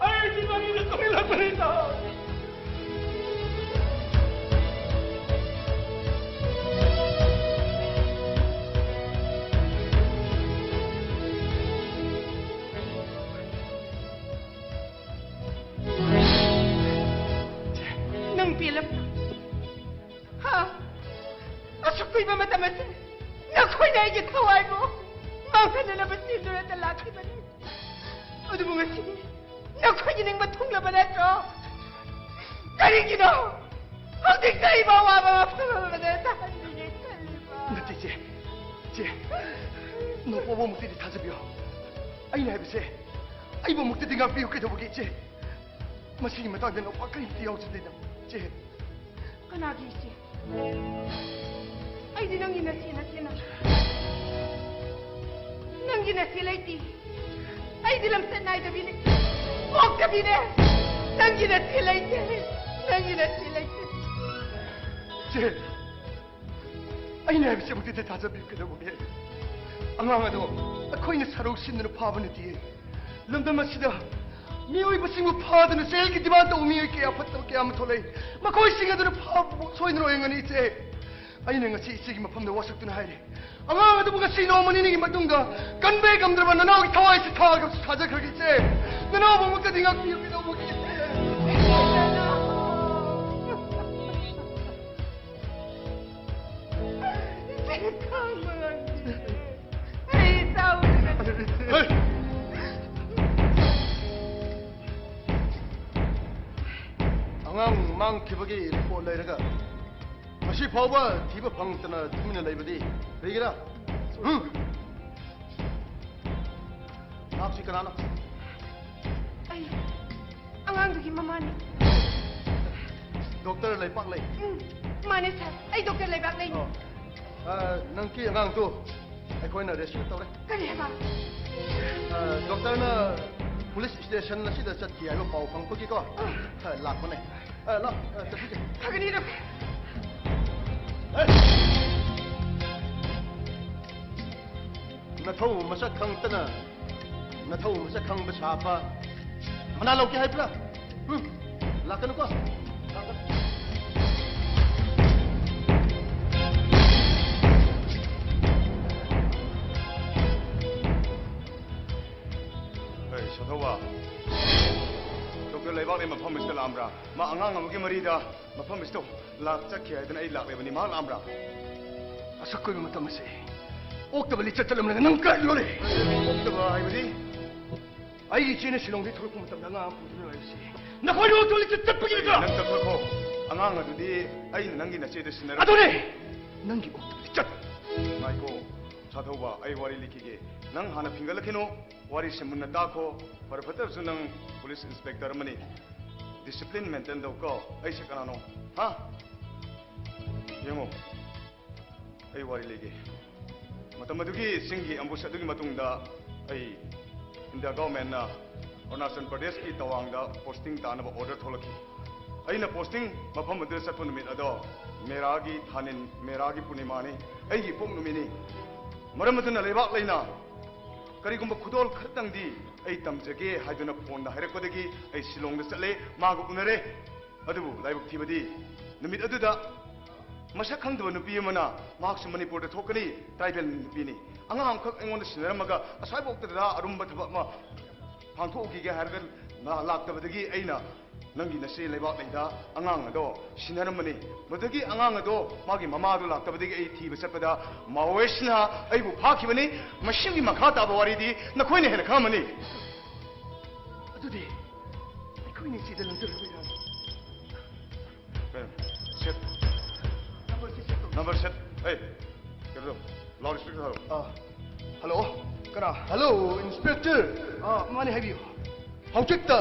ꯑꯩꯒꯤ ꯃꯅꯤꯡꯗ ꯇꯨꯝꯂꯛꯄꯅꯤ ꯏꯇꯥꯎ꯫ ꯅꯪ ꯄꯦꯜꯂꯝ ꯍꯥ? ꯑꯁꯨꯛ ꯀꯨꯏꯕ ꯃꯇꯝ ꯑꯁꯤ ꯅꯈꯣꯏꯅ ꯑꯩꯒꯤ ꯊꯋꯥꯏꯕꯨ ꯃꯥꯡꯍꯟꯅꯅꯕ ꯆꯦꯟꯗꯨꯅꯇ ꯂꯥꯛꯈꯤꯕꯅꯤ꯫ ꯑꯗꯨꯕꯨ ꯉꯁꯤꯗꯤ ꯅꯈꯣꯏꯒꯤ ꯅꯤꯡꯕ ꯊꯨꯡꯂꯕ ꯅꯠꯇ꯭ꯔꯣ? ꯀꯔꯤꯒꯤꯅꯣ ꯍꯧꯖꯤꯛꯇ ꯑꯩꯕꯨ ꯑꯋꯥꯕ ꯃꯐꯝ ꯑꯃꯗ ꯇꯥꯍꯟꯕꯤꯒꯦ ꯈꯜꯂꯤꯕ? ꯅꯠꯇꯦ, ꯏꯆꯦ꯫ ꯏꯆꯦ, ꯅꯣꯡꯄꯣꯛ ꯑꯃꯨꯛꯇꯗꯤ ꯊꯥꯖꯕꯤꯌꯨ꯫ ꯑꯩꯅ ꯍꯥꯏꯕꯁꯦ, ꯑꯩꯕꯨ ꯑꯃꯨꯛꯇꯗꯤ ꯉꯥꯛꯄꯤꯌꯨ꯫ ꯀꯩꯗꯧꯕꯒꯤ, ꯏꯆꯦ? ꯃꯁꯤꯒꯤ ꯃꯇꯥꯡꯗ ꯅꯣꯡꯄꯣꯛ ꯀꯔꯤꯝꯇ ꯌꯥꯎꯖꯗꯦ, ꯏꯆꯦ꯫ ꯀꯅꯥꯒꯤ ꯏꯆꯦ? ꯑꯩꯗꯤ ꯅꯪꯒꯤ ꯅꯆꯦ ꯅꯠꯇꯦꯅ꯫ ꯅꯪꯒꯤ ꯅꯆꯦ ꯂꯩꯇꯦ꯫ ꯑꯩꯗꯤ ꯂꯝꯆꯠ ꯅꯥꯏꯗꯕꯤꯅꯦ꯫ ꯄꯣꯛꯇꯕꯤꯅꯦ꯫ ꯅꯪꯒꯤ ꯅꯆꯦ ꯂꯩꯇꯦ꯫ ꯅꯪꯒꯤ ꯅꯆꯦ ꯂꯩꯇꯦ꯫ ꯏꯆꯦ, ꯑꯩꯅ ꯍꯥꯏꯕꯁꯤꯃꯛꯇꯤ ꯊꯥꯖꯕꯤꯌꯨ꯫ ꯀꯩꯗꯧꯕꯒꯦ? ꯑꯉꯥꯡ ꯑꯗꯣ ꯑꯩꯈꯣꯏꯅ ꯁꯔꯧ ꯁꯤꯟꯗꯨꯅ ꯐꯥꯕ ꯅꯠꯇꯤꯌꯦ꯫ ꯂꯝꯗꯝ ꯑꯁꯤꯗ ꯃꯤꯑꯣꯏꯕꯁꯤꯡꯕꯨ ꯐꯥꯗꯨꯅ ꯖꯦꯜꯒꯤ ꯗꯤꯃꯥꯟ ꯇꯧꯕ ꯃꯤꯑꯣꯏ ꯀꯌꯥ ꯐꯠꯇꯕ ꯀꯌꯥ ꯑꯃ ꯊꯣꯛꯂꯛꯏ꯫ ꯃꯈꯣꯏꯁꯤꯡ ꯑꯗꯨꯅ ꯐꯥꯕ ꯁꯣꯏꯗꯅ ꯑꯣꯏꯔꯝꯒꯅꯤ, ꯏꯆꯦ꯫ ꯑꯩꯅ ꯉꯁꯤ ꯏꯆꯦꯒꯤ ꯃꯐꯝꯗ ꯋꯥꯁꯛꯇꯨꯅ ꯍꯥꯏꯔꯦ, ꯑꯉꯥꯡ ꯑꯗꯨꯕꯨ ꯉꯁꯤ ꯅꯣꯡꯃ ꯅꯤꯅꯤꯒꯤ ꯃꯇꯨꯡꯗ ꯀꯟꯕ ꯉꯝꯗ꯭ꯔꯕ ꯅꯅꯥꯎꯒꯤ ꯊꯋꯥꯏꯁꯤ ꯊꯥꯒ ꯊꯥꯖꯈ꯭ꯔꯒꯦ, ꯏꯆꯦ꯫ ꯅꯅꯥꯎꯕꯨ ꯑꯃꯨꯛꯇꯗꯤ ꯉꯥꯛꯄꯤꯌꯨ꯫ ꯀꯩꯗꯧꯕꯒꯤ, ꯏꯆꯦ? ꯏꯆꯦ, ꯈꯥꯡꯕ ꯉꯝꯗꯦ꯫ ꯑꯩ ꯏꯆꯥ ꯎꯗ꯭ꯔꯗꯤ ꯍꯩ! ꯈꯤꯕꯒꯤ ꯔꯤꯄꯣꯔꯠ ꯂꯩꯔꯒ ꯉꯁꯤ ꯐꯥꯎꯕ ꯊꯤꯕ ꯐꯪꯗꯅ ꯇꯨꯃꯤꯟꯅ ꯂꯩꯕꯗꯤ ꯀꯔꯤꯒꯤꯔ? ꯎꯝ? ꯅꯍꯥꯛꯁꯤ ꯀꯅꯥꯅꯣ? ꯑꯩ ꯑꯉꯥꯡꯗꯨꯒꯤ ꯃꯃꯥꯅꯤ꯫ ꯗꯣꯛꯇꯔ ꯂꯩꯄꯥꯛꯂꯩ꯫ ꯎꯝ, ꯃꯥꯅꯦ ꯁꯥꯔ, ꯑꯩ ꯗꯣꯛꯇꯔ ꯂꯩꯕꯥꯛꯂꯩꯅꯤ꯫ ꯑꯣ꯫ ꯑ, ꯅꯪꯒꯤ ꯑꯉꯥꯡꯗꯨ ꯑꯩꯈꯣꯏꯅ ꯔꯦꯁꯀ꯭ꯌꯨ ꯇꯧꯔꯦ꯫ ꯀꯔꯤ ꯍꯥꯏꯕ? ꯑ, ꯗꯣꯛꯇꯔꯅ ꯄꯨꯂꯤꯁ ꯁ꯭ꯇꯦꯁꯟ ꯑꯁꯤꯗ ꯆꯠꯈꯤ ꯍꯥꯏꯕ ꯄꯥꯎ ꯐꯪꯕꯒꯤꯀꯣ, ꯑ, ꯂꯥꯛꯄꯅꯦ꯫ ꯑ, ꯂꯥꯛ, ꯑ, ꯆꯠꯈꯤꯁꯦ꯫ ꯐꯒꯅꯤ ꯗꯣꯛꯇꯔ꯫ ꯑꯦ! ꯅꯊꯧ ꯃꯁꯛ ꯈꯪꯗꯅ, ꯅꯊꯧ ꯃꯁꯛ ꯈꯪꯕ ꯁꯥꯕ ꯃꯅꯥ ꯂꯧꯒꯦ ꯍꯥꯏꯕ꯭ꯔꯥ? ꯎꯝ? ꯂꯥꯛꯀꯅꯨꯀꯣ꯫ ꯂꯥꯛꯀꯅꯨ꯫ ꯑꯩ ꯁꯥꯊꯧꯕ, ꯗꯣꯛꯇꯔ ꯂꯩꯕꯥꯛꯂꯩ ꯃꯐꯝ ꯑꯁꯤꯗ ꯂꯥꯛꯑꯝꯕ꯭ꯔꯥ? ꯃꯥ ꯑꯉꯥꯡ ꯑꯃꯒꯤ ꯃꯔꯤꯗ ꯃꯐꯝ ꯑꯁꯤꯗ ꯂꯥꯛ ꯆꯠꯈꯤ ꯍꯥꯏꯗꯅ ꯑꯩ ꯂꯥꯛꯂꯤꯕꯅꯤ꯫ ꯃꯍꯥꯛ ꯂꯥꯛꯑꯝꯕ꯭ꯔꯥ? ꯑꯁꯨꯛ ꯀꯨꯏꯕ ꯃꯇꯝ ꯑꯁꯤ ꯑꯣꯛꯇꯕ ꯂꯤꯆꯠ ꯆꯠꯂꯝꯂꯒ ꯅꯪ ꯀꯔꯤ ꯂꯣꯜꯂꯤ? ꯑꯣꯛꯇꯕ ꯍꯥꯏꯕꯗꯤ? ꯑꯩꯒꯤ ꯏꯆꯦꯅ ꯁꯤꯂꯣꯡꯗꯒꯤ ꯊꯣꯛꯂꯛꯄ ꯃꯇꯝꯗ ꯑꯉꯥꯡ ꯑꯃ ꯄꯨꯗꯨꯅ ꯂꯥꯛꯏꯁꯤ ꯅꯈꯣꯏꯅ ꯑꯣꯛꯇꯕ ꯂꯤꯆꯠ ꯆꯠꯄꯒꯤꯗ꯭ꯔꯥ? ꯅꯪ ꯆꯠꯈ꯭ꯔꯣ꯫ ꯑꯉꯥꯡ ꯑꯗꯨꯗꯤ ꯑꯩꯅ ꯅꯪꯒꯤ ꯅꯆꯦꯗ ꯁꯤꯟꯅꯔ ꯑꯗꯨꯅꯦ, ꯅꯪꯒꯤ ꯑꯣꯛꯇꯕ ꯂꯤꯆꯠ꯫ ꯉꯥꯏꯈꯣ, ꯁꯥꯊꯧꯕ, ꯑꯩ ꯋꯥꯔꯤ ꯂꯤꯈꯤꯒꯦ꯫ ꯅꯪ ꯍꯥꯟꯅ ꯐꯤꯡꯒꯠꯂꯛꯈꯤꯅꯣ꯫ ꯋꯥꯔꯤꯁꯦ ꯃꯨꯟꯅ ꯇꯥꯈꯣ꯫ ꯐꯔ ꯐꯠꯇꯕꯁꯨ ꯅꯪ ꯄꯨꯂꯤꯁ ꯏꯟꯁꯄꯦꯛꯇꯔ ꯑꯃꯅꯤ꯫ ꯗꯤꯁꯤꯄ꯭ꯂꯤꯟ ꯃꯦꯟꯇꯦꯟ ꯇꯧꯀꯣ꯫ ꯑꯩꯁꯦ ꯀꯅꯥꯅꯣ? ꯍꯥ? ꯌꯦꯡꯉꯣ, ꯑꯩ ꯋꯥꯔꯤ ꯂꯤꯒꯦ꯫ ꯃꯇꯝ ꯑꯗꯨꯒꯤ ꯆꯤꯡꯒꯤ ꯑꯦꯝꯕꯨꯁ ꯑꯗꯨꯒꯤ ꯃꯇꯨꯡꯗ ꯑꯩ ꯏꯟꯗꯤꯌꯥ ꯒꯚꯔꯟꯃꯦꯟꯠꯅ ꯑꯔꯨꯅꯥꯆꯜ ꯄ꯭ꯔꯗꯦꯁꯀꯤ ꯇꯋꯥꯡꯗ ꯄꯣꯁꯇꯤꯡ ꯇꯥꯅꯕ ꯑꯣꯔꯗꯔ ꯊꯣꯛꯂꯛꯈꯤ꯫ ꯑꯩꯅ ꯄꯣꯁꯇꯤꯡ ꯃꯐꯝ ꯑꯗꯨꯗ ꯆꯠꯄ ꯅꯨꯃꯤꯠ ꯑꯗꯣ ꯃꯦꯔꯥꯒꯤ ꯊꯥꯅꯤꯟ, ꯃꯦꯔꯥꯒꯤ ꯄꯨꯔꯅꯤꯃꯥꯅꯤ, ꯑꯩꯒꯤ ꯏꯄꯣꯛ ꯅꯨꯃꯤꯠꯅꯤ꯫ ꯃꯔꯝ ꯑꯗꯨꯅ ꯂꯩꯕꯥꯛ ꯂꯩꯅ ꯀꯔꯤꯒꯨꯝꯕ ꯈꯨꯗꯣꯜ ꯈꯔꯇꯪꯗꯤ ꯑꯩ ꯇꯝꯖꯒꯦ ꯍꯥꯏꯗꯨꯅ ꯐꯣꯟꯗ ꯍꯥꯏꯔꯛꯄꯗꯒꯤ ꯑꯩ ꯁꯤꯂꯣꯡꯗ ꯆꯠꯂꯦ, ꯃꯥꯒ ꯎꯅꯔꯦ꯫ ꯑꯗꯨꯕꯨ ꯂꯥꯏꯕꯛ ꯊꯤꯕꯗꯤ ꯅꯨꯃꯤꯠ ꯑꯗꯨꯗ ꯃꯁꯛ ꯈꯪꯗꯕ ꯅꯨꯄꯤ ꯑꯃꯅ, ꯃꯍꯥꯛꯁꯨ ꯃꯅꯤꯄꯨꯔꯗ ꯊꯣꯛꯀꯅꯤ, ꯇ꯭ꯔꯥꯏꯕꯦꯜ ꯅꯨꯄꯤꯅꯤ, ꯑꯉꯥꯡ ꯑꯃꯈꯛ ꯑꯩꯉꯣꯟꯗ ꯁꯤꯟꯅꯔꯝꯃꯒ ꯑꯁ꯭ꯋꯥꯏꯐꯥꯎꯇꯗ ꯑꯔꯨꯝꯕ ꯊꯕꯛ ꯑꯃ ꯄꯥꯡꯊꯣꯛꯎꯈꯤꯒꯦ ꯍꯥꯏꯔꯒ ꯂꯥꯛꯇꯕꯗꯒꯤ ꯑꯩꯅ ꯅꯪꯒꯤ ꯅꯆꯦ ꯂꯩꯕꯥꯛ ꯂꯩꯗ ꯑꯉꯥꯡ ꯑꯗꯣ ꯁꯤꯟꯅꯔꯝꯕꯅꯤ꯫ ꯃꯗꯨꯗꯒꯤ ꯑꯉꯥꯡ ꯑꯗꯣ ꯃꯥꯒꯤ ꯃꯃꯥꯗꯣ ꯂꯥꯛꯇꯕꯗꯒꯤ ꯑꯩ ꯊꯤꯕ ꯆꯠꯄꯗ ꯃꯥꯑꯣꯏꯁꯤꯅ ꯑꯩꯕꯨ ꯐꯥꯈꯤꯕꯅꯤ꯫ ꯃꯁꯤꯒꯤ ꯃꯈꯥ ꯇꯥꯕ ꯋꯥꯔꯤꯗꯤ ꯅꯈꯣꯏꯅ ꯍꯦꯟꯅ ꯈꯪꯉꯝꯃꯅꯤ꯫ ꯑꯗꯨꯗꯤ ꯑꯩꯈꯣꯏꯅ ꯏꯆꯦꯗ ꯂꯪꯖꯔꯨꯕ ꯌꯥꯕ? Number set. ꯑꯦ, ꯀꯩꯅꯣ ꯇꯧ, ꯂꯥꯎꯗ ꯁ꯭ꯄꯤꯀꯔ ꯊꯥꯔꯣ꯫ ꯑꯥ, ꯍꯜꯂꯣ, ꯀꯅꯥ? Hello, inspector. ꯑꯥ, ꯃꯥꯅꯦ, ꯍꯥꯏꯕꯤꯌꯨ꯫ ꯍꯧꯖꯤꯛꯇ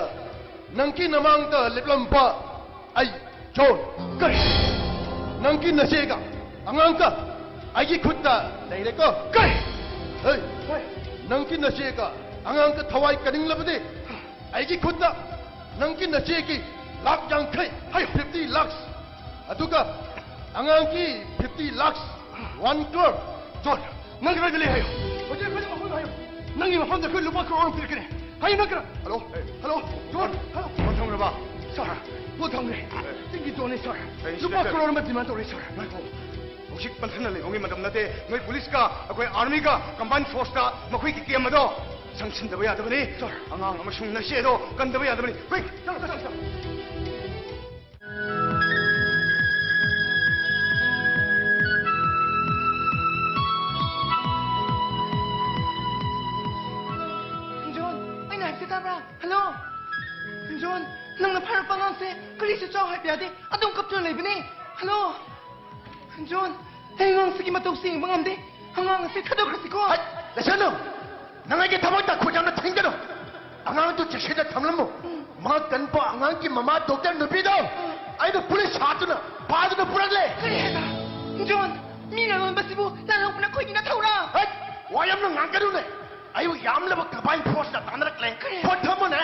ꯅꯪꯒꯤ ꯅꯃꯥꯡꯗ ꯂꯦꯞꯂꯝꯕ ꯑꯩ ꯖꯣꯟ꯫ ꯀꯔꯤ? ꯅꯪꯒꯤ ꯅꯆꯦꯒ ꯑꯉꯥꯡꯒ ꯑꯩꯒꯤ ꯈꯨꯠꯇ ꯂꯩꯔꯦꯀꯣ꯫ ꯀꯔꯤ? ꯍꯦ, ꯍꯦ, ꯅꯪꯒꯤ ꯅꯆꯦꯒ ꯑꯉꯥꯡꯒ ꯊꯋꯥꯏ ꯀꯟꯅꯤꯡꯂꯕꯗꯤ ꯑꯩꯒꯤ ꯈꯨꯠꯇ ꯅꯪꯒꯤ ꯅꯆꯦꯒꯤ ꯂꯥꯛ ꯌꯥꯡꯈꯩ, ꯍꯥꯏ, ꯐꯤꯐꯇꯤ ꯂꯥꯛꯁ, ꯑꯗꯨꯒ ꯑꯉꯥꯡꯒꯤ ꯐꯤꯐꯇꯤ ꯂꯥꯛꯁ, ꯋꯥꯟ ꯀ꯭ꯔꯣꯔ꯫ ꯖꯣꯟ, ꯅꯪ ꯀꯗꯥꯏꯗ ꯂꯩ ꯍꯥꯏꯌꯨ꯫ ꯍꯧꯖꯤꯛ ꯑꯩꯈꯣꯏꯒꯤ ꯃꯐꯝꯗ ꯍꯥꯏꯌꯨ꯫ ꯅꯪꯒꯤ ꯃꯐꯝꯗ ꯑꯩꯈꯣꯏ ꯂꯨꯄꯥ ꯀ꯭ꯔꯣꯔ ꯑꯃ ꯄꯤꯔꯛꯀꯅꯤ꯫ ꯍꯥꯏꯌꯨ, ꯅꯪ ꯀꯅꯥ? Hello, hello, John, hello. Phone ꯊꯝꯈ꯭ꯔꯕ? ꯁꯥꯔ, ꯐꯣꯟ ꯊꯝꯈ꯭ꯔꯦ꯫ ꯆꯤꯡꯒꯤ ꯖꯣꯟꯅꯤ, ꯁꯥꯔ꯫ ꯑꯩ ꯂꯨꯄꯥ ꯏꯟꯁꯄꯦꯛꯇꯔ꯫ ꯀ꯭ꯔꯣꯔ ꯑꯃ ꯗꯤꯃꯥꯟ ꯇꯧꯔꯦ, ꯁꯥꯔ꯫ ꯉꯥꯏꯈꯣ꯫ ꯍꯧꯖꯤꯛ ꯄꯟꯊꯅ ꯂꯩꯕꯒꯤ ꯃꯇꯝ ꯅꯠꯇꯦ꯫ ꯅꯣꯏ ꯄꯨꯂꯤꯁꯀ ꯑꯩꯈꯣꯏ ꯑꯥꯔꯃꯤꯒ ꯀꯝꯕꯥꯏꯟ ꯐꯣꯔꯁꯇ ꯃꯈꯣꯏꯒꯤ ꯀꯦꯝ ꯑꯗꯣ ꯆꯪꯁꯤꯟꯗꯕ ꯌꯥꯗꯕꯅꯤ꯫ ꯁꯥꯔ꯫ ꯑꯉꯥꯡ ꯑꯃꯁꯨꯡ ꯅꯆꯦ ꯑꯗꯣ ꯀꯟꯗꯕ ꯌꯥꯗꯕꯅꯤ꯫ ꯀꯨꯏꯛ! ꯆꯠꯂꯣ, ꯆꯠꯂꯣ, ꯆꯠꯂꯣ꯫ ꯖꯣꯟ, ꯑꯩꯅ ꯍꯥꯏꯕꯁꯦ ꯇꯥꯕ꯭ꯔꯥ? ꯍꯜꯂꯣ? ꯖꯣꯟ, ꯅꯪꯅ ꯐꯥꯔꯛꯄ ꯑꯉꯥꯡꯁꯦ ꯀꯔꯤꯁꯨ ꯆꯥꯎ ꯍꯥꯏꯕ ꯌꯥꯗꯦ꯫ ꯑꯗꯨꯝ ꯀꯞꯇꯨꯅ ꯂꯩꯕꯅꯦ꯫ ꯍꯜꯂꯣ? ꯖꯣꯟ, ꯑꯩ ꯑꯉꯥꯡꯁꯤꯒꯤ ꯃꯇꯧꯁꯦ ꯌꯦꯡꯕ ꯉꯝꯗꯦ꯫ ꯑꯉꯥꯡ ꯑꯁꯦ ꯊꯥꯗꯣꯛꯈ꯭ꯔꯁꯤꯀꯣ꯫ ꯍꯠ! ꯂꯩꯁꯅꯨ! ꯅꯪ ꯑꯩꯒꯤ ꯊꯕꯛꯇ ꯈꯨꯠ ꯌꯥꯝꯅ ꯊꯤꯡꯒꯅꯨ꯫ ꯑꯉꯥꯡꯗꯨ ꯆꯦꯛꯁꯤꯟꯅ ꯊꯝꯂꯝꯃꯨ꯫ ꯃꯉꯛ ꯀꯟꯕ ꯑꯉꯥꯡꯒꯤ ꯃꯃꯥ ꯗꯣꯛꯇꯔ ꯅꯨꯄꯤꯗꯣ ꯑꯩꯅ ꯄꯨꯂꯤꯁ ꯍꯥꯠꯇꯨꯅ ꯐꯥꯗꯨꯅ ꯄꯨꯔꯛꯂꯦ꯫ ꯀꯔꯤ ꯍꯥꯏꯕ? ꯖꯣꯟ, ꯃꯤ ꯂꯂꯣꯟꯕꯁꯤꯕꯨ ꯂꯥꯜꯍꯧꯕꯅ ꯑꯩꯈꯣꯏꯒꯤ ꯅꯊꯧꯔꯥ? ꯍꯠ! ꯋꯥ ꯌꯥꯝꯅ ꯉꯥꯡꯒꯅꯨꯅꯦ꯫ ꯑꯩꯕꯨ ꯌꯥꯝꯂꯕ ꯀꯕꯥꯏꯟ ꯐꯣꯔꯁꯅ ꯇꯥꯟꯅꯔꯛꯂꯦ꯫ ꯀꯔꯤ? ꯐꯣꯟ ꯊꯝꯃꯨꯅꯦ꯫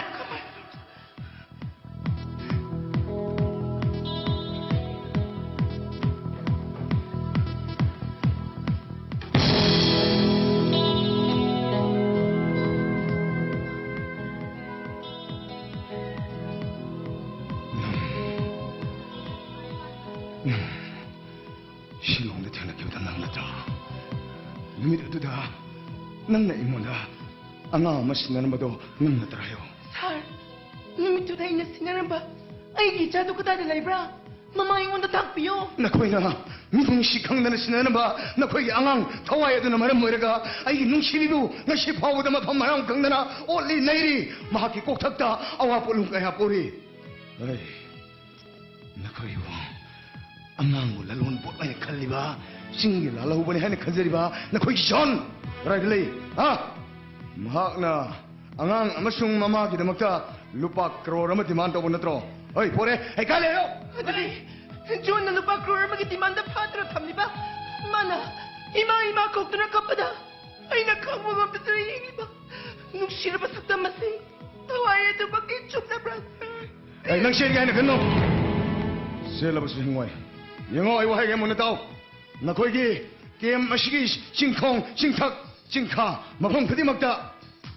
ꯁꯤꯂꯣꯡꯗ ꯊꯦꯡꯅꯈꯤꯕꯗ ꯅꯪ ꯅꯠꯇ꯭ꯔꯥ? ꯅꯨꯃꯤꯠ ꯑꯗꯨꯗ ꯅꯪꯅ ꯑꯩꯉꯣꯟꯗ ꯑꯉꯥꯡ ꯑꯃ ꯁꯤꯟꯅꯔꯝꯕꯗꯣ ꯅꯪ ꯅꯠꯇ꯭ꯔꯥ ꯍꯥꯏꯌꯣ? ꯁꯥꯔ, ꯅꯨꯃꯤꯠꯇꯨꯗ ꯑꯩꯅ ꯁꯤꯟꯅꯔꯝꯕ ꯑꯩꯒꯤ ꯏꯆꯥꯗꯨ ꯀꯗꯥꯏꯗ ꯂꯩꯕ꯭ꯔꯥ? ꯃꯃꯥ ꯑꯩꯉꯣꯟꯗ ꯇꯥꯛꯄꯤꯌꯨ꯫ ꯅꯈꯣꯏꯅ ꯃꯤꯅꯨꯡꯁꯤ ꯈꯪꯗꯅ ꯁꯤꯟꯅꯔꯝꯕ ꯅꯈꯣꯏꯒꯤ ꯑꯉꯥꯡ ꯊꯋꯥꯏ ꯑꯗꯨꯅ ꯃꯔꯝ ꯑꯣꯏꯔꯒ ꯑꯩꯒꯤ ꯅꯨꯡꯁꯤꯕꯤꯕꯨ ꯉꯁꯤ ꯐꯥꯎꯕꯗ ꯃꯐꯝ ꯃꯔꯥꯡ ꯈꯪꯗꯅ ꯑꯣꯠꯂꯤ ꯅꯩꯔꯤ꯫ ꯃꯍꯥꯛꯀꯤ ꯀꯣꯛꯊꯛꯇ ꯑꯋꯥ ꯄꯣꯠꯂꯨꯝ ꯀꯌꯥ ꯄꯣꯔꯤ꯫ ꯑꯩ ꯅꯈꯣꯏꯕꯨ ꯑꯉꯥꯡꯕꯨ ꯂꯂꯣꯟ ꯄꯣꯠ ꯍꯥꯏꯅ ꯈꯜꯂꯤꯕ, ꯆꯤꯡꯒꯤ ꯂꯥꯜꯍꯧꯕꯅꯤ ꯍꯥꯏꯅ ꯈꯟꯖꯔꯤꯕ ꯅꯈꯣꯏꯒꯤ ꯖꯣꯟ ꯀꯗꯥꯏꯗ ꯂꯩ? ꯍꯥ? ꯃꯍꯥꯛꯅ ꯑꯉꯥꯡ ꯑꯃꯁꯨꯡ ꯃꯃꯥꯒꯤꯗꯃꯛꯇ ꯂꯨꯄꯥ ꯀ꯭ꯔꯣꯔ ꯑꯃ ꯗꯤꯃꯥꯟ ꯇꯧꯕ ꯅꯠꯇ꯭ꯔꯣ? ꯍꯣꯏ, ꯄꯣꯔꯦ꯫ ꯍꯩꯀꯥꯜꯂꯦ ꯍꯥꯏꯌꯣ꯫ ꯑꯗꯨꯅꯤ, ꯖꯣꯟꯅ ꯂꯨꯄꯥ ꯀ꯭ꯔꯣꯔ ꯑꯃꯒꯤ ꯗꯤꯃꯥꯟꯗ ꯐꯥꯗꯨꯅ ꯊꯝꯂꯤꯕ꯫ ꯃꯥꯅ "ꯏꯃꯥ, ꯏꯃꯥ" ꯀꯧꯗꯨꯅ ꯀꯞꯄꯗ ꯑꯩꯅ ꯈꯪꯕ ꯉꯝꯗꯗꯨꯅ ꯌꯦꯡꯂꯤꯕ ꯅꯨꯡꯁꯤꯔꯕ ꯁꯛꯇꯝ ꯑꯁꯤ ꯊꯋꯥꯏ ꯑꯗꯨꯃꯛꯀꯤ ꯆꯨꯝꯅꯕ꯭ꯔꯥ? ꯑꯩ ꯅꯪ ꯆꯦꯟꯒꯦ ꯍꯥꯏꯅ ꯈꯟꯅꯨ꯫ ꯆꯦꯜꯂꯕꯁꯨ ꯍꯤꯡꯉꯣꯏ꯫ ꯌꯦꯡꯉꯣ, ꯑꯩ ꯋꯥꯍꯩ ꯑꯃ ꯃꯨꯟꯅ ꯇꯥꯎ꯫ ꯅꯈꯣꯏꯒꯤ ꯀꯦꯝ ꯑꯁꯤꯒꯤ ꯆꯤꯡꯈꯣꯡ, ꯆꯤꯡꯊꯛ, ꯆꯤꯡꯈꯥ, ꯃꯐꯝ ꯈꯨꯗꯤꯡꯃꯛꯇ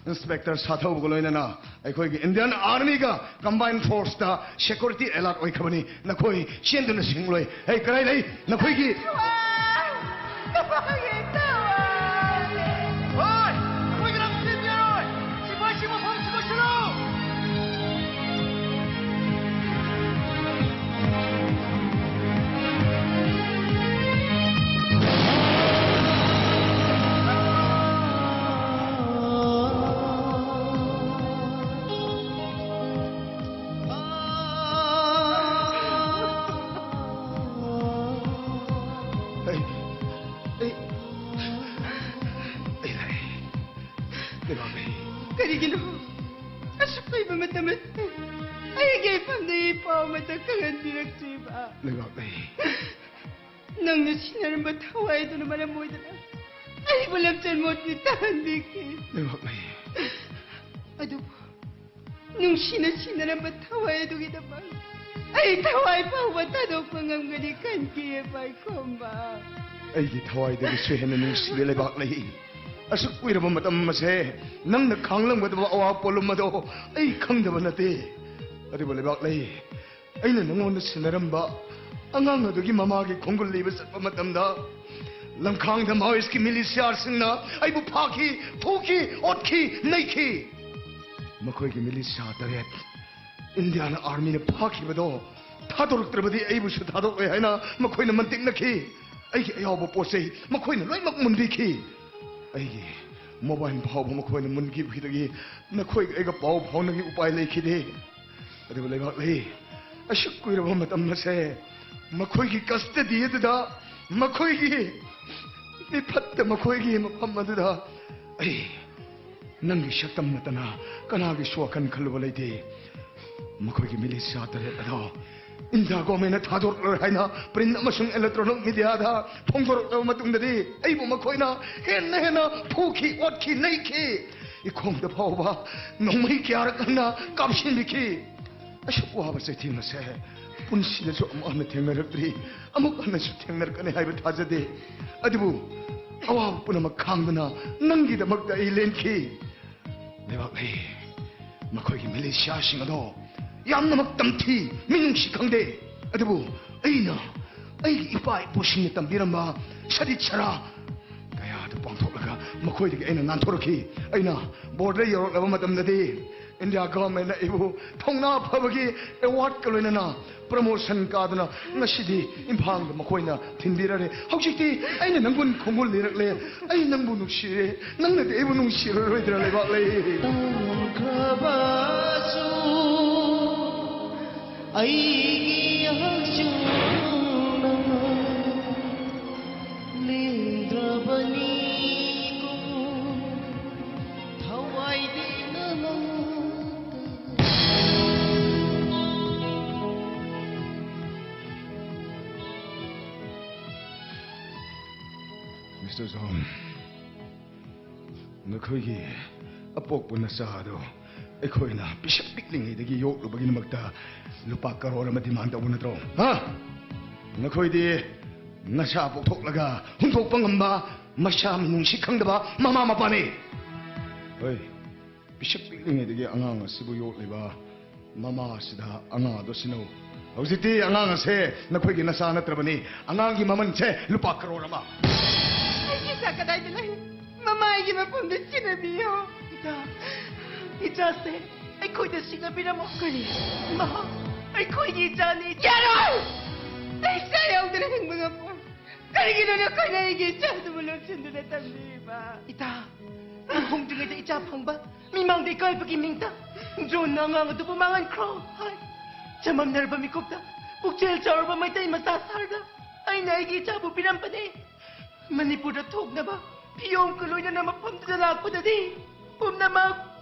ꯏꯟꯁꯄꯦꯛꯇꯔ ꯁꯥꯊꯧꯕꯒ ꯂꯣꯏꯅꯅ ꯑꯩꯈꯣꯏꯒꯤ ꯏꯟꯗꯤꯌꯟ ꯑꯥꯔꯃꯤꯒ ꯀꯝꯕꯥꯏꯟ ꯐꯣꯔꯁꯇ ꯁꯦꯀ꯭ꯌꯨꯔꯤꯇꯤ ꯑꯦꯂꯔꯠ ꯑꯣꯏꯈ꯭ꯔꯕꯅꯤ꯫ ꯅꯈꯣꯏ ꯆꯦꯟꯗꯨꯅ ꯁꯤꯡꯂꯣꯏ꯫ ꯑꯩ ꯀꯗꯥꯏ ꯂꯩ? ꯅꯈꯣꯏꯒꯤ ꯍꯣꯏ! ꯑꯩꯈꯣꯏ ꯀꯅꯥꯝ ꯆꯦꯟꯕ ꯌꯥꯔꯣꯏ! ꯁꯤꯐꯥꯏꯁꯤꯡ ꯃꯐꯝꯁꯤꯗ ꯁꯤꯜꯂꯨ! ꯑꯩ, ꯑꯩ, ꯑꯩ ꯂꯥꯛꯑꯦ꯫ ꯂꯩꯕꯥꯛꯂꯩ꯫ ꯀꯔꯤꯒꯤꯅꯣ ꯑꯁꯨꯛ ꯀꯨꯏꯕ ꯃꯇꯝ ꯑꯁꯤꯗ ꯑꯩꯒꯤ ꯏꯐꯝꯗ ꯏ ꯄꯥꯎ ꯑꯃꯠꯇ ꯈꯪꯍꯟꯕꯤꯔꯛꯇ꯭ꯔꯤꯕ? ꯂꯩꯕꯥꯛꯂꯩ꯫ ꯅꯪꯅ ꯁꯤꯟꯅꯔꯝꯕ ꯊꯋꯥꯏ ꯑꯗꯨꯅ ꯃꯔꯝ ꯑꯣꯏꯗꯨꯅ ꯑꯩꯕꯨ ꯂꯝꯆꯠ ꯃꯣꯠꯇꯤ ꯇꯥꯍꯟꯕꯤꯈꯤ꯫ ꯂꯩꯕꯥꯛꯂꯩ꯫ ꯑꯗꯨꯕꯨ ꯅꯨꯡꯁꯤꯅ ꯁꯤꯟꯅꯔꯝꯕ ꯊꯋꯥꯏ ꯑꯗꯨꯒꯤꯗꯃꯛ ꯑꯩ ꯊꯋꯥꯏ ꯐꯥꯎꯕ ꯊꯥꯗꯣꯛꯄ ꯉꯝꯒꯅꯤ ꯈꯟꯈꯤ, ꯄꯥꯏꯈꯣꯝꯕ꯫ ꯑꯩꯒꯤ ꯊꯋꯥꯏꯗꯒꯤꯁꯨ ꯍꯦꯟꯅ ꯅꯨꯡꯁꯤꯕ ꯂꯩꯕꯥꯛꯂꯩ꯫ ꯑꯁꯨꯛ ꯀꯨꯏꯔꯕ ꯃꯇꯝ ꯑꯁꯦ ꯅꯪꯅ ꯈꯥꯡꯂꯝꯒꯗꯕ ꯑꯋꯥꯕ ꯄꯣꯠꯂꯨꯝ ꯑꯗꯣ ꯑꯩ ꯈꯪꯗꯕ ꯅꯠꯇꯦ꯫ ꯑꯗꯨꯕꯨ ꯂꯩꯕꯥꯛꯂꯩ, ꯑꯩꯅ ꯅꯉꯣꯟꯗ ꯁꯤꯟꯅꯔꯝꯕ ꯑꯉꯥꯡ ꯑꯗꯨꯒꯤ ꯃꯃꯥꯒꯤ ꯈꯣꯡꯒꯨꯜ ꯂꯤꯕ ꯆꯠꯄ ꯃꯇꯝꯗ ꯂꯝꯈꯥꯡꯗ ꯃꯥꯑꯣꯏꯁꯀꯤ ꯃꯤꯂꯤꯁꯤꯌꯥꯁꯤꯡꯅ ꯑꯩꯕꯨ ꯐꯥꯈꯤ, ꯐꯨꯈꯤ, ꯑꯣꯠꯈꯤ, ꯅꯩꯈꯤ꯫ ꯃꯈꯣꯏꯒꯤ ꯃꯤꯂꯤꯁꯤꯌꯥ ꯇꯔꯦꯠ ꯏꯟꯗꯤꯌꯥꯟ ꯑꯥꯔꯃꯤꯅ ꯐꯥꯈꯤꯕꯗꯣ ꯊꯥꯗꯣꯔꯛꯇ꯭ꯔꯕꯗꯤ ꯑꯩꯕꯨꯁꯨ ꯊꯥꯗꯣꯛꯂꯣꯏ ꯍꯥꯏꯅ ꯃꯈꯣꯏꯅ ꯃꯟꯇꯤꯛꯅꯈꯤ꯫ ꯑꯩꯒꯤ ꯑꯌꯥꯎꯕ ꯄꯣꯠ ꯆꯩ ꯃꯈꯣꯏꯅ ꯂꯣꯏꯅꯃꯛ ꯃꯨꯟꯕꯤꯈꯤ꯫ ꯑꯩꯒꯤ ꯃꯣꯕꯥꯏꯜ ꯐꯥꯎꯕ ꯃꯈꯣꯏꯅ ꯃꯨꯟꯈꯤꯕꯗꯒꯤ ꯅꯈꯣꯏꯒ ꯑꯩꯒ ꯄꯥꯎ ꯐꯥꯎꯅꯕꯒꯤ ꯎꯄꯥꯏ ꯂꯩꯈꯤꯗꯦ꯫ ꯑꯗꯨꯕꯨ ꯂꯩꯕꯥꯛꯂꯩ, ꯑꯁꯨꯛ ꯀꯨꯏꯔꯕ ꯃꯇꯝ ꯑꯁꯦ ꯃꯈꯣꯏꯒꯤ ꯀꯁꯇꯗꯤ ꯑꯗꯨꯗ, ꯃꯈꯣꯏꯒꯤ ꯃꯤꯐꯠꯇ, ꯃꯈꯣꯏꯒꯤ ꯃꯐꯝ ꯑꯗꯨꯗ ꯑꯩ ꯅꯪꯒꯤ ꯁꯛꯇꯝ ꯅꯠꯇꯅ ꯀꯅꯥꯒꯤꯁꯨ ꯋꯥꯈꯜ ꯈꯜꯂꯨꯕ ꯂꯩꯇꯦ꯫ ꯃꯈꯣꯏꯒꯤ ꯃꯤꯂꯤꯁꯤꯌꯥ ꯇꯔꯦꯠ ꯑꯗꯣ ꯏꯟꯗꯤꯌꯥ ꯒꯣꯔꯃꯦꯟꯅ ꯊꯥꯗꯣꯔꯛꯂꯣꯏ ꯍꯥꯏꯅ ꯄ꯭ꯔꯤꯟ ꯑꯃꯁꯨꯡ ꯏꯂꯦꯛꯇ꯭ꯔꯣꯅꯤꯛ ꯃꯤꯗꯤꯌꯥꯗ ꯐꯣꯡꯗꯣꯔꯛꯂꯕ ꯃꯇꯨꯡꯗꯗꯤ ꯑꯩꯕꯨ ꯃꯈꯣꯏꯅ ꯍꯦꯟꯅ ꯍꯦꯟꯅ ꯐꯨꯈꯤ, ꯑꯣꯠꯈꯤ, ꯅꯩꯈꯤ꯫ ꯏꯈꯣꯡꯗ ꯐꯥꯎꯕ ꯅꯣꯡꯃꯩ ꯀꯌꯥꯔꯛ ꯍꯟꯅ ꯀꯥꯞꯁꯤꯟꯕꯤꯈꯤ꯫ ꯑꯁꯨꯛ ꯋꯥꯕ ꯆꯩꯊꯦꯡ ꯑꯁꯦ ꯄꯨꯟꯁꯤꯗꯁꯨ ꯑꯃꯨꯛ ꯍꯟꯅ ꯊꯦꯡꯅꯔꯛꯇ꯭ꯔꯤ, ꯑꯃꯨꯛ ꯍꯟꯅꯁꯨ ꯊꯦꯡꯅꯔꯛꯀꯅꯤ ꯍꯥꯏꯕ ꯊꯥꯖꯗꯦ꯫ ꯑꯗꯨꯕꯨ ꯑꯋꯥꯕ ꯄꯨꯝꯅꯃꯛ ꯈꯥꯡꯗꯨꯅ ꯅꯪꯒꯤꯗꯃꯛꯇ ꯑꯩ ꯂꯦꯟꯈꯤ꯫ ꯂꯩꯕꯥꯛ ꯂꯩ, ꯃꯈꯣꯏꯒꯤ ꯃꯤꯂꯤꯁꯤꯌꯥꯁꯤꯡ ꯑꯗꯣ ꯌꯥꯝꯅꯃꯛ ꯇꯝꯊꯤ, ꯃꯤꯅꯨꯡꯁꯤ ꯈꯪꯗꯦ꯫ ꯑꯗꯨꯕꯨ ꯑꯩꯅ ꯑꯩꯒꯤ ꯏꯄꯥ ꯏꯄꯨꯁꯤꯡꯅ ꯇꯝꯕꯤꯔꯝꯕ ꯁꯗꯤꯠ ꯁꯔꯥ ꯀꯌꯥꯗꯨ ꯄꯥꯡꯊꯣꯛꯂꯒ ꯃꯈꯣꯏꯗꯒꯤ ꯑꯩꯅ ꯅꯥꯟꯊꯣꯔꯛꯈꯤ꯫ ꯑꯩꯅ ꯕꯣꯔꯗꯔ ꯌꯧꯔꯛꯂꯕ ꯃꯇꯝꯗꯗꯤ ꯏꯟꯗꯤꯌꯥ ꯒꯚꯔꯟꯃꯦꯟꯅ ꯑꯩꯕꯨ ꯊꯧꯅꯥ ꯐꯕꯒꯤ ꯑꯦꯋꯥꯔꯗꯀ ꯂꯣꯏꯅꯅ ꯄ꯭ꯔꯃꯣꯁꯟ ꯀꯥꯗꯨꯅ ꯉꯁꯤꯗꯤ ꯏꯝꯐꯥꯜꯗ ꯃꯈꯣꯏꯅ ꯊꯤꯟꯕꯤꯔꯔꯦ꯫ ꯍꯧꯖꯤꯛꯇꯤ ꯑꯩꯅ ꯅꯪꯕꯨ ꯈꯣꯡꯒꯨꯜ ꯂꯤꯔꯛꯂꯦ꯫ ꯑꯩ ꯅꯪꯕꯨ ꯅꯨꯡꯁꯤꯔꯦ꯫ ꯅꯪꯅꯗꯤ ꯑꯩꯕꯨ ꯅꯨꯡꯁꯤꯔꯔꯣꯏꯗ꯭ꯔꯥ, ꯂꯩꯕꯥꯛ ꯂꯩ? ꯇꯧꯈ꯭ꯔꯕꯁꯨ ꯑꯩꯒꯤ ꯍꯛꯆꯥꯡꯅ ꯂꯦꯡꯗ꯭ꯔꯕꯅꯤꯀꯣ, ꯊꯋꯥꯏꯗꯤ ꯅꯉꯣꯟꯗ꯫ ꯃꯤꯁꯇꯔ ꯖꯣꯟ, ꯅꯈꯣꯏꯒꯤ ꯑꯄꯣꯛꯄ ꯅꯆꯥ ꯑꯗꯣ ꯑꯩꯈꯣꯏꯅ ꯄꯤꯁꯛ ꯄꯤꯛꯂꯤꯉꯩꯗꯒꯤ ꯌꯣꯛꯂꯨꯕꯒꯤꯗꯃꯛꯇ ꯂꯨꯄꯥ ꯀꯔꯣꯔ ꯑꯃ ꯗꯤꯃꯥꯟ ꯇꯧꯕ ꯅꯠꯇ꯭ꯔꯣ? ꯍꯥ? ꯅꯈꯣꯏꯗꯤ ꯅꯆꯥ ꯄꯣꯛꯊꯣꯛꯂꯒ ꯍꯨꯟꯗꯣꯛꯄ ꯉꯝꯕ ꯃꯆꯥ ꯃꯤꯅꯨꯡꯁꯤ ꯈꯪꯗꯕ ꯃꯃꯥ ꯃꯄꯥꯅꯤ꯫ ꯍꯣꯏ, ꯄꯤꯁꯛ ꯄꯤꯛꯂꯤꯉꯩꯗꯒꯤ ꯑꯉꯥꯡ ꯑꯁꯤꯕꯨ ꯌꯣꯛꯂꯤꯕ ꯃꯃꯥ ꯑꯁꯤꯗ ꯑꯉꯥꯡ ꯑꯗꯨ ꯁꯤꯟꯅꯧ꯫ ꯍꯧꯖꯤꯛꯇꯤ ꯑꯉꯥꯡ ꯑꯁꯦ ꯅꯈꯣꯏꯒꯤ ꯅꯆꯥ ꯅꯠꯇ꯭ꯔꯕꯅꯤ꯫ ꯑꯉꯥꯡꯒꯤ ꯃꯃꯜꯁꯦ ꯂꯨꯄꯥ ꯀꯔꯣꯔ ꯑꯃ꯫ ꯑꯩꯒꯤ ꯏꯆꯥ ꯀꯗꯥꯏꯗ ꯂꯩ? ꯃꯃꯥ ꯑꯩꯒꯤ ꯃꯐꯝꯗ ꯁꯤꯟꯅꯕꯤꯌꯨ꯫ ꯏꯆꯥ, ꯏꯆꯥꯁꯦ ꯑꯩꯈꯣꯏꯗ ꯁꯤꯟꯅꯕꯤꯔꯝꯃꯣ꯫ ꯀꯔꯤ? ꯃꯍꯥꯛ ꯑꯩꯈꯣꯏꯒꯤ ꯏꯆꯥꯅꯤ꯫ ꯌꯥꯔꯣꯏ! ꯑꯩ ꯏꯆꯥ ꯌꯥꯎꯗꯅ ꯍꯤꯡꯕ ꯉꯝꯃꯣꯏ꯫ ꯀꯔꯤꯒꯤꯅꯣ ꯅꯈꯣꯏꯅ ꯑꯩꯒꯤ ꯏꯆꯥꯗꯨꯕꯨ ꯂꯣꯠꯁꯤꯟꯗꯨꯅ ꯊꯝꯕꯤꯔꯤꯕ? ꯏꯇꯥ, ꯂꯨꯍꯣꯡꯗ꯭ꯔꯤꯉꯩꯗ ꯏꯆꯥ ꯐꯪꯕ, ꯃꯤꯃꯥꯡꯗ ꯏꯀꯥꯏꯕꯒꯤ ꯃꯤꯡꯇ ꯖꯣꯟꯅ ꯑꯉꯥꯡ ꯑꯗꯨꯕꯨ ꯃꯥꯡꯍꯟꯈ꯭ꯔꯣ ꯍꯥꯏ꯫ ꯆꯃꯝꯅꯔꯕ ꯃꯤꯀꯨꯞꯇ ꯄꯨꯛꯆꯦꯜ ꯆꯥꯎꯔꯕ ꯃꯩꯇꯩ ꯃꯆꯥ ꯁꯥꯔꯒ ꯑꯩꯅ ꯑꯩꯒꯤ ꯏꯆꯥꯕꯨ ꯄꯤꯔꯝꯕꯅꯤ꯫ ꯃꯅꯤꯄꯨꯔꯗ ꯊꯣꯛꯅꯕ ꯐꯤꯌꯣꯝꯒ ꯂꯣꯏꯅꯅ ꯃꯐꯝꯗꯨꯗ ꯂꯥꯛꯄꯗꯗꯤ ꯄꯨꯝꯅꯃꯛ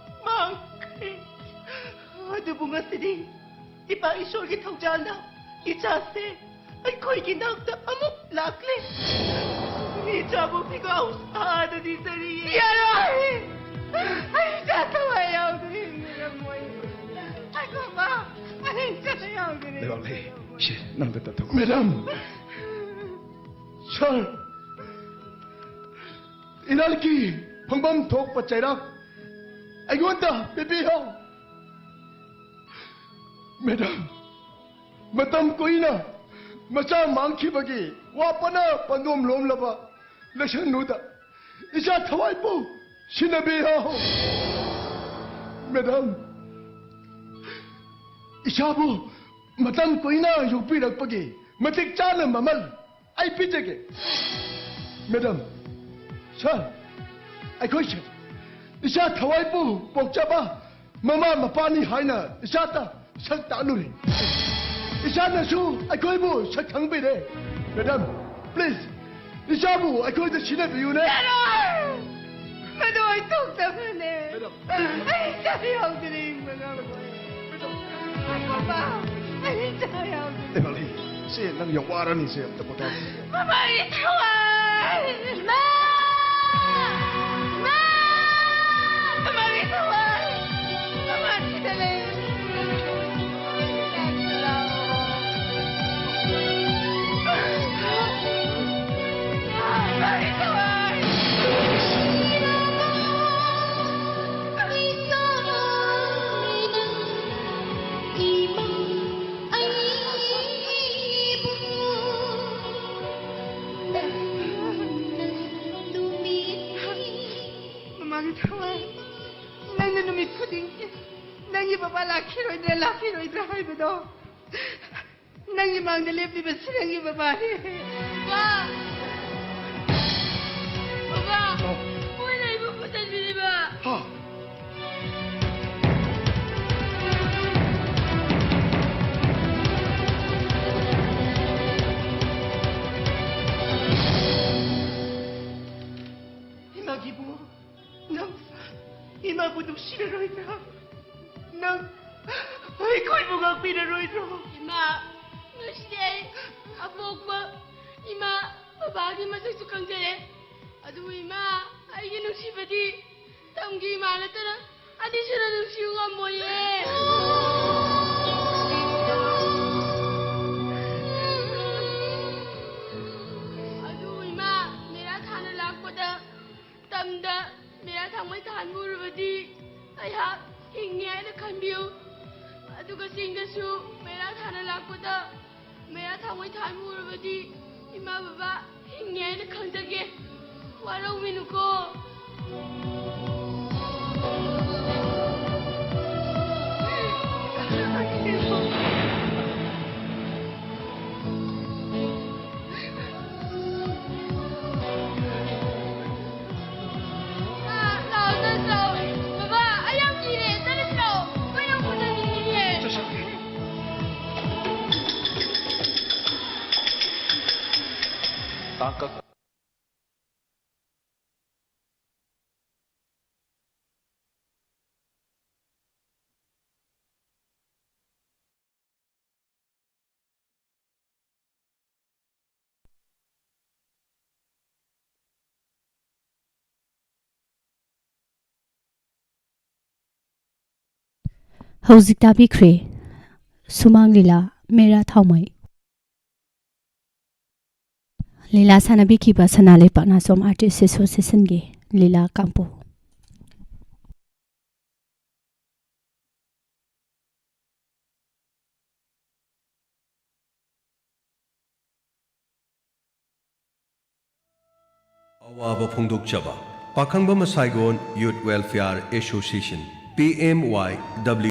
ꯃꯥꯡꯈ꯭ꯔꯦ꯫ ꯑꯗꯨꯕꯨ ꯉꯁꯤꯗꯤ ꯏꯄꯥ ꯏꯁꯣꯔꯒꯤ ꯊꯧꯖꯥꯜꯅ ꯏꯆꯥꯁꯦ ꯑꯩꯈꯣꯏꯒꯤ ꯅꯥꯛꯇ ꯑꯃꯨꯛ ꯂꯥꯛꯂꯦ꯫ ꯏꯆꯥꯕꯨ ꯐꯤꯒꯥꯎ ꯁꯥꯗꯗꯤ ꯆꯔꯤ꯫ ꯌꯥꯔꯣꯏ! ꯑꯩ ꯏꯆꯥ ꯊꯋꯥꯏ ꯌꯥꯎꯗ꯭ꯔꯦ, ꯍꯤꯡꯉꯔꯝꯃꯣꯏ꯫ ꯑꯩ ꯕꯕꯥ, ꯑꯩ ꯏꯆꯥ ꯌꯥꯎꯗ꯭ꯔꯦ꯫ ꯂꯩꯕꯥꯛꯂꯩ, ꯁꯦ, ꯅꯪꯗ ꯇꯠꯊꯣꯛ꯫ ꯃꯦꯗꯥꯝ! ꯁꯥꯔ! ꯏꯔꯥꯜꯒꯤ ꯐꯪꯐꯝ ꯊꯣꯛꯄ ꯆꯩꯔꯥꯛ ꯑꯩꯉꯣꯟꯗ ꯄꯤꯕꯤꯌꯣ꯫ ꯃꯦꯗꯥꯝ, ꯃꯇꯝ ꯀꯨꯏꯅ ꯃꯆꯥ ꯃꯥꯡꯈꯤꯕꯒꯤ ꯋꯥꯄꯅ ꯄꯟꯗꯣꯝ ꯂꯣꯝꯂꯕ ꯂꯩꯁꯅꯨꯗ ꯏꯆꯥ ꯊꯋꯥꯏꯕꯨ ꯁꯤꯟꯅꯕꯤꯌꯣ꯫ ꯃꯦꯗꯥꯝ, ꯏꯆꯥꯕꯨ ꯃꯇꯝ ꯀꯨꯏꯅ ꯌꯣꯛꯄꯤꯔꯛꯄꯒꯤ ꯃꯇꯤꯛ ꯆꯥꯅ ꯃꯃꯜ ꯑꯩ ꯄꯤꯖꯒꯦ꯫ ꯃꯦꯗꯥꯝ, ꯁꯥꯔ, ꯑꯩꯈꯣꯏꯁꯦ ꯏꯆꯥ ꯊꯋꯥꯏꯕꯨ ꯄꯣꯛꯆꯕ ꯃꯃꯥ ꯃꯄꯥꯅꯤ ꯍꯥꯏꯅ ꯏꯆꯥꯗ ꯁꯛ ꯇꯥꯛꯂꯨꯔꯦ꯫ ꯏꯆꯥꯅꯁꯨ ꯑꯩꯈꯣꯏꯕꯨ ꯁꯛ ꯈꯪꯕꯤꯔꯦ꯫ ꯃꯦꯗꯥꯝ, ꯄ꯭ꯂꯤꯖ, ꯏꯆꯥꯕꯨ ꯑꯩꯈꯣꯏꯗ ꯁꯤꯟꯅꯕꯤꯌꯨꯅꯦ꯫ ꯌꯥꯔꯣꯏ! ꯃꯗꯨ ꯑꯣꯏꯊꯣꯛꯇꯕꯅꯦ꯫ ꯃꯦꯗꯥꯝ꯫ ꯑꯩ ꯏꯆꯥ ꯌꯥꯎꯗꯅ ꯍꯤꯡꯕ ꯉꯝꯃꯣꯏ꯫ ꯃꯦꯗꯥꯝ꯫ ꯑꯩ ꯕꯕꯥ, ꯑꯩ ꯏꯆꯥ ꯌꯥꯎꯗꯅ꯫ ꯂꯩꯕꯥꯛꯂꯩ, ꯁꯦ, ꯅꯪ ꯌꯥꯝ ꯋꯥꯔꯅꯤ, ꯁꯦ, ꯑꯝꯇ ꯄꯣꯊꯥꯁꯤ꯫ ꯃꯃꯥꯒꯤ ꯊꯋꯥꯏ! ꯃꯥ! ꯃꯥ! ꯃꯃꯥꯒꯤ ꯊꯋꯥꯏ! ꯃꯃꯥ ꯁꯤꯗ ꯂꯩ! ꯃꯃꯥꯒꯤ ꯊꯋꯥꯏ! ꯃꯃꯥꯒꯤ ꯊꯋꯥꯏ, ꯅꯪꯅ ꯅꯨꯃꯤꯠ ꯈꯨꯗꯤꯡꯒꯤ ꯅꯪꯒꯤ ꯕꯕꯥ ꯂꯥꯛꯈꯤꯔꯣꯏꯗ꯭ꯔꯥ, ꯂꯥꯛꯈꯤꯔꯣꯏꯗ꯭ꯔꯥ ꯍꯥꯏꯕꯗꯣ, ꯅꯪꯒꯤ ꯃꯥꯡꯗ ꯂꯦꯞꯂꯤꯕꯁꯤ ꯅꯪꯒꯤ ꯕꯕꯥꯅꯤ꯫ ꯕꯕꯥ! ꯕꯕꯥ! ꯃꯣꯏꯅ ꯑꯩꯕꯨ ꯐꯨꯗꯠꯄꯤꯔꯤꯕ! ꯍꯥ? ꯅꯪꯕꯨ ꯅꯨꯡꯁꯤꯔꯔꯣꯏꯗ꯭ꯔꯥ? ꯅꯪ ꯑꯩꯈꯣꯏꯕꯨ ꯉꯥꯛꯄꯤꯔꯔꯣꯏꯗ꯭ꯔꯣ? ꯏꯃꯥ, ꯉꯁꯤꯗꯤ ꯑꯩ ꯑꯄꯣꯛꯄ ꯏꯃꯥ ꯕꯕꯥꯒꯤ ꯃꯁꯛꯁꯨ ꯈꯪꯖꯔꯦ꯫ ꯑꯗꯨꯕꯨ ꯏꯃꯥ, ꯑꯩꯒꯤ ꯅꯨꯡꯁꯤꯕꯗꯤ ꯇꯝꯒꯤ ꯏꯃꯥ ꯅꯠꯇꯅ ꯑꯅꯤꯁꯨꯅ ꯅꯨꯡꯁꯤꯕ ꯉꯝꯃꯣꯏꯌꯦ꯫ ꯑꯗꯨ ꯏꯃꯥ, ꯃꯦꯔꯥ ꯊꯥꯅ ꯂꯥꯛꯄꯗ ꯇꯝꯗ ꯃꯦꯔꯥ ꯊꯥꯡꯃꯩ ꯊꯥꯟꯕ ꯎꯔꯕꯗꯤ ꯑꯩꯍꯥꯛ ꯍꯤꯡꯉꯦ ꯍꯥꯏꯅ ꯈꯟꯕꯤꯌꯨ꯫ ꯑꯗꯨꯒ ꯆꯤꯡꯗꯁꯨ ꯃꯦꯔꯥ ꯊꯥꯅ ꯂꯥꯛꯄꯗ ꯃꯦꯔꯥ ꯊꯥꯡꯃꯩ ꯊꯥꯟꯕ ꯎꯔꯕꯗꯤ ꯏꯃꯥ ꯕꯕꯥ ꯍꯤꯡꯉꯦ ꯍꯥꯏꯅ ꯈꯪꯖꯒꯦ꯫ ꯋꯥꯔꯧꯕꯤꯅꯨꯀꯣ꯫ ꯂꯥꯛꯑꯣ, ꯆꯠꯂꯁꯤ ꯂꯥꯛꯑꯣ꯫ ꯕꯕꯥ, ꯑꯩ ꯌꯥꯝ ꯀꯤꯔꯦ꯫ ꯆꯠꯂꯁꯤ ꯂꯥꯛꯑꯣ꯫ ꯃꯣꯏ ꯌꯥꯝ ꯐꯖꯅ ꯌꯦꯡꯉꯤꯌꯦ꯫ ꯇꯥꯡꯀꯛ ꯍꯧꯖꯤꯛ ꯇꯥꯕꯤꯈ꯭ꯔꯦ ꯁꯨꯃꯥꯡ ꯂꯤꯂꯥ ꯃꯦꯔꯥ ꯊꯥꯎꯃꯩ꯫ ꯂꯤꯂꯥ ꯁꯥꯟꯅꯕꯤꯈꯤꯕ ꯁꯅꯥ ꯂꯩꯄꯥꯛ ꯅꯥꯆꯣꯝ ꯑꯥꯔꯇꯤꯁ ꯑꯦꯁꯣꯁꯤꯌꯦꯁꯟꯒꯤ ꯂꯤꯂꯥ ꯀꯥꯡꯄꯨ꯫ ꯑꯋꯥꯕ ꯐꯣꯡꯗꯣꯛꯆꯕ ꯄꯥꯈꯪꯕ ꯃꯁꯥꯏꯒꯣꯟ ꯌꯨꯠ ꯋꯦꯜꯐꯤꯌꯥꯔ ꯑꯦꯁꯣꯁꯤꯌꯦꯁꯟ, ꯄꯤ ꯑꯦꯝ ꯋꯥꯏ ꯗꯕ꯭ꯂꯤꯎ꯫